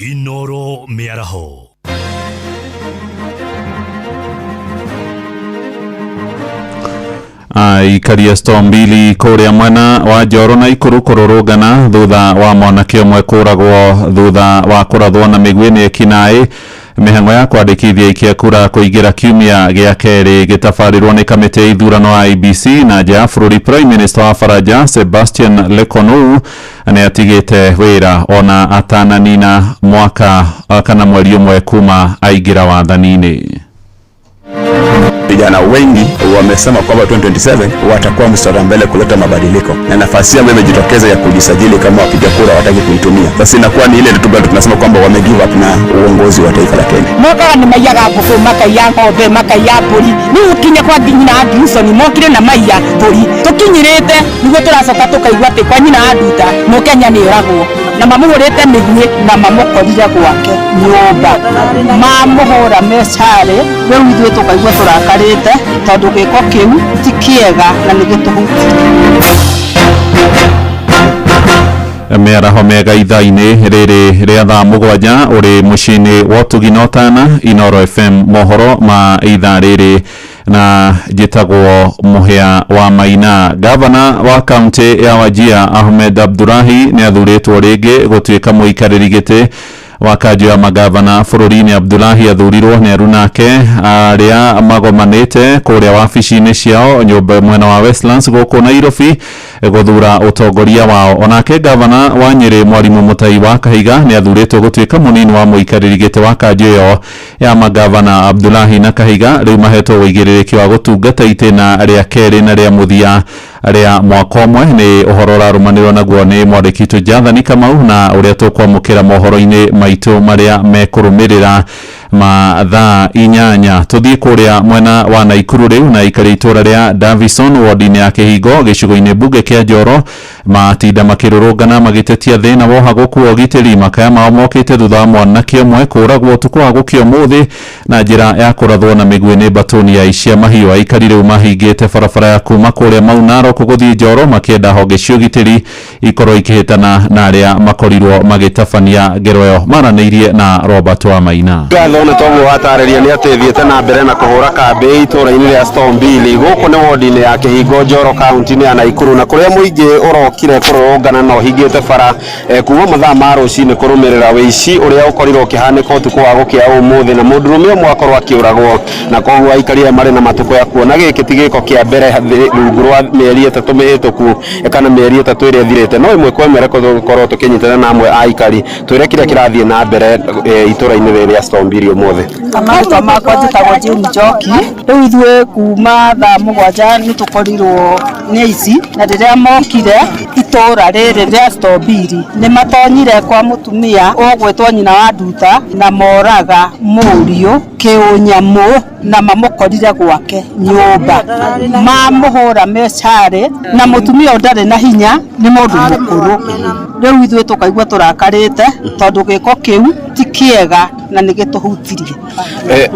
Inoro mĩaraho. Aikaria sto mbili kũrĩa mwena wa Njoro na Ikuru kũrũrũngana thutha wa mwanake ũmwe kũragwo thutha wa kũrathwo na mĩguĩ nĩ ekinaĩ. Mĩhang'o ya kwandĩkithia ikia kura kũingĩra kiumia gĩa kerĩ gĩtabarĩrwo nĩ kamĩtĩ ya ithurano IEBC na nja ya bũrũri. Prime Minister wa Faranja Sebastian Lecornu nĩ atigĩte wĩra ona atananina mwaka kana mweri ũmwe kuma aingĩra wathani-inĩ. Vijana wengi wamesema kwamba 2027 watakuwa mstari wa mbele kuleta mabadiliko, na nafasi ambayo imejitokeza ya kujisajili kama wapiga kura hawataki kuitumia. Sasa inakuwa ni ile tu bado tunasema kwamba wame give up na uongozi wa taifa la Kenya. Mokaga nĩ maiyaga ngũkũ, makaiya ng'ombe, makaiya mbũri. Rĩu kinya kwa nyina Anderson mokire na maiya mbũri. Tũkinyĩrĩte nĩguo tũracoka tũkaigua atĩ kwa nyina Anduta mũkenya nĩ oragwo na mamũhũrĩte mĩguĩ na mamũkorire gwake nyũmba, mamũhũra mecare. Rĩu ithuĩ tũkaigua tũrakarĩte tondũ gĩko kĩu ti kĩega na nĩ gĩtũhutirie. Mĩaraho mega ithaa-inĩ rĩrĩ rĩa thaa 7 ũrĩ mũciĩ-inĩ wa ũtugi na ũtana Inoro FM, mohoro ma ithaa rĩrĩ na njĩtagwo Mũhĩa wa Maina. Gavana wa kaunti ya Wajir Ahmed Abdulahi nĩ athurĩtwo rĩngĩ gũtuĩka mũikarĩri gĩtĩ wa kanjũ ya magavana bũrũri-inĩ. Abdulahi athurirwo nĩ arunake arĩa magomanĩte kũrĩa wabici-inĩ ciao nyũmba mwena wa Westlands gũkũ Nairobi gũthura ũtongoria wao. Onake gavana wa Nyĩrĩ Mwarimu Mũtai wa Kahiga nĩ athurĩtwo gũtuĩka mũnini wa mũikarĩri gĩtĩ wa kanjũ ĩyo ya magavana. Abdulahi na Kahiga rĩu mahetwo ũigĩrĩrĩki wa gũtungata itĩna rĩa kerĩ na rĩa mũthia rĩa mwaka ũmwe. Nĩ ũhoro ũrarũmanĩrwo naguo nĩ mwandĩki witũ Jathani Kamau, na ũrĩa tũkwamũkĩra mohoro-inĩ maitũ marĩa mekũrũmĩrĩra ma thaa 8. Tũthiĩ kũrĩa mwena wa Naikuru rĩu na ikari itũra rĩa Davison ward-inĩ ya Kĩhingo gĩcigo-inĩ mbunge kĩa Njoro matinda makĩrũrũngana magĩtetia thĩna wa ũhagũku wa ũgitĩri. Makaya mao mokĩte thutha wa mwanake ũmwe kũragwo ũtukũ wa gũkĩa ũmũthĩ na njĩra ya kũrathwo na mĩguĩ nĩ mbatũni ya icia mahiũ. Aikari rĩu mahingĩte barabara ya kuma kũrĩa Mau Narok gũthiĩ Njoro makĩenda honge cia ũgitĩri ikorwo ikĩhĩtana na arĩa makorirwo magĩtabania ngero ĩyo. Maranĩirie na Robert wa Maina. Ngatho nĩ toguo watarĩria nĩ atĩ thiĩte na mbere na kũhũra kambĩ itũra-inĩ rĩa Stombili gũkũ nĩ ward-inĩ ya Kĩhingo Njoro kaunti-inĩ ya Naikuru, na kũrĩa mũingĩ ũrokire kũrũrũngana na ũhingĩte bara kuma mathaa ma rũcinĩ kũrũmĩrĩra wĩici ũrĩa ũkorirwo ũkĩhanĩka ũtukũ wa gũkĩa ũmũthĩ, na mũndũrũme ũmwe akorwo akĩũragwo, na koguo aikari aya marĩ na matukũ ya kuona gĩkĩ ti gĩko kĩa mbere rungu rwa mĩeri 3 mĩhĩtũku kana mĩeri 3 ĩrĩa ĩthirĩte. No ĩmwe kwa ĩmwe reke tũkorwo tũkĩnyitana na amwe a aikari twĩre kĩrĩa kĩrathiĩ na mbere itũra-inĩ rĩrĩ rĩa Stombili ũmũthĩ. Marĩtwa makwa njĩtagwo Jane Njoki. Rĩu ithuĩ kuma thaa 7 nĩ tũkorirwo nĩ aici, na rĩrĩa mokire itũra rĩrĩ rĩa Stombili nĩ matonyire kwa mũtumia ũgwĩtwo nyina wa Nduta na moraga mũriũ kĩũnyamũ na mamũkorire gwake nyũmba, mamũhũra mecare, na mũtumia ũyũ ndarĩ na hinya, nĩ mũndũ mũkũrũ. Rĩu ithuĩ tũkaigua tũrakarĩte tondũ gĩko kĩu ti kĩega na nĩ gĩtũhutirie.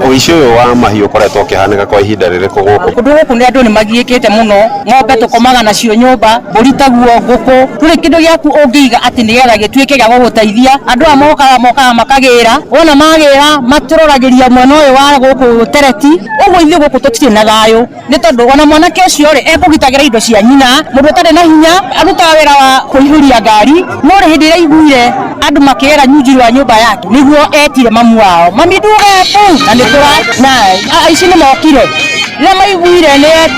Ũici ũyũ wa mahiũ ũkoretwo ũkĩhanĩka kwa ihinda rĩrĩkũ gũkũ? Kũndũ gũkũ nĩ andũ nĩ magiĩkĩte mũno, ng'ombe tũkomaga nacio nyũmba, mbũri taguo, ngũkũ, ndũrĩ kĩndũ gĩaku ũngĩiga atĩ nĩgetha gĩtuĩke gĩa gũgũteithia. Andũ aya mokaga makagĩra, wona magĩra matũroragĩria mwena ũyũ wa gũkũ Tereti, ũguo ithuĩ gũkũ tũtirĩ na thayũ, nĩ tondũ ona mwanake ũcio rĩ ekũgitagĩra indo cia nyina. Mũndũ ũtarĩ na hinya arutaga wĩra wa kũihũria ngari, no rĩ hĩndĩ ĩrĩa aiguire andũ makĩera nyunjiri wa nyũmba yake nĩguo etire mamu wao, mami nduge bu, na nĩ tũra na aici nĩ mokire. Rĩrĩa maiguire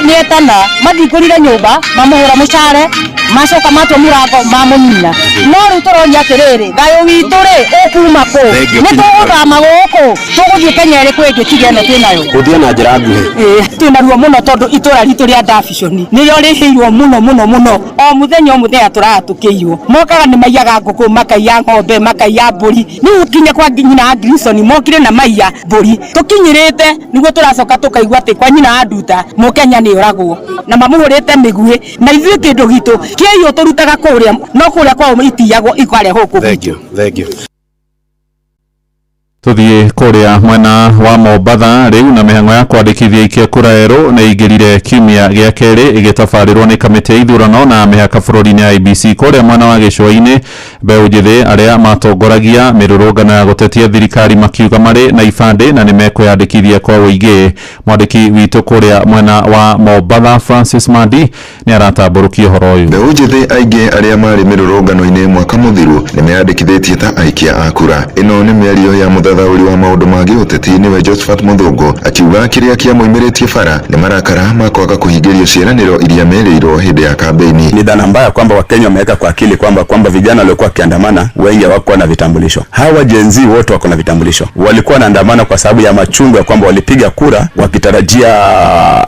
nĩ etana, mathingũrire nyũmba, mamũhũra mũcare, macoka matua mũrango mamũnina. No rĩu tũroria atĩrĩrĩ, thayũ witũ rĩ ũkuma kũ? Nĩ tũgũthama gũkũ, tũgũthiĩ Kenya ĩrĩkũ ĩngĩ tiga ĩno twĩnayo? Gũthiĩ na njĩra nguhĩ. Twĩna ruo mũno tondũ itũra ritũ rĩa Davison nĩrĩo rĩhĩirwo mũno mũno mũno. O mũthenya o mũthenya tũrahatũkĩirwo. Mokaga nĩ maiyaga ngũkũ, makaiya ng'ombe, makaiya mbũri. Rĩu kinya kwa nyina Anderson mokire na maiya mbũri. Tũkinyĩrĩte nĩguo tũracoka tũkaigua atĩ kwa nyina Anduta mũkenya nĩ oragwo na mamũhũrĩte mĩguĩ, na ithuĩ kĩndũ gitũ kĩaiywo tũrutaga kũrĩa, no kũrĩa kwao itiyagwo ikarehwo gũkũ. Thank you, thank you. Tuthiĩ kũrĩa mwena wa Mombatha rĩu na mĩhang'o ya kwandĩkithia ikia kura erũ nĩ ingĩrire kiumia gĩa kerĩ ĩgĩtabarĩrwo nĩ kamĩtĩ ya ithurano na mĩhaka bũrũri-inĩ ya IEBC. Kũrĩa mwena wa gĩcũa-inĩ mbeũ njĩthĩ arĩa matongoragia mĩrũrũngano ya gũtetia thirikari makiuga marĩ na ibandĩ na nĩ mekwĩyandĩkithia kwa ũingĩ. Mwandĩki witũ kũrĩa mwena wa Mombatha Francis Mandi nĩ aratambũrũkia ũhoro ũyũ. Mbeũ njĩthĩ aingĩ arĩa marĩ mĩrũrũngano-inĩ mwaka mũthiru nĩ meyandĩkithĩtie ta aikia a kura. Ĩno nĩ mĩario ya mũthemba Mũthathaũri wa maũndũ ma gĩũteti nĩwe Josephat Mũthũngũ akiuga kĩrĩa kĩamoimĩrĩtie bara nĩ marakara ma kwaga kũhingĩrio ciĩranĩro iria merĩirwo hĩndĩ ya kampeni. Ni dhana mbaya kwamba Wakenya wameweka kwa akili kwamba vijana waliokuwa wakiandamana wengi hawakuwa na vitambulisho. Hawa Gen Z wote wako na vitambulisho. Walikuwa wanaandamana kwa sababu ya machungu ya kwamba walipiga kura wakitarajia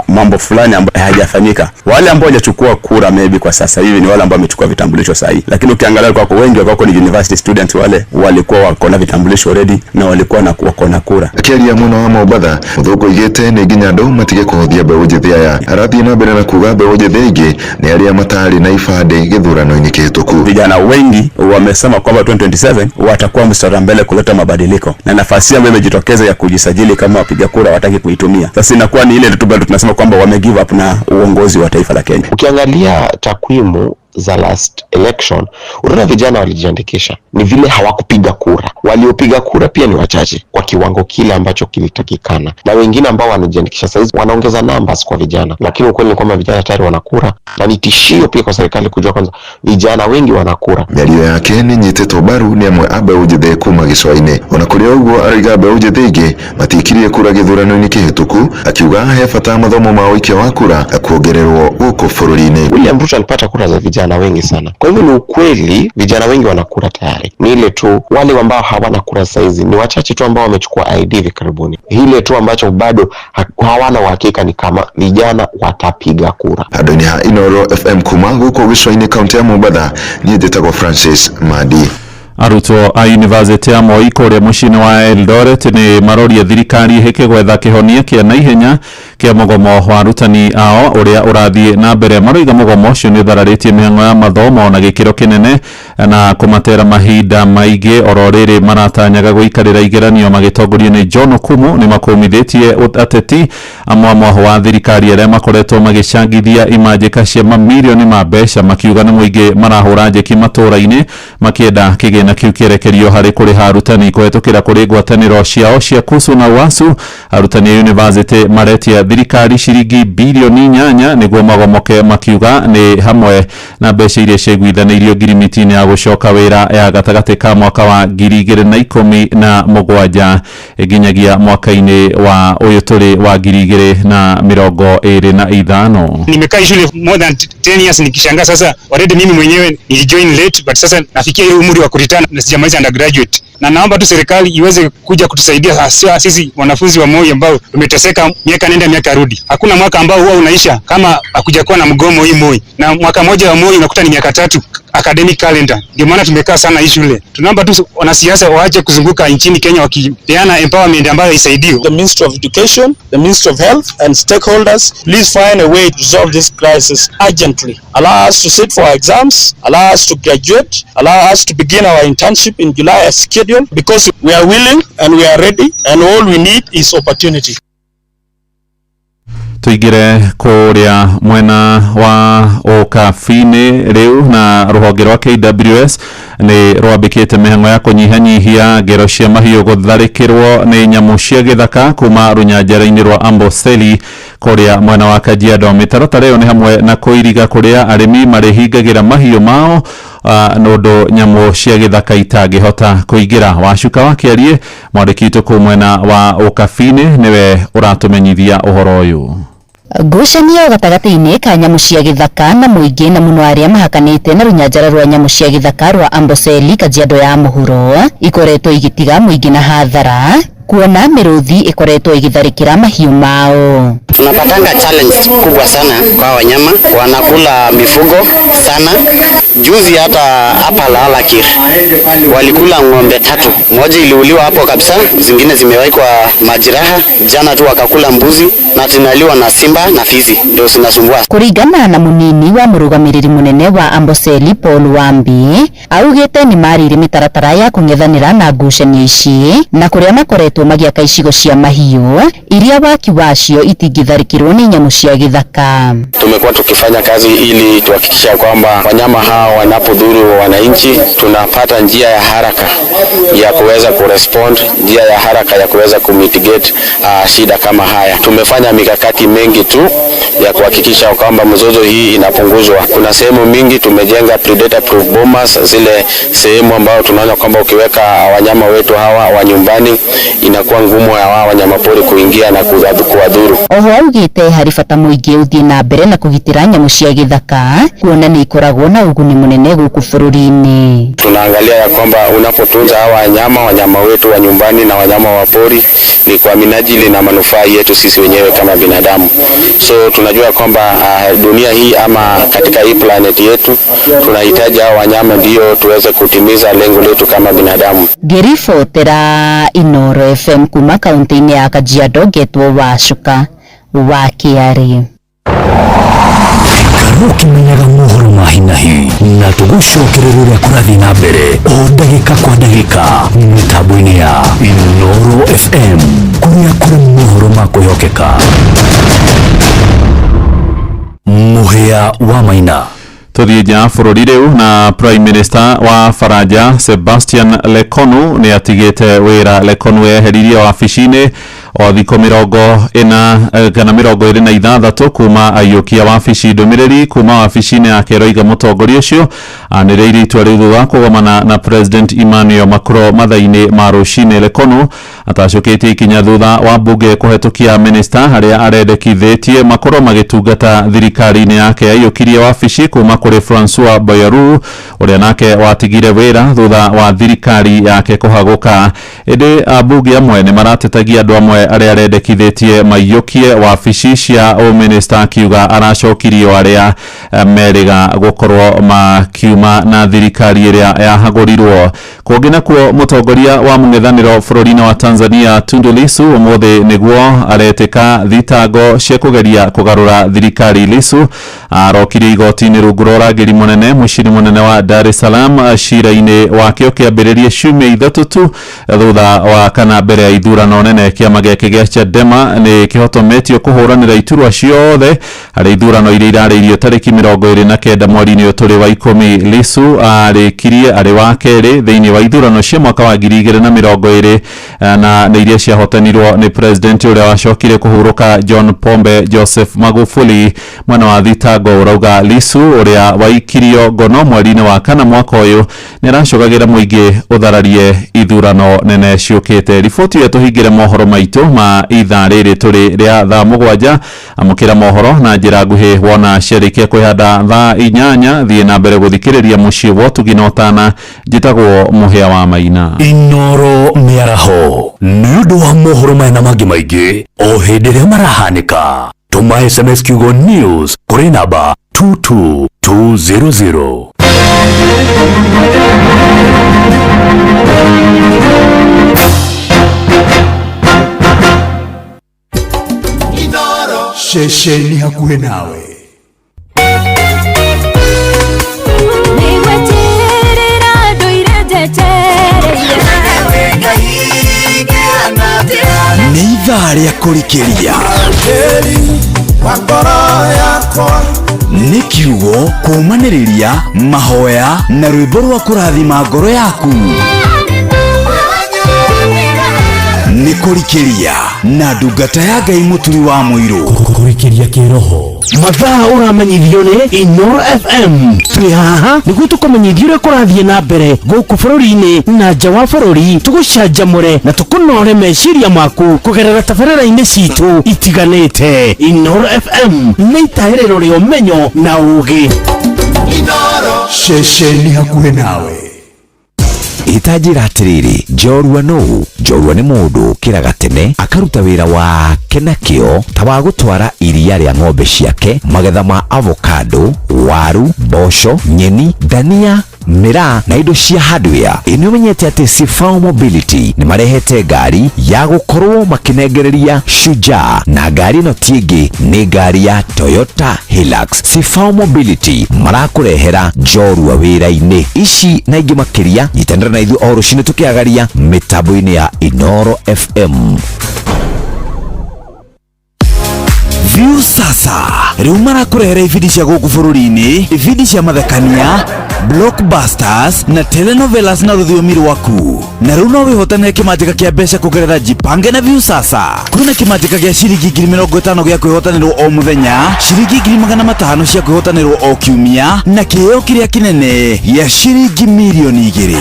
mambo fulani ambayo hayajafanyika. Wale ambao hawajachukua kura maybe kwa sasa hivi ni wale ambao wamechukua vitambulisho sahihi. Lakini ukiangalia kwako wengi wako ni university students, wale walikuwa wako na vitambulisho already na walikuwa na wako na kura. Akĩaria mwena wa Mombatha, Mũthũngũ oigĩte nĩ nginya andũ matige kũhũthia mbeũ njĩthĩ aya. Arathiĩ na mbere na kuga mbeũ njĩthĩ aingĩ nĩ arĩa matarĩ na ibandĩ gĩthurano-inĩ kĩhĩtũku. Vijana wengi wamesema kwamba 2027 watakuwa mstari wa mbele kuleta mabadiliko, na nafasi ambayo imejitokeza ya kujisajili kama wapiga kura wataki kuitumia. Sasa inakuwa ni ile tu bado tunasema kwamba wame give up na uongozi wa taifa la Kenya. Ukiangalia takwimu za last election, unaona vijana walijiandikisha, ni vile hawakupiga kura. Waliopiga kura pia ni wachache kwa kiwango kile ambacho kilitakikana, na wengine ambao wanajiandikisha saizi wanaongeza numbers kwa vijana, lakini ukweli ni kwamba vijana tayari wanakura, na ni tishio pia kwa serikali kujua kwanza vijana wengi wanakura. Mĩario yake nĩ nyitĩtwo mbaru nĩ amwe a mbeũ njĩthĩ kuma gĩcũa-inĩ. Ona kũrĩ ũguo arauga mbeũ njĩthĩ aingĩ matiikirie kura gĩthurano-inĩ kĩhĩtũku, akiuga he bata mathomo ma ũikia wa kura kuongererwo gũkũ bũrũri-inĩ. William Ruto alipata kura za vijana wengi sana. Kwa hivyo ni ukweli vijana wengi wanakura tayari. Ni ile tu wale ambao hawana kura saizi ni wachache tu ambao wamechukua ID hivi karibuni. Ile tu ambacho bado hawana uhakika ni kama vijana watapiga kura. Handũ-inĩ ha Inooro FM kuma gũkũ gĩcũa-inĩ kaunti ya Mombatha, niĩ njĩtagwo Francis Madi. Arutwo a University ya Moi kũrĩa mũciĩ-inĩ wa Eldoret nĩ maroria thirikari ĩhĩke gwetha kĩhonia kĩa naihenya kĩa mũgomo wa arutani ao ũrĩa ũrathiĩ na mbere. Maroiga mũgomo ũcio nĩ ũthararĩtie mĩhang'o ya mathomo na gĩkĩro kĩnene na kũmatera mahinda maingĩ. Oro rĩrĩ maratanyaga gũikarĩra igeranio magĩtongorio nĩ John Okumu nĩ makũmithĩtie ateti amwe mwaho wa thirikari arĩa makoretwo magĩcangithia imanjĩka cia mamirioni ma mbeca, makiuga nĩ mũingĩ marahũra njeki matũũra-inĩ makĩenda kĩgĩna kĩu kĩerekerio harĩ kũrĩha arutani kũhetũkĩra kũrĩ ngwatanĩro ciao cia KUSU na UASU. Arutani a university maretia thirikari ciringi bilioni 8 nĩguo magomoke, makiuga nĩ hamwe na mbeca iria ciaiguithanĩirio ngirimiti-inĩ ya gũcoka wĩra ya gatagatĩ ka mwaka wa 2017 nginyagia mwaka-inĩ wa ũyũ tũrĩ wa 2025. Nimekaa shule more than 10 years nikishangaa sasa already mimi mwenyewe nilijoin late, but sasa nafikia hiyo umri wa kuretire na sijamaliza undergraduate. Na naomba tu serikali iweze kuja kutusaidia hasa sisi wanafunzi wa Moi ambao tumeteseka miaka nenda miaka rudi. Hakuna mwaka ambao huwa unaisha kama hakujakuwa na mgomo hii Moi. Na mwaka moja wa Moi unakuta ni miaka 3 academic calendar. Ndio maana tumekaa sana hii shule. Tunaomba tu wanasiasa waache kuzunguka nchini Kenya wakipeana empowerment ambayo isaidie. The Ministry of Education, the Ministry of Health and stakeholders, please find a way to resolve this crisis urgently. Allow us to sit for our exams, allow us to graduate, allow us to begin our internship in July as scheduled, because we are willing and we are ready, and all we need is opportunity. Tuingire kuria mwena wa ũkabi-inĩ rĩu na rũhonge rwa KWS nĩ rwambĩkĩte mĩhang'o ya kũnyihanyihia ngero cia mahiũ gũtharĩkĩrwo nĩ nyamũ cia gĩthaka kuma rũnyanjara-inĩ rwa Amboseli kũrĩa mwena wa Kajiado. Mĩtaratara ĩyo nĩ hamwe na kũiriga kũrĩa arĩmi marĩhingagĩra mahiũ mao nũndũ nyamũ cia gĩthaka itangĩhota kũingĩra. Wacuka wa Kĩarie mwandĩki witũ kũu mwena wa ũkabi-inĩ nĩwe ũratũmenyithia ũhoro ũyũ. Ngucanio gatagatĩ-inĩ ka nyamũ cia gĩthaka na mũingĩ na mũno arĩa mahakanĩte na rũnyanjara rwa nyamũ cia gĩthaka rwa Amboseli Kajiado ya mũhuro ikoretwo igĩtiga mũingĩ na hathara kuona mĩrũthi ĩkoretwo ĩgĩtharĩkĩra mahiũ mao. Tunapatanga challenge kubwa sana kwa wanyama, wanakula mifugo sana. Juzi hata hapa Lalakir walikula ng'ombe 3, moja iliuliwa hapo kabisa, zingine zimewekwa majeraha. Jana tu wakakula mbuzi na tinaliwa na simba na fizi, ndio zinasumbua. Kuringana na munini wa murugamiriri munene wa Amboseli Paul Wambi, augite ni marire mitaratara ya kung'ethanira na ngucanio ici na kuria makoretwo magiaka icigo cia mahiũ iria waki wacio itingitharĩkĩrwo nĩ nyamũ cia gĩthaka. Tumekuwa tukifanya kazi ili tuhakikisha kwamba wanyama hawa hawa wanapodhuru wananchi, tunapata njia ya haraka ya kuweza kurespond, njia ya haraka ya kuweza kumitigate shida kama haya. Tumefanya mikakati mengi tu ya kuhakikisha kwamba mzozo hii inapunguzwa. Kuna sehemu mingi tumejenga predator proof bomas, zile sehemu ambayo tunaona kwamba ukiweka wanyama wetu hawa wa nyumbani inakuwa ngumu hawa wanyamapori kuingia na kuwadhuru. Oho augite hari bata muingi uthie na mbere na kugitira nyamu cia githaka kuona ni ikoragwo na uguni munene guku bururi-ini. Tunaangalia ya kwamba unapotunza hawa wanyama wetu wa nyumbani na wanyama wa pori ni kwa minajili na manufaa yetu sisi wenyewe kama binadamu. So tunajua kwamba dunia hii ama katika hii planet yetu tunahitaji hawa wanyama ndio tuweze kutimiza lengo letu kama binadamu. Ngĩribotera Inoro FM kuma kaunti-inĩ ya Kajiado ngetwo Wacuka wa Kĩarĩ. Ukimenyaga mohoro ma hi na hi na tugucokerera uria kurathii na mbere o ndagika kwa ndagika mitambo-inĩ ya Inoro FM kuria kuri mohoro ma kwihokeka. Muhia wa Maina. Tuthiĩ nja ya bũrũri rĩu na Prime Minister wa Faranja Sebastian Lekonu nĩ atigĩte wĩra. Lekonu eheririe wabici-inĩ o thikũ 46 kana 26 kuma aiyũkia wabici. Ndũmĩrĩri kuma wabici-inĩ yake ĩroiga mũtongoria ũcio anĩrĩire itua rĩu thutha wa kũgomana na President Emmanuel Macron mathaa-inĩ ma rũcinĩ. Lekonu atacũkĩtie ikinya thutha wa mbunge kũhetũkia minista harĩa arendekithĩtie makorwo magĩtungata thirikari-inĩ yake. Aiyũkirie wabici kuma kũrĩ Francois Bayrou ũrĩa nake watigire wĩra thutha wa thirikari yake kũhagũka. Ĩndĩ ambunge amwe nĩ maratetagia andũ amwe arĩa arendekithĩtie maiyũkie wabici cia ũminista, akiuga aracokirio arĩa merĩga gũkorwo makiuma na thirikari ĩrĩa yahagũrirwo. Kũngĩ nakuo mũtongoria wa mũng'ethanĩro bũrũri-inĩ wa Tanzania Tundu Lissu ũmũthĩ nĩguo aretĩka thitango cia kũgeria kũgarũra thirikari. Lissu arokirie igoti-inĩ rungu rwa ũrangĩri mũnene mũciĩ-inĩ mũnene wa Dar es Salaam cira-inĩ wake ũkĩambĩrĩria ciumia 3 tu thutha wa kana mbere ya ithurano nene. Kĩama gĩake gĩa Chadema nĩ kĩhotometio kũhũranĩra iturwa ciothe harĩ ithurano iria irarĩirio tarĩki 29 mweri-inĩ ũyũ tũrĩ wa 10. Lissu arĩkirie arĩ wa kerĩ thĩinĩ wa ithurano cia mwaka wa 2020 na nĩ iria ciahotanirwo nĩ president ũrĩa wacokire kũhurũka John Pombe Joseph Magufuli. Mwena wa thitango ũrauga Lissu ũrĩa waikirio ngono mweri-inĩ wa kana mwaka ũyũ nĩ aracũgagĩra mũingĩ ũthararie ithurano nene ciũkĩte. Riboti ĩyo tũhingĩre mohoro maitũ ma ithaa rĩrĩ tũrĩ rĩa thaa 7. Amũkĩra mohoro na njĩra nguhĩ wona ciarĩkia kwĩhanda thaa 8. Thiĩ na mbere gũthikĩrĩria mũciĩ wa ũtugi na ũtana. Njĩtagwo Mũhĩa wa Maina. Inoro mĩaraho nĩ ũndũ wa mohoro maya na mangĩ maingĩ o hĩndĩ ĩrĩa marahanĩka. Tũma SMS kiugo news kũrĩ namba 22200. Ceceni hakuhĩ nawe. Nĩ ithaa rĩa kũrikĩria. Nĩ kiugo kũũmanĩrĩria mahoya na rwĩmbo rwa kũrathima ngoro yaku. Nĩ kũrikĩria na ndungata ya Ngai Mũturi wa Mũirũ. Kũrikĩria kĩroho. Mathaa ũramenyithio nĩ Inoro FM. Twĩ haha nĩguo tũkũmenyithie ũrĩa kũrathiĩ na mbere gũkũ bũrũri-inĩ na nja wa bũrũri, tũgũcanjamũre na tũkũnore meciria maku kũgerera tabarĩra-inĩ citũ itiganĩte. Inoro FM nĩ itahĩrĩro rĩa ũmenyo na ũũgĩ. Ceceni hakuhĩ nawe. Itanjĩra atĩrĩrĩ, njorua nũũ? Njorua nĩ mũndũ ũkĩraga tene akaruta wĩra wake na kĩo ta wa gũtwara iria rĩa ng'ombe ciake, magetha ma avocado, waru, mboco, nyeni, ndania, mĩraa na indo cia hardware. Ĩ nĩ ũmenyete atĩ Sifao Mobility nĩ marehete ngari ya gũkorwo makĩnengereria Shujaa, na ngari ĩno ti ĩngĩ nĩ ngari ya Toyota Hilux. Sifao Mobility marakũrehera njorua wĩra-inĩ ici na ingĩ makĩria. Nyitanĩra na ithuĩ o rũcinĩ tũkĩagaria mĩtambo-inĩ ya Inoro FM. View sasa rĩu marakũrehera ibindi cia gũkũ bũrũri-inĩ, ibindi cia mathekania Blockbusters na telenovelas na rũthiomi rwaku. Na rĩu no wĩhotanĩre kĩmanjĩka kĩa mbeca kũgerera Jipange na Viusasa. Kwĩna kĩmanjĩka gĩa ciringi 50,000 gĩa kwĩhotanĩrwo o mũthenya, ciringi 500,000 cia kwĩhotanĩrwo o kiumia, na kĩheo kĩrĩa kĩnene gĩa ciringi 2,000,000.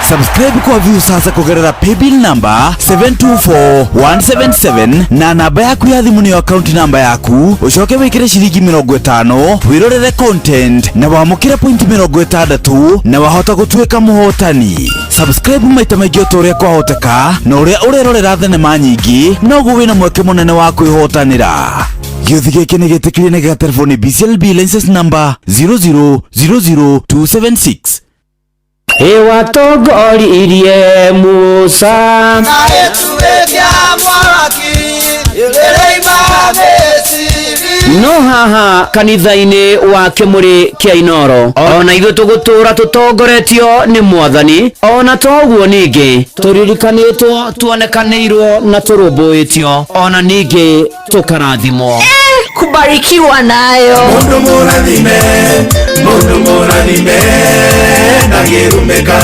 Subscribe kwa Viusasa kũgerera paybill number 724177 na namba yaku ya thimũ nĩyo account namba yaku, ũcoke wĩkĩre ciringi 50 wĩrorere content na wamũkĩre point 60 na wahota gũtuĩka mũhotani. Subscribe maita maingĩ o ta ũrĩa kwahoteka, na ũrĩa ũrerorera thenema nyingĩ noguo wĩna mweke mũnene wa kwĩhotanĩra. Gĩũthi gĩkĩ nĩ gĩtĩkĩrie na gĩgaterwo nĩ BCLB license number 0000276. Ĩwatongoririe Musa. Na gĩtugĩ kĩa mwaki ĩrĩima Misiri. No haha kanitha-inĩ wa kĩmũrĩ kĩa Inoro, ona ithuĩ tũgũtũra tũtongoretio nĩ Mwathani. Ona toguo ningĩ tũririkanĩtwo, tuonekanĩirwo na tũrũmbũĩtio, ona ningĩ tũkarathimwo. Kubarikiwa nayo. Mundu mũrathime, mundu mũrathime, ndangĩrumĩka.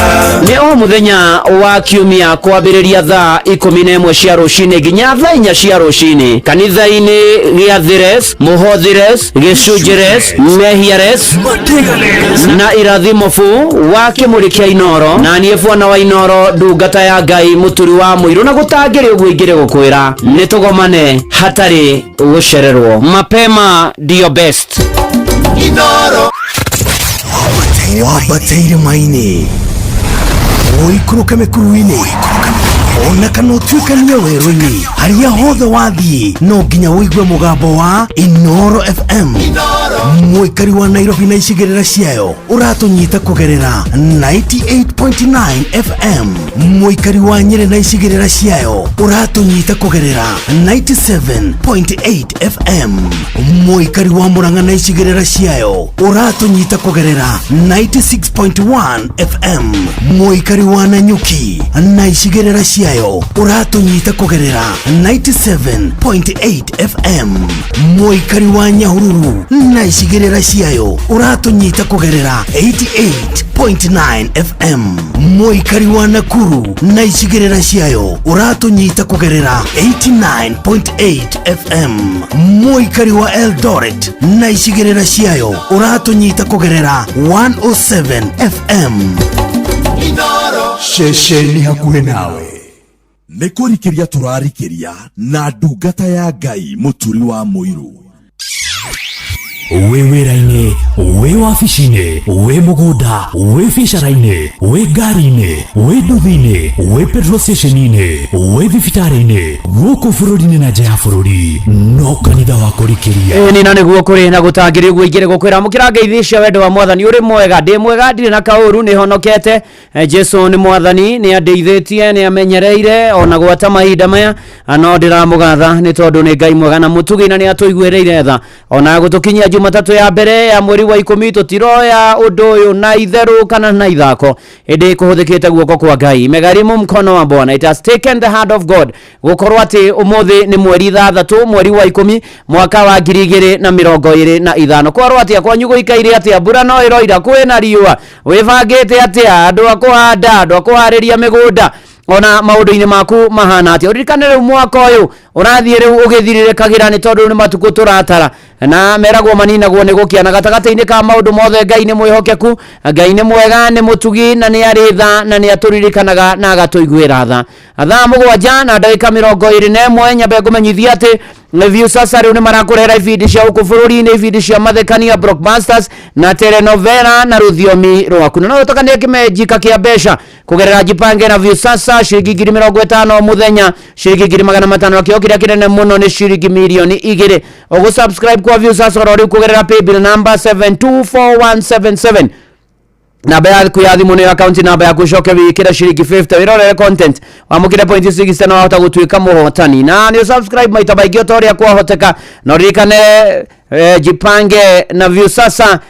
Nĩ o mũthenya wa kiumia kwambĩrĩria thaa 11 cia rũcinĩ nginya thaa 4 cia rũcinĩ kanitha-inĩ gĩa Thires, Mũhothires, Gĩcunjĩres, Mehiares na Irathimo bu wa kĩmũrĩ kĩa Inoro. Na niĩ bwana wa Inoro, ndungata ya Ngai mũturi wa mũirũ, na gũtangĩrĩ ũguo ingĩrĩ gũkwĩra nĩ tũgomane hatarĩ gũcererwo. Mapema ndio best. Inoro. Wambate irĩma-inĩ, ũikũrũke mĩkuru-inĩ, ona kana ũtuĩkanie werũ-inĩ, harĩa hothe wathiĩ no nginya ũigue mũgambo wa Inoro FM. Mũikari wa Nairobi na icigĩrĩra ciayo ũratũnyita kũgerera 98.9 FM. Mũikari wa Nyĩrĩ na icigĩrĩra ciayo ũratũnyita kũgerera 97.8 FM. Mũikari wa Murang'a na icigĩrĩra ciayo ũratũnyita kũgerera 96.1 FM. Mũikari wa Nanyuki na icigĩrĩra ciayo ũratũnyita kũgerera 97.8 FM. Mũikari wa Nyahururu na icigĩrĩra ciayo ũratũnyita kũgerera 88.9 FM. Mũikari wa Nakuru na icigĩrĩra ciayo ũratũnyita kũgerera 89.8 FM. Mũikari wa Eldoret na icigĩrĩra ciayo ũratũnyita kũgerera 107 FM. Ceceni hakuhĩ nawe nĩ kũrikĩria tũrarikĩria na ndungata ya Ngai mũturi wa mũirũ. Wĩ wĩra-inĩ, wĩ wabici-inĩ, wĩ mũgũnda, wĩ biacara-inĩ, wĩ ngari-inĩ, wĩ nduthi-inĩ, wĩ petrol station-inĩ, wĩ thibitarĩ-inĩ, gũkũ bũrũri-inĩ na nja ya bũrũri, no kanitha wa kũrikĩria. Ĩni na nĩguo kũrĩ na gũtangĩrĩ ũguo ingĩrĩ gũkwĩra mũkĩra ngeithi cia wendo wa Mwathani. Ũrĩ mwega, ndĩ mwega, ndirĩ na kaũru, nĩ honokete. Jesu nĩ Mwathani, nĩ andeithĩtie, nĩ amenyereire ona gwata mahinda maya, no ndĩramũgatha nĩ tondũ nĩ Ngai mwega na mũtugi, na nĩ atũiguĩrĩire tha ona gũtũkinyia Jumatatũ ya mbere ya mweri wa 10. Tũtiroya ũndũ ũyũ na itherũ kana na ithako, ĩndĩ kũhũthĩkĩte guoko kwa Ngai. Imegharimu mkono wa Bwana, it has taken the hand of God gũkorwo atĩ ũmũthĩ nĩ mweri 6 mweri wa 10 mwaka wa 2025. Kwarwo atĩa kwanyu, gũikaire atĩa? Mbura no ĩroira, kwĩna riũa, wĩbangĩte atĩa? Andũ a kũhanda, andũ a kũharĩria mĩgũnda, ona maũndũ-inĩ maku mahana atĩa? Ũririkane rĩu mwaka ũyũ ũrathiĩ rĩu ũgĩthirĩrĩkagĩra, nĩ tondũ nĩ matukũ tũratara na meragwo maninagwo nĩ gũkĩa. Na gatagatĩ-inĩ ka maũndũ mothe, Ngai nĩ mwĩhokeku, Ngai nĩ mwega, nĩ mũtugi, na nĩ arĩ tha, na nĩ atũririkanaga na agatũiguĩra tha. Thaa 7 na ndagĩka 21, nyambe ngũmenyithia atĩ Viusasa rĩu nĩ marakũrehera ibindi cia gũkũ bũrũri-inĩ, ibindi cia mathekania, blockbusters na telenovela na rũthiomi rwaku. Na no ũtũkanie kĩmenjika kĩa mbeca kũgerera Jipange na Viusasa, ciringi 50,000 mũthenya, ciringi 500,000, na kĩo kĩrĩa kĩnene mũno nĩ ciringi 2,000,000. Ũgũ subscribe kwa Viusasa oro rĩu kũgerera paybill number 724177, namba yaku ya thimũ nĩyo account namba yaku, ũcoke wĩkĩre ciringi 50 wĩrorere content, wamũkĩre point 60 na wahota gũtuĩka mũhotani. Na nĩ subscribe maita maingĩ o ta ũrĩa kwahoteka. Na ũririkane Jipange na Viusasa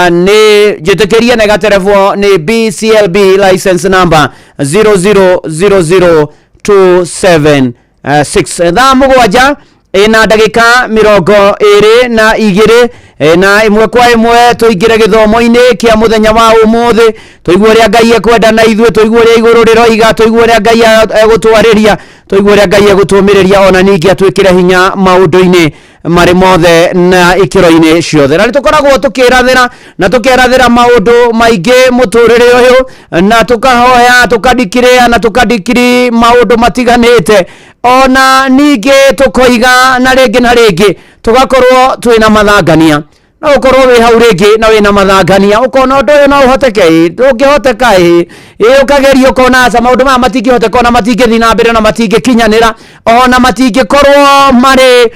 nĩ njĩtĩkĩrie na ĩgaterebwo nĩ BCLB license number 0000276. Thaa 7 ĩna ndagĩka 22. Na ĩmwe kwa ĩmwe tũingĩre gĩthomo-inĩ kĩa mũthenya wa ũmũthĩ, tũigue ũrĩa Ngai ekwenda na ithuĩ, tũigue ũrĩa igũrũ rĩroiga, tũigue ũrĩa Ngai egũtwarĩria, tũigue ũrĩa Ngai egũtũmĩrĩria, ona ningĩ atwĩkĩre hinya maũndũ-inĩ marĩ mothe na ikĩro-inĩ ciothe. Na nĩ tũkoragwo tũkĩrathĩra na tũkerathĩra maũndũ maingĩ mũtũrĩre ũyũ, na tũkahoya, tũkadikiria na tũkadikiri maũndũ matiganĩte, ona ningĩ tũkoiga na rĩngĩ na rĩngĩ tũgakorwo twĩna mathangania. No ũkorwo wĩ hau rĩngĩ na wĩna mathangania, ũkona ũndũ ũyũ no ũhoteke, ĩ ndũngĩhoteka, ĩ ĩ ũkageria ũkona aca maũndũ maya matingĩhoteka, ona matingĩthiĩ na mbere, ona matingĩkinyanĩra, ona matingĩkorwo marĩ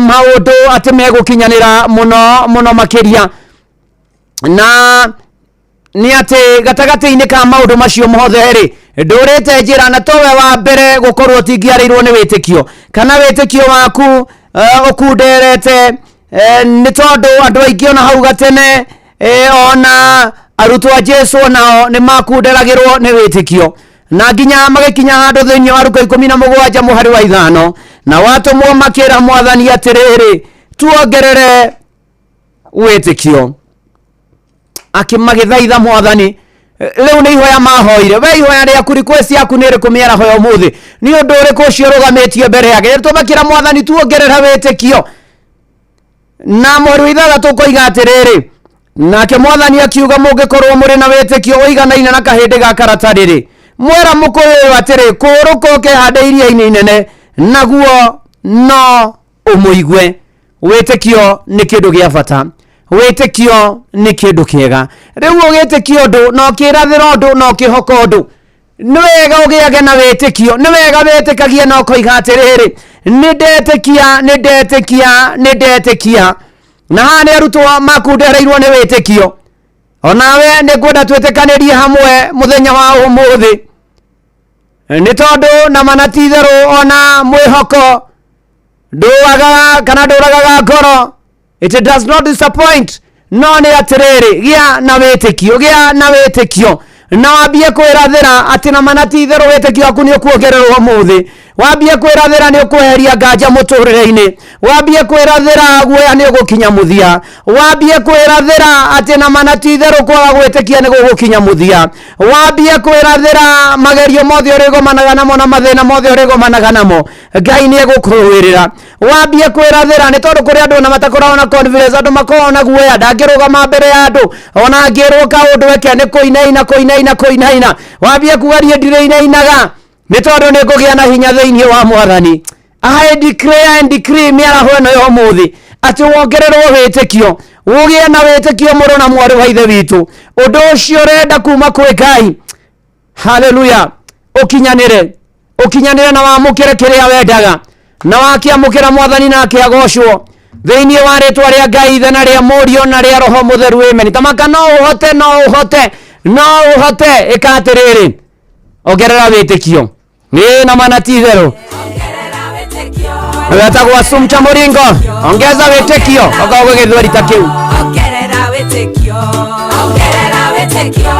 maũndũ atĩ megũkinyanĩra mũno mũno makĩria. Na nĩ atĩ gatagatĩ-inĩ ka maũndũ macio mothe rĩ, ndũrĩte njĩra na towe wa mbere gũkorwo ũtingĩarĩirwo nĩ wĩtĩkio, kana wĩtĩkio waku ũkunderete, nĩ tondũ andũ aingĩ ona hau gatene, ona arutwo a Jesu nao nĩ makunderagĩrwo nĩ wĩtĩkio, na nginya magĩkinya handũ thĩinĩ wa Luka 17 mũhari wa 5, na watũmwo makĩra mwathani atĩrĩrĩ, tuongerere wĩtĩkio. Akĩmagĩthaitha mwathani. Rĩu nĩ ihoya mahoire. We ihoya rĩaku, request yaku nĩ ĩrĩkũ mĩaraho ya ũmũthĩ? Nĩ ũndũ ũrĩkũ ũcio ũrũgamĩtie mbere yake? Tũmakĩra mwathani tuongerera wĩtĩkio. Na mũhari wa 6 ũkoiga atĩrĩrĩ, nake mwathani akiuga, mũngĩkorwo mũrĩ na wĩtĩkio ũiganaine na kahĩndĩ ga karatarĩ-rĩ, mwera mũkũyũ ũyũ atĩrĩ, kũũrũka ũkehande iria-inĩ inene, naguo no ũmũigue. Wĩtĩkio nĩ kĩndũ gĩa bata, wĩtĩkio nĩ kĩndũ kĩega. Rĩu ũgĩtĩkia ũndũ na ũkĩrathĩra ũndũ na ũkĩhoka ũndũ, nĩ wega ũgĩage na wĩtĩkio, nĩ wega wĩtĩkagie na ũkoiga atĩrĩrĩ, nĩ ndetĩkia, nĩ ndetĩkia, nĩ ndetĩkia. Na haha nĩ arutwo makundereirwo nĩ wĩtĩkio. Onawe nĩ ngwenda twĩtĩkanĩrie hamwe mũthenya wa ũmũthĩ, nĩ tondũ na mana ti itherũ ona mwĩhoko ndũagaga kana ndũragaga ngoro, it does not disappoint. No nĩ atĩrĩrĩ, gĩa na wĩtĩkio, gĩa na wĩtĩkio, na wambie kwĩrathĩra atĩ na mana ti itherũ wĩtĩkio waku nĩ ũkuongererwo ũmũthĩ. Wambie kwĩrathĩra nĩ ũkweheria nganja mũtũrĩre-inĩ, wambie kwĩrathĩra guoya nĩ ũgũkinya mũthia, wambie kwĩrathĩra atĩ na mana ti itherũ kwaga gwĩtĩkia nĩ gũgũkinya mũthia, wambie kwĩrathĩra magerio mothe ũrĩgomanaga namo na mathĩna mothe ũrĩgomanaga namo Ngai nĩ egũkũrũĩrĩra. Wambie kwĩrathĩra, nĩ tondũ kũrĩ andũ ona matakoragwo na confidence, andũ makoragwo na guoya, ndangĩrũgama mbere ya andũ ona angĩrwo kaũndũ eke nĩ kũinaina kũinaina kũinaina. Wambie kuga niĩ ndirĩinainaga nĩ tondũ nĩ ngũgĩa na hinya thĩinĩ wa mwathani. I declare and decree mĩaraho ĩno ya ũmũthĩ atĩ wongererwo wĩtĩkio, ũgĩe na wĩtĩkio mũrũ na mwarĩ wa ithe witũ, ũndũ ũcio ũrenda kuma kwĩ Ngai, haleluya, ũkinyanĩre, ũkinyanĩre na wamũkĩre kĩrĩa wendaga, na wakĩamũkĩra mwathani nake agocwo thĩinĩ wa rĩtwa rĩa Ngai Ithe na rĩa Mũriũ na rĩa Roho Mũtheru, amen. Tamaka no ũhote, no ũhote, no ũhote. Ĩka atĩrĩrĩ, ongerera wĩtĩkio. Nĩ na mana ti itherũ. Wetagwo Assumpta Mũringo, ongeza wĩtĩkio okorwo gwĩ gĩthweri ta kĩu. Ongerera wĩtĩkio, ongerera wĩtĩkio.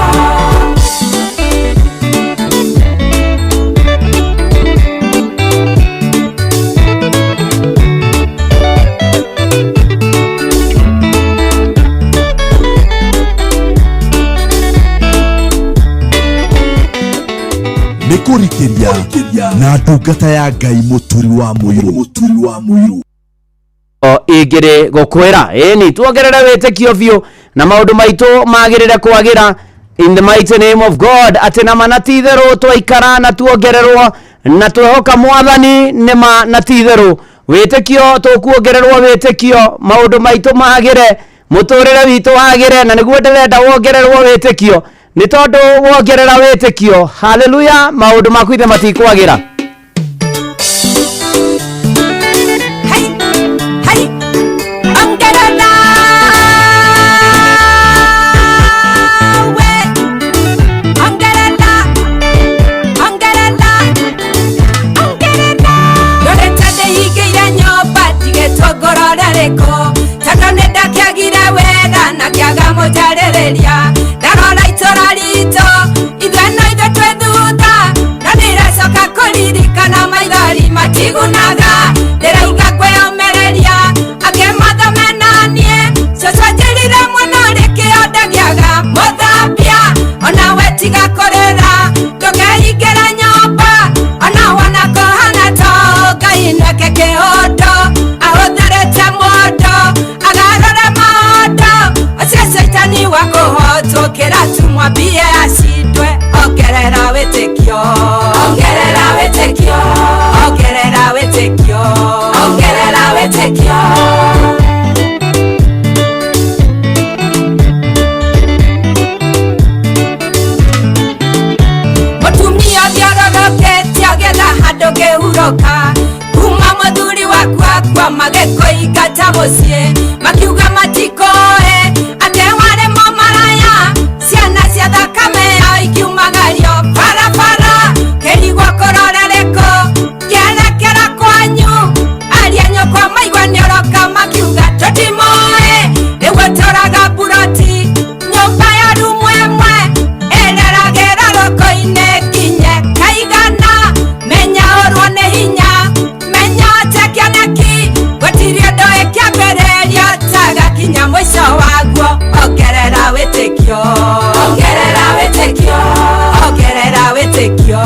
Nĩ kũrikĩria na ndungata ya Ngai mũturi wa mũirũ, mũturi wa mũirũ. Ingĩrĩ gũkwĩra ĩni tuongerere wĩtĩkio biũ na maũndũ maitũ magĩrĩre kwagĩra in the mighty name of God, atĩ na ma na ti itherũ twaikara na tuongererwo na twehoka mwathani, nĩ ma na ti itherũ wĩtĩkio tũkuongererwo wĩtĩkio, maũndũ maitũ magĩre, mũtũrĩre witũ wagĩre. Na nĩguo ndĩrenda wongererwo wĩtĩkio, nĩ tondũ wongerera wĩtĩkio, haleluya, maũndũ maku ithe matikwagĩra. Hai, ongerera we, ongerera, ongerera, ongerera. Ndorete ndĩhingĩire nyũmba ndigĩtwo ngoro rĩrĩkũ, tondũ nĩ ndakĩagire wĩra na kĩaga mũnjarĩrĩria. Ndarora itũra ritũ, ithuĩ no ithuĩ twĩ thutha, na nĩracoka kũrira. Nyũkwa magĩkũingata mũciĩ makiuga matikoe atĩ warĩ mũmaraya ciana cia thakame yao ikiumagario barabara kĩrigwo kũrorerĩkũ kĩerekera kwanyu aria nyũkwa maigua nĩũroka makiuga tũtimoĩ rĩu ũtũraga buroti nyũmba ya rumu ĩmwe ĩreragĩra rũkũ-inĩ kinye kaigana menya ũrwo nĩ hinya menya ũte kĩoneki gũtirĩ ũndũ ĩkĩambĩrĩria tagakinya mũico waguo ongerera wĩtĩkio ongerera wĩtĩkio ongerera wĩtĩkio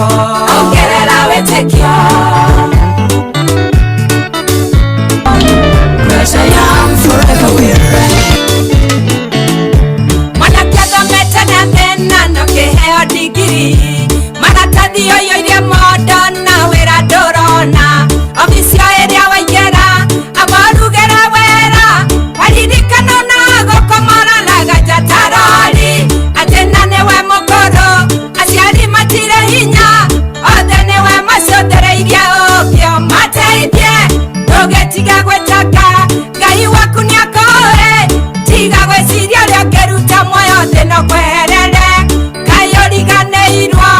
ongerera wĩtĩkio. Cause I am forever weary. Mwanake athomete na thĩna no kĩheo ndigiri maratathi ũiyũire mondo na wĩra ndũrona obici o ĩrĩa waingĩra amarugĩra wĩra waririkano na gũkũmoranaga njatarori atĩ na nĩwe mũkũrũ aciari matirĩ hinya othe nĩwe macũthĩrĩirie ũkĩo mateithie ndũgĩtiga gwĩtaka Ngai waku nĩakũĩ tiga gwĩciria ũrĩa ũngĩruta muoyo thĩ no kweherere Ngai ũriganĩirwo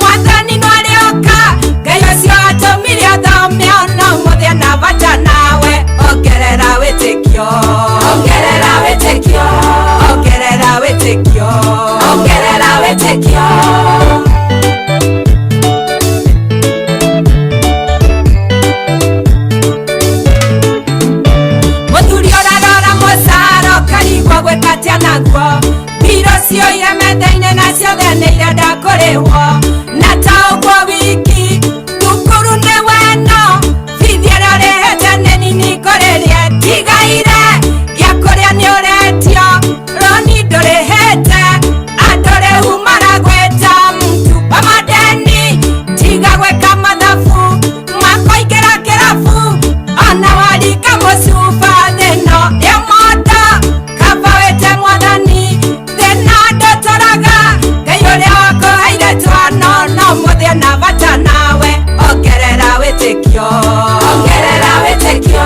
mwathani no arĩũka Ngai ũcio atũmire ũthome ona ũmũthĩ ena bata nawe ongerera wĩtĩkio ongerera wĩtĩkio ongerera wĩtĩkio ongerera wĩtĩkio. Mũthuri ũrarora mũcara ũkarigwo gwĩka atĩa naguo mbirũ ciyũire metha-inĩ na ciothe nĩ irenda kũrĩhwo na ta ũguo wiki thukuru nĩ weno bithi ĩrĩa ũrĩhĩte nĩ nini kũrĩrĩa ĩtigaire gĩa kũrĩa nĩ ũretio roni ndũrĩhĩte andũ rĩu maragwĩta mtu wa madeni tiga gwĩka mathabu makoingĩra kĩrabu ona warika mũcuba thĩno ĩ mondo kaba wĩte mwathani thĩna ndũtũraga Ngai ũrĩa wakũheire twana no mũthĩ ena bata nawe ongerera wĩtĩkio ongerera wĩtĩkio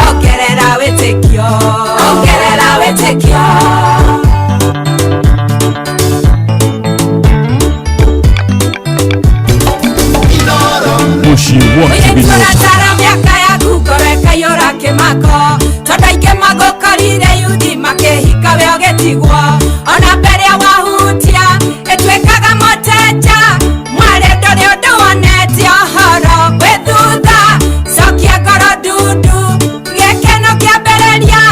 ongerera wĩtĩkio ongerera wĩtĩkio. Mũciĩ wa Kĩbinyo. Ũratara mĩaka yaku ngoro ĩkaiyũra kĩmako tondũ aingĩ magũkorire yuthi makĩhika we ũgĩtigwo ona mbere wahutia ĩtuĩkaga mũteja mwarĩ ndũrĩ ũndũ wonete ũhoro wĩ thutha cokia ngoro ndundu gĩkeno kĩambĩrĩria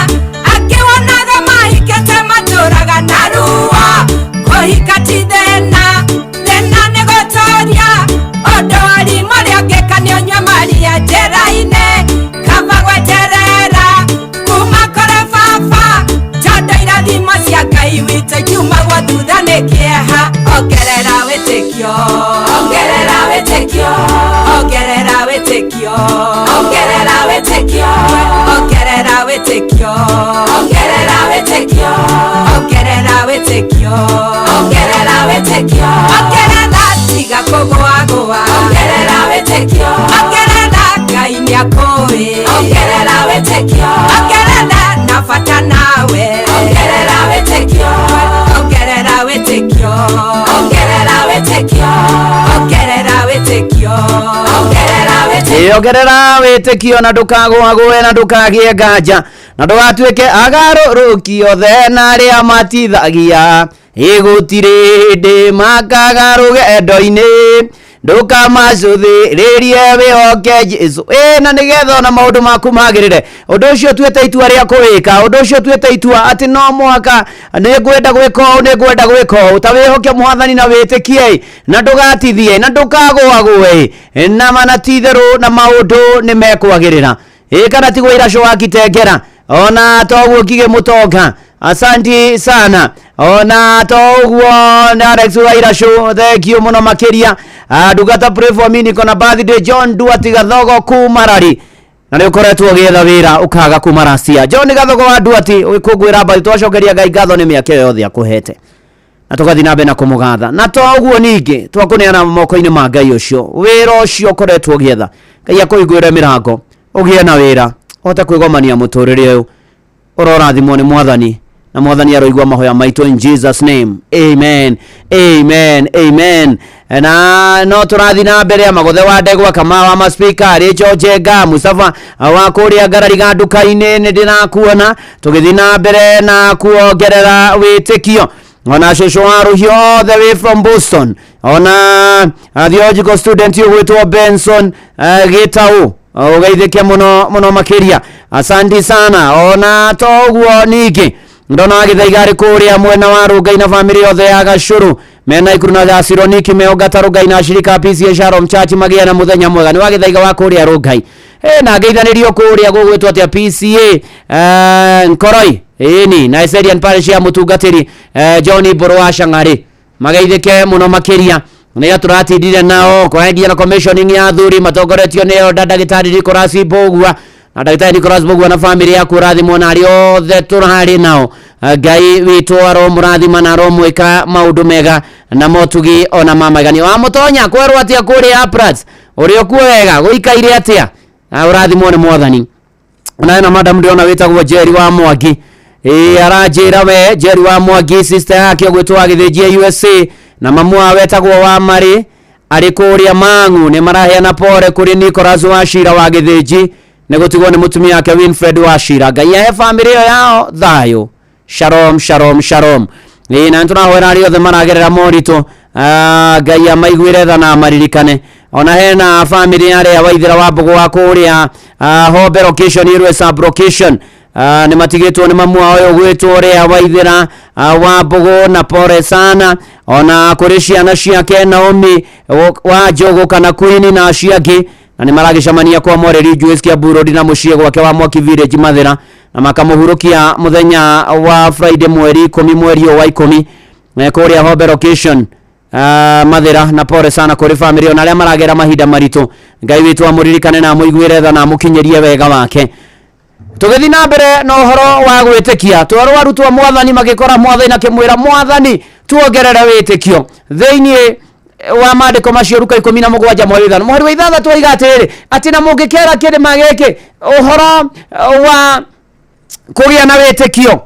angĩ wonaga mahikĩte matũraga na ruo kũhika ti thĩna thĩna nĩ gũtũria ũndũ warimũ ũrĩa ũngĩka nĩ ũnyue maria njĩra-inĩ kaba gweterera kuma kũrĩ baba tondũ irathimo cia Ngai witũ ikiumagwo thutha nĩ kĩeha ongerera wĩtĩkio ongerera wĩtĩkio ongerera wĩtĩkio ongerera wĩtĩkio ongerera wĩtĩkio ongerera wĩtĩkio ongerera wĩtĩkio ongerera wĩtĩkio ongerera tiga kũgũagũa ongerera wĩtĩkio ongerera Ngai nĩakũĩ ongerera wĩtĩkio ongerera na bata nawe ongerera wĩtĩkio ongerera wĩtĩkio ongerera wĩtĩkio ongerera wĩtĩkio ongerera wĩtĩkio. Ongerera wĩtĩkio na ndũkagũagũe na ndũkagĩe nganja na ndũgatuĩke agarũrũki othe na arĩa matithagia ĩgũtirĩ hĩndĩ makaga rũgendo-inĩ ndũkamacũthĩrĩrie wĩhoke Jesũ ĩ na nĩgetha ona maũndũ maku magĩrĩre ũndũ ũcio tuĩte itua rĩa kũwĩka ũndũ ũcio tuĩte itua atĩ no mũhaka nĩ ngwenda gwĩka ũũ nĩ ngwenda gwĩka ũũ ta wĩhoke mwathani na wĩtĩkie na ndũgatithie na ndũkagũagũe na mana ti itherũ na maũndũ nĩ mekwagĩrĩra ĩ kana tigwo iraco wa Kitengera ona toguo Ngigĩ Mũtonga asanti sana ona toguo na Alex wa Iracu thank you muno makiria. Ndungata pray for me niko na birthday John Duati Gathogo kuma Rari na nĩ ũkoretwo ũgĩetha wĩra ũkaga kuma Racia. John Gathogo wa Duati ũgĩkũngũĩra mbathi twacokeria Ngai ngatho nĩ mĩaka ĩyo yothe akũhete na tũgathiĩ na mbere na kũmũgatha na to ũguo ningĩ twakũneana moko-inĩ ma Ngai ũcio wĩra ũcio ũkoretwo ũgĩetha Ngai akũhingũrĩre mĩrango ũgĩe na wĩra Ũhote kwĩgomania mũtũrĩre ũyũ. Ũrorathimwo nĩ Mwathani, na Mwathani aroigua mahoya maitũ in Jesus name. Amen. Amen. Amen. Na no tũrathiĩ na mbere magothe wa ndegwa kama wa maspika Rachel Njenga Mustafa wa kũrĩa ngarariga nduka-inĩ nĩ ndĩrakuona tũgĩthiĩ na mbere na kuongerera wĩtĩkio ona cũcũ wa rũhiũ all the way from Boston ona theological student ũgwĩtwo Benson Gĩtaũ ũgeithĩke mũno mũno makĩria asanti sana ona to ũguo ningĩ ndona gĩthaiga arĩ kũrĩa mwena wa Rũngai na bamĩrĩ yothe ya Gacũrũ mena Ikuru na Gasironiki meongata Rũngai na ashirika PCA Shalom Church magĩa na mũthenya mwega nĩ wa gĩthaiga wa kũrĩa Rũngai na ngeithanĩrio kũrĩa gũgwĩtwo atĩa PCA Nkoroi ĩni na Esedian Parish ya mũtungatĩri John Mbũrũ wa Cang'arĩ mageithĩke mũno makĩria nĩa tũratindire nao kũragia na commissioning ya athuri matongoretio nĩ elder ndagĩtarĩ Nicholas Mbũgua na ndagĩtarĩ Nicholas Mbũgua na famĩlĩ yaku ũrathimwo na arĩa othe tũrarĩ nao Ngai witũ aromũrathima na aromwĩka maũndũ mega na motugi ona ma magegania wa mũtonya kwerwo atĩa kũrĩa Aprats ũrĩ okuo wega gũikaire atĩa ũrathimwo nĩ Mwathani na na madam ndĩrona wĩtagwo Jerry wa Mwangi ĩĩ aranjĩra we Jerry wa Mwangi sister yake ũgwĩtwo wa gĩthĩnjia USA na mamu wao wetagwo wa Marĩ arĩ kũrĩa Mang'u nĩ maraheana pore kũrĩ Nicholas Wachira wa Gĩthĩnji nĩ gũtigwo nĩ mũtumia wake Winfred Wachira Ngai ahe bamĩrĩ ĩyo yao thayũ shalom shalom shalom ĩĩ na nĩtũrahoera arĩa othe maragerera moritũ Ngai amaiguĩre tha na amaririkane ona hena bamĩrĩ ya arĩa waithĩra wa mbũgũ wa kũrĩa Hombe location Irwe sub location nĩ matigĩtwo nĩ mamu wao ũyũ gwĩtwo rĩa waithĩra wa mbũgũ na pore sana ona kũrĩ ciana ciake Naomi wa Njũgũ kana Queen na acio angĩ na nĩ maragĩcemania kwa Mwarĩri Juice Kiambu Road na mũciĩ gwake wa Mwaki Village Mathĩra na makamũhurũkia mũthenya wa Friday mweri 10 mweri ũyũ wa 10 kũrĩa Hombe location Mathĩra na pore sana kũrĩ famĩlĩ ona arĩa maragera mahinda maritũ Ngai witũ amũririkane na amũiguĩre tha na amũkinyĩrie wega wake tũgĩthiĩ na mbere na ũhoro wa gwĩtĩkia twarwo arutwo Mwathani magĩkora Mwathani akĩmwĩra Mwathani tuongerere wĩtĩkio thĩinĩ wa maandĩko macio Luka 17 mweri 5 mweri wa 6 oiga atĩrĩrĩ atĩ na mũngĩkera kĩrĩma gĩkĩ ũhoro wa kũgĩa na wĩtĩkio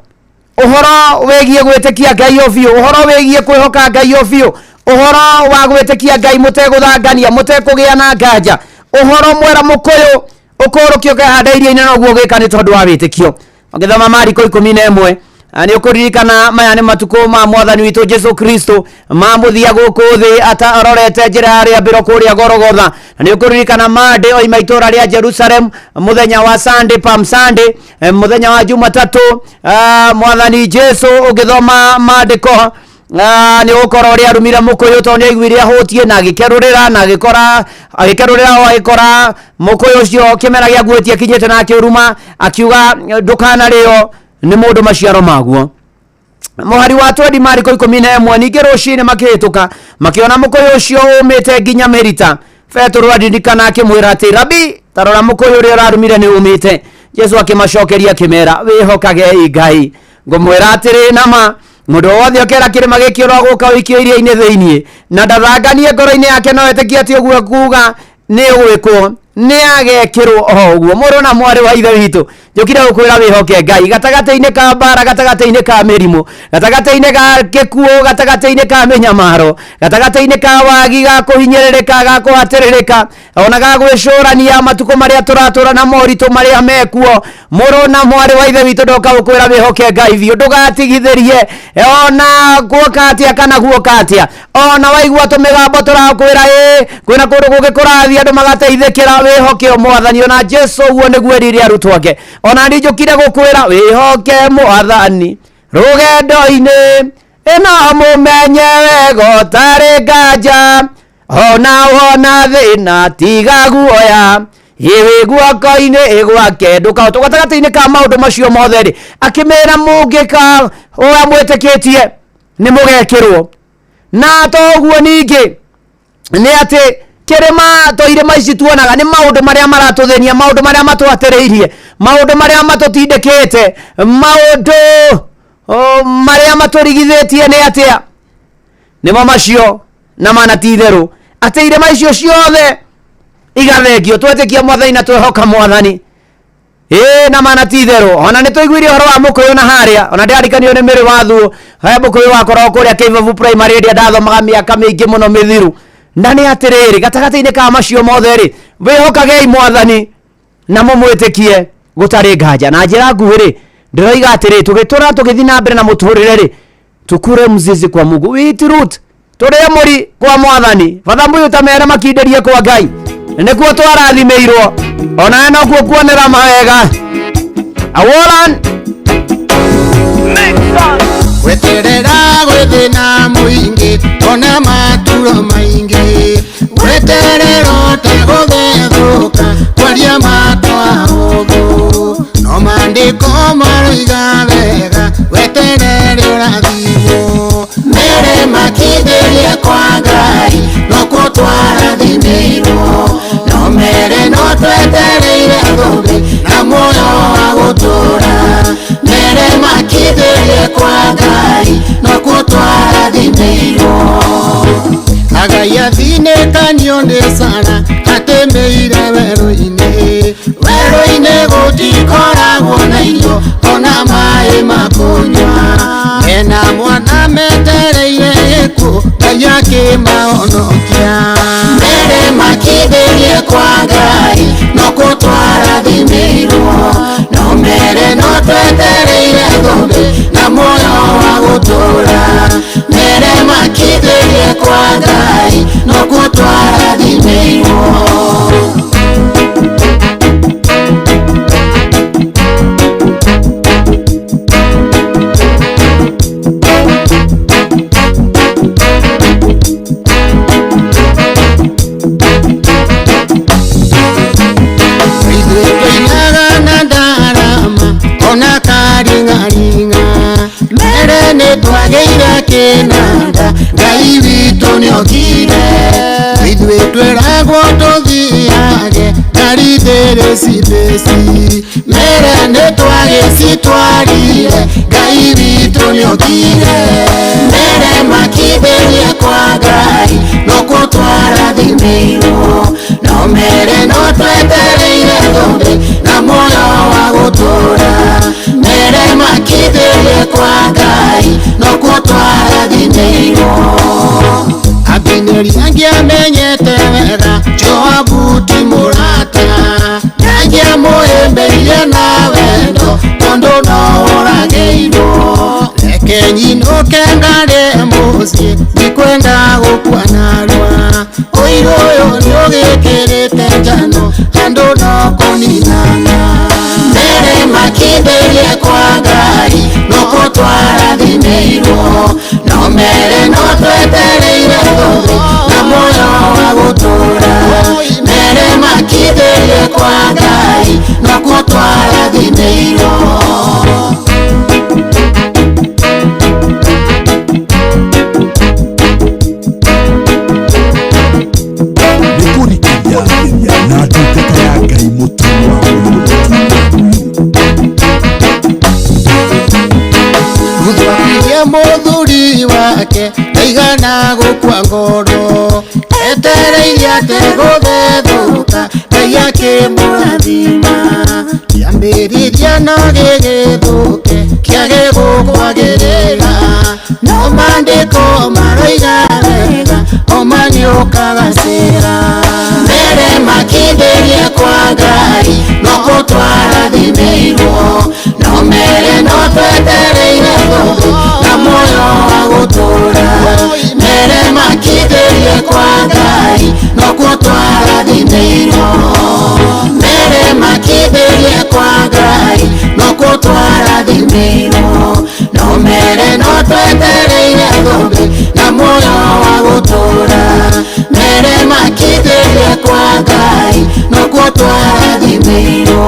ũhoro wĩgiĩ gwĩtĩkia Ngai o biũ ũhoro wĩgiĩ kwĩhoka Ngai o biũ ũhoro wa gwĩtĩkia Ngai mũtegũthangania mũtekũgĩa na nganja ũhoro mwera mũkũyũ ũkũrũkio ũkehanda iria-inĩ noguo ũgĩka nĩ tondũ wa wĩtĩkio ũngĩthoma Mariko 11 nĩ ũkũririkana maya nĩ matukũ ma Mwathani witũ Jesu Kristo ma mũthia gũkũ thĩ arorete njĩra ya rĩambĩro kũrĩa Gorogotha na nĩ ũkũririkana Monday oima itũra rĩa Jerusalem mũthenya wa Sunday Palm Sunday mũthenya wa Jumatatũ Mwathani Jesu ũngĩthoma maandĩko nĩ ũgũkora ũrĩa arumire mũkũyũ tondũ nĩ aiguire ahũtiĩ na agĩkerũrĩra na agĩkora agĩkerũrĩra o agĩkora mũkũyũ ũcio kĩmera gĩaguo gĩtiakinyĩte na akĩũruma akiuga ndũkanarĩo nĩ mũndũ maciaro maguo mũhari wa twendi Mariko 11 ningĩ rũcinĩ makĩhĩtũka makĩona mũkũyũ ũcio ũmĩte nginya mĩrita Petero aririkana akĩmwĩra atĩ Rabi ta rora mũkũyũ ũrĩa ũrarumire nĩ ũmĩte Jesu akĩmacokeria akĩmera wĩhokagei Ngai ngũmwĩra atĩrĩ nama mũndũ wothe ũkera kĩrĩma gĩkĩ ũrogũka ũikio iria-inĩ thĩinĩ na ndathanganie ngoro-inĩ yake no etĩkie atĩ ũguo kuga nĩ ũgwĩkwo nĩ agekĩrwo o ũguo mũrũ na mwarĩ wa ithe witũ njũkire gũkwĩra wĩhoke Ngai gatagatĩ-inĩ ka mbara gatagatĩ-inĩ ka mĩrimũ gatagatĩ-inĩ ga gĩkuũ gatagatĩ-inĩ ka mĩnyamaro gatagatĩ-inĩ ka wagi ga kũhinyĩrĩrĩka ga kũhatĩrĩrĩka ona ga gwĩcũrania matukũ marĩa tũratũra na moritũ marĩa mekuo mũrũ na mwarĩ wa ithe witũ ndoka gũkwĩra wĩhoke Ngai biũ ndũgatigithĩrie ona guoka atĩa kana guoka atĩa ona waigua tũmĩgambo tũrakwĩra ĩ kwĩna kũndũ kũngĩ kũrathiĩ andũ magateithĩkĩra wĩhoke o Mwathani ona Jesu ũguo nĩguo erire arutwo ake ona niĩ njũkire gũkwĩra wĩhoke Mwathani rũgendo-inĩ ĩno mũmenye wega ũtarĩ nganja ona wona thĩna tiga guoya ĩwĩ guoko-inĩ gwake ndũkahotwo gatagatĩ-inĩ ka maũndũ macio mothe rĩ akĩmĩra mũngĩka ũrĩa mwĩtĩkĩtie nĩ mũgekĩrwo na to ũguo ningĩ nĩ atĩ kĩrĩma to irĩma ici tuonaga nĩ maũndũ marĩa maratũthĩnia maũndũ marĩa matwatĩrĩirie maũndũ marĩa matũtindĩkĩte maũndũ marĩa matũrigithĩtie nĩ atĩa nĩmo macio na mana ti itherũ atĩ irĩma icio ciothe igathengio twetĩkia Mwathani na twehoka Mwathani Ĩĩ na mana ti itherũ ona nĩ tũiguire ũhoro wa mũkũyũ na harĩa ona ndĩrarikanio nĩ mĩrĩ wathuo he mũkũyũ wakoragwo kũrĩa Kĩbabu primary ĩrĩa ndathomaga mĩaka mĩingĩ mũno mĩthiru. Na nĩ atĩrĩrĩ, gatagatĩ-inĩ ka macio mothe rĩ, wĩhokagei mwathani na mũmwĩtĩkie gũtarĩ nganja. Na njĩra nguhĩ rĩ, ndĩroiga atĩrĩ, tũgĩtũra tũgĩthiĩ na mbere na mũtũrĩre rĩ, tukure mzizi kwa Mungu, we eat root, tũrĩe mũri kwa mwathani. Batha mbuyu ta mere makindĩrie kwa Ngai, nĩkuo twarathimĩirwo, onawe nokuo kuonera mawega. Aworan Gweterera gwĩthĩna mũingĩ ona maturo maingĩ, gweterera ũtegũthethũka kwaria matwa ũthũ, no maandĩko maroiga wega weterere ũrathimwo. Mere makindĩrie kwa Ngai nokuo twarathimĩirwo, no mere no twetereire thũmbĩ na muoyo wa gũtũũra. Mere makindĩrie kwa Ngai nokuo twarathimĩirwo. Agai athinĩkanio nĩ Sara atĩmĩire werũ-inĩ, werũ-inĩ gũtikoragwo na irio ona maĩ ma kũnyua. Mena mwana metereire gĩkuũ Ngai akĩmahonokia. Mere makindĩrie kwa Ngai nokuo twarathimĩirwo, no mere no twetereire thũmbĩ na muoyo wa gũtũũra. Mere makindĩrie kwa Ngai nokuo twarathimĩirwo. Ithuĩ tũinaga na ndarama ona karing'aring'a, mere nĩ twagĩire kĩnanda Ngai witũ nĩokire. Ithuĩ twĩragwo tũthiage ngari thĩrĩ cibĩci, mere nĩ twagĩcitwarire Ngai witũ nĩokire. Mere makindĩrie kwa Ngai nokuo twarathimĩirwo, no mere no twetereire thũmbĩ na muoyo wa gũtũũra. Mere makindĩrie kwa Ngai nokuo twarathimĩirwo. Abineri angĩamenyete wega Joabu ti mũrata, ndangĩamũhĩmbĩirie na wendo tondũ no oragĩirwo. Reke nyinũke ngarĩe mũciĩ ndikwenda gũkua narua, ũiru ũyũ nĩũgĩkĩrĩte njano andũ no kũninana. Mere makindĩrie kwa Ngai nokuo twarathimĩirwo, no mere no twetereire thũmbĩ na muoyo wa gũtũũra. Mere makindĩrie kwa Ngai nokuo twarathimĩirwo. Nĩkũrikĩria na ndungata ya Ngai mũturi wa Ruthu akirie mũthuri wake ndaigana gũkua ngoro, etereire ategũthethũka Ngai akĩmũrathima. Kĩambĩrĩria no gĩgĩthũke kĩage gũkwagĩrĩra, no maandĩko maroiga wega oma nĩũkagacĩra. Mere makindĩrie kwa Ngai nokuo twarathimĩirwo, no mere no twetereire thũmbĩ na muoyo wa gũtũũra. Mere makindĩrie kwa Ngai nokuo twarathimĩirwo. Mere makindĩrie kwa Ngai nokuo twarathimĩirwo, no mere no twetereire thũmbĩ na muoyo wa gũtũũra. Mere makindĩrie kwa Ngai nokuo twarathimĩirwo.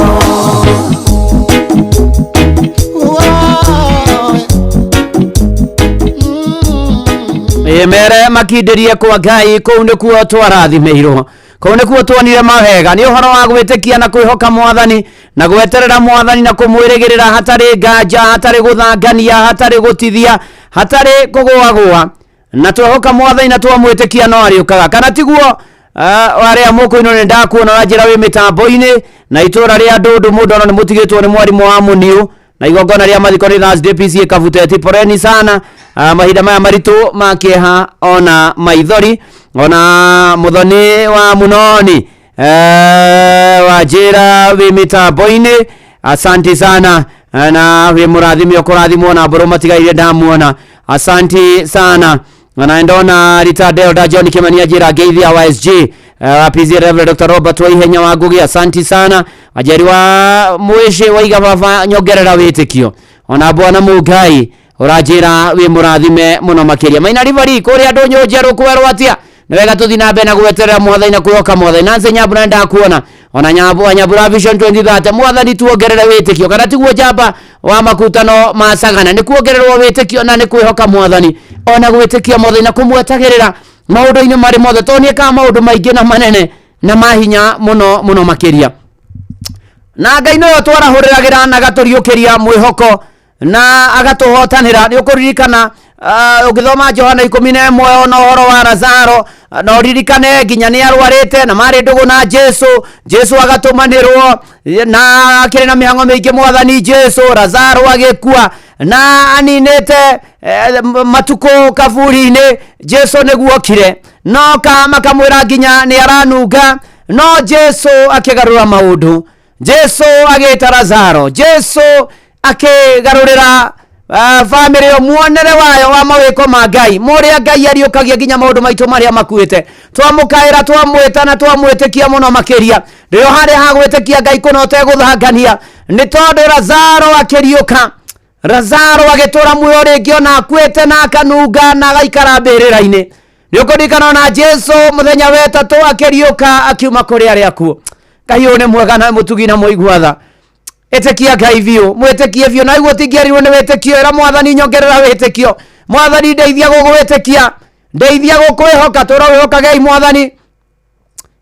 Mere makindĩrie kwa Ngai kũu nĩkuo twarathimĩirwo, kũu nĩkuo tuonire mawega. Nĩ ũhoro wa gwĩtĩkia na kwĩhoka mwathani na gweterera mwathani na kũmwĩrĩgĩrĩra hatarĩ nganja, hatarĩ gũthangania, hatarĩ gũtithia, hatarĩ kũgũagũa. Na twehoka mwathani na twamwĩtĩkia no arĩũkaga, kana tiguo? Arĩa mũkũinũ nĩ ndakuona ũranjĩra wĩ mĩtambo-inĩ na itũra rĩa ndũndũ mũndũ ona nĩ mũtigĩtwo nĩ mwarimũ wa mũniũ na igongona rĩa mathiko nĩ Thursday PCA Kabuteti. Poleni sana mahinda maya maritũ ma kĩeha ona maithori ona mũthoni wa munoni wanjĩra wĩ mĩtambo-inĩ. Asanti sana na wĩ mũrathime ũkũrathimwo na mbũrũ matigaire ndamuona. Asanti sana na ndona retired Elder John Kimani anjĩra ngeithia wa SG wa PZ Reverend Dr. Robert Waihenya wa Ngugi. Asanti sana Ajeri wa Mwishi waiga baba nyongerera wĩtĩkio ona bwana Mungai ũranjĩra wĩ mũrathime mũno makĩria. Maina Rivari kũrĩa ndũnyũ njerũ kwerwo atia nĩ wega tũthiĩ na mbere na gweterera mwathani na kwĩhoka mwathani. Nancy Nyambura ndakuona ona Nyambura Vision 2030 mwathani tuongerere wĩtĩkio kana tiguo njamba wa makutano ma Sagana nĩ kuongererwo wĩtĩkio na nĩ kwĩhoka mwathani ona gwĩtĩkia mwathani na kũmwetagĩrĩra maũndũ-inĩ marĩ mothe tondũ nĩekaga maũndũ maingĩ na manene na mahinya mũno mũno makĩria. Na Ngai nĩwe twarahũrĩragĩra na agatũriũkĩria mwĩhoko na agatũhotanĩra. Nĩ ũkũririkana ũgĩthoma Johana 11 ona ũhoro wa Lazaro na ũririkane nginya nĩ arwarĩte na marĩ ndũgũ na Jesu. Jesu agatũmanĩrwo na akĩrĩ na mĩhang'o mĩingĩ mwathani Jesu. Lazaro agĩkua na aninĩte matukũ kaburi-inĩ. Jesu nĩguo okire no makamwĩra nginya nĩ aranunga no Jesu akĩgarũra maũndũ. Jesu agĩta Lazaro. Jesu akĩgarũrĩra famĩlĩ ĩyo muonere wayo wa mawĩko ma Ngai mũrĩa Ngai ariũkagia nginya maũndũ maitũ marĩa makuĩte. Twamũkaĩra twamwĩta na twamwĩtĩkia mũno makĩria rĩo harĩa ha gwĩtĩkia Ngai kũna ũtegũthangania nĩ tondũ Lazaro akĩriũka. Lazaro agĩtũra muoyo rĩngĩ ona akuĩte na akanunga na agaikara mbĩrĩra-inĩ. Nĩ ũkũririkana ona Jesu mũthenya wa ĩtatũ akĩriũka akiuma kũrĩ arĩa akuũ. Ngai ũyũ nĩ mwega na mũtugi na mũigua tha. Ĩtĩkia Ngai biũ mwĩtĩkie biũ na iguo ũtingĩarirwo nĩ wĩtĩkio ĩra mwathani nyongerera wĩtĩkio mwathani ndeithia gũgwĩtĩkia ndeithia gũkwĩhoka tũra wĩhokagei mwathani.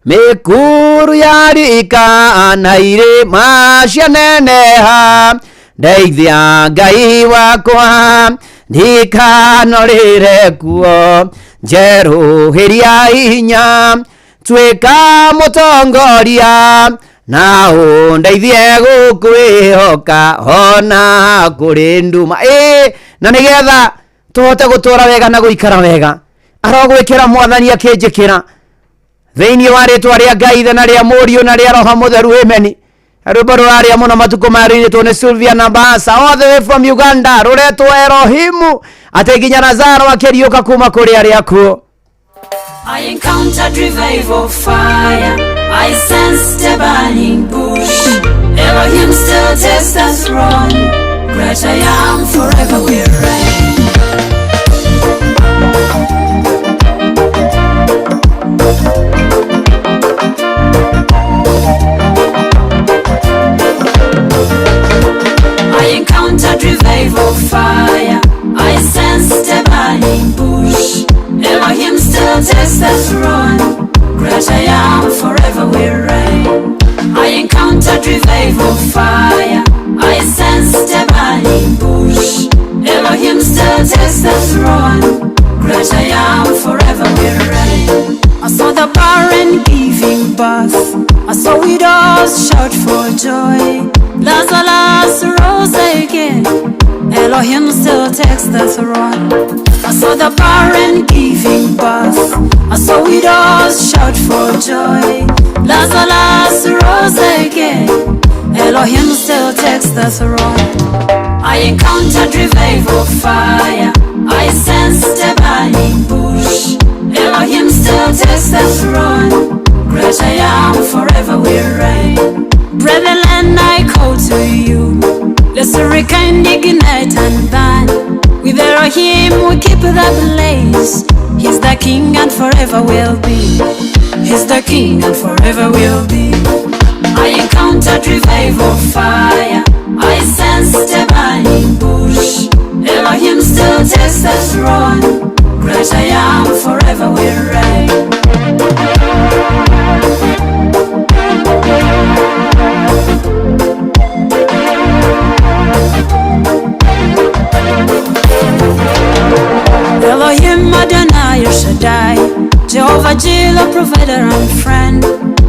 Mĩkuru ya rika na irĩma cianeneha ndeithia Ngai wakwa ndikanorĩre kuo njerũhĩria hinya tuĩka mũtongoria na ũndeithie gũkwĩhoka ona kũrĩ nduma. Na nĩgetha tũhote gũtũra wega na gũikara wega arogwĩkĩra mwathani akĩnjĩkĩra thĩinĩ wa rĩtwa rĩa Ngai Ithe na rĩa Mũriũ na rĩa Roho Mũtheru ameni. Rwĩmbo rũrarĩa mũno matukũ maya rũinĩtwo nĩ Sylvia Nambasa all the way from Uganda rũretwo Elohimu atĩ nginya Lazaro akĩriũka kuma kũrĩ arĩa akuũ. I encountered revival fire. I sensed a burning bush. Elohim still takes the throne. Great I am, forever will reign. I encountered revival fire. I sensed a burning bush. Elohim still takes the throne. Great I am, forever will reign. I encountered revival fire. I sensed a burning bush. Elohim still takes the throne. Great I am, forever will reign. I saw the barren giving birth. I saw widows shout for joy. Lazarus rose again. Elohim still takes the throne. I saw the barren giving birth. I saw widows shout for joy. Lazarus rose again. Elohim still takes the throne. I encountered revival fire. I sensed a burning bush. Elohim still takes the throne. Great I am, forever will reign. Brethren, I call to you. Let's rekindle, ignite and burn. With Elohim we keep the blaze. He's the king and forever will be. He's the king and forever will be. I encountered revival fire. I sensed a burning bush. Elohim still takes the throne. Great I am, forever will reign. Elohim Adonai El Shaddai, Jehovah Jireh. provider and friend.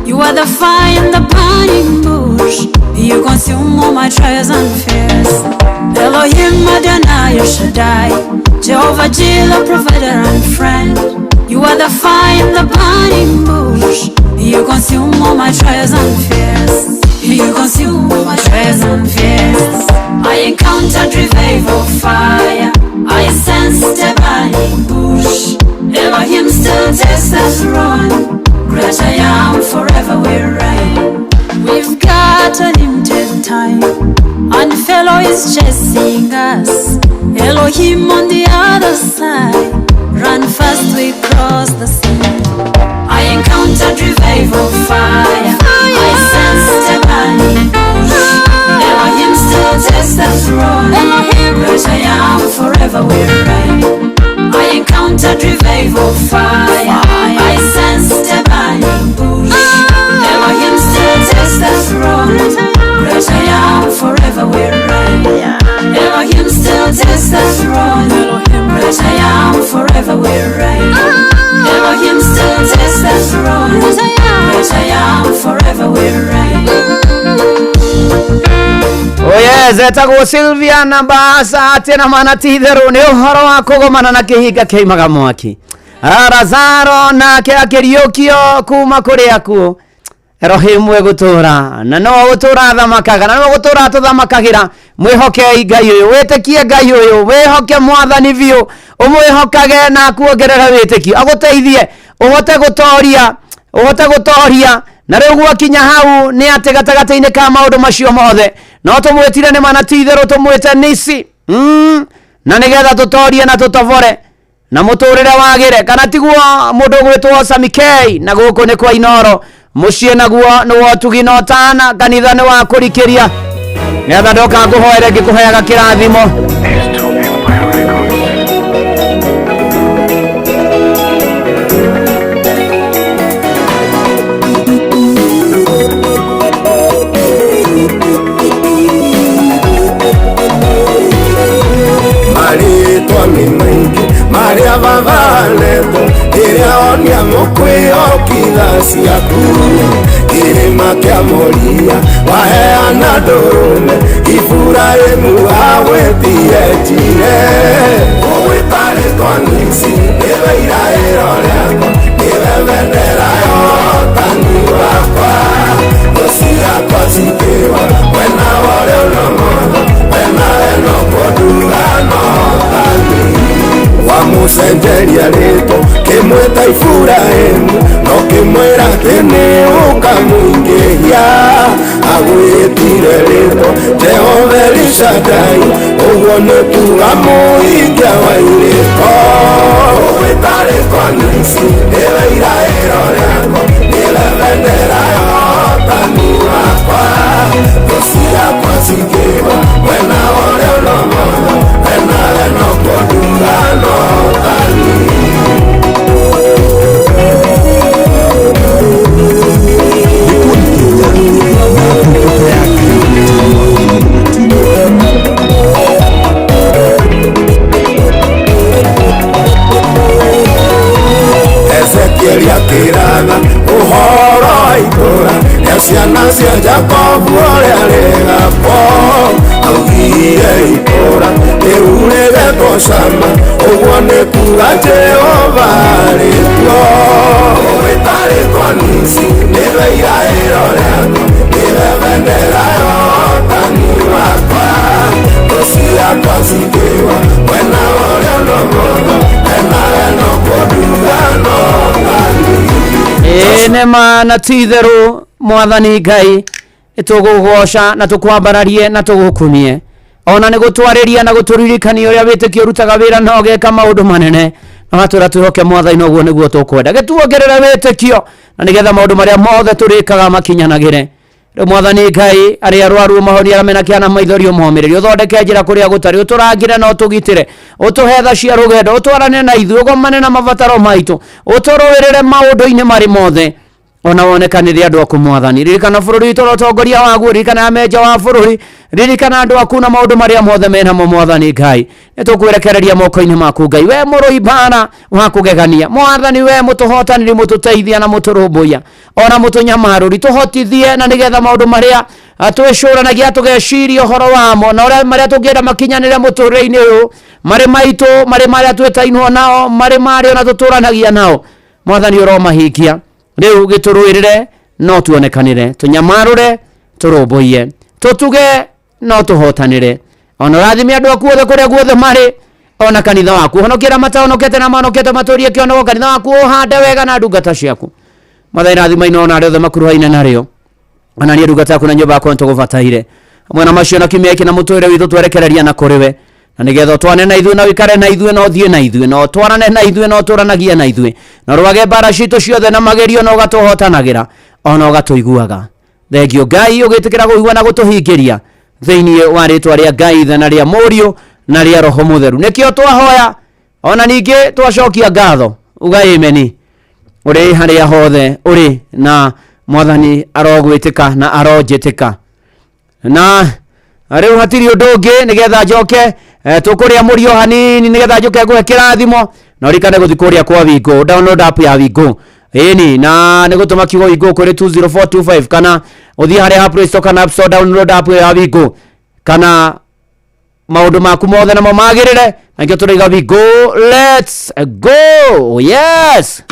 You are the fire in the burning bush. You consume all my trials and fears. Elohim Adonai El Shaddai, Jehovah Jireh, provider and friend. You are the fire in the burning bush. You consume all my trials and fears. You consume all my trials and fears. I encountered revival fire. I sensed a burning bush. Elohim still takes the throne. Great I am, forever we reign. We've got a limited time, and fellow is chasing us. Elohim on the other side. Run fast, we cross the sea. I encountered revival fire. I sensed a burning bush. Elohim still takes the throne. Great I am, forever we reign. I encountered revival fire. I sensed a burning bush. Elohim still takes the throne. Great I am, forever we reign. Elohim still takes the throne. Great I am, forever we reign. Elohim still takes the throne. Great I am, forever we reign. Oh yes, etagwo Sylvia na Mbasa atä na mana ti itherå nä å horo wa kå gomana na kä hinga kä imaga mwaki. Lazaro nake akĩriũkio kuma kũrĩ akuũ. Elohim we gũtũra na no gũtũra athamakaga na no gũtũra atũthamakagĩra. Mwĩhokei Ngai ũyũ, wĩtĩkie Ngai ũyũ, wĩhoke mwathani biũ, ũmwĩhokage na akuongerere wĩtĩkio, agũteithie ũhote gũtoria, ũhote gũtoria. Na rĩu gwakinya hau nĩ atĩ gatagatĩ-inĩ ka maũndũ macio mothe no tũmwĩtire nĩ mana ti itherũ tũmwĩte nisi na nĩgetha tũtorie na tũtobore na mũtũrĩre wagĩre, kana tiguo mũndũ ũgwĩtwo Sami K. Na gũkũ nĩ kwa Inoro, mũciĩ naguo nĩ wa ũtugi na ũtana, kanitha nĩ wa kũrikĩria. Nĩgetha ndoka ngũhoere ngĩkũheaga kĩrathimo. Marĩtwa nĩ maingĩ marĩa babanetwo rĩrĩa onia mũkwĩokitha ciaku kĩrĩma kĩa Moria waheana ndũrũme Iburahĩmu agwĩtire njire ũgwĩta rĩtwa Nisi nĩwe iraĩro rĩakwa nĩwe bendera ya ũhotani wakwa thũ ciakwa cikĩwa mwena wa ũrĩo na ũmotho mwena weno kũnduga na ũhotani wamũcenjeria rĩtwa kĩmwĩta Iburahĩmu no kĩmwĩra atĩ nĩ ũkamũingĩhia agwĩtire rĩtwa Jehova El Shaddai ũguo nĩ kuga mũhingia wa irĩko ũgwĩta rĩtwa Nisi nĩwe iraĩro rĩakwa nĩwe bendera ya ũhotani wakwa thũ ciakwa cikĩwa mwena wa ũrĩo na ũmotho mwena weno kũnduga na ũhotani. Ezekieli akĩratha ũhoro wa itũũra rĩa ciana cia Jakobu ũrĩa rĩgakwo augire itũũra rĩu rĩgetwo Shama ũguo nĩ kuga Jehova arĩ kuo ũgwĩta rĩtwa Nisi nĩwe iraĩro rĩakwa nĩwe bendera ya ũhotani wakwa thũ ciakwa cikĩwa mwena wa ũrĩo na ũmotho mwena weno kũnduga na ũhotani. Ĩĩ nĩ ma na ti itherũ mwathani Ngai nĩtũgũgũgoca na tũkwambararie na tũgũkumie ona nĩ gũtwarĩria na gũtũririkania ũrĩa wĩtĩkio ũrutaga wĩra na ũgeka maũndũ manene na watwĩra twĩhoke mwathani na ũguo nĩguo tũkwenda gĩtuongerere wĩtĩkio na nĩgetha maũndũ marĩa mothe tũrĩkaga makinyanagĩre. Rĩu mwathani Ngai arĩa arwaru ũmahonie arĩa mena kĩana maithori ũmomĩrĩrie ũthondeke njĩra kũrĩa gũtarĩ ũtũrangĩre na ũtũgitĩre ũtũhe tha cia rũgendo ũtwarane na ithuĩ ũgomane na mabataro maitũ ũtũrũĩrĩre maũndũ-inĩ marĩ mothe. Ona wonekanĩre andũ aku mwathani. Ririkana bũrũri witũ na ũtongoria waguo, ririkana amenja wa bũrũri, ririkana andũ aku na maũndũ marĩa mothe menamo mwathani Ngai. Nĩ tũkwerekereria moko-inĩ maku Ngai, we mũrũi mbara wa kũgegania mwathani, we mũtũhotanĩri, mũtũteithia na mũtũrũmbũiya ona mũtũnyamarũri, tũhotithie na nĩgetha maũndũ marĩa twĩcũranagia tũgeciria ũhoro wamo na ũrĩa marĩa tũngĩenda makinyanĩre mũtũrĩre-inĩ ũyũ, marĩ maitũ, marĩ marĩa twĩtainwo nao, marĩ marĩa ona tũtũranagia nao, mwathani ũromahingia. Rĩu gĩtũrũĩrĩre no tuonekanĩre, tũnyamarũre, tũrũmbũiye, tũtuge no tũhotanĩre. Ona ũrathime andũ aku othe kũrĩa guothe marĩ, ona kanitha waku honokia arĩa matahonokete na mahonokete matũrie kĩonoko, kanitha waku ũhande wega na ndungata ciaku. Mwathani rathima ino ona arĩa othe makuruhaine narĩo, ona niĩ ndungata yaku na nyũmba yakwa nĩtũgũbataire. Hamwe na macio na kiumia gĩkĩ na mũtũrĩre witũ twerekereria na kũrĩ we, na nĩgetha ũtwane na ithuĩ na ũikare na ithuĩ na ũthiĩ na ithuĩ na ũtwarane na ithuĩ na ũtũranagie na ithuĩ na ũrũage mbara citũ ciothe na magerio na ũgatũhotanagĩra ona ũgatũiguaga. Thengio Ngai ũgĩtĩkĩra kũigua na gũtũhingĩria thĩinĩ wa rĩtwa rĩa Ngai Ithe na rĩa Mũriũ na rĩa Roho Mũtheru. Nĩkĩo twahoya ona ningĩ twacokia ngatho, uga ameni ũrĩ harĩa hothe ũrĩ, na mwathani arogwĩtĩka na aronjĩtĩka. Na rĩu hatirĩ ũndũ ũngĩ nĩgetha njoke tũkũrĩa mũrio hanini nĩgetha njoke ngũhe kĩrathimo, na ũririkane gũthiĩ kũrĩa kwa Wingo, download app ya Wingo ĩni, na nĩ gũtũma kiugo Wingo kũrĩ 20425 kana ũthiĩ harĩa ha Play Store kana App Store, download app ya Wingo kana maũndũ maku mothe namo magĩrĩre, na nĩkĩo tũraiga Wingo, let's go. Yes.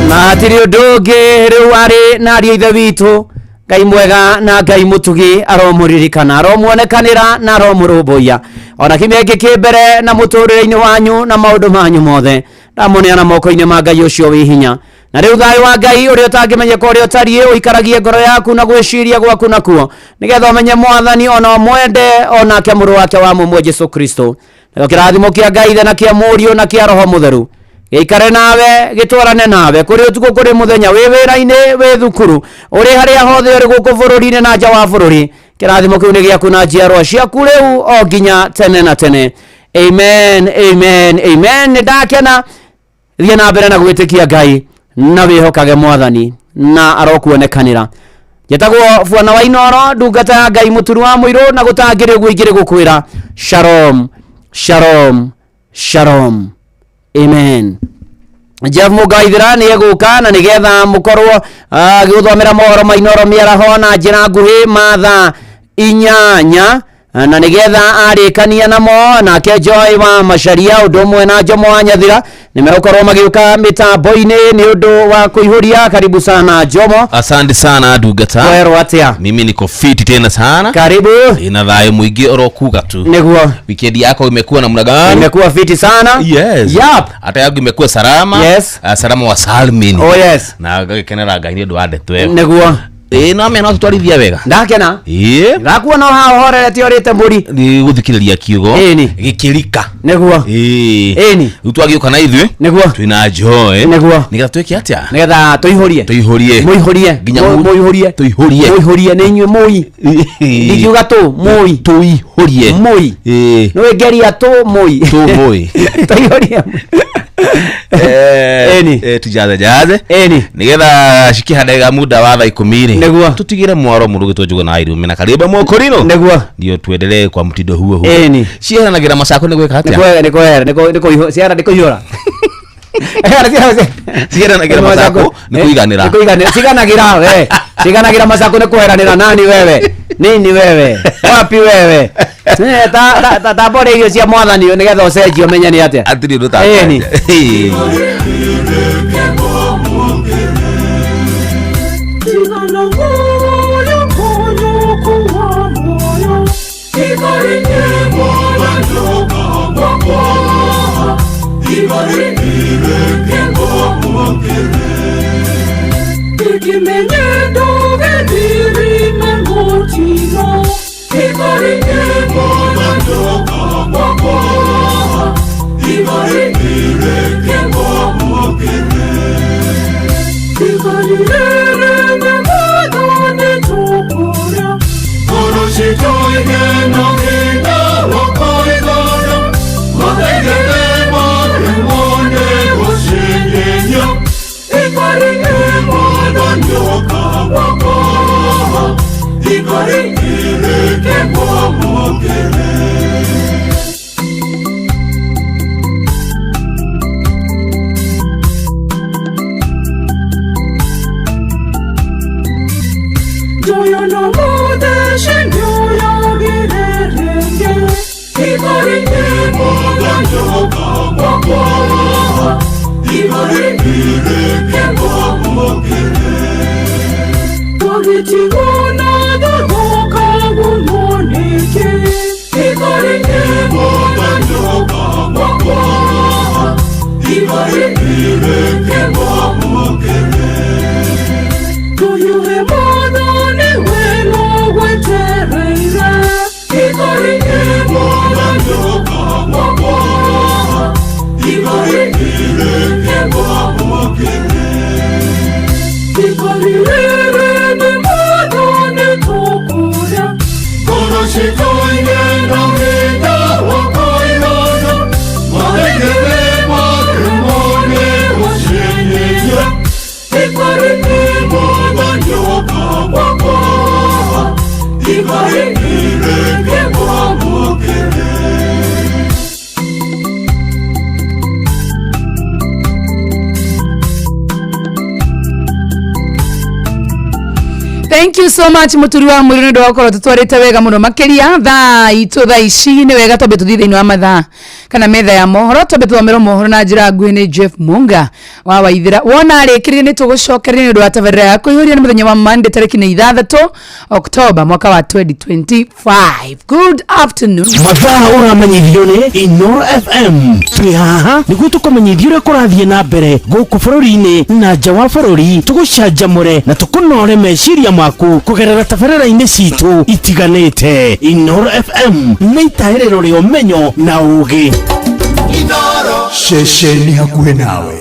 Na hatirĩ ũndũ ũngĩ rĩu arĩ na ariũ a ithe witũ, Ngai mwega na Ngai mũtugi aromũririkana, aromuonekanĩra na aromũrũmbũiya ona kiumia gĩkĩ kĩ mbere na mũtũrĩre-inĩ wanyu na maũndũ manyu mothe. Ndamũneana moko-inĩ ma Ngai ũcio wĩ hinya. Na rĩu thayũ wa Ngai ũrĩa ũtangĩmenyeka ũrĩa ũtariĩ ũikaragie ngoro yaku na gwĩciria gwaku nakuo, nĩgetha ũmenye mwathani ona ũmwende onake mũrũ wake wa mũmwe Jesu Kristo. Nakĩo kĩrathimo kĩa Ngai Ithe na kĩa Mũriũ na kĩa Roho Mũtheru gĩikare nawe, gĩtwarane nawe kũrĩ ũtukũ kũrĩ mũthenya, wĩ wĩra-inĩ, wĩ thukuru, ũrĩ harĩa hothe ũrĩ gũkũ bũrũri-inĩ na nja wa bũrũri. Kĩrathimo kĩu nĩ gĩaku na njiarwa ciaku rĩu o nginya tene na tene. Amen, amen, amen. Nĩ ndakena. Thiĩ na mbere na gwĩtĩkia Ngai na wĩhokage mwathani na arokuonekanĩra. Njĩtagwo Bwana wa Inoro, ndungata ya Ngai mũturu wa mũirũ, na gũtangĩrĩ ũguo ingĩrĩ gũkwĩra shalom, shalom, shalom. Amen. Jeff Mũgaithĩra nĩ egũka na nĩgetha mũkorwo agĩgũthomera mohoro ma Inoro mĩaraho na njĩra nguhĩ mathaa 8, na nĩgetha arĩkania namo nake Joy wa Macharia ũndũ ũmwe na Jomo wa Nyathira nĩ megũkorwo magĩũka mĩtambo-inĩ nĩ ũndũ wa kũihũria. Karibu sana Jomo. Asante sana ndungata. Werwo atĩa? Mimi niko fiti tena sana. Karibu. Ina thayũ mũingĩ orokuga tu. Nĩguo. Weekend yako imekuwa namna gani? Imekuwa fiti sana. Yes. Yep. Hata yangu imekuwa salama. Yes. Salama wa salmini. Oh yes. Na ngakenera Ngai nĩ ũndũ wa ndeto ĩyo. Nĩguo. No mena tũtwarithia wega. Ndakena. Ndakuona haha ũhorerete ũrĩte mbũri. Nĩ gũthikĩrĩria kiugo. Ĩni. Gĩkĩrika. Nĩguo. Ĩni. Rĩu twagĩũka na ithuĩ. Nĩguo. Twĩna joy. Nĩguo. Nĩgetha twĩke atĩa? Nĩgetha tũihũrie. Tũihũrie. Mũihũrie. Nginya Mũihũrie. Tũihũrie. Mũihũrie nĩ inyuĩ mũi. Ndingiuga tũ mũi. Tũihũrie. Mũi. Nĩ ngeria tũ mũi. Tũ mũi. Tũihũrie. Tujaze jaze. Ĩni. Nĩgetha cikĩhandaga muda wa thaa 10 rĩ. Nĩguo. Tutigire mwaro mũndũ gĩtwo Njũgũ na Irumi na Karĩmba Mũkũrinũ. Nĩguo. Ndio tuendelee kwa mtindo huo huo. Ĩni. Ciheranagĩra macako nĩ gwĩka atĩa? Nĩ kũihũra. Ciara nĩ kũihũra. Cigeranagĩra macakũ nĩ kũiganĩra. Nĩ kũiganĩra ciganagĩra we ciganagĩra macakũ nĩ kweranĩra nani wewe nini wewe wapi wewe Eh, ta ta ta ta mbore irio cia mwathani nĩgetha ũcenjie ũmenye nĩ atĩa Atirĩ ũndũ ta Ĩni. Thank you so much muturi wa mwiri nä wa korwo tũtwarĩte wega mũno makĩria thaa itũ thaa ici nĩ wega twambe tũthiĩ thĩinĩ wa mathaa kana metha ya mohoro twambe tũthomerwo mohoro na njĩra nguhĩ nĩ Jeff Munga wa Waithĩra wona arĩkĩrire nĩ tũgũcokeria nĩ ũndũ wa tabarĩra ya kũihũria nĩ mũthenya wa Monday tarĩki nĩ 6 Oktoba mwaka wa 2025. Good afternoon. Mathaa ũramenyithio nĩ Inoro FM. Twĩ haha nĩguo tũkũmenyithie ũrĩa kũrathiĩ na mbere gũkũ bũrũri-inĩ na nja wa bũrũri, tũgũcanjamũre na tũkũnore meciria maku kũgerera tabarĩra-inĩ citũ itiganĩte. Inoro FM nĩ itahĩrĩro rĩa ũmenyo na ũgĩ. Ceceni hakuhĩ nawe.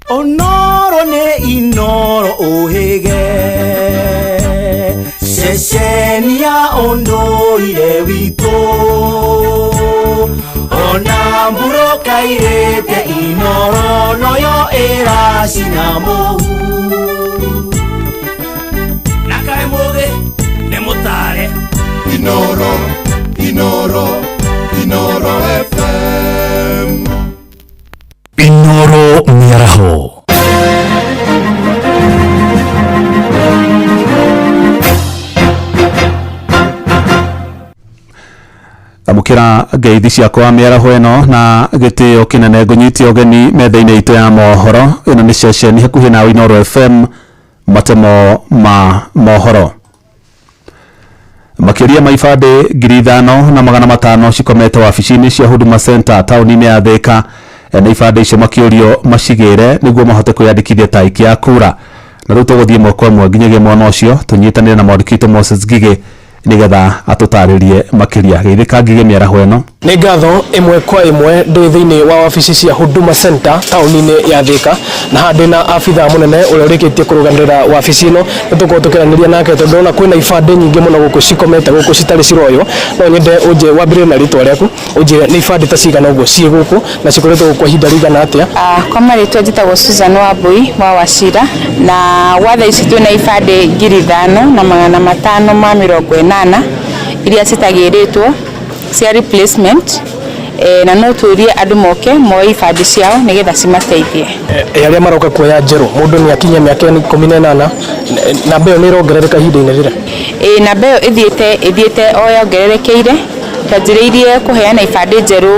Onoro nĩ Inoro ũhĩge ceceni ya ũndũire witũ ona mburũka irĩte Inoro noyo ĩracina mũhu na kaĩ mũgĩ nĩ mũtare. Inoro, Inoro, Inoro FM. Inoro mĩaraho. Amũkĩra ngeithi ciakwa mĩaraho ĩno na gĩtĩo kĩnene ngũnyite ũgeni metha-inĩ itũ ya mohoro. Ĩno nĩ ceceni hakuhĩ nawe Inoro FM, matemo ma mohoro. Makĩria ma ibandĩ 5,500 cikomete wabici-inĩ cia Huduma Center taũni-inĩ ya Thĩka, na ibandĩ icio makĩũrio macigĩre nĩguo mahote kwĩyandĩkithia ta aikia a kura. Na rĩu tũgũthiĩ ĩmwe kwa ĩmwe nginyagia mwena ũcio tũnyitanĩre na mwandĩki witũ Moses Ngigĩ nĩgetha atũtarĩrie makĩria. Geithĩka Ngigĩ mĩaraho ĩno. Nĩ ngatho ĩmwe kwa ĩmwe ndĩ thĩinĩ wa wabici cia Huduma Center taũni-inĩ ya Thĩka, na haha ndĩna abithaa mũnene ũrĩa ũrĩkĩtie kũrũgamĩrĩra wabici ĩno. Nĩ tũkorwo tũkĩaranĩria nake tondũ ndĩrona kwĩna ibandĩ nyingĩ mũno gũkũ cikomete gũkũ citarĩ ciroywo. No nyende ũnjĩre wambĩrĩrie na rĩtwa rĩaku, ũnjĩre nĩ ibandĩ ta cigana ũguo ciĩ gũkũ na cikoretwo gũkũ kwa ihinda rĩigana atĩa. Kwa marĩtwa njĩtagwo Susan Wambui wa Wachira, na gwa thaa ici twĩna ibandĩ 5,580 iria citagĩrĩtwo cia replacement. Na no tũrie andũ moke moe ibandĩ ciao nĩgetha cimateithie. Arĩa maroka kuoya njerũ, mũndũ nĩ akinyia mĩaka 18, namba ĩyo nĩ ĩrongerereka ihinda-inĩ rĩrĩ? Ĩĩ, namba ĩyo ĩthiĩte o yongererekeire. Twanjĩrĩirie kũheana ibandĩ njerũ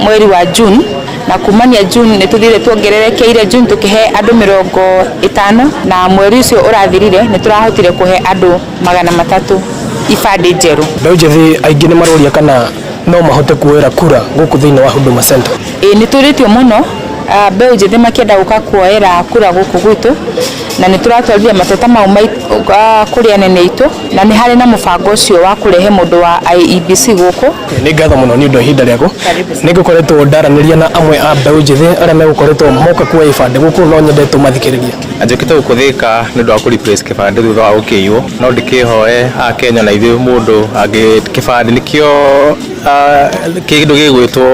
mweri wa June, na kumania June nĩ tũthiĩte tuongererekeire. June tũkĩhe andũ 50, na mweri ũcio ũrathirire nĩ tũrahotire kũhe andũ 300 ibandĩ njerũ. Mbeũ njĩthĩ aingĩ nĩ maroria kana no mahote kuoera kura gũkũ thĩinĩ wa Huduma Center. Ĩĩ, nĩ tũrĩtio mũno, mbeũ njĩthĩ makĩenda gũka kuoera kura gũkũ gwitũ, na nĩ tũratwarire mateta mau kũrĩ anene aitũ, na nĩ harĩ na mũbango ũcio wa kũrehe mũndũ wa IEBC gũkũ. Nĩ ngatho mũno nĩ ũndũ wa ihinda rĩaku. Nĩ ngũkoretwo ndaranĩria na amwe a mbeũ njĩthĩ arĩa megũkoretwo moka kuoya ibandĩ gũkũ, no nyende tũmathikĩrĩrie. Njũkĩte gũkũ Thĩka nĩ ũndũ wa kũ replace kĩbandĩ thutha wa gũkĩiywo. No ndĩkĩhoe Akenya na ithuĩ mũndũ angĩ kĩbandĩ nĩkĩo kĩndũ gĩgwĩtwo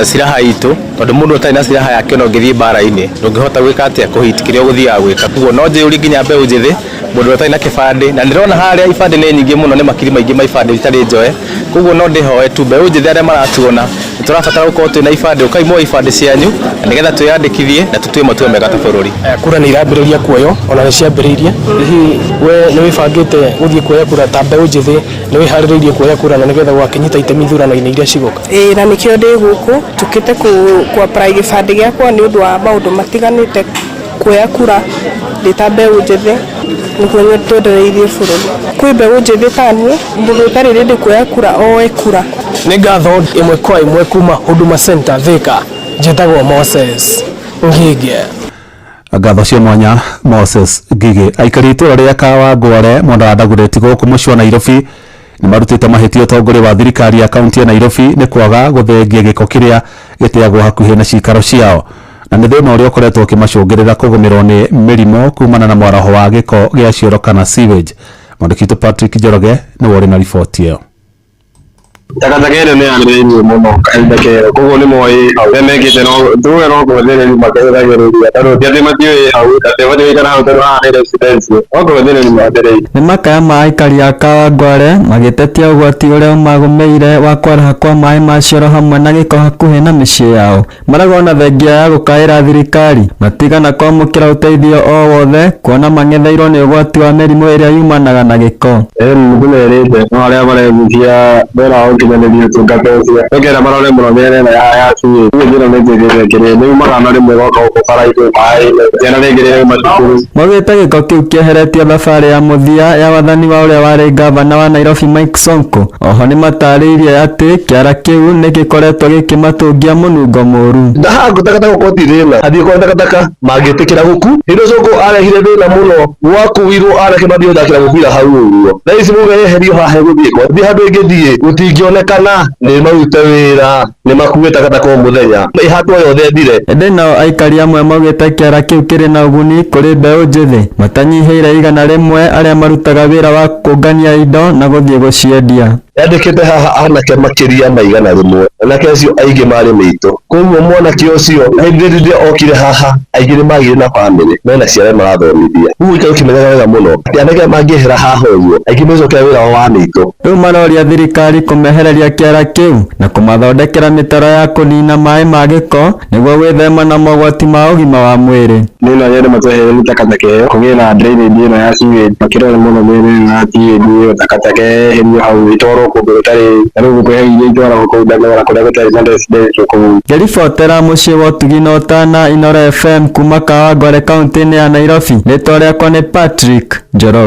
silaha itũ, tondũ mũndũ ũtarĩ na silaha yake ona ũngĩthiĩ mbara-inĩ ndũngĩhota gwĩka atĩa kũhit kĩrĩa ũgũthiaga gwĩka. Koguo no njĩũrie nginya mbeũ njĩthĩ, mũndũ ũtarĩ na kĩbandĩ, na ndĩrona harĩa ibandĩ nĩ nyingĩ mũno, nĩ makiri maingĩ ma ibandĩ itarĩ njoe. Koguo no ndĩhoe tu mbeũ njĩthĩ arĩa maratuona, nĩ tũrabatara gũkorwo twĩna ibandĩ, ũkai muoe ibandĩ cianyu na nĩgetha twĩyandĩkithie na tũtue matua mega ta bũrũri. Kura nĩ irambĩrĩria kuoywo, ona nĩ ciambĩrĩirie. Hihi we nĩ wĩbangĩte gũthiĩ kuoya kura? Ta mbeũ njĩthĩ, nĩ wĩharĩrĩirie kuoya kura na nĩgetha ũgakĩnyita itemi ithurano-inĩ iria cigũka? Ĩĩ, na nĩkĩo ndĩ gũkũ, njũkĩte kũ apply gĩbandĩ gĩakwa nĩ ũndũ wa maũndũ matiganĩte, kuoya kura ndĩ ta mbeũ njĩthĩ nĩguo twendereirie bũrũri. Kwĩ mbeũ njĩthĩ ta niĩ, mũndũ ũtarĩ ready kuoya kura oe kura. Nĩ ngatho. Ĩmwe kwa ĩmwe kuma Huduma Center Thika, njĩtagwo Moses Ngige. Ngatho cia mwanya, Moses Ngige. Aikari itũra rĩa Kawangware mwena wa Dagoretti gũkũ mũciĩ wa Nairobi nĩ marutĩte mahĩtia ũtongoria wa thirikari ya kaunti ya Nairobi nĩ kwaga gũthengia gĩko kĩrĩa gĩteagwo hakuhĩ na cikaro ciao, na nĩ thĩna ũrĩa ũkoretwo ũkĩmacũngĩrĩra kũgũmĩrwo nĩ mĩrimũ kumana na mwaraho wa gĩko gĩa cioro kana sewage. Mwandĩki witũ Patrick Njoroge nĩwe ũrĩ na riboti ĩyo. Takataka ĩno nĩ yagĩrĩirwo mũno kahinda kero, koguo nĩ moĩ hau ũrĩa mekĩte, no tuge no kũhũthĩrĩria makĩhũthagĩrĩria, tondũ ti atĩ matiũĩ hau, atĩ batiĩ gũikara hau tondũ haha nĩ residential, no kũhũthĩrĩria mahũthĩrĩirie. Nĩ makaya ma aikari a Kawangware magĩtetia ũgwati ũrĩa ũmagũmĩire wa kwaraha kwa maĩ ma cioro hamwe na gĩko hakuhĩ na mĩciĩ yao. Marauga ona thengia ya gũkaĩra thirikari matigana kwamũkĩra ũteithio o wothe, kuona mang'etheirwo nĩ ũgwati wa mĩrimũ ĩrĩa yumanaga na gĩko. Ĩĩ, nĩtũmerĩte, no arĩa maregucia mbera wa gũkinyanĩria ũtungata ũcio nĩkenda marore mũno mĩena ĩno ya sewage. Ĩno nĩ ĩtuĩkĩte kĩrĩa nĩ yumaga na rĩmwe ĩgoka gũkũ bara-inĩ maĩ-inĩ, ciana rĩngĩ rĩrauma cukuru. Maugĩte gĩko kĩu kĩeheretio thabarĩ ya mũthia ya wathani wa ũrĩa warĩ ngavana wa Nairobi Mike Sonko. Oho nĩmatarĩirie atĩ kĩara kĩu nĩ gĩkoretwo gĩkĩmatũngia mũnungo mũru. Ndahaha takataka gũkorwo ti thĩna, athiĩ kwa takataka mangĩtĩkĩra gũku. Hĩndĩ Sonko arehire thĩna mũno gwakuirwo anake mathiĩ gũthakĩra mũbira hau ũguo. Thaa ici muge yeherio haha ĩgũthiĩ kwa thiĩ handũ ĩngĩthiĩ gũtingĩonekana, nĩ marute wĩra, nĩ makue takataka o mũthenya, ĩhatwo yothe ĩthire. Ĩndĩ nao aikari amwe maugĩte kĩara kĩu kĩrĩ na ũguni kũrĩ mbeũ njĩthĩ matanyihĩire 100 arĩa marutaga wĩra wa kũngania indo na gũthiĩ gũciendia. Yandĩkĩte haha anake makĩria ma 100, anake acio aingĩ marĩ mĩitũ, koguo mwanake ũcio hĩndĩ rĩrĩa okire haha aingĩ nĩ magĩire na bamĩrĩ mena ciana marathomithia, koguo ikara ũkĩmenyaga wega mũno atĩ anake aya mangĩehera haha ũguo aingĩ mecokera wĩra wao wa mĩitũ. Rĩu maroria thirikari kũmehereria kĩara kĩu na kũmathondekera mĩtaro ya kũnina maĩ ma gĩko nĩguo gwĩthema na mogwati ma ũgima wa mwĩrĩ. Niĩ no nyende matwehererie takataka ĩyo, kũgĩe na drainage ĩno ya sewage, makĩrore mũno mĩena ĩno ya sewage ĩyo, takataka yeherio hau ĩtwarwo kũndũ gũtarĩ, ta rĩu gũkũ he iria itwaragwo kũu Dandora kũrĩa gũtarĩ na residential kũu. Ngĩribotera mũciĩ wa ũtugi na ũtana Inooro FM kuma Kawangware kaunti-inĩ ya Nairobi, rĩtwa rĩakwa nĩ Patrick Njoroge.